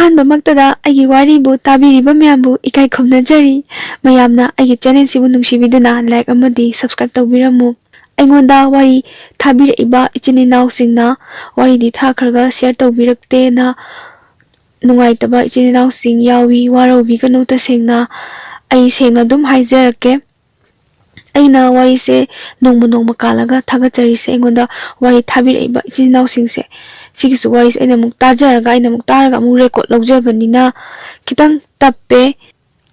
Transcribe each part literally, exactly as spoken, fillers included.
ꯑꯍꯥꯟꯕꯃꯛꯇꯗ ꯑꯩꯒꯤ ꯋꯥꯔꯤꯕꯨ ꯇꯥꯕꯤꯔꯤꯕ ꯃꯌꯥꯝꯕꯨ ꯏꯀꯥꯏ ꯈꯨꯝꯅꯖꯔꯤ꯫ ꯃꯌꯥꯝꯅ ꯑꯩꯒꯤ ꯆꯦꯅꯦꯜꯁꯤꯕꯨ ꯅꯨꯡꯁꯤꯕꯤꯗꯨꯅ ꯂꯥꯏꯛ ꯑꯃꯗꯤ ꯁꯕꯁꯀ꯭ꯔꯥꯏꯕ ꯇꯧꯕꯤꯔꯝꯃꯨ꯫ ꯑꯩꯉꯣꯟꯗ ꯋꯥꯔꯤ ꯊꯥꯕꯤꯔꯛꯏꯕ ꯏꯆꯤꯟ ꯏꯅꯥꯎꯁꯤꯡꯅ ꯋꯥꯔꯤꯗꯤ ꯊꯥꯈ꯭ꯔꯒ ꯁꯤꯌꯔ ꯇꯧꯕꯤꯔꯛꯇꯦꯅ ꯅꯨꯡꯉꯥꯏꯇꯕ ꯏꯆꯤꯟ ꯏꯅꯥꯎꯁꯤꯡ ꯌꯥꯎꯏ, ꯋꯥꯔꯧꯕꯤꯒꯅꯨ꯫ ꯇꯁꯦꯡꯅ ꯑꯩ ꯁꯦꯡꯅ ꯑꯗꯨꯝ ꯍꯥꯏꯖꯔꯛꯀꯦ꯫ ꯑꯩꯅ ꯋꯥꯔꯤꯁꯦ ꯅꯣꯡꯃ ꯅꯣꯡꯃ ꯀꯥꯜꯂꯒ ꯊꯥꯒꯠꯆꯔꯤꯁꯦ꯫ ꯑꯩꯉꯣꯟꯗ ꯋꯥꯔꯤ ꯊꯥꯕꯤꯔꯛꯏꯕ ꯏꯆꯤꯟ ꯏꯅꯥꯎꯁꯤꯡꯁꯦ, ꯁꯤꯒꯤꯁꯨ ꯋꯥꯔꯤꯁꯦ ꯑꯩꯅ ꯑꯃꯨꯛ ꯇꯥꯖꯔꯒ, ꯑꯩꯅ ꯑꯃꯨꯛ ꯇꯥꯔꯒ ꯑꯃꯨꯛ ꯔꯦꯀꯣꯔꯠ ꯂꯧꯖꯕꯅꯤꯅ ꯈꯤꯇꯪ ꯇꯞꯄꯦ꯫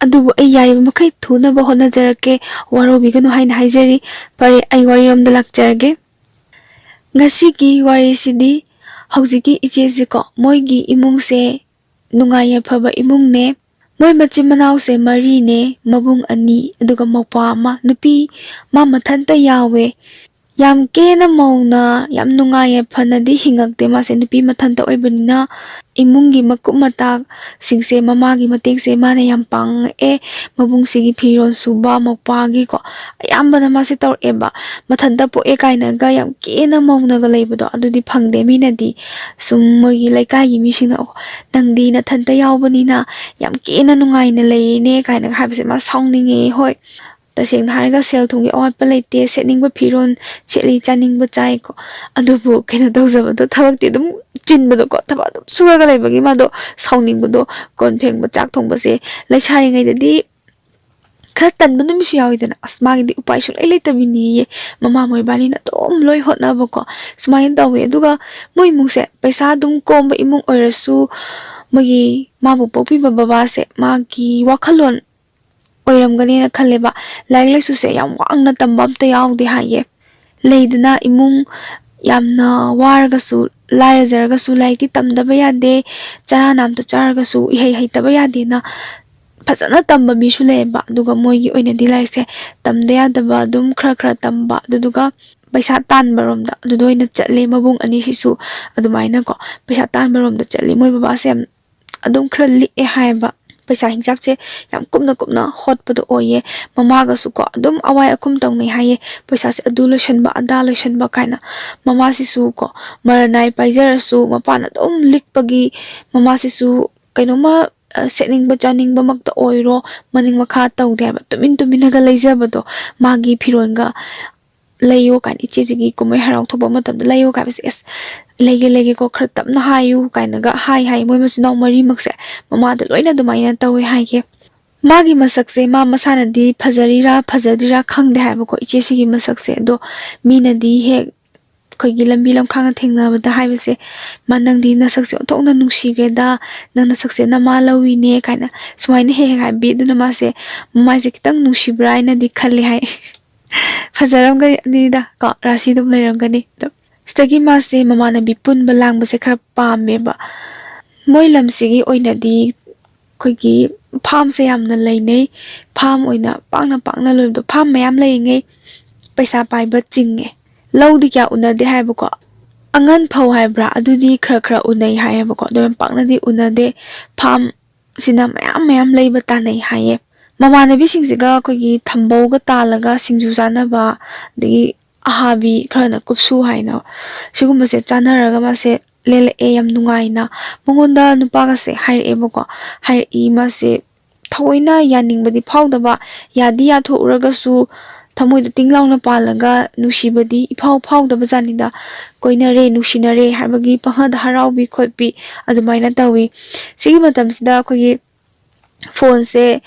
ꯑꯗꯨꯕꯨ ꯑꯩ ꯌꯥꯔꯤꯕ ꯃꯈꯩ ꯊꯨꯅꯕ ꯍꯣꯠꯅꯖꯔꯛꯀꯦ, ꯋꯥꯔꯧꯕꯤꯒꯅꯨ ꯍꯥꯏꯅ ꯍꯥꯏꯖꯔꯤ꯫ ꯐꯔꯦ, ꯑꯩ ꯋꯥꯔꯤꯔꯣꯝꯗ ꯂꯥꯛꯆꯔꯒꯦ꯫ ꯉꯁꯤꯒꯤ ꯋꯥꯔꯤꯁꯤꯗꯤ ꯍꯧꯖꯤꯛꯀꯤ ꯏꯆꯦꯁꯤꯀꯣ, ꯃꯣꯏꯒꯤ ꯏꯃꯨꯡꯁꯦ ꯅꯨꯡꯉꯥꯏ ꯌꯥꯏꯐꯕ ꯏꯃꯨꯡꯅꯦ꯫ ꯃꯣꯏ ꯃꯆꯤꯟ ꯃꯅꯥꯎꯁꯦ ꯃꯔꯤꯅꯦ, ꯃꯕꯨꯡ ꯑꯅꯤ ꯑꯗꯨꯒ ꯃꯧꯄ꯭ꯋꯥ ꯑꯃ꯫ ꯅꯨꯄꯤ ꯃꯥ ꯃꯊꯟꯇ ꯌꯥꯎꯋꯦ꯫ ꯌꯥꯝ ꯀꯦꯅ ꯃꯧꯅ ꯌꯥꯝ ꯅꯨꯡꯉꯥꯏ ꯌꯥꯏꯐꯅꯗꯤ ꯍꯤꯡꯉꯛꯇꯦ꯫ ꯃꯥꯁꯦ ꯅꯨꯄꯤ ꯃꯊꯟꯇ ꯑꯣꯏꯕꯅꯤꯅ ꯏꯃꯨꯡꯒꯤ ꯃꯀꯨꯞ ꯃꯇꯥꯁꯤꯡꯁꯦ, ꯃꯃꯥꯒꯤ ꯃꯇꯦꯡꯁꯦ ꯃꯥꯅ ꯌꯥꯝ ꯄꯥꯡꯉꯛꯑꯦ꯫ ꯃꯕꯨꯡꯁꯤꯒꯤ ꯐꯤꯔꯣꯜ ꯁꯨꯕ, ꯃꯧꯄ꯭ꯋꯥꯒꯤꯀꯣ, ꯑꯌꯥꯝꯕꯅ ꯃꯥꯁꯦ ꯇꯧꯔꯛꯑꯦꯕ꯫ ꯃꯊꯟꯇ ꯄꯣꯛꯑꯦ ꯀꯥꯏꯅꯒ ꯌꯥꯝ ꯀꯦꯅ ꯃꯧꯅꯒ ꯂꯩꯕꯗꯣ ꯑꯗꯨꯗꯤ ꯐꯪꯗꯦ꯫ ꯃꯤꯅꯗꯤ ꯁꯨꯝ ꯃꯣꯏꯒꯤ ꯂꯩꯀꯥꯏꯒꯤ ꯃꯤꯁꯤꯡꯅ, "ꯑꯣ, ꯅꯪꯗꯤ ꯅꯊꯟꯇ ꯌꯥꯎꯕꯅꯤꯅ ꯌꯥꯝ ꯀꯦꯅ ꯅꯨꯡꯉꯥꯏꯅ ꯂꯩꯔꯦꯅꯦ" ꯀꯥꯏꯅꯒ ꯍꯥꯏꯕꯁꯦ ꯃꯥ ꯁꯥꯎꯅꯤꯡꯉꯦ꯫ ꯍꯣꯏ, ꯇꯁꯦꯡꯅ ꯍꯥꯏꯔꯒ ꯁꯦꯜ ꯊꯨꯝꯒꯤ ꯑꯋꯥꯠꯄ ꯂꯩꯇꯦ, ꯁꯦꯠꯅꯤꯡꯕ ꯐꯤꯔꯣꯜ ꯁꯦꯠꯂꯤ, ꯆꯥꯅꯤꯡꯕ ꯆꯥꯏꯀꯣ꯫ ꯑꯗꯨꯕꯨ ꯀꯩꯅꯣ ꯇꯧꯖꯕꯗꯣ, ꯊꯕꯛꯇꯤ ꯑꯗꯨꯝ ꯆꯤꯟꯕꯗꯣꯀꯣ, ꯊꯕꯛ ꯑꯗꯨꯝ ꯁꯨꯔꯒ ꯂꯩꯕꯒꯤ ꯃꯥꯗꯣ ꯁꯥꯎꯅꯤꯡꯕꯗꯣ, ꯀꯣꯟ ꯐꯦꯡꯕ, ꯆꯥꯛ ꯊꯣꯡꯕꯁꯦ ꯂꯩꯁꯥꯔꯤꯉꯩꯗꯗꯤ ꯈꯔ ꯇꯟꯕ ꯅꯨꯃꯤꯠꯁꯨ ꯌꯥꯎꯋꯤꯗꯅ꯫ ꯑꯁ, ꯃꯥꯒꯤꯗꯤ ꯎꯄꯥꯏ ꯁꯨꯡꯂꯩ ꯂꯩꯇꯕꯤꯅꯤꯌꯦ꯫ ꯃꯃꯥ ꯃꯣꯏꯕꯥꯅꯤꯅ ꯑꯗꯨꯝ ꯂꯣꯏ ꯍꯣꯠꯅꯕꯀꯣ, ꯁꯨꯃꯥꯏꯅ ꯇꯧꯋꯦ꯫ ꯑꯗꯨꯒ ꯃꯣꯏ ꯏꯃꯨꯡꯁꯦ ꯄꯩꯁꯥ ꯑꯗꯨꯝ ꯀꯣꯝꯕ ꯏꯃꯨꯡ ꯑꯣꯏꯔꯁꯨ, ꯃꯣꯏꯒꯤ ꯃꯥꯕꯨ ꯄꯣꯛꯄꯤꯕ ꯕꯕꯥꯁꯦ ꯃꯥꯒꯤ ꯋꯥꯈꯜꯂꯣꯟ ꯑꯣꯏꯔꯝꯒꯅꯦꯅ ꯈꯜꯂꯦꯕ꯫ ꯂꯥꯏꯔꯤꯛ ꯂꯥꯏꯁꯨꯁꯦ ꯌꯥꯝ ꯋꯥꯡꯅ ꯇꯝꯕ ꯑꯝꯇ ꯌꯥꯎꯗꯦ ꯍꯥꯏꯌꯦ꯫ ꯂꯩꯗꯅ, ꯏꯃꯨꯡ ꯌꯥꯝꯅ ꯋꯥꯔꯒꯁꯨ, ꯂꯥꯏꯔꯖꯔꯒꯁꯨ ꯂꯥꯏꯔꯤꯛꯇꯤ ꯇꯝꯗꯕ ꯌꯥꯗꯦ, ꯆꯔꯥ ꯅꯥꯝꯇ ꯆꯥꯔꯒꯁꯨ ꯏꯍꯩ ꯍꯩꯇꯕ ꯌꯥꯗꯦꯅ ꯐꯖꯅ ꯇꯝꯕ ꯃꯤꯁꯨ ꯂꯩꯌꯦꯕ꯫ ꯑꯗꯨꯒ ꯃꯣꯏꯒꯤ ꯑꯣꯏꯅꯗꯤ ꯂꯥꯏꯔꯤꯛꯁꯦ ꯇꯝꯗ ꯌꯥꯗꯕ ꯑꯗꯨꯝ ꯈꯔ ꯈꯔ ꯇꯝꯕ, ꯑꯗꯨꯗꯨꯒ ꯄꯩꯁꯥ ꯇꯥꯟꯕꯔꯣꯝꯗ ꯑꯗꯨꯗ ꯑꯣꯏꯅ ꯆꯠꯂꯦ꯫ ꯃꯕꯨꯡ ꯑꯅꯤꯁꯤꯁꯨ ꯑꯗꯨꯃꯥꯏꯅꯀꯣ ꯄꯩꯁꯥ ꯇꯥꯟꯕꯔꯣꯝꯗ ꯆꯠꯂꯤ꯫ ꯃꯣꯏ ꯕꯕꯥꯁꯦ ꯌꯥꯝ ꯑꯗꯨꯝ ꯈꯔ ꯂꯤꯛꯑꯦ ꯍꯥꯏꯌꯦꯕ꯫ ꯄꯩꯁꯥ ꯍꯤꯡꯁꯥꯞꯁꯦ ꯌꯥꯝ ꯀꯨꯞꯅ ꯀꯨꯞꯅ ꯍꯣꯠꯄꯗꯣ ꯑꯣꯏꯌꯦ꯫ ꯃꯃꯥꯒꯁꯨꯀꯣ ꯑꯗꯨꯝ ꯑꯋꯥꯏ ꯑꯈꯨꯝ ꯇꯧꯅꯩ ꯍꯥꯏꯌꯦ꯫ ꯄꯩꯁꯥꯁꯦ ꯑꯗꯨ ꯂꯣꯏꯁꯟꯕ, ꯑꯗꯥ ꯂꯣꯏꯁꯟꯕ ꯀꯥꯏꯅ꯫ ꯃꯃꯥꯁꯤꯁꯨ ꯀꯣ ꯃꯔꯟ ꯅꯥꯏ ꯄꯥꯏꯖꯔꯁꯨ, ꯃꯄꯥꯅ ꯑꯗꯨꯝ ꯂꯤꯛꯄꯒꯤ ꯃꯃꯥꯁꯤꯁꯨ ꯀꯩꯅꯣꯝꯃ ꯁꯦꯠꯅꯤꯡꯕ ꯆꯥꯅꯤꯡꯕꯃꯛꯇ ꯑꯣꯏꯔꯣ, ꯃꯅꯤꯡ ꯃꯈꯥ ꯇꯧꯗꯦ ꯍꯥꯏꯕ, ꯇꯨꯃꯤꯟ ꯇꯨꯃꯤꯟꯅꯒ ꯂꯩꯖꯕꯗꯣ꯫ ꯃꯥꯒꯤ ꯐꯤꯔꯣꯜꯒ ꯂꯩꯌꯣ ꯀꯥꯏꯅ, ꯏꯆꯦꯁꯤꯒꯤ ꯀꯨꯝꯍꯩ ꯍꯔꯥꯎ ꯊꯣꯛꯄ ꯃꯇꯝꯗ ꯂꯩꯌꯣ ꯀꯥꯏꯕꯁꯦ, ꯑꯦꯁ, ꯂꯩꯒꯦ ꯂꯩꯒꯦꯀꯣ, ꯈꯔ ꯇꯞꯅ ꯍꯥꯏꯌꯨ ꯀꯥꯏꯅꯒ ꯍꯥꯏ ꯍꯥꯏ꯫ ꯃꯣꯏ ꯃꯆꯤꯟ ꯃꯅꯥꯎ ꯃꯔꯤꯃꯛꯁꯦ ꯃꯃꯥꯗ ꯂꯣꯏꯅ ꯑꯗꯨꯃꯥꯏꯅ ꯇꯧꯋꯦ ꯍꯥꯏꯒꯦ꯫ ꯃꯥꯒꯤ ꯃꯁꯛꯁꯦ ꯃꯥ ꯃꯁꯥꯅꯗꯤ ꯐꯖꯔꯤꯔꯥ ꯐꯖꯗ꯭ꯔꯤꯔꯥ ꯈꯪꯗꯦ ꯍꯥꯏꯕꯀꯣ, ꯏꯆꯦꯁꯤꯒꯤ ꯃꯁꯛꯁꯦ꯫ ꯑꯗꯣ ꯃꯤꯅꯗꯤ ꯍꯦꯛ ꯑꯩꯈꯣꯏꯒꯤ ꯂꯝꯕꯤ ꯂꯝꯈꯥꯡꯅ ꯊꯦꯡꯅꯕꯗ ꯍꯥꯏꯕꯁꯦ, "ꯃꯥ, ꯅꯪꯗꯤ ꯅꯁꯛꯁꯦ ꯑꯣꯟꯊꯣꯛꯅ ꯅꯨꯡꯁꯤꯈ꯭ꯔꯦꯗ, ꯅꯪ ꯅꯁꯛꯁꯦ ꯅꯃꯥ ꯂꯧꯏꯅꯦ" ꯀꯥꯏꯅ ꯁꯨꯃꯥꯏꯅ ꯍꯦꯛ ꯍꯦꯛ ꯍꯥꯏꯕꯤ꯫ ꯑꯗꯨꯅ ꯃꯥꯁꯦ ꯃꯃꯥꯏꯁꯦ ꯈꯤꯇꯪ ꯅꯨꯡꯁꯤꯕ꯭ꯔꯥ ꯍꯥꯏꯅꯗꯤ ꯈꯜꯂꯤ ꯍꯥꯏ꯫ ꯐꯖꯔꯝꯒꯅꯤꯗ ꯀꯣ, ꯔꯥꯁꯤ ꯑꯗꯨꯝ ꯂꯩꯔꯝꯒꯅꯤ꯫ ꯑꯗꯣ ꯁꯤꯗꯒꯤ ꯃꯥꯁꯦ ꯃꯃꯥꯟꯅꯕꯤ ꯄꯨꯟꯕ ꯂꯥꯡꯕꯁꯦ ꯈꯔ ꯄꯥꯝꯃꯦꯕ꯫ ꯃꯣꯏ ꯂꯝꯁꯤꯒꯤ ꯑꯣꯏꯅꯗꯤ ꯑꯩꯈꯣꯏꯒꯤ ꯐꯥꯝꯁꯦ ꯌꯥꯝꯅ ꯂꯩꯅꯩ꯫ ꯐꯥꯝ ꯑꯣꯏꯅ ꯄꯥꯛꯅ ꯄꯥꯛꯅ ꯂꯣꯏꯕꯗꯣ, ꯐꯥꯝ ꯃꯌꯥꯝ ꯂꯩꯔꯤꯉꯩ ꯄꯩꯁꯥ ꯄꯥꯏꯕ ꯆꯤꯡꯉꯦ꯫ ꯂꯧꯗꯤ ꯀꯌꯥ ꯎꯅꯗꯦ ꯍꯥꯏꯕꯀꯣ꯫ ꯑꯉꯟ ꯐꯧ ꯍꯥꯏꯕ꯭ꯔꯥ, ꯑꯗꯨꯗꯤ ꯈꯔ ꯈꯔ ꯎꯅꯩ ꯍꯥꯏꯌꯦꯕꯀꯣ, ꯑꯗꯣ ꯌꯥꯝ ꯄꯥꯛꯅꯗꯤ ꯎꯅꯗꯦ꯫ ꯐꯥꯝ ꯁꯤꯅ ꯃꯌꯥꯝ ꯃꯌꯥꯝ ꯂꯩꯕ ꯇꯥꯟꯅꯩ ꯍꯥꯏꯌꯦ꯫ ꯃꯃꯥꯟꯅꯕꯤꯁꯤꯡꯁꯤꯒ ꯑꯩꯈꯣꯏꯒꯤ ꯊꯝꯕꯧꯒ ꯇꯥꯜꯂꯒ ꯁꯤꯡꯖꯨ ꯆꯥꯅꯕ, ꯑꯗꯒꯤ ꯑꯍꯥꯕꯤ, ꯈꯔꯅ ꯀꯨꯞꯁꯨ ꯍꯥꯏꯅ, ꯁꯤꯒꯨꯝꯕꯁꯦ ꯆꯥꯅꯔꯒ ꯃꯥꯁꯦ ꯂꯦꯜꯂꯛꯑꯦ ꯌꯥꯝ ꯅꯨꯡꯉꯥꯏꯅ꯫ ꯃꯉꯣꯟꯗ ꯅꯨꯄꯥꯒꯁꯦ ꯍꯥꯏꯔꯛꯑꯦꯕꯀꯣ꯫ ꯍꯥꯏꯔꯛꯏ ꯃꯥꯁꯦ ꯊꯑꯣꯏꯅ ꯌꯥꯅꯤꯡꯕꯗꯤ ꯐꯥꯎꯗꯕ, ꯌꯥꯗꯤ ꯌꯥꯊꯣꯛꯎꯔꯒꯁꯨ ꯊꯃꯣꯏꯗ ꯇꯤꯡ ꯂꯥꯎꯅ ꯄꯥꯜꯂꯒ ꯅꯨꯡꯁꯤꯕꯗꯤ ꯏꯐꯥꯎ ꯐꯥꯎꯗꯕ ꯖꯥꯠꯅꯤꯗ꯫ ꯀꯣꯏꯅꯔꯦ, ꯅꯨꯡꯁꯤꯅꯔꯦ ꯍꯥꯏꯕꯒꯤ ꯄꯪꯍꯥꯗ ꯍꯔꯥꯎꯕꯤ ꯈꯣꯠꯄꯤ ꯑꯗꯨꯃꯥꯏꯅ ꯇꯧꯋꯤ꯫ ꯁꯤꯒꯤ ꯃꯇꯝꯁꯤꯗ ꯑꯩꯈꯣꯏꯒꯤ ꯐꯣꯟꯁꯦ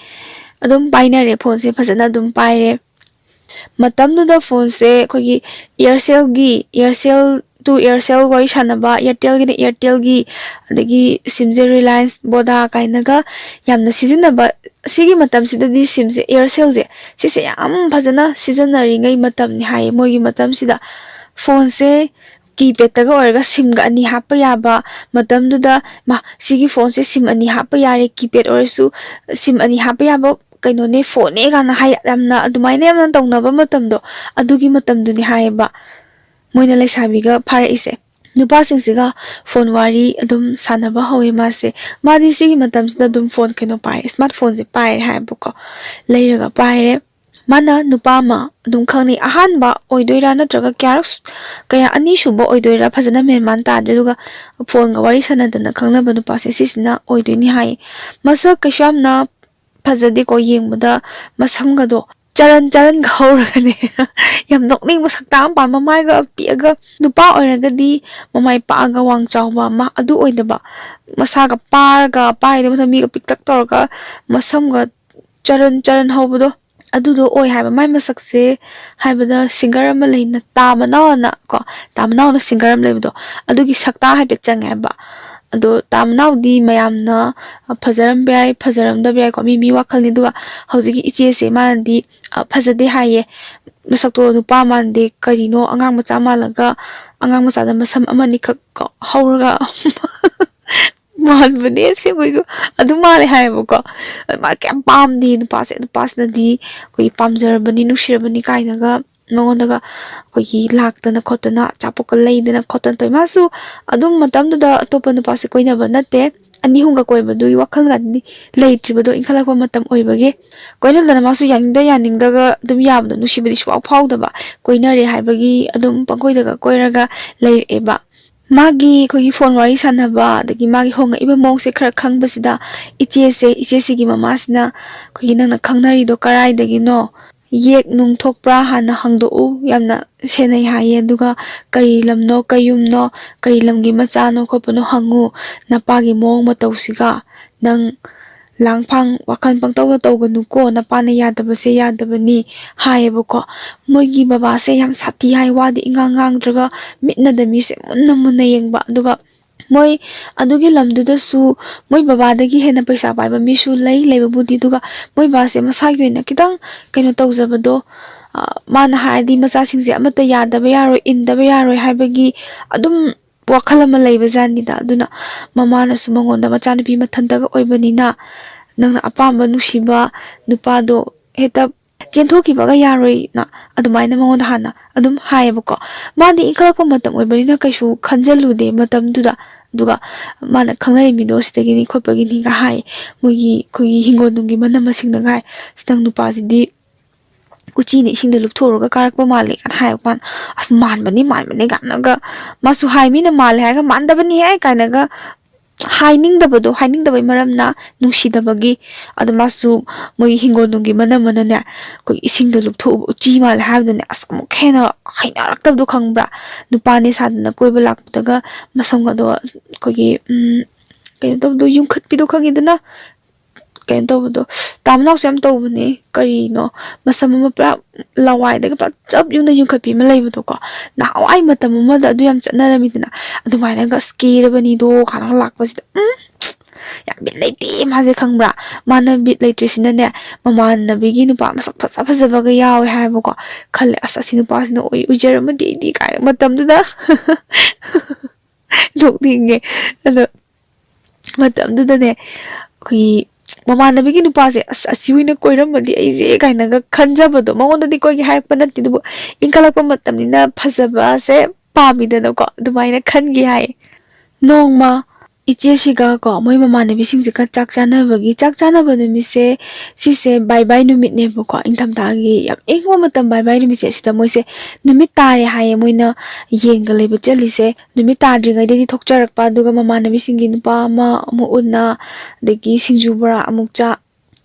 ꯑꯗꯨꯝ ꯄꯥꯏꯅꯔꯦ, ꯐꯣꯟꯁꯦ ꯐꯖꯅ ꯑꯗꯨꯝ ꯄꯥꯏꯔꯦ꯫ ꯃꯇꯝꯗꯨꯗ ꯐꯣꯟꯁꯦ ꯑꯩꯈꯣꯏꯒꯤ Aircel-ꯒꯤ, Aircel to Aircel ꯋꯥꯔꯤ ꯁꯥꯟꯅꯕ, Airtel-ꯒꯤꯅ Airtel-ꯒꯤ, ꯑꯗꯒꯤ ꯁꯤꯝꯁꯦ Reliance, Voda ꯀꯥꯏꯅꯒ ꯌꯥꯝꯅ ꯁꯤꯖꯤꯟꯅꯕ꯫ ꯁꯤꯒꯤ ꯃꯇꯝꯁꯤꯗꯗꯤ ꯁꯤꯝꯁꯦ, Aircel-ꯁꯦ, ꯁꯤꯁꯦ ꯌꯥꯝ ꯐꯖꯅ ꯁꯤꯖꯤꯟꯅꯔꯤꯉꯩ ꯃꯇꯝꯅꯤ ꯍꯥꯏꯌꯦ꯫ ꯃꯣꯏꯒꯤ ꯃꯇꯝꯁꯤꯗ ꯐꯣꯟꯁꯦ keypad-ꯇꯒ ꯑꯣꯏꯔꯒ ꯁꯤꯝꯒ ꯑꯅꯤ ꯍꯥꯞꯄ ꯌꯥꯕ ꯃꯇꯝꯗꯨꯗ, "ꯃꯥ, ꯁꯤꯒꯤ ꯐꯣꯟꯁꯦ ꯁꯤꯝ ꯑꯅꯤ ꯍꯥꯞꯄ ꯌꯥꯔꯦ, keypad ꯑꯣꯏꯔꯁꯨ ꯁꯤꯝ ꯑꯅꯤ ꯍꯥꯞꯄ ꯌꯥꯕ ꯀꯩꯅꯣꯅꯦ, ꯐꯣꯟꯅꯦ" ꯀꯥꯏꯅ ꯍꯥꯏ, ꯌꯥꯝꯅ ꯑꯗꯨꯃꯥꯏꯅ ꯌꯥꯝꯅ ꯇꯧꯅꯕ ꯃꯇꯝꯗꯣ, ꯑꯗꯨꯒꯤ ꯃꯇꯝꯗꯨꯅꯤ ꯍꯥꯏꯌꯦꯕ꯫ ꯃꯣꯏꯅ ꯂꯩꯁꯥꯕꯤꯒ ꯐꯥꯔꯛꯏꯁꯦ꯫ ꯅꯨꯄꯥꯁꯤꯡꯁꯤꯒ ꯐꯣꯟ ꯋꯥꯔꯤ ꯑꯗꯨꯝ ꯁꯥꯟꯅꯕ ꯍꯧꯋꯦ ꯃꯥꯁꯦ꯫ ꯃꯥꯗꯤ ꯁꯤꯒꯤ ꯃꯇꯝꯁꯤꯗ ꯑꯗꯨꯝ ꯐꯣꯟ ꯀꯩꯅꯣ ꯄꯥꯏ, smart phone-ꯁꯦ ꯄꯥꯏꯔꯦ ꯍꯥꯏꯕꯀꯣ꯫ ꯂꯩꯔꯒ ꯄꯥꯏꯔꯦ꯫ ꯃꯥꯅ ꯅꯨꯄꯥ ꯑꯃ ꯑꯗꯨꯝ ꯈꯪꯅꯩ, ꯑꯍꯥꯟꯕ ꯑꯣꯏꯗꯣꯏꯔꯥ ꯅꯠꯇ꯭ꯔꯒ ꯀꯌꯥꯔꯛ ꯁꯨ-, ꯀꯌꯥ, ꯑꯅꯤꯁꯨꯕ ꯑꯣꯏꯗꯣꯏꯔꯥ ꯐꯖꯅ ꯃꯦꯟ ꯃꯥꯟ ꯇꯥꯗ꯭ꯔꯦ꯫ ꯑꯗꯨꯒ ꯐꯣꯟꯒ ꯋꯥꯔꯤ ꯁꯥꯟꯅꯗꯅ ꯈꯪꯅꯕ ꯅꯨꯄꯥꯁꯦ ꯁꯤꯁꯤꯅ ꯑꯣꯏꯗꯣꯏꯅꯤ ꯍꯥꯏꯌꯦ꯫ ꯃꯁꯛ ꯀꯩꯁꯨ ꯌꯥꯝꯅ ꯐꯖꯗꯦꯀꯣ, ꯌꯦꯡꯕꯗ ꯃꯁꯝꯒꯗꯣ ꯆꯔꯟ ꯆꯔꯟꯒ ꯍꯧꯔꯒꯅꯦ꯫ ꯌꯥꯝ ꯅꯣꯛꯅꯤꯡꯕ ꯁꯛꯇꯥꯛ ꯑꯃ ꯄꯥꯝꯕ, ꯃꯥꯏꯒ ꯄꯤꯛꯑꯒ, ꯅꯨꯄꯥ ꯑꯣꯏꯔꯒꯗꯤ ꯃꯃꯥꯏ ꯄꯥꯛꯑꯒ ꯋꯥꯡ ꯆꯥꯎꯕ ꯑꯃ, ꯑꯗꯨ ꯑꯣꯏꯗꯕ, ꯃꯁꯥꯒ ꯄꯥꯔꯒ, ꯄꯥꯏꯗꯕ ꯃꯇꯝꯗ ꯃꯤꯒ ꯄꯤꯛꯇꯛ ꯇꯧꯔꯒ ꯃꯁꯝꯒ ꯆꯔꯟ ꯆꯔꯟ ꯍꯧꯕꯗꯣ, ꯑꯗꯨꯗꯣ ꯑꯣꯏ ꯍꯥꯏꯕ꯫ ꯃꯥꯏ ꯃꯁꯛꯁꯦ ꯍꯥꯏꯕꯗ ꯁꯤꯡꯒꯔ ꯑꯃ ꯂꯩꯅ, ꯇꯥ ꯃꯅꯥꯎꯅ ꯀꯣ, ꯇꯥ ꯃꯅꯥꯎꯅ ꯁꯤꯡꯒꯔ ꯑꯃ ꯂꯩꯕꯗꯣ, ꯑꯗꯨꯒꯤ ꯁꯛꯇꯥ ꯍꯥꯏꯐꯦꯠ ꯆꯪꯉꯦ ꯍꯥꯏꯕ꯫ ꯑꯗꯣ ꯇꯥ ꯃꯅꯥꯎꯗꯤ ꯃꯌꯥꯝꯅ, ꯑ, ꯐꯖꯔꯝꯕ ꯌꯥꯏ, ꯐꯖꯔꯝꯗꯕ ꯌꯥꯏꯀꯣ, ꯃꯤ ꯃꯤ ꯋꯥꯈꯜꯅꯤ꯫ ꯑꯗꯨꯒ ꯍꯧꯖꯤꯛꯀꯤ ꯏꯆꯦꯁꯦ, ꯃꯥꯅꯗꯤ, ꯑ, ꯐꯖꯗꯦ ꯍꯥꯏꯌꯦ, ꯃꯁꯛꯇꯣ ꯅꯨꯄꯥ ꯃꯥꯟꯗꯦ, ꯀꯔꯤꯅꯣ, ꯑꯉꯥꯡ ꯃꯆꯥ ꯃꯥꯜꯂꯒ, ꯑꯉꯥꯡ ꯃꯆꯥꯗ ꯃꯁꯝ ꯑꯃꯅꯤꯈꯛ ꯀꯣ ꯍꯧꯔꯒ ꯃꯥꯟꯕꯅꯦ ꯑꯁꯦꯡꯕꯩꯁꯨ꯫ ꯑꯗꯨ ꯃꯥꯜꯂꯦ ꯍꯥꯏꯌꯦꯕꯀꯣ꯫ ꯑꯗꯨ ꯃꯥ ꯀꯌꯥꯝ ꯄꯥꯝꯗꯦ ꯅꯨꯄꯥꯁꯦ꯫ ꯅꯨꯄꯥꯁꯤꯅꯗꯤ ꯑꯩꯈꯣꯏꯒꯤ ꯄꯥꯝꯖꯔꯕꯅꯤ, ꯅꯨꯡꯁꯤꯔꯕꯅꯤ ꯀꯥꯏꯅꯒ ꯃꯉꯣꯟꯗꯒ ꯑꯩꯈꯣꯏꯒꯤ ꯂꯥꯛꯇꯅ ꯈꯣꯠꯇꯅ, ꯑꯆꯥꯄꯣꯠꯀ ꯂꯩꯗꯅ ꯈꯣꯠꯇꯅ ꯇꯧꯋꯤ꯫ ꯃꯥꯁꯨ ꯑꯗꯨꯝ ꯃꯇꯝꯗꯨꯗ ꯑꯇꯣꯞꯄ ꯅꯨꯄꯥꯁꯦ ꯀꯣꯏꯅꯕ ꯅꯠꯇꯦ꯫ ꯑꯅꯤ ꯑꯍꯨꯝꯒ ꯀꯣꯏꯕꯗꯨꯒꯤ ꯋꯥꯈꯜꯒꯗꯤ ꯂꯩꯇ꯭ꯔꯤꯕꯗꯣ, ꯏꯟꯈꯠꯂꯛꯄ ꯃꯇꯝ ꯑꯣꯏꯕꯒꯤ꯫ ꯀꯣꯏꯅꯗꯅ ꯃꯥꯁꯨ ꯌꯥꯅꯤꯡꯗ ꯌꯥꯅꯤꯡꯗꯒ ꯑꯗꯨꯝ ꯌꯥꯕꯗꯣ, ꯅꯨꯡꯁꯤꯕꯗꯤ ꯁꯨꯡꯐꯥꯎ ꯐꯥꯎꯗꯕ, ꯀꯣꯏꯅꯔꯦ ꯍꯥꯏꯕꯒꯤ ꯑꯗꯨꯝ ꯄꯪꯀꯣꯏꯗꯒ ꯀꯣꯏꯔꯒ ꯂꯩꯔꯛꯑꯦꯕ꯫ ꯃꯥꯒꯤ ꯑꯩꯈꯣꯏꯒꯤ ꯐꯣꯟ ꯋꯥꯔꯤ ꯁꯥꯟꯅꯕ, ꯑꯗꯒꯤ ꯃꯥꯒꯤ ꯍꯣꯡꯉꯛꯏꯕ ꯃꯑꯣꯡꯁꯦ ꯈꯔ ꯈꯪꯕꯁꯤꯗ, ꯏꯆꯦꯁꯦ, ꯏꯆꯦꯁꯤꯒꯤ ꯃꯃꯥꯁꯤꯅ ꯑꯩꯈꯣꯏꯒꯤ "ꯅꯪꯅ ꯈꯪꯅꯔꯤꯗꯣ ꯀꯔꯥꯏꯗꯒꯤꯅꯣ? ꯌꯦꯛ ꯅꯨꯡ ꯊꯣꯛꯄ꯭ꯔꯥ ꯍꯥꯟꯅ ꯍꯪꯗꯣꯛꯎ, ꯌꯥꯝꯅ ꯁꯦꯟꯅꯩ ꯍꯥꯏꯌꯦ꯫ ꯑꯗꯨꯒ ꯀꯔꯤ ꯂꯝꯅꯣ, ꯀꯩ ꯌꯨꯝꯅꯣ, ꯀꯔꯤ ꯂꯝꯒꯤ ꯃꯆꯥꯅꯣ ꯈꯣꯠꯄꯅꯣ ꯍꯪꯉꯨ꯫ ꯅꯄꯥꯒꯤ ꯃꯑꯣꯡ ꯃꯇꯧꯁꯤꯒ ꯅꯪ ꯂꯥꯡꯐꯥꯡ ꯋꯥꯈꯜ ꯄꯪꯇꯧꯗ ꯇꯧꯒꯅꯨꯀꯣ, ꯅꯄꯥꯅ ꯌꯥꯗꯕꯁꯦ ꯌꯥꯗꯕꯅꯤ" ꯍꯥꯏꯌꯦꯕꯀꯣ꯫ ꯃꯣꯏꯒꯤ ꯕꯕꯥꯁꯦ ꯌꯥꯝ ꯁꯥꯊꯤ ꯍꯥꯏ, ꯋꯥꯗꯤ ꯏꯉꯥꯡ ꯉꯥꯡꯗ꯭ꯔꯒ ꯃꯤꯠꯅꯗ ꯃꯤꯁꯦ ꯃꯨꯟꯅ ꯃꯨꯟꯅ ꯌꯦꯡꯕ꯫ ꯑꯗꯨꯒ ꯃꯣꯏ ꯑꯗꯨꯒꯤ ꯂꯝꯗꯨꯗꯁꯨ ꯃꯣꯏ ꯕꯕꯥꯗꯒꯤ ꯍꯦꯟꯅ ꯄꯩꯁꯥ ꯄꯥꯏꯕ ꯃꯤꯁꯨ ꯂꯩ, ꯂꯩꯕꯕꯨꯗꯤ꯫ ꯑꯗꯨꯒ ꯃꯣꯏ ꯕꯕꯥꯁꯦ ꯃꯁꯥꯒꯤ ꯑꯣꯏꯅ ꯈꯤꯇꯪ ꯀꯩꯅꯣ ꯇꯧꯖꯕꯗꯣ, ꯑ, ꯃꯥꯅ ꯍꯥꯏꯔꯗꯤ ꯃꯆꯥꯁꯤꯡꯁꯦ ꯑꯃꯠꯇ ꯌꯥꯗꯕ ꯌꯥꯔꯣꯏ, ꯏꯟꯗꯕ ꯌꯥꯔꯣꯏ ꯍꯥꯏꯕꯒꯤ ꯑꯗꯨꯝ ꯋꯥꯈꯜ ꯑꯃ ꯂꯩꯕ ꯖꯥꯠꯅꯤꯗ꯫ ꯑꯗꯨꯅ ꯃꯃꯥꯅꯁꯨ ꯃꯉꯣꯟꯗ ꯃꯆꯥꯅꯨꯄꯤ ꯃꯊꯟꯇꯒ ꯑꯣꯏꯕꯅꯤꯅ, "ꯅꯪꯅ ꯑꯄꯥꯝꯕ ꯅꯨꯡꯁꯤꯕ ꯅꯨꯄꯥꯗꯣ ꯍꯦꯛꯇ ꯆꯦꯟꯊꯣꯛꯈꯤꯕꯒ ꯌꯥꯔꯣꯏꯅ" ꯑꯗꯨꯃꯥꯏꯅ ꯃꯉꯣꯟꯗ ꯍꯥꯟꯅ ꯑꯗꯨꯝ ꯍꯥꯏꯌꯦꯕꯀꯣ꯫ ꯃꯥꯗꯤ ꯏꯟꯈꯠꯂꯛꯄ ꯃꯇꯝ ꯑꯣꯏꯕꯅꯤꯅ ꯀꯩꯁꯨ ꯈꯟꯖꯜꯂꯨꯗꯦ ꯃꯇꯝꯗꯨꯗ꯫ ꯑꯗꯨꯒ ꯃꯥꯅ ꯈꯪꯅꯔꯤꯕ ꯃꯤꯗꯣ ꯁꯤꯗꯒꯤꯅꯤ ꯈꯣꯠꯄꯒꯤꯅꯤꯒ ꯍꯥꯏ, ꯃꯣꯏꯒꯤ ꯑꯩꯈꯣꯏꯒꯤ ꯍꯤꯡꯒꯣꯜ ꯅꯨꯡꯒꯤ ꯃꯅꯥ ꯃꯁꯤꯡꯗꯒ ꯍꯥꯏ꯫ "ꯑꯁ, ꯅꯪ ꯅꯨꯄꯥꯁꯤꯗꯤ ꯎꯆꯤꯅ ꯏꯁꯤꯡꯗ ꯂꯨꯞꯊꯣꯛꯎꯔꯒ ꯀꯥꯔꯛꯄ ꯃꯥꯜꯂꯦ ꯀꯥꯏꯅ ꯍꯥꯏꯔꯛꯄ ꯀꯥꯟꯗ, "ꯑꯁ, ꯃꯥꯟꯕꯅꯤ, ꯃꯥꯟꯕꯅꯤ" ꯀꯥꯏꯅꯒ, ꯃꯥꯁꯨ ꯍꯥꯏ, ꯃꯤꯅ "ꯃꯥꯜꯂꯦ" ꯍꯥꯏꯔꯒ "ꯃꯥꯟꯗꯕꯅꯤꯍꯦ" ꯀꯥꯏꯅꯒ ꯍꯥꯏꯅꯤꯡꯗꯕꯗꯣ, ꯍꯥꯏꯅꯤꯡꯗꯕꯩ ꯃꯔꯝꯅ ꯅꯨꯡꯁꯤꯗꯕꯒꯤ꯫ ꯑꯗꯣ ꯃꯥꯁꯨ ꯃꯣꯏꯒꯤ ꯍꯤꯡꯒꯣꯜꯅꯨꯡꯒꯤ ꯃꯅꯝ ꯃꯅꯅꯦ, ꯑꯩꯈꯣꯏ ꯏꯁꯤꯡꯗ ꯂꯨꯞꯊꯣꯛꯎꯕ ꯎꯆꯤ ꯃꯥꯜꯂꯦ ꯍꯥꯏꯕꯗꯨꯅꯦ, ꯑꯁ, ꯑꯃꯨꯛ ꯍꯦꯟꯅ ꯍꯩꯅꯔꯛꯇꯕꯗꯣ ꯈꯪꯕ꯭ꯔꯥ? ꯅꯨꯄꯥꯅꯦ ꯁꯥꯗꯅ ꯀꯣꯏꯕ ꯂꯥꯛꯄꯗꯒ ꯃꯁꯝꯒꯗꯣ ꯑꯩꯈꯣꯏꯒꯤ, ꯎꯝ, ꯀꯩꯅꯣ ꯇꯧꯕꯗꯣ, ꯌꯨꯡꯈꯠꯄꯤꯗꯣ ꯈꯪꯉꯤꯗꯅ? ꯀꯩꯅꯣ ꯇꯧꯕꯗꯣ, ꯇꯥ ꯃꯅꯥꯎꯁꯨ ꯌꯥꯝ ꯇꯧꯕꯅꯦ꯫ ꯀꯔꯤꯅꯣ, ꯃꯁꯝ ꯑꯃ ꯄꯨꯔꯥ ꯂꯋꯥꯏꯗꯒꯤ ꯄꯨꯔꯥ ꯆꯞ ꯌꯨꯡꯅ ꯌꯨꯡꯈꯠꯄꯤ ꯑꯃ ꯂꯩꯕꯗꯣꯀꯣ, ꯅꯍꯥꯟꯋꯥꯏ ꯃꯇꯝ ꯑꯃꯗ ꯑꯗꯨ ꯌꯥꯝ ꯆꯠꯅꯔꯝꯃꯤꯗꯅ꯫ ꯑꯗꯨꯃꯥꯏꯅꯒ ꯑꯁ ꯀꯦꯔꯕꯅꯤꯗꯣ ꯀꯥꯏꯅꯒ ꯂꯥꯛꯄꯁꯤꯗ, ꯎꯝ, ꯌꯥꯝ ꯕꯤꯠ ꯂꯩꯇꯦ ꯃꯥꯁꯦ, ꯈꯪꯕ꯭ꯔꯥ? ꯃꯥꯅ ꯕꯤꯠ ꯂꯩꯇ꯭ꯔꯤꯁꯤꯅꯅꯦ, ꯃꯃꯥꯟꯅꯕꯤꯒꯤ ꯅꯨꯄꯥ ꯃꯁꯛ ꯐꯖ ꯐꯖꯕꯒ ꯌꯥꯎꯋꯦ ꯍꯥꯏꯕꯀꯣ, ꯈꯜꯂꯦ, "ꯑꯁ, ꯑꯁꯤ ꯅꯨꯄꯥꯁꯤꯅ ꯑꯣꯏ ꯑꯣꯏꯖꯔꯝꯃꯗꯤ ꯑꯩꯗꯤ" ꯀꯥꯏꯅ ꯃꯇꯝꯗꯨꯗ꯫ ꯅꯣꯛꯅꯤꯡꯉꯦ꯫ ꯑꯗꯣ ꯃꯇꯝꯗꯨꯗꯅꯦ, ꯑꯩꯈꯣꯏꯒꯤ ꯃꯃꯥꯟꯅꯕꯤꯒꯤ ꯅꯨꯄꯥꯁꯦ, "ꯑꯁ, ꯑꯁꯤ ꯑꯣꯏꯅ ꯀꯣꯏꯔꯝꯃꯗꯤ ꯑꯩꯁꯦ" ꯀꯥꯏꯅꯒ ꯈꯟꯖꯕꯗꯣ, ꯃꯉꯣꯟꯗꯗꯤ ꯀꯣꯏꯒꯦ ꯍꯥꯏꯔꯛꯄ ꯅꯠꯇꯦ, ꯑꯗꯨꯕꯨ ꯏꯟꯈꯠꯂꯛꯄ ꯃꯇꯝꯅꯤꯅ ꯐꯖꯕꯁꯦ ꯄꯥꯝꯃꯤꯗꯅꯀꯣ, ꯑꯗꯨꯃꯥꯏꯅ ꯈꯟꯒꯦ ꯍꯥꯏꯌꯦ꯫ ꯅꯣꯡꯃ ꯏꯆꯦꯁꯤꯒ ꯀꯣ, ꯃꯣꯏ ꯃꯃꯥꯟꯅꯕꯤꯁꯤꯡꯁꯤꯒ ꯆꯥꯛ ꯆꯥꯅꯕꯒꯤ, ꯆꯥꯛ ꯆꯥꯅꯕ ꯅꯨꯃꯤꯠꯁꯦ, ꯁꯤꯁꯦ ꯕꯥꯏ ꯕꯥꯏ ꯅꯨꯃꯤꯠꯅꯦꯕꯀꯣ, ꯏꯪꯊꯝꯊꯥꯒꯤ ꯌꯥꯝ ꯏꯪꯕ ꯃꯇꯝ, ꯕꯥꯏ ꯕꯥꯏ ꯅꯨꯃꯤꯠꯁꯦ, ꯁꯤꯗ ꯃꯣꯏꯁꯦ ꯅꯨꯃꯤꯠ ꯇꯥꯔꯦ ꯍꯥꯏꯌꯦ, ꯃꯣꯏꯅ ꯌꯦꯟꯒ ꯂꯩꯕ ꯆꯠꯂꯤꯁꯦ꯫ ꯅꯨꯃꯤꯠ ꯇꯥꯗ꯭ꯔꯤꯉꯩꯗꯗꯤ ꯊꯣꯛꯆꯔꯛꯄ, ꯑꯗꯨꯒ ꯃꯃꯥꯟꯅꯕꯤꯁꯤꯡꯒꯤ ꯅꯨꯄꯥ ꯑꯃ ꯑꯃꯨꯛ ꯎꯅ, ꯑꯗꯒꯤ ꯁꯤꯡꯖꯨ ꯕꯣꯔꯥ ꯑꯃꯨꯛ ꯆꯥ,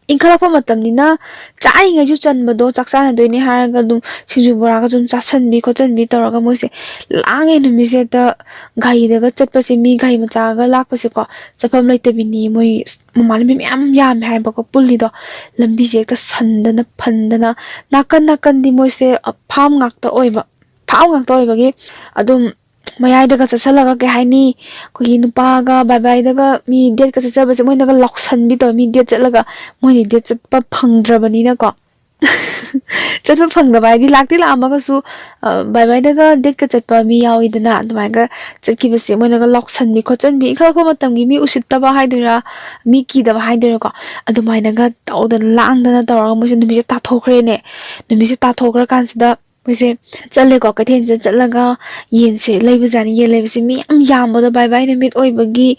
ꯏꯪꯈꯠꯂꯛꯄ ꯃꯇꯝꯅꯤꯅ ꯆꯥꯔꯤꯉꯩꯁꯨ ꯆꯟꯕꯗꯣ, ꯆꯥꯛ ꯆꯥꯅꯗꯣꯏꯅꯦ ꯍꯥꯏꯔꯒ ꯑꯗꯨꯝ ꯁꯤꯡꯖꯨ ꯕꯣꯔꯥꯒ ꯁꯨꯝ ꯆꯥꯁꯟꯕꯤ ꯈꯣꯠꯆꯟꯕꯤ ꯇꯧꯔꯒ ꯃꯣꯏꯁꯦ ꯂꯥꯡꯉꯦ ꯅꯨꯃꯤꯠꯁꯦ ꯍꯦꯛꯇ꯫ ꯒꯥꯔꯤꯗꯒ ꯆꯠꯄꯁꯦ, ꯃꯤ ꯒꯥꯔꯤ ꯃꯆꯥꯒ ꯂꯥꯛꯄꯁꯦꯀꯣ, ꯆꯠꯐꯝ ꯂꯩꯇꯕꯤꯅꯤ꯫ ꯃꯣꯏ ꯃꯃꯥꯟꯅꯕꯤ ꯃꯌꯥꯝ ꯌꯥꯝꯃꯦ ꯍꯥꯏꯕꯀꯣ ꯄꯨꯜꯂꯤꯗꯣ, ꯂꯝꯕꯤꯁꯦ ꯍꯦꯛꯇ ꯁꯟꯗꯅ ꯐꯟꯗꯅ, ꯅꯥꯀꯟ ꯅꯥꯀꯟꯗꯤ ꯃꯣꯏꯁꯦ, ꯑ, ꯐꯥꯝ ꯉꯥꯛꯇ ꯑꯣꯏꯕ, ꯐꯥꯝ ꯉꯥꯛꯇ ꯑꯣꯏꯕꯒꯤ ꯑꯗꯨꯝ ꯃꯌꯥꯏꯗꯒ ꯆꯠꯁꯜꯂꯒ, ꯀꯩ ꯍꯥꯏꯅꯤ, ꯑꯩꯈꯣꯏꯒꯤ ꯅꯨꯄꯥꯒ ꯕꯥꯏ ꯕꯥꯏꯗꯒ ꯃꯤ ꯗꯦꯠꯀ ꯆꯠꯆꯕꯁꯦ ꯃꯣꯏꯅꯒ ꯂꯥꯎꯁꯟꯕꯤ ꯇꯧꯋꯦ, ꯃꯤ ꯗꯦꯠ ꯆꯠꯂꯒ꯫ ꯃꯣꯏꯗꯤ ꯗꯦꯠ ꯆꯠꯄ ꯐꯪꯗ꯭ꯔꯕꯅꯤꯅꯀꯣ꯫ ꯆꯠꯄ ꯐꯪꯗꯕ ꯍꯥꯏꯗꯤ ꯂꯥꯛꯇꯤ ꯂꯥꯛꯑꯝꯃꯒꯁꯨ, ꯑ, ꯕꯥꯏ ꯕꯥꯏꯗꯒ ꯗꯦꯠꯀ ꯆꯠꯄ ꯃꯤ ꯌꯥꯎꯋꯤꯗꯅ, ꯑꯗꯨꯃꯥꯏꯅꯒ ꯆꯠꯈꯤꯕꯁꯦ ꯃꯣꯏꯅꯒ ꯂꯥꯎꯁꯟꯕꯤ ꯈꯣꯠꯆꯟꯕꯤ, ꯏꯟꯈꯠꯂꯛꯄ ꯃꯇꯝꯒꯤ ꯃꯤ ꯎꯁꯤꯠꯇꯕ ꯍꯥꯏꯗꯣꯏꯔꯥ, ꯃꯤ ꯀꯤꯗꯕ ꯍꯥꯏꯗꯣꯏꯔꯥꯀꯣ, ꯑꯗꯨꯃꯥꯏꯅꯒ ꯇꯧꯗꯅ ꯂꯥꯡꯗꯅ ꯇꯧꯔꯒ ꯃꯣꯏꯁꯦ ꯅꯨꯃꯤꯠꯁꯦ ꯇꯥꯊꯣꯛꯈ꯭ꯔꯦꯅꯦ꯫ ꯅꯨꯃꯤꯠꯁꯦ ꯇꯥꯊꯣꯛꯈ꯭ꯔꯀꯥꯟꯁꯤꯗ ꯃꯣꯏꯁꯦ ꯆꯠꯂꯦꯀꯣ, ꯀꯩꯊꯦꯜꯁꯤꯗ ꯆꯠꯂꯒ ꯌꯦꯟꯁꯦ ꯂꯩꯕꯖꯥꯠꯅꯤ꯫ ꯌꯦꯟ ꯂꯩꯕꯁꯦ ꯃꯤ ꯌꯥꯝ ꯌꯥꯝꯕꯗꯣ, ꯕꯥꯏ ꯕꯥꯏ ꯅꯨꯃꯤꯠ ꯑꯣꯏꯕꯒꯤ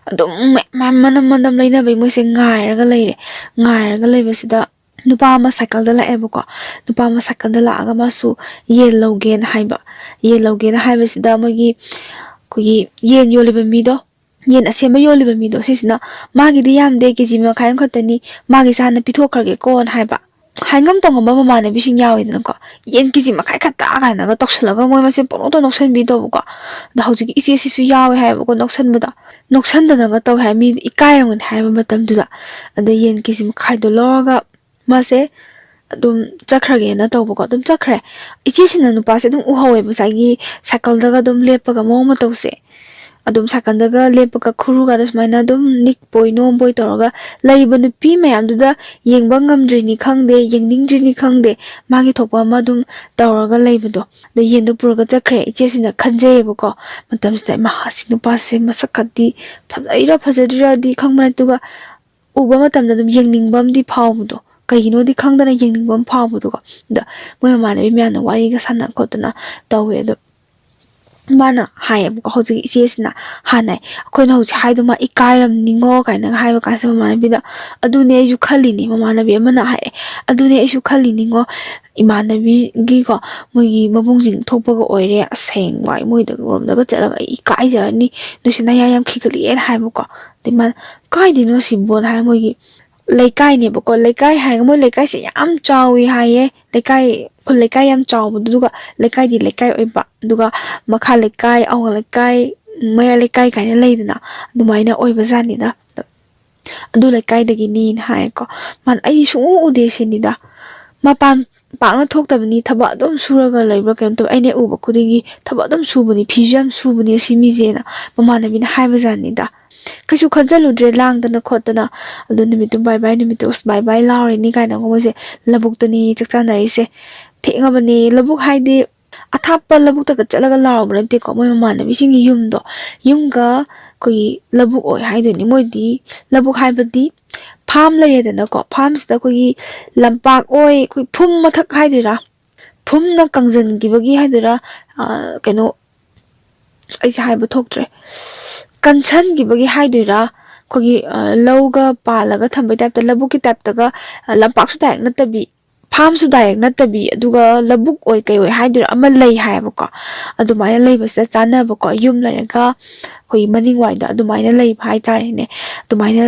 ꯑꯗꯨꯝ ꯃꯌꯥꯝ ꯃꯅꯝ ꯃꯅꯝ ꯂꯩꯅꯕꯩ ꯃꯣꯏꯁꯦ ꯉꯥꯏꯔꯒ ꯂꯩꯔꯦ꯫ ꯉꯥꯏꯔꯒ ꯂꯩꯕꯁꯤꯗ ꯅꯨꯄꯥ ꯑꯃ ꯁꯥꯏꯀꯜꯗ ꯂꯥꯛꯑꯦꯕꯀꯣ꯫ ꯅꯨꯄꯥ ꯑꯃ ꯁꯥꯏꯀꯜꯗ ꯂꯥꯛꯑꯒ ꯃꯥꯁꯨ ꯌꯦꯟ ꯂꯧꯒꯦꯅ ꯍꯥꯏꯕ꯫ ꯌꯦꯟ ꯂꯧꯒꯦꯅ ꯍꯥꯏꯕꯁꯤꯗ ꯃꯣꯏꯒꯤ, ꯑꯩꯈꯣꯏꯒꯤ ꯌꯦꯟ ꯌꯣꯜꯂꯤꯕ ꯃꯤꯗꯣ, ꯌꯦꯟ ꯑꯁꯦꯝꯕ ꯌꯣꯜꯂꯤꯕ ꯃꯤꯗꯣ, ꯁꯤꯁꯤꯅ "ꯃꯥꯒꯤꯗꯤ ꯌꯥꯝꯗꯦ, ꯀꯦ ꯖꯤ ꯃꯈꯥꯏ ꯑꯃꯈꯛꯇꯅꯤ, ꯃꯥꯒꯤꯁꯦ ꯍꯥꯟꯅ ꯄꯤꯊꯣꯛꯈ꯭ꯔꯒꯦꯀꯣꯅ" ꯍꯥꯏꯕ꯫ ꯍꯥꯏꯉꯝ ꯇꯧꯉꯝꯕ ꯃꯃꯥꯟꯅꯕꯤꯁꯤꯡ ꯌꯥꯎꯋꯤꯗꯅꯀꯣ, "ꯌꯦꯟ ꯀꯦ ꯖꯤ ꯃꯈꯥꯏ ꯈꯛꯇ" ꯀꯥꯏꯅꯒ ꯇꯧꯁꯜꯂꯒ ꯃꯣꯏ ꯃꯁꯦꯟ ꯄꯪꯅꯣꯛꯇ ꯅꯣꯛꯁꯟꯕꯤ ꯇꯧꯕꯀꯣ꯫ ꯑꯗꯣ ꯍꯧꯖꯤꯛꯀꯤ ꯏꯆꯦꯁꯤꯁꯨ ꯌꯥꯎꯋꯦ ꯍꯥꯏꯌꯦꯕꯀꯣ ꯅꯣꯛꯁꯟꯕꯗ꯫ ꯅꯣꯛꯁꯟꯗꯅꯒ ꯇꯧꯋꯦ ꯍꯥꯏ, ꯃꯤꯗꯨ ꯏꯀꯥꯏꯔꯝꯒꯅꯤ ꯍꯥꯏꯕ ꯃꯇꯝꯗꯨꯗ꯫ ꯑꯗ ꯌꯦꯟ ꯀꯦ ꯖꯤ ꯃꯈꯥꯏꯗꯣ ꯂꯧꯔꯒ ꯃꯥꯁꯦ ꯑꯗꯨꯝ ꯆꯠꯈ꯭ꯔꯒꯦꯅ ꯇꯧꯕꯀꯣ꯫ ꯑꯗꯨꯝ ꯆꯠꯈ꯭ꯔꯦ꯫ ꯏꯆꯦꯁꯤꯅ ꯅꯨꯄꯥꯁꯦ ꯑꯗꯨꯝ ꯎꯍꯧꯋꯦꯕ, ꯉꯁꯥꯏꯒꯤ ꯁꯥꯏꯀꯜꯗꯒ ꯑꯗꯨꯝ ꯂꯦꯞꯄꯒ ꯃꯑꯣꯡ ꯃꯇꯧꯁꯦ꯫ ꯑꯗꯨꯝ ꯁꯥꯏꯀꯜꯗꯒ ꯂꯦꯞꯄꯒ ꯈꯨꯔꯨꯒꯗ ꯁꯨꯃꯥꯏꯅ ꯑꯗꯨꯝ ꯅꯤꯛꯄꯣꯏ ꯅꯣꯝꯕꯣꯏ ꯇꯧꯔꯒ ꯂꯩꯕ ꯅꯨꯄꯤ ꯃꯌꯥꯝꯗꯨꯗ ꯌꯦꯡꯕ ꯉꯝꯗ꯭ꯔꯤꯅꯤ ꯈꯪꯗꯦ, ꯌꯦꯡꯅꯤꯡꯗ꯭ꯔꯤꯅꯤ ꯈꯪꯗꯦ, ꯃꯥꯒꯤ ꯊꯣꯛꯄ ꯑꯃ ꯑꯗꯨꯝ ꯇꯧꯔꯒ ꯂꯩꯕꯗꯣ꯫ ꯑꯗ ꯌꯦꯟꯗꯣ ꯄꯨꯔꯒ ꯆꯠꯈ꯭ꯔꯦ꯫ ꯏꯆꯦꯁꯤꯅ ꯈꯟꯖꯩꯌꯦꯕꯀꯣ꯫ ꯃꯇꯝꯁꯤꯗ, "ꯏꯃꯥ, ꯑꯁꯤ ꯅꯨꯄꯥꯁꯦ ꯃꯁꯛꯀꯗꯤ ꯐꯖꯩꯔꯥ ꯐꯖꯗ꯭ꯔꯤꯔꯥꯗꯤ ꯈꯪꯕ ꯅꯠꯇꯦ, ꯑꯗꯨꯒ ꯎꯕ ꯃꯇꯝꯗ ꯑꯗꯨꯝ ꯌꯦꯡꯅꯤꯡꯕ ꯑꯃꯗꯤ ꯐꯥꯎꯕꯗꯣ, ꯀꯩꯒꯤꯅꯣꯗꯤ ꯈꯪꯗꯅ ꯌꯦꯡꯅꯤꯡꯕ ꯑꯃ ꯐꯥꯎꯕꯗꯣꯀꯣ"꯫ ꯑꯗ ꯃꯣꯏ ꯃꯃꯥꯟꯅꯕꯤ ꯃꯌꯥꯝꯅ ꯋꯥꯔꯤꯒ ꯁꯥꯟꯅ ꯈꯣꯠꯇꯅ ꯇꯧꯋꯦ꯫ ꯑꯗꯣ ꯃꯥꯅ ꯍꯥꯏꯌꯦꯕꯀꯣ, ꯍꯧꯖꯤꯛ ꯏꯆꯦꯁꯤꯅ, ꯍꯥꯟꯅ ꯑꯩꯈꯣꯏꯅ ꯍꯧꯖꯤꯛ ꯍꯥꯏꯗꯣ "ꯃꯥ ꯏꯀꯥꯏꯔꯝꯅꯤꯉꯣ" ꯀꯥꯏꯅꯒ ꯍꯥꯏꯕ ꯀꯥꯟꯁꯤꯗ, ꯃꯃꯥꯟꯅꯕꯤꯗ, "ꯑꯗꯨꯅꯦ ꯑꯩꯁꯨ ꯈꯜꯂꯤꯅꯤ"꯫ ꯃꯃꯥꯟꯅꯕꯤ ꯑꯃꯅ ꯍꯥꯏꯌꯦ, "ꯑꯗꯨꯅꯦ ꯑꯩꯁꯨ ꯈꯜꯂꯤꯅꯤꯉꯣ, ꯏꯃꯥꯟꯅꯕꯤꯒꯤꯀꯣ, ꯃꯣꯏꯒꯤ ꯃꯕꯨꯡꯁꯤꯡ ꯊꯣꯛꯄꯒ ꯑꯣꯏꯔꯦ, ꯑꯁ, ꯍꯌꯦꯡꯋꯥꯏ ꯃꯣꯏꯗ ꯔꯣꯝꯗꯒ ꯆꯠꯂꯒ ꯑꯩ ꯏꯀꯥꯏꯖꯔꯅꯤ, ꯅꯨꯡꯁꯤ ꯅꯌꯥ ꯌꯥꯝ ꯈꯤꯒꯠꯂꯛꯑꯦꯅ" ꯍꯥꯏꯕꯀꯣ꯫ ꯑꯗꯩ ꯃꯥꯅ, "ꯀꯥꯏꯗꯩꯅꯣ ꯁꯤꯕꯣꯅ" ꯍꯥꯏ, ꯃꯣꯏꯒꯤ ꯂꯩꯀꯥꯏꯅꯦꯕꯀꯣ꯫ ꯂꯩꯀꯥꯏ ꯍꯥꯏꯔꯒ ꯃꯣꯏ ꯂꯩꯀꯥꯏꯁꯦ ꯌꯥꯝ ꯆꯥꯎꯋꯤ ꯍꯥꯏꯌꯦ꯫ ꯂꯩꯀꯥꯏ, ꯈꯨꯜ ꯂꯩꯀꯥꯏ ꯌꯥꯝ ꯆꯥꯎꯕꯗꯨꯒ, ꯂꯩꯀꯥꯏꯗꯤ ꯂꯩꯀꯥꯏ ꯑꯣꯏꯕ, ꯑꯗꯨꯒ ꯃꯈꯥ ꯂꯩꯀꯥꯏ, ꯑꯋꯥꯡ ꯂꯩꯀꯥꯏ, ꯃꯌꯥ ꯂꯩꯀꯥꯏ ꯀꯥꯏꯅ ꯂꯩꯗꯅ, ꯑꯗꯨꯃꯥꯏꯅ ꯑꯣꯏꯕ ꯖꯥꯠꯅꯤꯗ꯫ ꯑꯗꯨ ꯂꯩꯀꯥꯏꯗꯒꯤꯅꯤꯅ ꯍꯥꯏꯌꯦꯀꯣ꯫ ꯃꯥꯅ, "ꯑꯩꯗꯤ ꯁꯨꯡꯎ ꯎꯗꯦ" ꯁꯤꯅꯤꯗ꯫ "ꯃꯄꯥꯟ ꯄꯥꯛꯅ ꯊꯣꯛꯇꯕꯅꯤ, ꯊꯕꯛ ꯑꯗꯨꯝ ꯁꯨꯔꯒ ꯂꯩꯕ꯭ꯔꯥ ꯀꯩꯅꯣ ꯇꯧꯋꯦ, ꯑꯩꯅ ꯎꯕ ꯈꯨꯗꯤꯡꯒꯤ ꯊꯕꯛ ꯑꯗꯨꯝ ꯁꯨꯕꯅꯤ, ꯐꯤꯁꯨ ꯌꯥꯝ ꯁꯨꯕꯅꯤ ꯑꯁꯤ ꯃꯤꯁꯦꯅ" ꯃꯃꯥꯟꯅꯕꯤꯅ ꯍꯥꯏꯕ ꯖꯥꯠꯅꯤꯗ꯫ ꯀꯩꯁꯨ ꯈꯟꯖꯜꯂꯨꯗ꯭ꯔꯦ, ꯂꯥꯡꯗꯅ ꯈꯣꯠꯇꯅ꯫ ꯑꯗꯨ ꯅꯨꯃꯤꯠꯇꯨ ꯕꯥꯏ ꯕꯥꯏ, ꯅꯨꯃꯤꯠꯇꯨ ꯑꯁ ꯕꯥꯏ ꯕꯥꯏ ꯂꯥꯎꯔꯤꯅꯤ ꯀꯥꯏꯅꯒ ꯃꯣꯏꯁꯦ ꯂꯧꯕꯨꯛꯇꯅꯤ ꯆꯥꯛ ꯆꯥꯅꯔꯤꯁꯦ꯫ ꯊꯦꯡꯉꯕꯅꯤ, ꯂꯧꯕꯨꯛ ꯍꯥꯏꯗꯤ ꯑꯊꯥꯞꯄ ꯂꯧꯕꯨꯛꯇꯒ ꯆꯠꯂꯒ ꯂꯥꯎꯕ ꯅꯠꯇꯦꯀꯣ, ꯃꯣꯏ ꯃꯃꯥꯟꯅꯕꯤꯁꯤꯡꯒꯤ ꯌꯨꯝꯗꯣ, ꯌꯨꯝꯒ ꯑꯩꯈꯣꯏꯒꯤ ꯂꯧꯕꯨꯛ ꯑꯣꯏ ꯍꯥꯏꯗꯣꯏꯅꯤ꯫ ꯃꯣꯏꯗꯤ ꯂꯧꯕꯨꯛ ꯍꯥꯏꯕꯗꯤ ꯐꯥꯝ ꯂꯩꯔꯦꯗꯅꯀꯣ, ꯐꯥꯝꯁꯤꯗ ꯑꯩꯈꯣꯏꯒꯤ ꯂꯝꯄꯥꯛ ꯑꯣꯏ, ꯑꯩꯈꯣꯏ ꯐꯨꯝ ꯃꯊꯛ ꯍꯥꯏꯗꯣꯏꯔꯥ, ꯐꯨꯝꯅ ꯀꯪꯁꯤꯟꯈꯤꯕꯒꯤ ꯍꯥꯏꯗꯣꯏꯔꯥ, ꯑ, ꯀꯩꯅꯣ, ꯑꯩꯁꯦ ꯍꯥꯏꯕ ꯊꯣꯛꯇ꯭ꯔꯦ, ꯀꯟꯁꯟꯈꯤꯕꯒꯤ ꯍꯥꯏꯗꯣꯏꯔꯥ, ꯑꯩꯈꯣꯏꯒꯤ ꯂꯧꯒ ꯄꯥꯜꯂꯒ ꯊꯝꯕꯩ ꯇꯥꯏꯞꯇ, ꯂꯧꯕꯨꯛꯀꯤ ꯇꯥꯏꯞꯇꯒ, ꯂꯝꯄꯥꯛꯁꯨ ꯗꯥꯏꯔꯦꯛ ꯅꯠꯇꯕꯤ, ꯐꯥꯝꯁꯨ ꯗꯥꯏꯔꯦꯛ ꯅꯠꯇꯕꯤ, ꯑꯗꯨꯒ ꯂꯧꯕꯨꯛ ꯑꯣꯏ ꯀꯩ ꯑꯣꯏ ꯍꯥꯏꯗꯣꯏꯔꯥ, ꯑꯃ ꯂꯩ ꯍꯥꯏꯌꯦꯕꯀꯣ꯫ ꯑꯗꯨꯃꯥꯏꯅ ꯂꯩꯕꯁꯤꯗ ꯆꯥꯅꯕꯀꯣ, ꯌꯨꯝ ꯂꯩꯔꯒ ꯑꯩꯈꯣꯏꯒꯤ ꯃꯅꯤꯡ ꯋꯥꯏꯗ ꯑꯗꯨꯃꯥꯏꯅ ꯂꯩꯕ ꯍꯥꯏꯇꯥꯔꯦꯅꯦ꯫ ꯑꯗꯨꯃꯥꯏꯅ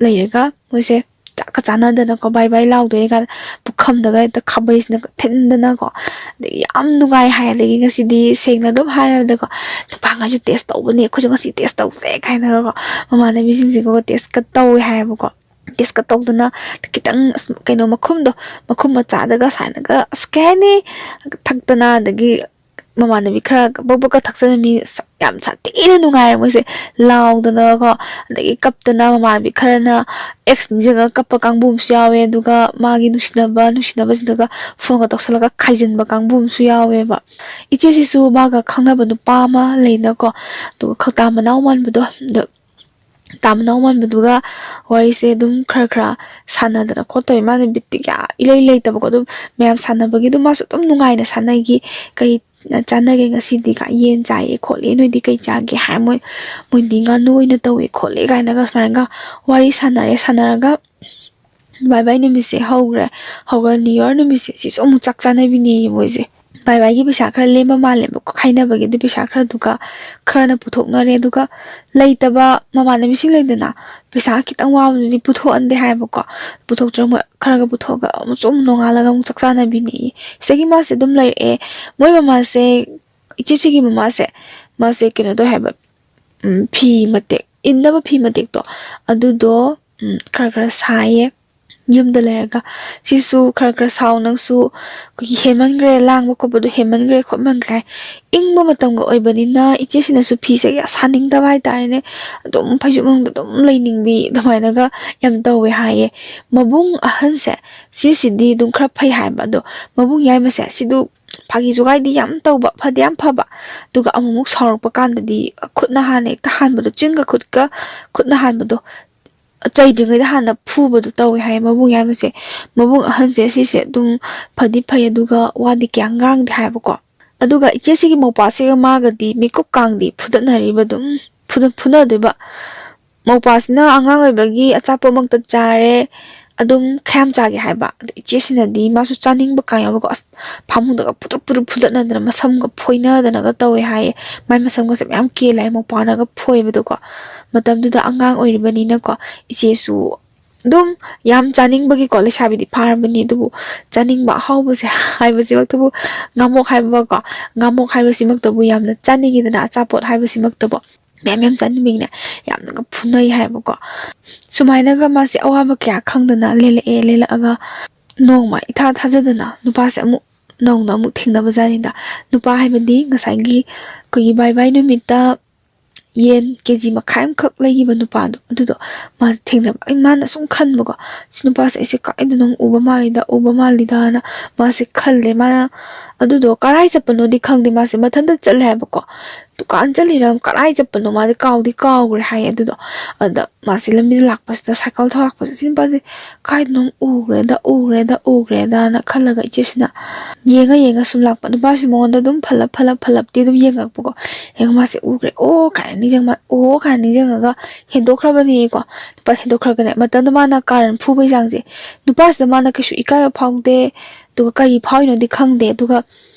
ꯂꯩꯔꯒ ꯃꯣꯏꯁꯦ ꯆꯥꯛꯀ ꯆꯥꯟꯅꯗꯅꯀꯣ, ꯕꯥꯏ ꯕꯥꯏ ꯂꯥꯎꯗꯣꯏꯅꯦ ꯀꯥꯏꯅ ꯄꯨꯈꯝꯗꯒ ꯍꯦꯛꯇ ꯈꯥꯕꯩꯁꯤꯅ ꯊꯤꯟꯗꯅꯀꯣ꯫ ꯑꯗꯒꯤ ꯌꯥꯝ ꯅꯨꯡꯉꯥꯏ ꯍꯥꯏ꯫ ꯑꯗꯒꯤ ꯉꯁꯤꯗꯤ ꯁꯦꯡꯅ ꯑꯗꯨꯝ ꯍꯥꯏꯔꯕꯗꯀꯣ, ꯅꯨꯄꯥꯈꯩꯁꯨ ꯇꯦꯁ ꯇꯧꯕꯅꯦ, ꯑꯩꯈꯣꯏꯁꯨ ꯉꯁꯤ ꯇꯦꯁ ꯇꯧꯁꯦ ꯀꯥꯏꯅꯒꯀꯣ, ꯃꯃꯥꯟꯅꯕꯤꯁꯤꯡꯁꯤꯒ ꯇꯦꯁꯀ ꯇꯧꯋꯦ ꯍꯥꯏꯌꯦꯕꯀꯣ꯫ ꯇꯦꯁꯀ ꯇꯧꯗꯅ ꯈꯤꯇꯪ, ꯑꯁ, ꯀꯩꯅꯣ, ꯃꯈꯨꯝꯗꯣ, ꯃꯈꯨꯝ ꯃꯆꯥꯗꯒ ꯁꯨꯃꯥꯏꯅꯒ, ꯑꯁ, ꯀꯩ ꯍꯥꯏꯅꯤ, ꯊꯛꯇꯅ, ꯑꯗꯒꯤ ꯃꯃꯥꯟꯅꯕꯤ ꯈꯔ ꯕꯛ ꯕꯛꯀ ꯊꯛꯆꯟꯕ ꯃꯤ, ꯑꯁ, ꯌꯥꯝ ꯁꯥꯊꯤꯅ ꯅꯨꯡꯉꯥꯏꯔꯦ ꯃꯣꯏꯁꯦ꯫ ꯂꯥꯎꯗꯅꯀꯣ, ꯑꯗꯒꯤ ꯀꯞꯇꯅ, ꯃꯃꯥꯟꯅꯕꯤ ꯈꯔꯅ ꯑꯦꯛꯁ ꯅꯤꯡꯁꯤꯡꯉꯒ ꯀꯞꯄ ꯀꯥꯡꯕꯨ ꯑꯃꯁꯨ ꯌꯥꯎꯋꯦ, ꯑꯗꯨꯒ ꯃꯥꯒꯤ ꯅꯨꯡꯁꯤꯅꯕ, ꯅꯨꯡꯁꯤꯅꯕꯁꯤꯡꯗꯨꯒ ꯐꯣꯟꯒ ꯇꯧꯁꯜꯂꯒ ꯈꯥꯏꯖꯤꯟꯕ ꯀꯥꯡꯕꯨ ꯑꯃꯁꯨ ꯌꯥꯎꯋꯦꯕ꯫ ꯏꯆꯦꯁꯤꯁꯨ ꯃꯥꯒ ꯈꯪꯅꯕ ꯅꯨꯄꯥ ꯑꯃ ꯂꯩꯅꯀꯣ, ꯑꯗꯨꯒ ꯈꯧꯇꯥ ꯃꯅꯥꯎ ꯃꯥꯟꯕꯗꯣ, ꯑꯗꯣ ꯇꯥ ꯃꯅꯥꯎ ꯃꯥꯟꯕꯗꯨꯒ ꯋꯥꯔꯤꯁꯦ ꯑꯗꯨꯝ ꯈꯔ ꯈꯔ ꯁꯥꯟꯅꯗꯅ ꯈꯣꯠꯇꯧꯋꯦ꯫ ꯃꯥꯅ ꯕꯤꯠꯇꯤ ꯀꯌꯥ ꯏꯂꯩ ꯂꯩꯇꯕꯀꯣ꯫ ꯑꯗꯨꯝ ꯃꯌꯥꯝ ꯁꯥꯟꯅꯕꯒꯤ ꯑꯗꯨꯝ ꯃꯥꯁꯨ ꯑꯗꯨꯝ ꯅꯨꯡꯉꯥꯏꯅ ꯁꯥꯟꯅꯈꯤ꯫ "ꯀꯩ ꯆꯥꯟꯅꯒꯦ ꯉꯁꯤꯗꯤ?" ꯀꯥꯏ, "ꯌꯦꯟ ꯆꯥꯏꯌꯦ ꯈꯣꯠꯂꯦ, ꯅꯣꯏꯗꯤ ꯀꯩ ꯆꯥꯒꯦ?" ꯍꯥꯏ, "ꯃꯣꯏ, ꯃꯣꯏꯗꯤ ꯉꯥꯅꯨ ꯑꯣꯏꯅ ꯇꯧꯋꯦ ꯈꯣꯠꯂꯦ" ꯀꯥꯏꯅꯒ ꯁꯨꯃꯥꯏꯅꯒ ꯋꯥꯔꯤ ꯁꯥꯟꯅꯔꯦ꯫ ꯁꯥꯟꯅꯔꯒ ꯕꯥꯏ ꯕꯥꯏ ꯅꯨꯃꯤꯠꯁꯦ ꯍꯧꯈ꯭ꯔꯦ꯫ ꯍꯧꯈ꯭ꯔ ꯅ꯭ꯌꯨ ꯌꯔ ꯅꯨꯃꯤꯠꯁꯦ ꯁꯤꯁꯨ ꯑꯃꯨꯛ ꯆꯥꯛ ꯆꯥꯅꯕꯤꯅꯦꯌꯦ ꯃꯣꯏꯁꯦ꯫ ꯕꯥꯏ ꯕꯥꯏꯒꯤ ꯄꯩꯁꯥ ꯈꯔ ꯂꯦꯝꯕ ꯃꯥꯜꯂꯦꯕꯀꯣ, ꯈꯥꯏꯅꯕꯒꯤ꯫ ꯑꯗꯨ ꯄꯩꯁꯥ ꯈꯔꯗꯨꯒ ꯈꯔꯅ ꯄꯨꯊꯣꯛꯅꯔꯦ, ꯑꯗꯨꯒ ꯂꯩꯇꯕ ꯃꯃꯥꯟꯅꯕꯤꯁꯤꯡ ꯂꯩꯗꯅ, ꯄꯩꯁꯥ ꯈꯤꯇꯪ ꯋꯥꯕꯗꯨꯗꯤ ꯄꯨꯊꯣꯛꯍꯟꯗꯦ ꯍꯥꯏꯌꯦꯕꯀꯣ꯫ ꯄꯨꯊꯣꯛꯇ꯭ꯔ ꯃꯣꯏ ꯈꯔꯒ ꯄꯨꯊꯣꯛꯑꯒ ꯑꯃꯨꯛꯁꯨ ꯑꯃꯨꯛ ꯅꯣꯡꯉꯥꯜꯂꯒ ꯑꯃꯨꯛ ꯆꯥꯛ ꯆꯥꯅꯕꯤꯅꯦꯌꯦ꯫ ꯁꯤꯗꯒꯤ ꯃꯥꯁꯦ ꯑꯗꯨꯝ ꯂꯩꯔꯛꯑꯦ꯫ ꯃꯣꯏ ꯃꯃꯥꯁꯦ, ꯏꯆꯦꯁꯤꯒꯤ ꯃꯃꯥꯁꯦ, ꯃꯥꯁꯦ ꯀꯩꯅꯣ ꯇꯧꯋꯦ ꯍꯥꯏꯕ, ꯎꯝ, ꯐꯤ ꯃꯇꯦꯛ, ꯏꯟꯅꯕ ꯐꯤ ꯃꯇꯦꯛꯇꯣ, ꯑꯗꯨꯗꯣ, ꯎꯝ, ꯈꯔ ꯈꯔ ꯁꯥꯏꯌꯦ꯫ ꯌꯨꯝꯗ ꯂꯩꯔꯒ ꯁꯤꯁꯨ ꯈꯔ ꯈꯔ ꯁꯥꯎ ꯅꯪꯁꯨ, ꯑꯩꯈꯣꯏꯒꯤ ꯍꯦꯟꯃꯟꯈ꯭ꯔꯦ, ꯂꯥꯡꯕ ꯈꯣꯠꯄꯗꯣ ꯍꯦꯟꯃꯟꯈ꯭ꯔꯦ ꯈꯣꯠꯃꯟꯈ꯭ꯔꯦ꯫ ꯏꯪꯕ ꯃꯇꯝꯒ ꯑꯣꯏꯕꯅꯤꯅ ꯏꯆꯦꯁꯤꯅꯁꯨ ꯐꯤꯁꯦ ꯀꯌꯥ ꯁꯥꯅꯤꯡꯗꯕ ꯍꯥꯏꯇꯥꯔꯦꯅꯦ꯫ ꯑꯗꯨꯝ ꯐꯩꯖꯨꯞ ꯃꯅꯨꯡꯗ ꯑꯗꯨꯝ ꯂꯩꯅꯤꯡꯕꯤ ꯑꯗꯨꯃꯥꯏꯅꯒ ꯌꯥꯝ ꯇꯧꯋꯦ ꯍꯥꯏꯌꯦ꯫ ꯃꯕꯨꯡ ꯑꯍꯟꯁꯦ, ꯁꯤꯁꯤꯗꯤ ꯑꯗꯨꯝ ꯈꯔ ꯐꯩ ꯍꯥꯏꯕ, ꯑꯗꯣ ꯃꯕꯨꯡ ꯌꯥꯏꯃꯁꯦ, ꯁꯤꯗꯨ ꯐꯥꯒꯤ ꯖꯨꯒꯥꯏꯗꯤ ꯌꯥꯝ ꯇꯧꯕ, ꯐꯗꯤ ꯌꯥꯝ ꯐꯕ, ꯑꯗꯨꯒ ꯑꯃꯨꯛꯃꯨꯛ ꯁꯥꯎꯔꯛꯄ ꯀꯥꯟꯗꯗꯤ ꯈꯨꯠꯅ ꯍꯥꯟꯅ ꯍꯦꯛꯇ ꯍꯥꯟꯕꯗꯣ, ꯆꯤꯟꯒ ꯈꯨꯠꯀ ꯈꯨꯠꯅ ꯍꯥꯟꯕꯗꯣ, ꯆꯩꯗ꯭ꯔꯤꯉꯩꯗ ꯍꯥꯟꯅ ꯐꯨꯕꯗꯣ ꯇꯧꯋꯦ ꯍꯥꯏꯌꯦ ꯃꯕꯨꯡ ꯌꯥꯏꯃꯁꯦ꯫ ꯃꯕꯨꯡ ꯑꯍꯟꯁꯦ ꯁꯤꯁꯦ ꯑꯗꯨꯝ ꯐꯗꯤ ꯐꯩ, ꯑꯗꯨꯒ ꯋꯥꯗꯤ ꯀꯌꯥ ꯉꯥꯡꯗꯦ ꯍꯥꯏꯕꯀꯣ꯫ ꯑꯗꯨꯒ ꯏꯆꯦꯁꯤꯒꯤ ꯃꯧꯄ꯭ꯋꯥꯁꯤꯒ ꯃꯥꯒꯗꯤ ꯃꯤꯀꯨꯞ ꯀꯥꯡꯗꯤ ꯐꯨꯗꯠꯅꯔꯤꯕ, ꯑꯗꯨꯝ ꯐꯨꯗ-, ꯐꯨꯅꯗꯣꯏꯕ꯫ ꯃꯧꯄꯥꯁꯤꯅ ꯑꯉꯥꯡ ꯑꯣꯏꯕꯒꯤ ꯑꯆꯥꯄꯣꯠꯃꯛꯇ ꯆꯥꯔꯦ, ꯑꯗꯨꯝ ꯈꯔ ꯌꯥꯝ ꯆꯥꯒꯦ ꯍꯥꯏꯕ꯫ ꯑꯗꯣ ꯏꯆꯦꯁꯤꯅꯗꯤ ꯃꯥꯁꯨ ꯆꯥꯅꯤꯡꯕ ꯀꯥꯏ ꯌꯥꯎꯕꯀꯣ, ꯑꯁ, ꯐꯃꯨꯡꯗꯒ ꯐꯨꯗꯠ ꯐꯨꯗꯠ ꯐꯨꯗꯠꯅꯗꯅ, ꯃꯁꯝꯒ ꯐꯣꯏꯅꯗꯅꯒ ꯇꯧꯋꯦ ꯍꯥꯏꯌꯦ꯫ ꯃꯥꯏ ꯃꯁꯝꯒꯁꯦ ꯃꯌꯥꯝ ꯀꯦꯜꯂꯦ ꯍꯥꯏ, ꯃꯧꯄꯥꯅꯒ ꯐꯣꯏꯕꯗꯣꯀꯣ꯫ ꯃꯇꯝꯗꯨꯗ ꯑꯉꯥꯡ ꯑꯣꯏꯔꯤꯕꯅꯤꯅꯀꯣ, ꯏꯆꯦꯁꯨ ꯑꯗꯨꯝ ꯌꯥꯝ ꯆꯥꯅꯤꯡꯕꯒꯤꯀꯣ, ꯂꯩꯁꯥꯕꯤꯗꯤ ꯐꯥꯔꯕꯅꯤ, ꯑꯗꯨꯕꯨ ꯆꯥꯅꯤꯡꯕ ꯑꯍꯥꯎꯕꯁꯦ ꯍꯥꯏꯕꯁꯤꯃꯛꯇꯕꯨ, ꯉꯥꯃꯣꯛ ꯍꯥꯏꯕꯀꯣ, ꯉꯥꯃꯣꯛ ꯍꯥꯏꯕꯁꯤꯃꯛꯇꯕꯨ ꯌꯥꯝꯅ ꯆꯥꯅꯤꯡꯉꯤꯗꯅ, ꯑꯆꯥꯄꯣꯠ ꯍꯥꯏꯕꯁꯤꯃꯛꯇꯕꯨ꯫ ꯃꯌꯥꯝ ꯃꯌꯥꯝ ꯆꯥꯅꯤꯡꯕꯒꯤꯅꯦ, ꯌꯥꯝꯅꯒ ꯐꯨꯅꯩ ꯍꯥꯏꯕꯀꯣ꯫ ꯁꯨꯃꯥꯏꯅꯒ ꯃꯥꯁꯦ ꯑꯋꯥꯕ ꯀꯌꯥ ꯈꯪꯗꯅ ꯂꯦꯜꯂꯛꯑꯦ꯫ ꯂꯦꯜꯂꯛꯑꯒ ꯅꯣꯡꯃ ꯏꯊꯥ ꯊꯥꯖꯗꯅ ꯅꯨꯄꯥꯁꯦ ꯑꯃꯨꯛ ꯅꯧꯅ ꯑꯃꯨꯛ ꯊꯦꯡꯅꯕ ꯖꯥꯠꯅꯤꯗ꯫ ꯅꯨꯄꯥ ꯍꯥꯏꯕꯗꯤ ꯉꯁꯥꯏꯒꯤ ꯑꯩꯈꯣꯏꯒꯤ ꯕꯥꯏ ꯕꯥꯏ ꯅꯨꯃꯤꯠꯇ ꯌꯦꯟ ꯀꯦ ꯖꯤ ꯃꯈꯥꯏ ꯑꯃꯈꯛ ꯂꯩꯈꯤꯕ ꯅꯨꯄꯥꯗꯣ, ꯑꯗꯨꯗꯣ ꯃꯥꯁꯦ ꯊꯦꯡꯅꯕ꯫ ꯑꯩ, ꯃꯥꯅ ꯁꯨꯝ ꯈꯟꯕꯀꯣ, "ꯁꯤ ꯅꯨꯄꯥꯁꯦ ꯑꯩꯁꯦ ꯀꯥꯏꯗꯅꯣꯝ ꯎꯕ ꯃꯥꯜꯂꯤꯗ, ꯎꯕ ꯃꯥꯜꯂꯤꯗꯅ" ꯃꯥꯁꯦ ꯈꯜꯂꯦ꯫ ꯃꯥꯅ ꯑꯗꯨꯗꯣ ꯀꯔꯥꯏ ꯆꯠꯄꯅꯣꯗꯤ ꯈꯪꯗꯦ, ꯃꯥꯁꯦ ꯃꯊꯟꯇ ꯆꯠꯂꯦ ꯍꯥꯏꯕꯀꯣ꯫ ꯗꯨꯀꯥꯟ ꯆꯠꯂꯤꯔ ꯀꯔꯥꯏ ꯆꯠꯄꯅꯣ ꯃꯥꯗꯤ ꯀꯥꯎꯗꯤ ꯀꯥꯎꯈ꯭ꯔꯦ ꯍꯥꯏꯌꯦ꯫ ꯑꯗꯨꯗꯣ ꯑꯗ ꯃꯥꯁꯦ ꯂꯝꯕꯤꯗ ꯂꯥꯛꯄꯁꯤꯗ, ꯁꯥꯏꯀꯜ ꯊꯧꯔꯛꯄꯁꯤꯗ, "ꯁꯤ ꯅꯨꯄꯥꯁꯦ ꯀꯥꯏꯗꯅꯣꯝ ꯎꯈ꯭ꯔꯦꯗ, ꯎꯈ꯭ꯔꯦꯗ, ꯎꯈ꯭ꯔꯦꯗꯅ" ꯈꯜꯂꯒ ꯏꯆꯦꯁꯤꯅ ꯌꯦꯡꯉ ꯌꯦꯡꯉ ꯁꯨꯝ ꯂꯥꯛꯄ꯫ ꯅꯨꯄꯥꯁꯤ ꯃꯉꯣꯟꯗ ꯑꯗꯨꯝ ꯐꯠꯂꯞ ꯐꯠꯂꯞ ꯐꯠꯂꯞꯇꯤ ꯑꯗꯨꯝ ꯌꯦꯡꯉꯛꯄꯀꯣ꯫ ꯌꯦꯡꯉ ꯃꯥꯁꯦ ꯎꯈ꯭ꯔꯦ, "ꯑꯣ" ꯀꯥꯏꯅ ꯅꯤꯡꯁꯤꯡ ꯃꯥ-, "ꯑꯣ" ꯀꯥꯏꯅ ꯅꯤꯡꯁꯤꯡꯉꯒ ꯍꯦꯟꯗꯣꯛꯈ꯭ꯔꯕꯅꯦꯀꯣ꯫ ꯅꯨꯄꯥ ꯍꯦꯟꯗꯣꯛꯈ꯭ꯔꯒꯅꯦ, ꯃꯇꯝꯗ ꯃꯥꯅ ꯀꯥꯔꯟ ꯐꯨꯕꯒꯤ ꯆꯥꯡꯁꯦ, ꯅꯨꯄꯥꯁꯤꯗ ꯃꯥꯅ ꯀꯩꯁꯨ ꯏꯀꯥꯏꯕ ꯐꯥꯎꯗꯦ, ꯑꯗꯨꯒ ꯀꯔꯤ ꯐꯥꯎꯔꯤꯅꯣꯗꯤ ꯈꯪꯗꯦ, ꯑꯗꯨꯒ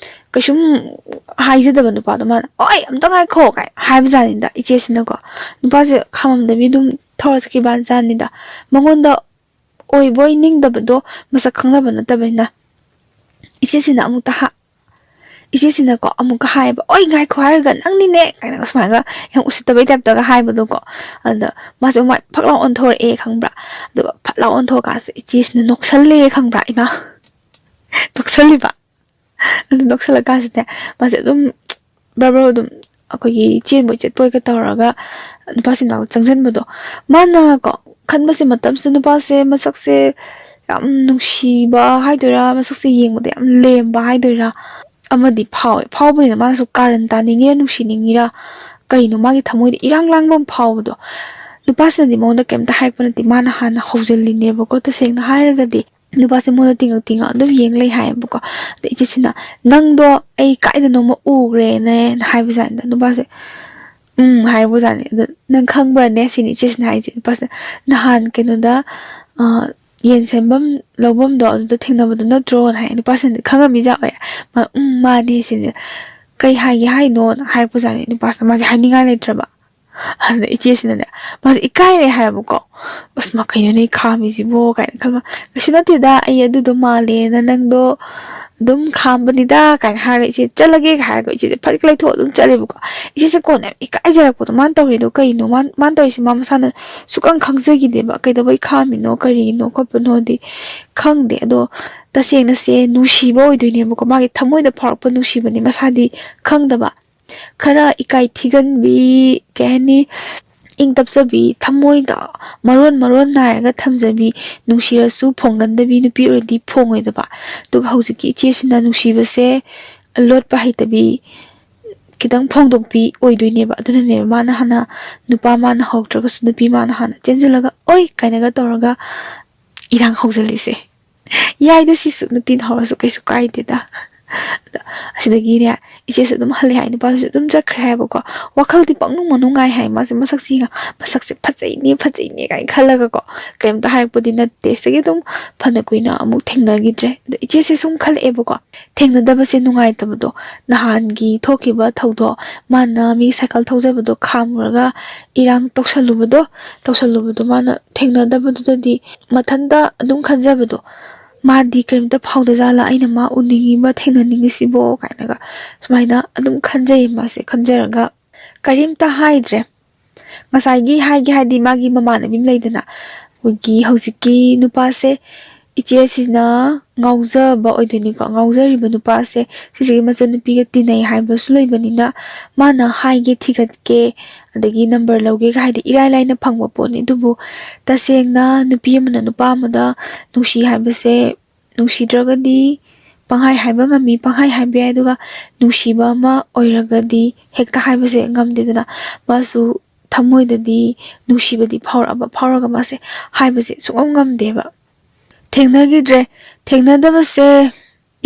ꯀꯩꯁꯨꯝ ꯍꯥꯏꯖꯗꯕ ꯅꯨꯄꯥꯗꯣ ꯃꯥꯅ, "ꯑꯣꯏ, ꯑꯝꯇ ꯉꯥꯏꯈꯣ" ꯀꯥꯏ ꯍꯥꯏꯕ ꯖꯥꯠꯅꯤꯗ ꯏꯆꯦꯁꯤꯅꯀꯣ꯫ ꯅꯨꯄꯥꯁꯦ ꯈꯥꯝꯃꯝꯗꯕꯤ ꯑꯗꯨꯝ ꯊꯧꯔ ꯆꯠꯈꯤꯕ ꯖꯥꯠꯅꯤꯗ꯫ ꯃꯉꯣꯟꯗ ꯑꯣꯏꯕꯣꯏ ꯅꯤꯡꯗꯕꯗꯣ, ꯃꯁꯛ ꯈꯪꯅꯕ ꯅꯠꯇꯕꯅꯤꯅ꯫ ꯏꯆꯦꯁꯤꯅ ꯑꯃꯨꯛꯇ ꯍꯥ-, ꯏꯆꯦꯁꯤꯅꯀꯣ ꯑꯃꯨꯛꯀ ꯍꯥꯏꯌꯦꯕ, "ꯑꯣꯏ, ꯉꯥꯏꯈꯣ" ꯍꯥꯏꯔꯒ, "ꯅꯪꯅꯤꯅꯦ" ꯀꯥꯏꯅꯒ ꯁꯨꯃꯥꯏꯅꯒ ꯌꯥꯝ ꯎꯁꯤꯠꯇꯕꯩ ꯇꯥꯏꯞꯇꯒ ꯍꯥꯏꯕꯗꯣꯀꯣ꯫ ꯑꯗ ꯃꯥꯁꯦ ꯃꯥꯏ ꯐꯛ ꯂꯥꯎ ꯑꯣꯟꯊꯣꯔꯛꯑꯦ ꯈꯪꯕ꯭ꯔꯥ? ꯑꯗꯨꯒ ꯐꯠ ꯂꯥꯎ ꯑꯣꯟꯊꯣꯛꯑꯀꯥꯟꯁꯤꯗ ꯏꯆꯦꯁꯤꯅ ꯅꯣꯛꯁꯜꯂꯦ ꯈꯪꯕ꯭ꯔꯥ, ꯏꯃꯥ? ꯅꯣꯛꯁꯜꯂꯤꯕ꯫ ꯑꯗꯨ ꯅꯣꯛꯁꯜꯂꯀꯥꯟꯁꯤꯗ ꯃꯥꯁꯦ ꯑꯗꯨꯝ ꯕ꯭ꯔ ꯕ꯭ꯔ ꯑꯗꯨꯝ ꯑꯩꯈꯣꯏꯒꯤ ꯆꯦꯟꯕꯣꯏ ꯆꯠꯄꯣꯏꯒ ꯇꯧꯔꯒ ꯅꯨꯄꯥꯁꯤ ꯃꯅꯥꯛꯇ ꯆꯪꯁꯤꯟꯕꯗꯣ꯫ ꯃꯥꯅ ꯀꯣ ꯈꯟꯕꯁꯦ, ꯃꯇꯝꯁꯤꯗ ꯅꯨꯄꯥꯁꯦ ꯃꯁꯛꯁꯦ ꯌꯥꯝ ꯅꯨꯡꯁꯤꯕ ꯍꯥꯏꯗꯣꯏꯔꯥ, ꯃꯁꯛꯁꯦ ꯌꯦꯡꯕꯗ ꯌꯥꯝ ꯂꯦꯝꯕ ꯍꯥꯏꯗꯣꯏꯔꯥ, ꯑꯃꯗꯤ ꯐꯥꯎꯋꯦ꯫ ꯐꯥꯎꯕꯅꯤꯅ ꯃꯥꯅꯁꯨ ꯀꯥꯔꯟ ꯇꯥꯅꯤꯡꯉꯤꯔꯥ, ꯅꯨꯡꯁꯤꯅꯤꯡꯉꯤꯔꯥ, ꯀꯩꯅꯣ, ꯃꯥꯒꯤ ꯊꯃꯣꯏꯗ ꯏꯔꯥꯡ ꯂꯥꯡꯕ ꯑꯃ ꯐꯥꯎꯕꯗꯣ꯫ ꯅꯨꯄꯥꯁꯤꯅꯗꯤ ꯃꯉꯣꯟꯗ ꯀꯩꯝꯇ ꯍꯥꯏꯔꯛꯄ ꯅꯠꯇꯦ, ꯃꯥꯅ ꯍꯥꯟꯅ ꯍꯧꯖꯤꯜꯂꯤꯅꯦꯕꯀꯣ꯫ ꯇꯁꯦꯡꯅ ꯍꯥꯏꯔꯒꯗꯤ ꯅꯨꯄꯥꯁꯦ ꯃꯉꯣꯟꯗ ꯇꯤꯡꯉꯛ ꯇꯤꯡꯉꯛ ꯑꯗꯨꯝ ꯌꯦꯡ ꯂꯩ ꯍꯥꯏꯌꯦꯕꯀꯣ꯫ ꯑꯗ ꯏꯆꯦꯁꯤꯅ, "ꯅꯪꯗꯣ ꯑꯩ ꯀꯥꯏꯗꯅꯣꯃ ꯎꯈ꯭ꯔꯦꯅꯦꯅ" ꯍꯥꯏꯕꯖꯥꯠꯅꯤꯗ꯫ ꯅꯨꯄꯥꯁꯦ "ꯎꯝ" ꯍꯥꯏꯕꯖꯥꯠꯅꯤ꯫ "ꯑꯗꯣ ꯅꯪ ꯈꯪꯕ꯭ꯔꯅꯦ?" ꯁꯤꯅꯤ ꯏꯆꯦꯁꯤꯅ ꯍꯥꯏꯁꯦ꯫ ꯅꯨꯄꯥꯁꯤꯅ, "ꯅꯍꯥꯟ ꯀꯩꯅꯣꯗ, ꯑ, ꯌꯦꯟ ꯁꯦꯝꯐꯝ ꯂꯧꯐꯝꯗꯣ ꯑꯗꯨꯗ ꯊꯦꯡꯅꯕꯗꯣ ꯅꯠꯇ꯭ꯔꯣꯅ?" ꯍꯥꯏ꯫ ꯅꯨꯄꯥꯁꯤꯅꯗꯤ ꯈꯪꯉꯝꯃꯤꯖꯥꯠ ꯑꯣꯏꯔꯦ꯫ ꯃꯥ, "ꯎꯝ, ꯃꯥꯅꯦ" ꯁꯤꯅꯤ꯫ "ꯀꯩ ꯍꯥꯏꯒꯦ ꯍꯥꯏꯅꯣꯅ?" ꯍꯥꯏꯔꯛꯄꯖꯥꯠꯅꯤ ꯅꯨꯄꯥꯁꯤꯅ꯫ ꯃꯥꯁꯦ ꯍꯥꯏꯅꯤꯡꯉꯥꯏ ꯂꯩꯇ꯭ꯔꯕ꯫ ꯑꯗꯨꯅ ꯏꯆꯦꯁꯤꯅꯅꯦ, ꯃꯥꯁꯦ ꯏꯀꯥꯏꯔꯦ ꯍꯥꯏꯌꯦꯕꯀꯣ꯫ "ꯑꯁ, ꯃꯥ ꯀꯩꯅꯣꯅꯦ ꯈꯥꯝꯃꯤꯁꯤꯕꯣ?" ꯀꯥꯏꯅ ꯈꯜꯂ, "ꯀꯩꯁꯨ ꯅꯠꯇꯦꯗ, ꯑꯩ ꯑꯗꯨꯗꯣ ꯃꯥꯜꯂꯦꯅ ꯅꯪꯗꯣ ꯑꯗꯨꯝ ꯈꯥꯝꯕꯅꯤꯗ" ꯀꯥꯏꯅ ꯍꯥꯏꯔꯒ ꯏꯆꯦ ꯆꯠꯂꯒꯦ ꯍꯥꯏꯔꯒ ꯏꯆꯦꯁꯦ ꯐꯠ ꯂꯩꯊꯣꯛꯑ ꯑꯗꯨꯝ ꯆꯠꯂꯦꯕꯀꯣ꯫ ꯏꯆꯦꯁꯦ ꯀꯣꯟꯅ ꯌꯥꯝ ꯏꯀꯥꯏꯖꯔꯛꯄꯗꯣ, ꯃꯥꯅ ꯇꯧꯔꯤꯗꯣ ꯀꯩꯅꯣ? ꯃꯥꯅ, ꯃꯥꯅ ꯇꯧꯔꯤꯁꯦ ꯃꯥ ꯃꯁꯥꯅ ꯁꯨꯛꯈꯪ ꯈꯪꯖꯈꯤꯗꯦꯕ꯫ ꯀꯩꯗꯧꯕꯩ ꯈꯥꯝꯃꯤꯅꯣ, ꯀꯔꯤꯅꯣ ꯈꯣꯠꯄꯅꯣꯗꯤ ꯈꯪꯗꯦ꯫ ꯑꯗꯣ ꯇꯁꯦꯡꯅꯁꯦ ꯅꯨꯡꯁꯤꯕ ꯑꯣꯏꯗꯣꯏꯅꯦꯕꯀꯣ꯫ ꯃꯥꯒꯤ ꯊꯃꯣꯏꯗ ꯐꯥꯎꯔꯛꯄ ꯅꯨꯡꯁꯤꯕꯅꯤ, ꯃꯁꯥꯗꯤ ꯈꯪꯗꯕ꯫ ꯈꯔ ꯏꯀꯥꯏ ꯊꯤꯒꯟꯕꯤ, ꯀꯩ ꯍꯥꯏꯅꯤ, ꯏꯪ ꯇꯞꯆꯕꯤ, ꯊꯃꯣꯏꯗ ꯃꯔꯣꯟ ꯃꯔꯣꯟ ꯅꯥꯏꯔꯒ ꯊꯝꯖꯕꯤ, ꯅꯨꯡꯁꯤꯔꯁꯨ ꯐꯣꯡꯒꯟꯗꯕꯤ ꯅꯨꯄꯤ ꯑꯣꯏꯔꯗꯤ ꯐꯣꯡꯉꯣꯏꯗꯕ꯫ ꯑꯗꯨꯒ ꯍꯧꯖꯤꯛꯀꯤ ꯏꯆꯦꯁꯤꯅ ꯅꯨꯡꯁꯤꯕꯁꯦ ꯂꯣꯠꯄ ꯍꯩꯇꯕꯤ, ꯈꯤꯇꯪ ꯐꯣꯡꯗꯣꯛꯄꯤ ꯑꯣꯏꯗꯣꯏꯅꯦꯕ꯫ ꯑꯗꯨꯅꯅꯦꯕ ꯃꯥꯅ ꯍꯥꯟꯅ, ꯅꯨꯄꯥ ꯃꯥꯅ ꯍꯧꯔꯛꯇ꯭ꯔꯒꯁꯨ ꯅꯨꯄꯤ ꯃꯥꯅ ꯍꯥꯟꯅ ꯆꯦꯟꯁꯤꯜꯂꯒ "ꯑꯣꯏ" ꯀꯥꯏꯅꯒ ꯇꯧꯔꯒ ꯏꯔꯥꯡ ꯍꯧꯖꯤꯜꯂꯤꯁꯦ꯫ ꯌꯥꯏꯗ ꯁꯤꯁꯨ, ꯅꯨꯄꯤꯅ ꯍꯧꯔꯁꯨ ꯀꯩꯁꯨ ꯀꯥꯏꯗꯦꯗ꯫ ꯑꯗ ꯑꯁꯤꯗꯒꯤꯅꯦ, ꯏꯆꯦꯁꯨ ꯑꯗꯨꯝ ꯍꯜꯂꯦ ꯍꯥꯏ, ꯅꯨꯄꯥꯗꯨꯁꯨ ꯑꯗꯨꯝ ꯆꯠꯈ꯭ꯔꯦ ꯍꯥꯏꯕꯀꯣ꯫ ꯋꯥꯈꯜꯗꯤ ꯄꯪꯅꯨꯡ ꯃꯅꯨꯡꯉꯥꯏ ꯍꯥꯏ꯫ ꯃꯥꯁꯦ ꯃꯁꯛꯁꯤ ꯌꯦꯡꯉ, "ꯃꯁꯛꯁꯦ ꯐꯖꯩꯅꯦ, ꯐꯖꯩꯅꯦ" ꯀꯥꯏꯅ ꯈꯜꯂꯒꯀꯣ, ꯀꯩꯝꯇ ꯍꯥꯏꯔꯛꯄꯗꯤ ꯅꯠꯇꯦ꯫ ꯁꯤꯗꯒꯤ ꯑꯗꯨꯝ ꯐꯅ ꯀꯨꯏꯅ ꯑꯃꯨꯛ ꯊꯦꯡꯅꯈꯤꯗ꯭ꯔꯦ꯫ ꯑꯗ ꯏꯆꯦꯁꯦ ꯁꯨꯝ ꯈꯜꯂꯛꯑꯦꯕꯀꯣ, ꯊꯦꯡꯅꯗꯕꯁꯦ ꯅꯨꯡꯉꯥꯏꯇꯕꯗꯣ, ꯅꯍꯥꯟꯒꯤ ꯊꯣꯛꯈꯤꯕ ꯊꯧꯗꯣꯛ, ꯃꯥꯅ ꯃꯤ ꯁꯥꯏꯀꯜ ꯊꯧꯖꯕꯗꯣ ꯈꯥꯝꯃꯨꯔꯒ ꯏꯔꯥꯡ ꯇꯧꯁꯜꯂꯨꯕꯗꯣ, ꯇꯧꯁꯜꯂꯨꯕꯗꯣ ꯃꯥꯅ ꯊꯦꯡꯅꯗꯕꯗꯨꯗꯗꯤ ꯃꯊꯟꯇ ꯑꯗꯨꯝ ꯈꯟꯖꯕꯗꯣ, "ꯃꯥꯗꯤ ꯀꯔꯤꯝꯇ ꯐꯥꯎꯗꯖꯥꯠꯂꯥ? ꯑꯩꯅ ꯃꯥ ꯎꯅꯤꯡꯉꯤꯕ, ꯊꯦꯡꯅꯅꯤꯡꯉꯤꯁꯤꯕꯣ?" ꯀꯥꯏꯅꯒ ꯁꯨꯃꯥꯏꯅ ꯑꯗꯨꯝ ꯈꯟꯖꯩ ꯃꯥꯁꯦ꯫ ꯈꯟꯖꯔꯒ ꯀꯔꯤꯝꯇ ꯍꯥꯏꯗ꯭ꯔꯦ꯫ ꯉꯁꯥꯏꯒꯤ ꯍꯥꯏꯒꯦ ꯍꯥꯏꯗꯤ ꯃꯥꯒꯤ ꯃꯃꯥꯟꯅꯕꯤ ꯑꯃ ꯂꯩꯗꯅ, ꯑꯩꯈꯣꯏꯒꯤ ꯍꯧꯖꯤꯛꯀꯤ ꯅꯨꯄꯥꯁꯦ, ꯏꯆꯦꯁꯤꯅ ꯉꯥꯎꯖꯕ ꯑꯣꯏꯗꯣꯏꯅꯤꯀꯣ꯫ ꯉꯥꯎꯖꯔꯤꯕ ꯅꯨꯄꯥꯁꯦ ꯁꯤꯁꯤꯒꯤ ꯃꯆꯟꯅꯨꯄꯤꯒ ꯇꯤꯟꯅꯩ ꯍꯥꯏꯕꯁꯨ ꯂꯩꯕꯅꯤꯅ, ꯃꯥꯅ ꯍꯥꯏꯒꯦ ꯊꯤꯒꯠꯀꯦ, ꯑꯗꯒꯤ ꯅꯝꯕꯔ ꯂꯧꯒꯦꯒ ꯍꯥꯏꯗꯤ ꯏꯔꯥꯏ ꯂꯥꯏꯅ ꯐꯪꯕ ꯄꯣꯠꯅꯤ꯫ ꯑꯗꯨꯕꯨ ꯇꯁꯦꯡꯅ ꯅꯨꯄꯤ ꯑꯃꯅ ꯅꯨꯄꯥ ꯑꯃꯗ ꯅꯨꯡꯁꯤ ꯍꯥꯏꯕꯁꯦ, ꯅꯨꯡꯁꯤꯗ꯭ꯔꯒꯗꯤ ꯄꯪꯍꯥꯏ ꯍꯥꯏꯕ ꯉꯝꯃꯤ, ꯄꯪꯍꯥꯏ ꯍꯥꯏꯕ ꯌꯥꯏ꯫ ꯑꯗꯨꯒ ꯅꯨꯡꯁꯤꯕ ꯑꯃ ꯑꯣꯏꯔꯒꯗꯤ ꯍꯦꯛꯇ ꯍꯥꯏꯕꯁꯦ ꯉꯝꯗꯦꯗꯅ꯫ ꯃꯥꯁꯨ ꯊꯃꯣꯏꯗꯗꯤ ꯅꯨꯡꯁꯤꯕꯗꯤ ꯐꯥꯎꯔꯛꯑꯕ, ꯐꯥꯎꯔꯒ ꯃꯥꯁꯦ ꯍꯥꯏꯕꯁꯦ ꯁꯨꯡꯉꯝ ꯉꯝꯗꯦꯕ꯫ ꯊꯦꯡꯅꯈꯤꯗ꯭ꯔꯦ꯫ ꯊꯦꯡꯅꯗꯕꯁꯦ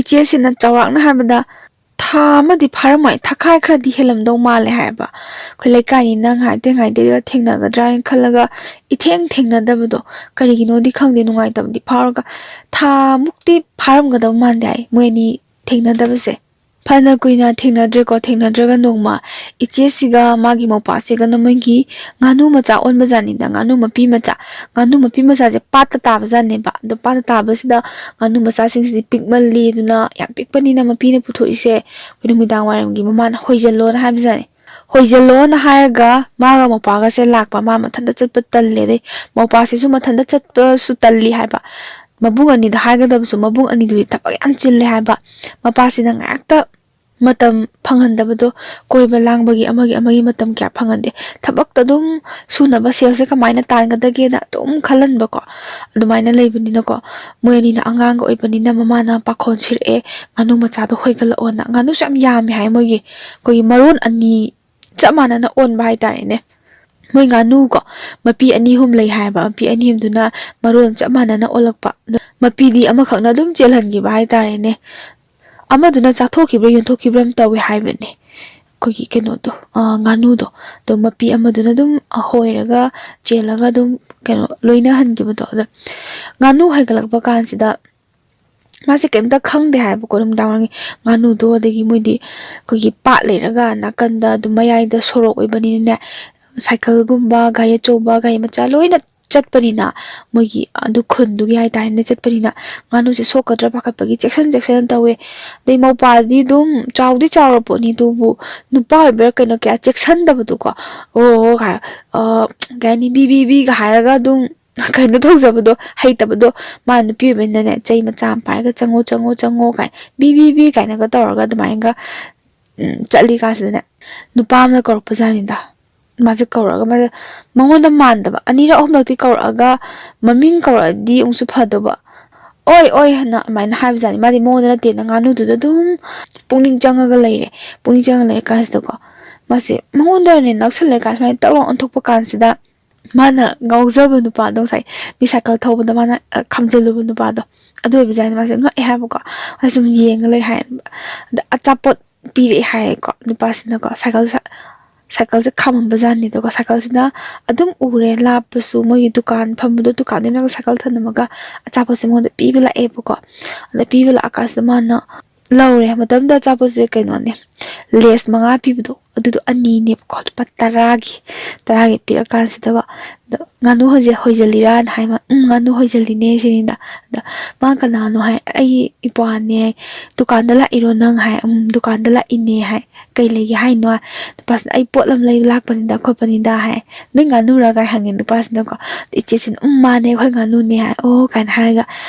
ꯏꯆꯦꯁꯤꯅ ꯆꯥꯎꯔꯥꯛꯅ ꯍꯥꯏꯕꯗ ꯊꯥ ꯑꯃꯗꯤ ꯐꯥꯔꯝꯃꯣꯏ, ꯊꯥꯈꯥꯏ ꯈꯔꯗꯤ ꯍꯦꯜꯂꯝꯗꯧ ꯃꯥꯜꯂꯦ ꯍꯥꯏꯕ꯫ ꯑꯩꯈꯣꯏ ꯂꯩꯀꯥꯏꯅꯤꯅ ꯉꯥꯏꯇ ꯉꯥꯏꯇꯦꯒ ꯊꯦꯡꯅꯒꯗ꯭ꯔꯥ ꯍꯥꯏꯅ ꯈꯜꯂꯒ ꯏꯊꯦꯡ ꯊꯦꯡꯅꯗꯕꯗꯣ, ꯀꯔꯤꯒꯤꯅꯣꯗꯤ ꯈꯪꯗꯦ, ꯅꯨꯡꯉꯥꯏꯇꯕꯗꯤ ꯐꯥꯎꯔꯒ ꯊꯥ ꯃꯨꯛꯇꯤ ꯐꯥꯔꯝꯒꯗꯕ ꯃꯥꯟꯗꯦ ꯍꯥꯏ ꯃꯣꯏ ꯑꯅꯤ ꯊꯦꯡꯅꯗꯕꯁꯦ꯫ ꯐꯅ ꯀꯨꯏꯅ ꯊꯦꯡꯅꯗ꯭ꯔꯦꯀꯣ꯫ ꯊꯦꯡꯅꯗ꯭ꯔꯒ ꯅꯣꯡꯃ ꯏꯆꯦꯁꯤꯒ ꯃꯥꯒꯤ ꯃꯧꯄꯥꯁꯤꯒꯅ ꯃꯣꯏꯒꯤ ꯉꯥꯅꯨ ꯃꯆꯥ ꯑꯣꯟꯕꯖꯥꯠꯅꯤꯗ꯫ ꯉꯥꯅꯨ ꯃꯄꯤ ꯃꯆꯥ, ꯉꯥꯅꯨ ꯃꯄꯤ ꯃꯆꯥꯁꯦ ꯄꯥꯠꯇ ꯇꯥꯕꯖꯥꯠꯅꯦꯕ꯫ ꯑꯗꯣ ꯄꯥꯠꯇ ꯇꯥꯕꯁꯤꯗ ꯉꯥꯅꯨ ꯃꯆꯥꯁꯤꯡꯁꯤꯗꯤ ꯄꯤꯛꯃꯜꯂꯤ, ꯑꯗꯨꯅ ꯌꯥꯝ ꯄꯤꯛꯄꯅꯤꯅ ꯃꯄꯤꯅ ꯄꯨꯊꯣꯛꯏꯁꯦ ꯑꯩꯈꯣꯏ ꯅꯨꯃꯤꯗꯥꯡ ꯋꯥꯏꯔꯝꯒꯤ ꯃꯃꯥꯅ ꯍꯣꯏꯖꯜꯂꯣꯅ ꯍꯥꯏꯕꯖꯥꯠꯅꯤ꯫ ꯍꯣꯏꯖꯜꯂꯣꯅ ꯍꯥꯏꯔꯒ ꯃꯥꯒ ꯃꯧꯄꯥꯒꯁꯦ ꯂꯥꯛꯄ꯫ ꯃꯥ ꯃꯊꯟꯇ ꯆꯠꯄ ꯇꯜꯂꯦ, ꯑꯗꯩ ꯃꯧꯄꯥꯁꯤꯁꯨ ꯃꯊꯟꯇ ꯆꯠꯄꯁꯨ ꯇꯜꯂꯤ ꯍꯥꯏꯕ꯫ ꯃꯕꯨꯡ ꯑꯅꯤꯗ ꯍꯥꯏꯒꯗꯕꯁꯨ ꯃꯕꯨꯡ ꯑꯅꯤꯗꯨꯗꯤ ꯊꯕꯛ ꯌꯥꯝ ꯆꯤꯜꯂꯦ ꯍꯥꯏꯕ꯫ ꯃꯄꯥꯁꯤꯅ ꯉꯥꯏꯍꯥꯛꯇ ꯃꯇꯝ ꯐꯪꯍꯟꯗꯕꯗꯣ, ꯀꯣꯏꯕ ꯂꯥꯡꯕꯒꯤ ꯑꯃꯒꯤ ꯑꯃꯒꯤ ꯃꯇꯝ ꯀꯌꯥ ꯐꯪꯍꯟꯗꯦ꯫ ꯊꯕꯛꯇ ꯑꯗꯨꯝ ꯁꯨꯅꯕ ꯁꯦꯜꯁꯦ ꯀꯃꯥꯏꯅ ꯇꯥꯟꯒꯗꯒꯦꯅ ꯑꯗꯨꯝ ꯈꯜꯍꯟꯕꯀꯣ꯫ ꯑꯗꯨꯃꯥꯏꯅ ꯂꯩꯕꯅꯤꯅꯀꯣ, ꯃꯣꯏ ꯑꯅꯤꯅ ꯑꯉꯥꯡꯒ ꯑꯣꯏꯕꯅꯤꯅ ꯃꯃꯥꯅ ꯄꯥꯈꯣꯟ ꯁꯤꯔꯛꯑꯦ, "ꯉꯥꯅꯨ ꯃꯆꯥꯗꯣ ꯍꯣꯏꯒꯠꯂꯛꯑꯣꯅ"꯫ ꯉꯥꯅꯨꯁꯨ ꯌꯥꯝ ꯌꯥꯝꯃꯦ ꯍꯥꯏ ꯃꯣꯏꯒꯤ, ꯑꯩꯈꯣꯏꯒꯤ ꯃꯔꯣꯟ ꯑꯅꯤ ꯆꯞ ꯃꯥꯟꯅꯅ ꯑꯣꯟꯕ ꯍꯥꯏꯇꯥꯔꯦꯅꯦ꯫ ꯃꯣꯏ ꯉꯥꯅꯨ ꯀꯣ, ꯃꯄꯤ ꯑꯅꯤ ꯑꯍꯨꯝ ꯂꯩ ꯍꯥꯏꯕ, ꯃꯄꯤ ꯑꯅꯤ ꯑꯍꯨꯝꯗꯨꯅ ꯃꯔꯣꯟ ꯆꯞ ꯃꯥꯟꯅꯅ ꯑꯣꯜꯂꯛꯄ꯫ ꯑꯗꯣ ꯃꯄꯤꯗꯤ ꯑꯃꯈꯛꯅ ꯑꯗꯨꯝ ꯆꯦꯜꯍꯟꯈꯤꯕ ꯍꯥꯏꯇꯥꯔꯦꯅꯦ꯫ ꯑꯃꯗꯨꯅ ꯆꯥꯊꯣꯛꯈꯤꯕ꯭ꯔꯥ ꯌꯣꯟꯊꯣꯛꯈꯤꯕ꯭ꯔꯥ ꯑꯃ ꯇꯧꯋꯦ ꯍꯥꯏꯕꯅꯦ, ꯑꯩꯈꯣꯏꯒꯤ ꯀꯩꯅꯣꯗꯣ, ꯑ, ꯉꯥꯅꯨꯗꯣ꯫ ꯑꯗꯣ ꯃꯄꯤ ꯑꯃꯗꯨꯅ ꯑꯗꯨꯝ ꯍꯣꯏꯔꯒ ꯆꯦꯜꯂꯒ ꯑꯗꯨꯝ ꯀꯩꯅꯣ ꯂꯣꯏꯅꯍꯟꯈꯤꯕꯗꯣ꯫ ꯑꯗ ꯉꯥꯅꯨ ꯍꯥꯏꯒꯠꯂꯛꯄ ꯀꯥꯟꯁꯤꯗ ꯃꯥꯁꯦ ꯀꯩꯝꯇ ꯈꯪꯗꯦ ꯍꯥꯏꯕꯀꯣ꯫ ꯅꯨꯃꯤꯗꯥꯡ ꯋꯥꯏꯔꯝꯒꯤ ꯉꯥꯅꯨꯗꯣ, ꯑꯗꯒꯤ ꯃꯣꯏꯗꯤ ꯑꯩꯈꯣꯏꯒꯤ ꯄꯥꯠ ꯂꯩꯔꯒ ꯅꯥꯀꯟꯗ ꯑꯗꯨꯝ ꯃꯌꯥꯏꯗ ꯁꯣꯔꯣꯛ ꯑꯣꯏꯕꯅꯤꯅꯅꯦ, ꯁꯥꯏꯀꯜꯒꯨꯝꯕ, ꯒꯥꯔꯤ ꯑꯆꯧꯕ, ꯒꯥꯔꯤ ꯃꯆꯥ ꯂꯣꯏꯅ ꯆꯠꯄꯅꯤꯅ, ꯃꯣꯏꯒꯤ ꯑꯗꯨ ꯈꯨꯟꯗꯨꯒꯤ ꯍꯥꯏꯇꯥꯔꯦꯅꯦ, ꯆꯠꯄꯅꯤꯅ ꯉꯥꯅꯨꯁꯦ ꯁꯣꯛꯀꯗ꯭ꯔꯥ ꯄꯥꯈꯠꯄꯒꯤ ꯆꯦꯛꯁꯤꯟ ꯆꯦꯛꯁꯤꯟꯅ ꯇꯧꯋꯦ꯫ ꯑꯗꯩ ꯃꯧꯄꯥꯗꯤ ꯑꯗꯨꯝ ꯆꯥꯎꯗꯤ ꯆꯥꯎꯔ ꯄꯣꯠꯅꯤ, ꯑꯗꯨꯕꯨ ꯅꯨꯄꯥ ꯑꯣꯏꯕ꯭ꯔꯥ ꯀꯩꯅꯣ, ꯀꯌꯥ ꯆꯦꯛꯁꯤꯟꯗꯕꯗꯣꯀꯣ꯫ "ꯑꯣ, ꯑꯣ" ꯀꯥꯏ, ꯑ, ꯀꯩ ꯍꯥꯏꯅꯤ, "ꯕꯤ, ꯕꯤ, ꯕꯤꯒ" ꯍꯥꯏꯔꯒ ꯑꯗꯨꯝ ꯀꯩꯅꯣ ꯇꯧꯖꯕꯗꯣ, ꯍꯩꯇꯕꯗꯣ꯫ ꯃꯥ ꯅꯨꯄꯤ ꯑꯣꯏꯕꯅꯤꯅꯅꯦ, ꯆꯩ ꯃꯆꯥ ꯑꯃ ꯄꯥꯏꯔꯒ "ꯆꯪꯉꯣ, ꯆꯪꯉꯣ, ꯆꯪꯉꯣ" ꯀꯥꯏ, "ꯕꯤ, ꯕꯤ, ꯕꯤ" ꯀꯥꯏꯅꯒ ꯇꯧꯔꯒ ꯑꯗꯨꯃꯥꯏꯅꯒ, ꯎꯝ, ꯆꯠꯂꯤ ꯀꯥꯟꯁꯤꯗꯅꯦ, ꯅꯨꯄꯥ ꯑꯃꯅ ꯀꯧꯔꯛꯄ ꯖꯥꯠꯅꯤꯗ꯫ ꯃꯥꯁꯦ ꯀꯧꯔꯛꯑꯒ, ꯃꯥꯁꯦ ꯃꯉꯣꯟꯗ ꯃꯥꯟꯗꯕ, ꯑꯅꯤꯔꯛ ꯑꯍꯨꯝꯂꯛꯇꯤ ꯀꯧꯔꯛꯑꯒ ꯃꯃꯤꯡ ꯀꯧꯔꯛꯑꯗꯤ ꯑꯃꯨꯛꯁꯨ ꯐꯗꯧꯕ, "ꯑꯣꯏ, ꯑꯣꯏ" ꯍꯥꯏꯅ ꯑꯗꯨꯃꯥꯏꯅ ꯍꯥꯏꯕꯖꯥꯠꯅꯤ꯫ ꯃꯥꯗꯤ ꯃꯉꯣꯟꯗ ꯅꯠꯇꯦꯅ ꯉꯥꯅꯨꯗꯨꯗ ꯑꯗꯨꯝ ꯄꯨꯛꯅꯤꯡ ꯆꯪꯉꯒ ꯂꯩꯔꯦ꯫ ꯄꯨꯛꯅꯤꯡ ꯆꯪꯉꯒ ꯂꯩꯔ ꯀꯥꯟꯁꯤꯗꯀꯣ, ꯃꯥꯁꯦ ꯃꯉꯣꯟꯗ ꯑꯣꯏꯅ ꯅꯛꯁꯜꯂꯦ ꯀꯥꯟ ꯁꯨꯃꯥꯏꯅ ꯇꯛ ꯂꯥꯎꯅ ꯑꯣꯟꯊꯣꯛꯄ ꯀꯥꯟꯁꯤꯗ, ꯃꯥꯅ ꯉꯥꯎꯖꯕ ꯅꯨꯄꯥꯗꯣ, ꯉꯁꯥꯏ ꯃꯤ ꯁꯥꯏꯀꯜ ꯊꯧꯕꯗ ꯃꯥꯅ ꯑ, ꯈꯥꯝꯖꯜꯂꯨꯕ ꯅꯨꯄꯥꯗꯣ, ꯑꯗꯨ ꯑꯣꯏꯕꯖꯥꯠꯅꯤ꯫ ꯃꯥꯁꯦ ꯉꯛꯑꯦ ꯍꯥꯏꯕꯀꯣ꯫ ꯃꯥꯁꯦ ꯁꯨꯝ ꯌꯦꯡꯉ ꯂꯩ ꯍꯥꯏ꯫ ꯑꯗ ꯑꯆꯥꯄꯣꯠ ꯄꯤꯔꯛꯑꯦ ꯍꯥꯏꯌꯦꯀꯣ ꯅꯨꯄꯥꯁꯤꯅꯀꯣ꯫ ꯁꯥꯏꯀꯜꯁꯦ ꯁꯥꯏꯀꯜꯁꯦ ꯈꯥꯝꯃꯝꯕꯖꯥꯠꯅꯤꯗꯀꯣ꯫ ꯁꯥꯏꯀꯜꯁꯤꯅ ꯑꯗꯨꯝ ꯎꯔꯦ, ꯂꯥꯞꯄꯁꯨ ꯃꯣꯏꯒꯤ ꯗꯨꯀꯥꯟ ꯐꯝꯕꯗꯣ, ꯗꯨꯀꯥꯟꯗꯨꯒꯤ ꯃꯅꯥꯛꯇ ꯁꯥꯏꯀꯜ ꯊꯝꯂꯝꯃꯒ ꯑꯆꯥꯄꯣꯠꯁꯦ ꯃꯉꯣꯟꯗ ꯄꯤꯕ ꯂꯥꯛꯑꯦꯕꯀꯣ꯫ ꯑꯗ ꯄꯤꯕ ꯂꯥꯛꯑꯀꯥꯟꯁꯤꯗ ꯃꯥꯅ ꯂꯧꯔꯦ꯫ ꯃꯇꯝꯗꯨꯗ ꯑꯆꯥꯄꯣꯠꯁꯦ ꯀꯩꯅꯣꯅꯦ, ꯂꯦꯁ ꯃꯉꯥ ꯄꯤꯕꯗꯣ, ꯑꯗꯨꯗꯣ ꯑꯅꯤꯅꯦꯕꯀꯣ, ꯂꯨꯄꯥ ꯇꯔꯥꯒꯤ꯫ ꯇꯔꯥꯒꯤ ꯄꯤꯔꯀꯥꯟꯁꯤꯗꯀꯣ, ꯑꯗꯣ "ꯉꯥꯅꯨ ꯍꯣꯏꯖ-, ꯍꯣꯏꯖꯜꯂꯤꯔꯥꯅ?" ꯍꯥꯏ꯫ ꯃꯥ, "ꯎꯝ, ꯉꯥꯅꯨ ꯍꯣꯏꯖꯜꯂꯤꯅꯦ" ꯁꯤꯅꯤꯗ꯫ ꯑꯗ "ꯃꯥ ꯀꯅꯥꯅꯣ?" ꯍꯥꯏ꯫ "ꯑꯩꯒꯤ ꯏꯄ꯭ꯋꯥꯅꯦ" ꯍꯥꯏ꯫ "ꯗꯨꯀꯥꯟꯗ ꯂꯥꯛꯏꯔꯣ ꯅꯪ?" ꯍꯥꯏ꯫ "ꯎꯝ, ꯗꯨꯀꯥꯟꯗ ꯂꯥꯛꯏꯅꯦ" ꯍꯥꯏ꯫ "ꯀꯩ ꯂꯩꯒꯦ ꯍꯥꯏꯅꯣ?" ꯍꯥꯏ꯫ ꯅꯨꯄꯥꯁꯤꯅ "ꯑꯩ ꯄꯣꯠ ꯑꯃ ꯂꯩꯕ ꯂꯥꯛꯄꯅꯤꯗ ꯈꯣꯠꯄꯅꯤꯗ" ꯍꯥꯏ꯫ "ꯅꯣꯏ ꯉꯥꯅꯨꯔ?" ꯀꯥꯏ ꯍꯪꯉꯦ ꯅꯨꯄꯥꯁꯤꯅꯀꯣ꯫ ꯏꯆꯦꯁꯤꯅ "ꯎꯝ, ꯃꯥꯅꯦ, ꯑꯩꯈꯣꯏ ꯉꯥꯅꯨꯅꯦ" ꯍꯥꯏ꯫ "ꯑꯣ" ꯀꯥꯏꯅ ꯍꯥꯏꯔꯒ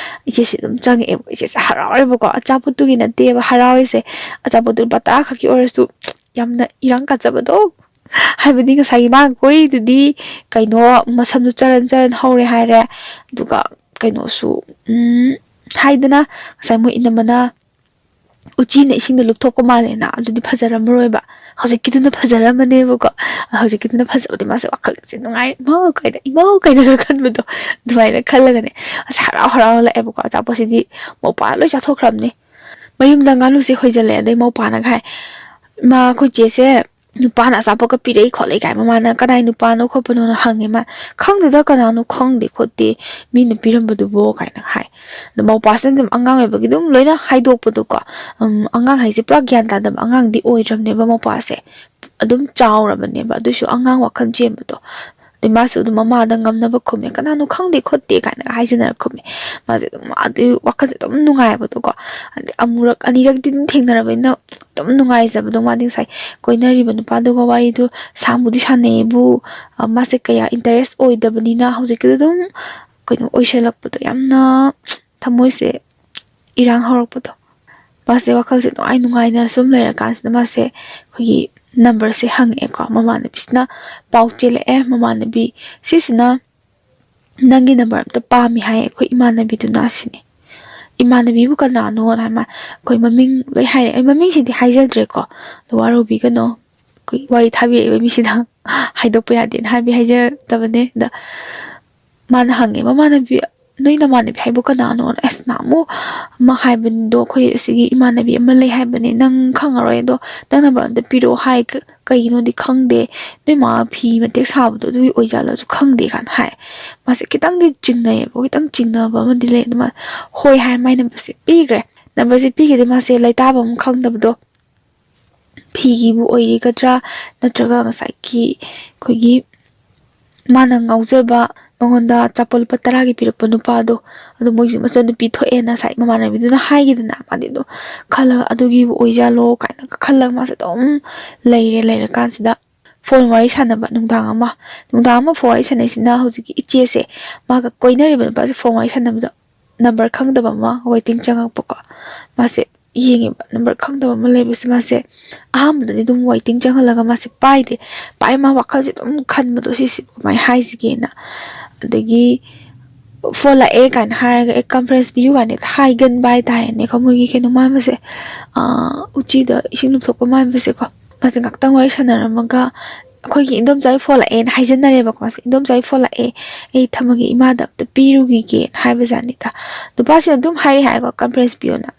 ꯏꯆꯦꯁꯤ ꯑꯗꯨꯝ ꯆꯪꯉꯛꯑꯦꯕ꯫ ꯏꯆꯦꯁꯦ ꯍꯔꯥꯎꯔꯦꯕꯀꯣ꯫ ꯑꯆꯥꯄꯣꯠꯇꯨꯒꯤ ꯅꯠꯇꯦꯕ ꯍꯔꯥꯎꯔꯤꯁꯦ, ꯑꯆꯥꯄꯣꯠꯇꯨ ꯂꯨꯄꯥ ꯇꯔꯥ ꯈꯛꯀꯤ ꯑꯣꯏꯔꯁꯨ ꯌꯥꯝꯅ ꯏꯔꯥꯡ ꯀꯥꯖꯕꯗꯣ꯫ ꯍꯥꯏꯕꯗꯤ ꯉꯁꯥꯏꯒꯤ ꯃꯥꯅ ꯀꯣꯔꯤꯗꯨꯗꯤ ꯀꯩꯅꯣ, ꯃꯁꯝꯗꯨ ꯆꯔꯟ ꯆꯔꯟ ꯍꯧꯔꯦ ꯍꯥꯏꯔꯦ꯫ ꯑꯗꯨꯒ ꯀꯩꯅꯣꯁꯨ, ꯎꯝ, ꯍꯥꯏꯗꯅ ꯉꯁꯥꯏ ꯃꯣꯏ ꯏꯅꯝꯃꯅ ꯎꯆꯤꯅ ꯏꯁꯤꯡꯗ ꯂꯨꯞꯊꯣꯛꯄ ꯃꯥꯜꯂꯦꯅ, ꯑꯗꯨꯗꯤ ꯐꯖꯔꯝꯃꯔꯣꯏꯕ꯫ ꯍꯧꯖꯤꯛꯀꯤꯗꯨꯅ ꯐꯖꯔꯝꯃꯅꯦꯕꯀꯣ꯫ ꯍꯧꯖꯤꯛꯀꯤꯗꯨꯅ ꯐꯖꯕꯗꯤ ꯃꯥꯁꯦ ꯋꯥꯈꯜꯁꯦ ꯅꯨꯡꯉꯥꯏ, "ꯏꯃꯥ ꯀꯩꯗ, ꯏꯃꯥ ꯀꯩꯗꯒ" ꯈꯟꯕꯗꯣ ꯑꯗꯨꯃꯥꯏꯅ ꯈꯜꯂꯒꯅꯦ꯫ ꯑꯁ, ꯍꯔꯥꯎ ꯍꯔꯥꯎ ꯂꯥꯛꯑꯦꯕꯀꯣ꯫ ꯑꯆꯥꯄꯣꯠꯁꯤꯗꯤ ꯃꯧꯄꯥꯅ ꯂꯣꯏ ꯆꯥꯊꯣꯛꯈ꯭ꯔꯕꯅꯦ꯫ ꯃꯌꯨꯝꯗ ꯉꯥꯅꯨꯁꯦ ꯍꯣꯏꯖꯜꯂꯦ꯫ ꯑꯗꯩ ꯃꯧꯄꯥꯅꯒ ꯍꯥꯏ, "ꯏꯃꯥ, ꯑꯩꯈꯣꯏ ꯆꯦꯁꯦ ꯅꯨꯄꯥꯅ ꯑꯆꯥꯄꯣꯠꯀ ꯄꯤꯔꯛꯏ ꯈꯣꯠꯂꯛꯏ" ꯀꯥꯏ꯫ ꯃꯃꯥꯅ "ꯀꯅꯥꯏ ꯅꯨꯄꯥꯅꯣ ꯈꯣꯠꯄꯅꯣꯅ" ꯍꯪꯉꯦ꯫ ꯃꯥ "ꯈꯪꯗꯦꯗ, ꯀꯅꯥꯅꯣ, ꯈꯪꯗꯦ ꯈꯣꯠꯇꯦ, ꯃꯤꯅ ꯄꯤꯔꯝꯕꯗꯨꯕꯣ" ꯀꯥꯏꯅ ꯍꯥꯏ꯫ ꯑꯗꯣ ꯃꯧꯄꯥꯁꯤꯅ ꯑꯗꯨꯝ ꯑꯉꯥꯡ ꯑꯣꯏꯕꯒꯤ ꯑꯗꯨꯝ ꯂꯣꯏꯅ ꯍꯥꯏꯗꯣꯛꯄꯗꯣꯀꯣ꯫ ꯎꯝ, ꯑꯉꯥꯡ ꯍꯥꯏꯁꯦ ꯄꯨꯔꯥ ꯒ꯭ꯌꯥꯟ ꯇꯥꯗꯕ ꯑꯉꯥꯡꯗꯤ ꯑꯣꯏꯗ꯭ꯔꯕꯅꯦꯕ ꯃꯧꯄꯥꯁꯦ꯫ ꯑꯗꯨꯝ ꯆꯥꯎꯔꯕꯅꯦꯕ, ꯑꯗꯨꯏꯁꯨ ꯑꯉꯥꯡ ꯋꯥꯈꯜ ꯆꯦꯟꯕꯗꯣ꯫ ꯑꯗꯩ ꯃꯥꯁꯨ ꯑꯗꯨꯝ ꯃꯃꯥꯗ ꯉꯝꯅꯕ ꯈꯨꯝꯃꯦ, "ꯀꯅꯥꯅꯣ ꯈꯪꯗꯦ ꯈꯣꯠꯇꯦ" ꯀꯥꯏꯅꯒ ꯍꯥꯏꯖꯤꯟꯅꯔ ꯈꯨꯝꯃꯦ꯫ ꯃꯥꯁꯦ ꯑꯗꯨꯝ ꯑꯗꯨ ꯋꯥꯈꯜꯁꯦ ꯑꯗꯨꯝ ꯅꯨꯡꯉꯥꯏꯕꯗꯣꯀꯣ꯫ ꯑꯗꯩ ꯑꯃꯨꯔꯛ ꯑꯅꯤꯔꯛꯇꯤ ꯑꯗꯨꯝ ꯊꯦꯡꯅꯔꯕꯅꯤꯅ ꯑꯗꯨꯝ ꯅꯨꯡꯉꯥꯏꯖꯕꯗꯣ꯫ ꯃꯥꯗꯤ ꯉꯁꯥꯏ ꯀꯣꯏꯅꯔꯤꯕ ꯅꯨꯄꯥꯗꯨꯒ ꯋꯥꯔꯤꯗꯨ ꯁꯥꯡꯕꯨꯗꯤ ꯁꯥꯟꯅꯩꯌꯦꯕꯨ, ꯑ, ꯃꯥꯁꯦ ꯀꯌꯥ ꯏꯟꯇꯔꯦꯁ ꯑꯣꯏꯗꯕꯅꯤꯅ ꯍꯧꯖꯤꯛꯀꯤꯗꯣ ꯑꯗꯨꯝ ꯀꯩꯅꯣ ꯑꯣꯏꯁꯜꯂꯛꯄꯗꯣ, ꯌꯥꯝꯅ ꯊꯃꯣꯏꯁꯦ ꯏꯔꯥꯡ ꯍꯧꯔꯛꯄꯗꯣ꯫ ꯃꯥꯁꯦ ꯋꯥꯈꯜꯁꯦ ꯅꯨꯡꯉꯥꯏ ꯅꯨꯡꯉꯥꯏꯅ ꯁꯨꯝ ꯂꯩꯔꯀꯥꯟꯁꯤꯗ ꯃꯥꯁꯦ ꯑꯩꯈꯣꯏꯒꯤ ꯅꯝꯕꯔꯁꯦ ꯍꯪꯉꯛꯑꯦꯀꯣ꯫ ꯃꯃꯥꯟꯅꯕꯤꯁꯤꯅ ꯄꯥꯎ ꯆꯦꯜꯂꯛꯑꯦ꯫ ꯃꯃꯥꯟꯅꯕꯤ ꯁꯤꯁꯤꯅ "ꯅꯪꯒꯤ ꯅꯝꯕꯔ ꯑꯝꯇ ꯄꯥꯝꯃꯤ" ꯍꯥꯏ ꯑꯩꯈꯣꯏ ꯏꯃꯥꯟꯅꯕꯤꯗꯨꯅ ꯁꯤꯅꯤ꯫ ꯏꯃꯥꯟꯅꯕꯤꯕꯨ ꯀꯅꯥꯅꯣꯅ ꯍꯥꯏ ꯃꯥ, ꯑꯩꯈꯣꯏ ꯃꯃꯤꯡ ꯂꯣꯏ ꯍꯥꯏꯔꯦ꯫ ꯑꯩ ꯃꯃꯤꯡꯁꯤꯗꯤ ꯍꯥꯏꯖꯗ꯭ꯔꯦꯀꯣ, ꯑꯗꯣ ꯋꯥꯔꯧꯕꯤꯒꯅꯣ꯫ ꯑꯩꯈꯣꯏ ꯋꯥꯔꯤ ꯊꯥꯕꯤꯔꯛꯏꯕ ꯃꯤꯁꯤꯗ ꯍꯥꯏꯗꯣꯛꯄ ꯌꯥꯗꯦꯅ ꯍꯥꯏꯕꯤ ꯍꯥꯏꯖꯔꯛꯇꯕꯅꯦ꯫ ꯑꯗ ꯃꯥꯅ ꯍꯪꯉꯦ, "ꯃꯃꯥꯟꯅꯕꯤ, ꯅꯣꯏ ꯅꯃꯥꯟꯅꯕꯤ ꯍꯥꯏꯕꯨ ꯀꯅꯥꯅꯣ?" "ꯑꯁ, ꯅꯍꯥꯟꯃꯨꯛ ꯑꯃ ꯍꯥꯏꯕꯗꯣ, ꯑꯩꯈꯣꯏ ꯑꯁꯤꯒꯤ ꯏꯃꯥꯟꯅꯕꯤ ꯑꯃ ꯂꯩ ꯍꯥꯏꯕꯅꯦ, ꯅꯪ ꯈꯪꯉꯔꯣꯏ, ꯑꯗꯣ ꯅꯪ ꯅꯝꯕꯔ ꯑꯝꯇ ꯄꯤꯔꯛꯑꯣ ꯍꯥꯏ, ꯀ-, ꯀꯩꯒꯤꯅꯣꯗꯤ ꯈꯪꯗꯦ, ꯅꯣꯏ ꯃꯥ ꯐꯤ ꯃꯇꯦꯛ ꯁꯥꯕꯗꯣ ꯑꯗꯨꯒꯤ ꯑꯣꯏꯖꯥꯠꯂꯁꯨ ꯈꯪꯗꯦ" ꯀꯥꯏꯅ ꯍꯥꯏ꯫ ꯃꯥꯁꯦ ꯈꯤꯇꯪꯗꯤ ꯆꯤꯡꯅꯩꯌꯦꯕ, ꯈꯤꯇꯪ ꯆꯤꯡꯅꯕ ꯑꯃꯗꯤ ꯂꯩ꯫ ꯑꯗꯨ ꯃꯥ ꯍꯣꯏ ꯍꯥꯏꯔ ꯃꯥꯏ ꯅꯝꯕꯔꯁꯦ ꯄꯤꯈ꯭ꯔꯦ꯫ ꯅꯝꯕꯔꯁꯦ ꯄꯤꯈꯤꯗꯤ ꯃꯥꯁꯦ ꯂꯩꯇꯥꯕ ꯑꯃ ꯈꯪꯗꯕꯗꯣ, ꯐꯤꯒꯤꯕꯨ ꯑꯣꯏꯔꯤꯒꯗ꯭ꯔꯥ, ꯅꯠꯇ꯭ꯔꯒ ꯉꯁꯥꯏꯒꯤ ꯑꯩꯈꯣꯏꯒꯤ ꯃꯥꯅ ꯉꯥꯎꯖꯕ, ꯃꯉꯣꯟꯗ ꯑꯆꯥꯄꯣꯠ ꯂꯨꯄꯥ ꯇꯔꯥꯒꯤ ꯄꯤꯔꯛꯄ ꯅꯨꯄꯥꯗꯣ, ꯑꯗꯨ ꯃꯣꯏꯒꯤ ꯃꯆꯟꯅꯨꯄꯤ ꯊꯣꯛꯑꯦꯅ ꯉꯁꯥꯏ ꯃꯃꯥꯟꯅꯕꯤꯗꯨꯅ ꯍꯥꯏꯈꯤꯗꯅ, ꯃꯥꯗꯤ ꯑꯗꯨꯝ ꯈꯜꯂꯒ ꯑꯗꯨꯒꯤꯕꯨ ꯑꯣꯏꯖꯥꯠꯂꯣ ꯀꯥꯏꯅꯒ ꯈꯜꯂꯒ ꯃꯥꯁꯦ ꯑꯗꯨꯝ ꯂꯩꯔꯦ꯫ ꯂꯩꯔꯀꯥꯟꯁꯤꯗ ꯐꯣꯟ ꯋꯥꯔꯤ ꯁꯥꯟꯅꯕ ꯅꯨꯡꯗꯥꯡ ꯑꯃ, ꯅꯨꯡꯗꯥꯡ ꯑꯃ ꯐꯣꯟ ꯋꯥꯔꯤ ꯁꯥꯟꯅꯩꯁꯤꯅ ꯍꯧꯖꯤꯛꯀꯤ ꯏꯆꯦꯁꯦ, ꯃꯥꯒ ꯀꯣꯏꯅꯔꯤꯕ ꯅꯨꯄꯥꯁꯦ ꯐꯣꯟ ꯋꯥꯔꯤ ꯁꯥꯟꯅꯕꯗ ꯅꯝꯕꯔ ꯈꯪꯗꯕ ꯑꯃ ꯋꯦꯇꯤꯡ ꯆꯪꯉꯛꯄꯀꯣ꯫ ꯃꯥꯁꯦ ꯌꯦꯡꯉꯦꯕ, ꯅꯝꯕꯔ ꯈꯪꯗꯕ ꯑꯃ ꯂꯩꯕꯁꯦ ꯃꯥꯁꯦ ꯑꯍꯥꯟꯕꯗꯗꯤ ꯑꯗꯨꯝ ꯋꯦꯇꯤꯡ ꯆꯪꯍꯜꯂꯒ ꯃꯥꯁꯦ ꯄꯥꯏꯗꯦ꯫ ꯄꯥꯏ ꯃꯥ ꯋꯥꯈꯜꯁꯦ ꯑꯗꯨꯝ ꯈꯟꯕꯗꯣ, "ꯁꯤꯁꯤ ꯀꯃꯥꯏꯅ ꯍꯥꯏꯁꯤꯒꯦꯅ"꯫ ꯑꯗꯒꯤ ꯐꯣꯟ ꯂꯥꯛꯑꯦ ꯀꯥꯏꯅ ꯍꯥꯏꯔꯒ, "ꯑꯦ, ꯀꯟꯐ꯭ꯔꯦꯟꯁ ꯄꯤꯌꯨ" ꯀꯥꯏꯅ ꯍꯦꯛꯇ ꯍꯥꯏꯒꯟꯕ ꯍꯥꯏꯇꯥꯔꯦꯅꯦꯀꯣ꯫ ꯃꯣꯏꯒꯤ ꯀꯩꯅꯣ ꯃꯥꯟꯕꯁꯦ, ꯑꯥ, ꯎꯆꯤꯗ ꯏꯁꯤꯡ ꯂꯨꯞꯊꯣꯛꯄ ꯃꯥꯟꯕꯁꯦꯀꯣ꯫ ꯃꯥꯁꯦ ꯉꯥꯛꯇꯪ ꯋꯥꯔꯤ ꯁꯥꯟꯅꯔꯝꯃꯒ, "ꯑꯩꯈꯣꯏꯒꯤ ꯏꯟꯗꯣꯝꯆꯥꯒꯤ ꯐꯣꯟ ꯂꯥꯛꯑꯦꯅ" ꯍꯥꯏꯖꯟꯅꯔꯦꯕꯀꯣ꯫ "ꯃꯥꯁꯦ, ꯏꯟꯗꯣꯝꯆꯥꯒꯤ ꯐꯣꯟ ꯂꯥꯛꯑꯦ, ꯑꯩ ꯊꯝꯃꯒꯦ, ꯏꯃꯥꯗ ꯑꯝꯇ ꯄꯤꯔꯨꯈꯤꯒꯦꯅ" ꯍꯥꯏꯕꯖꯥꯠꯅꯤꯗ꯫ ꯅꯨꯄꯥꯁꯤꯅ ꯑꯗꯨꯝ ꯍꯥꯏꯔꯤ ꯍꯥꯏꯀꯣ, "ꯀꯟꯐ꯭ꯔꯦꯟꯁ ꯄꯤꯌꯣꯅ"꯫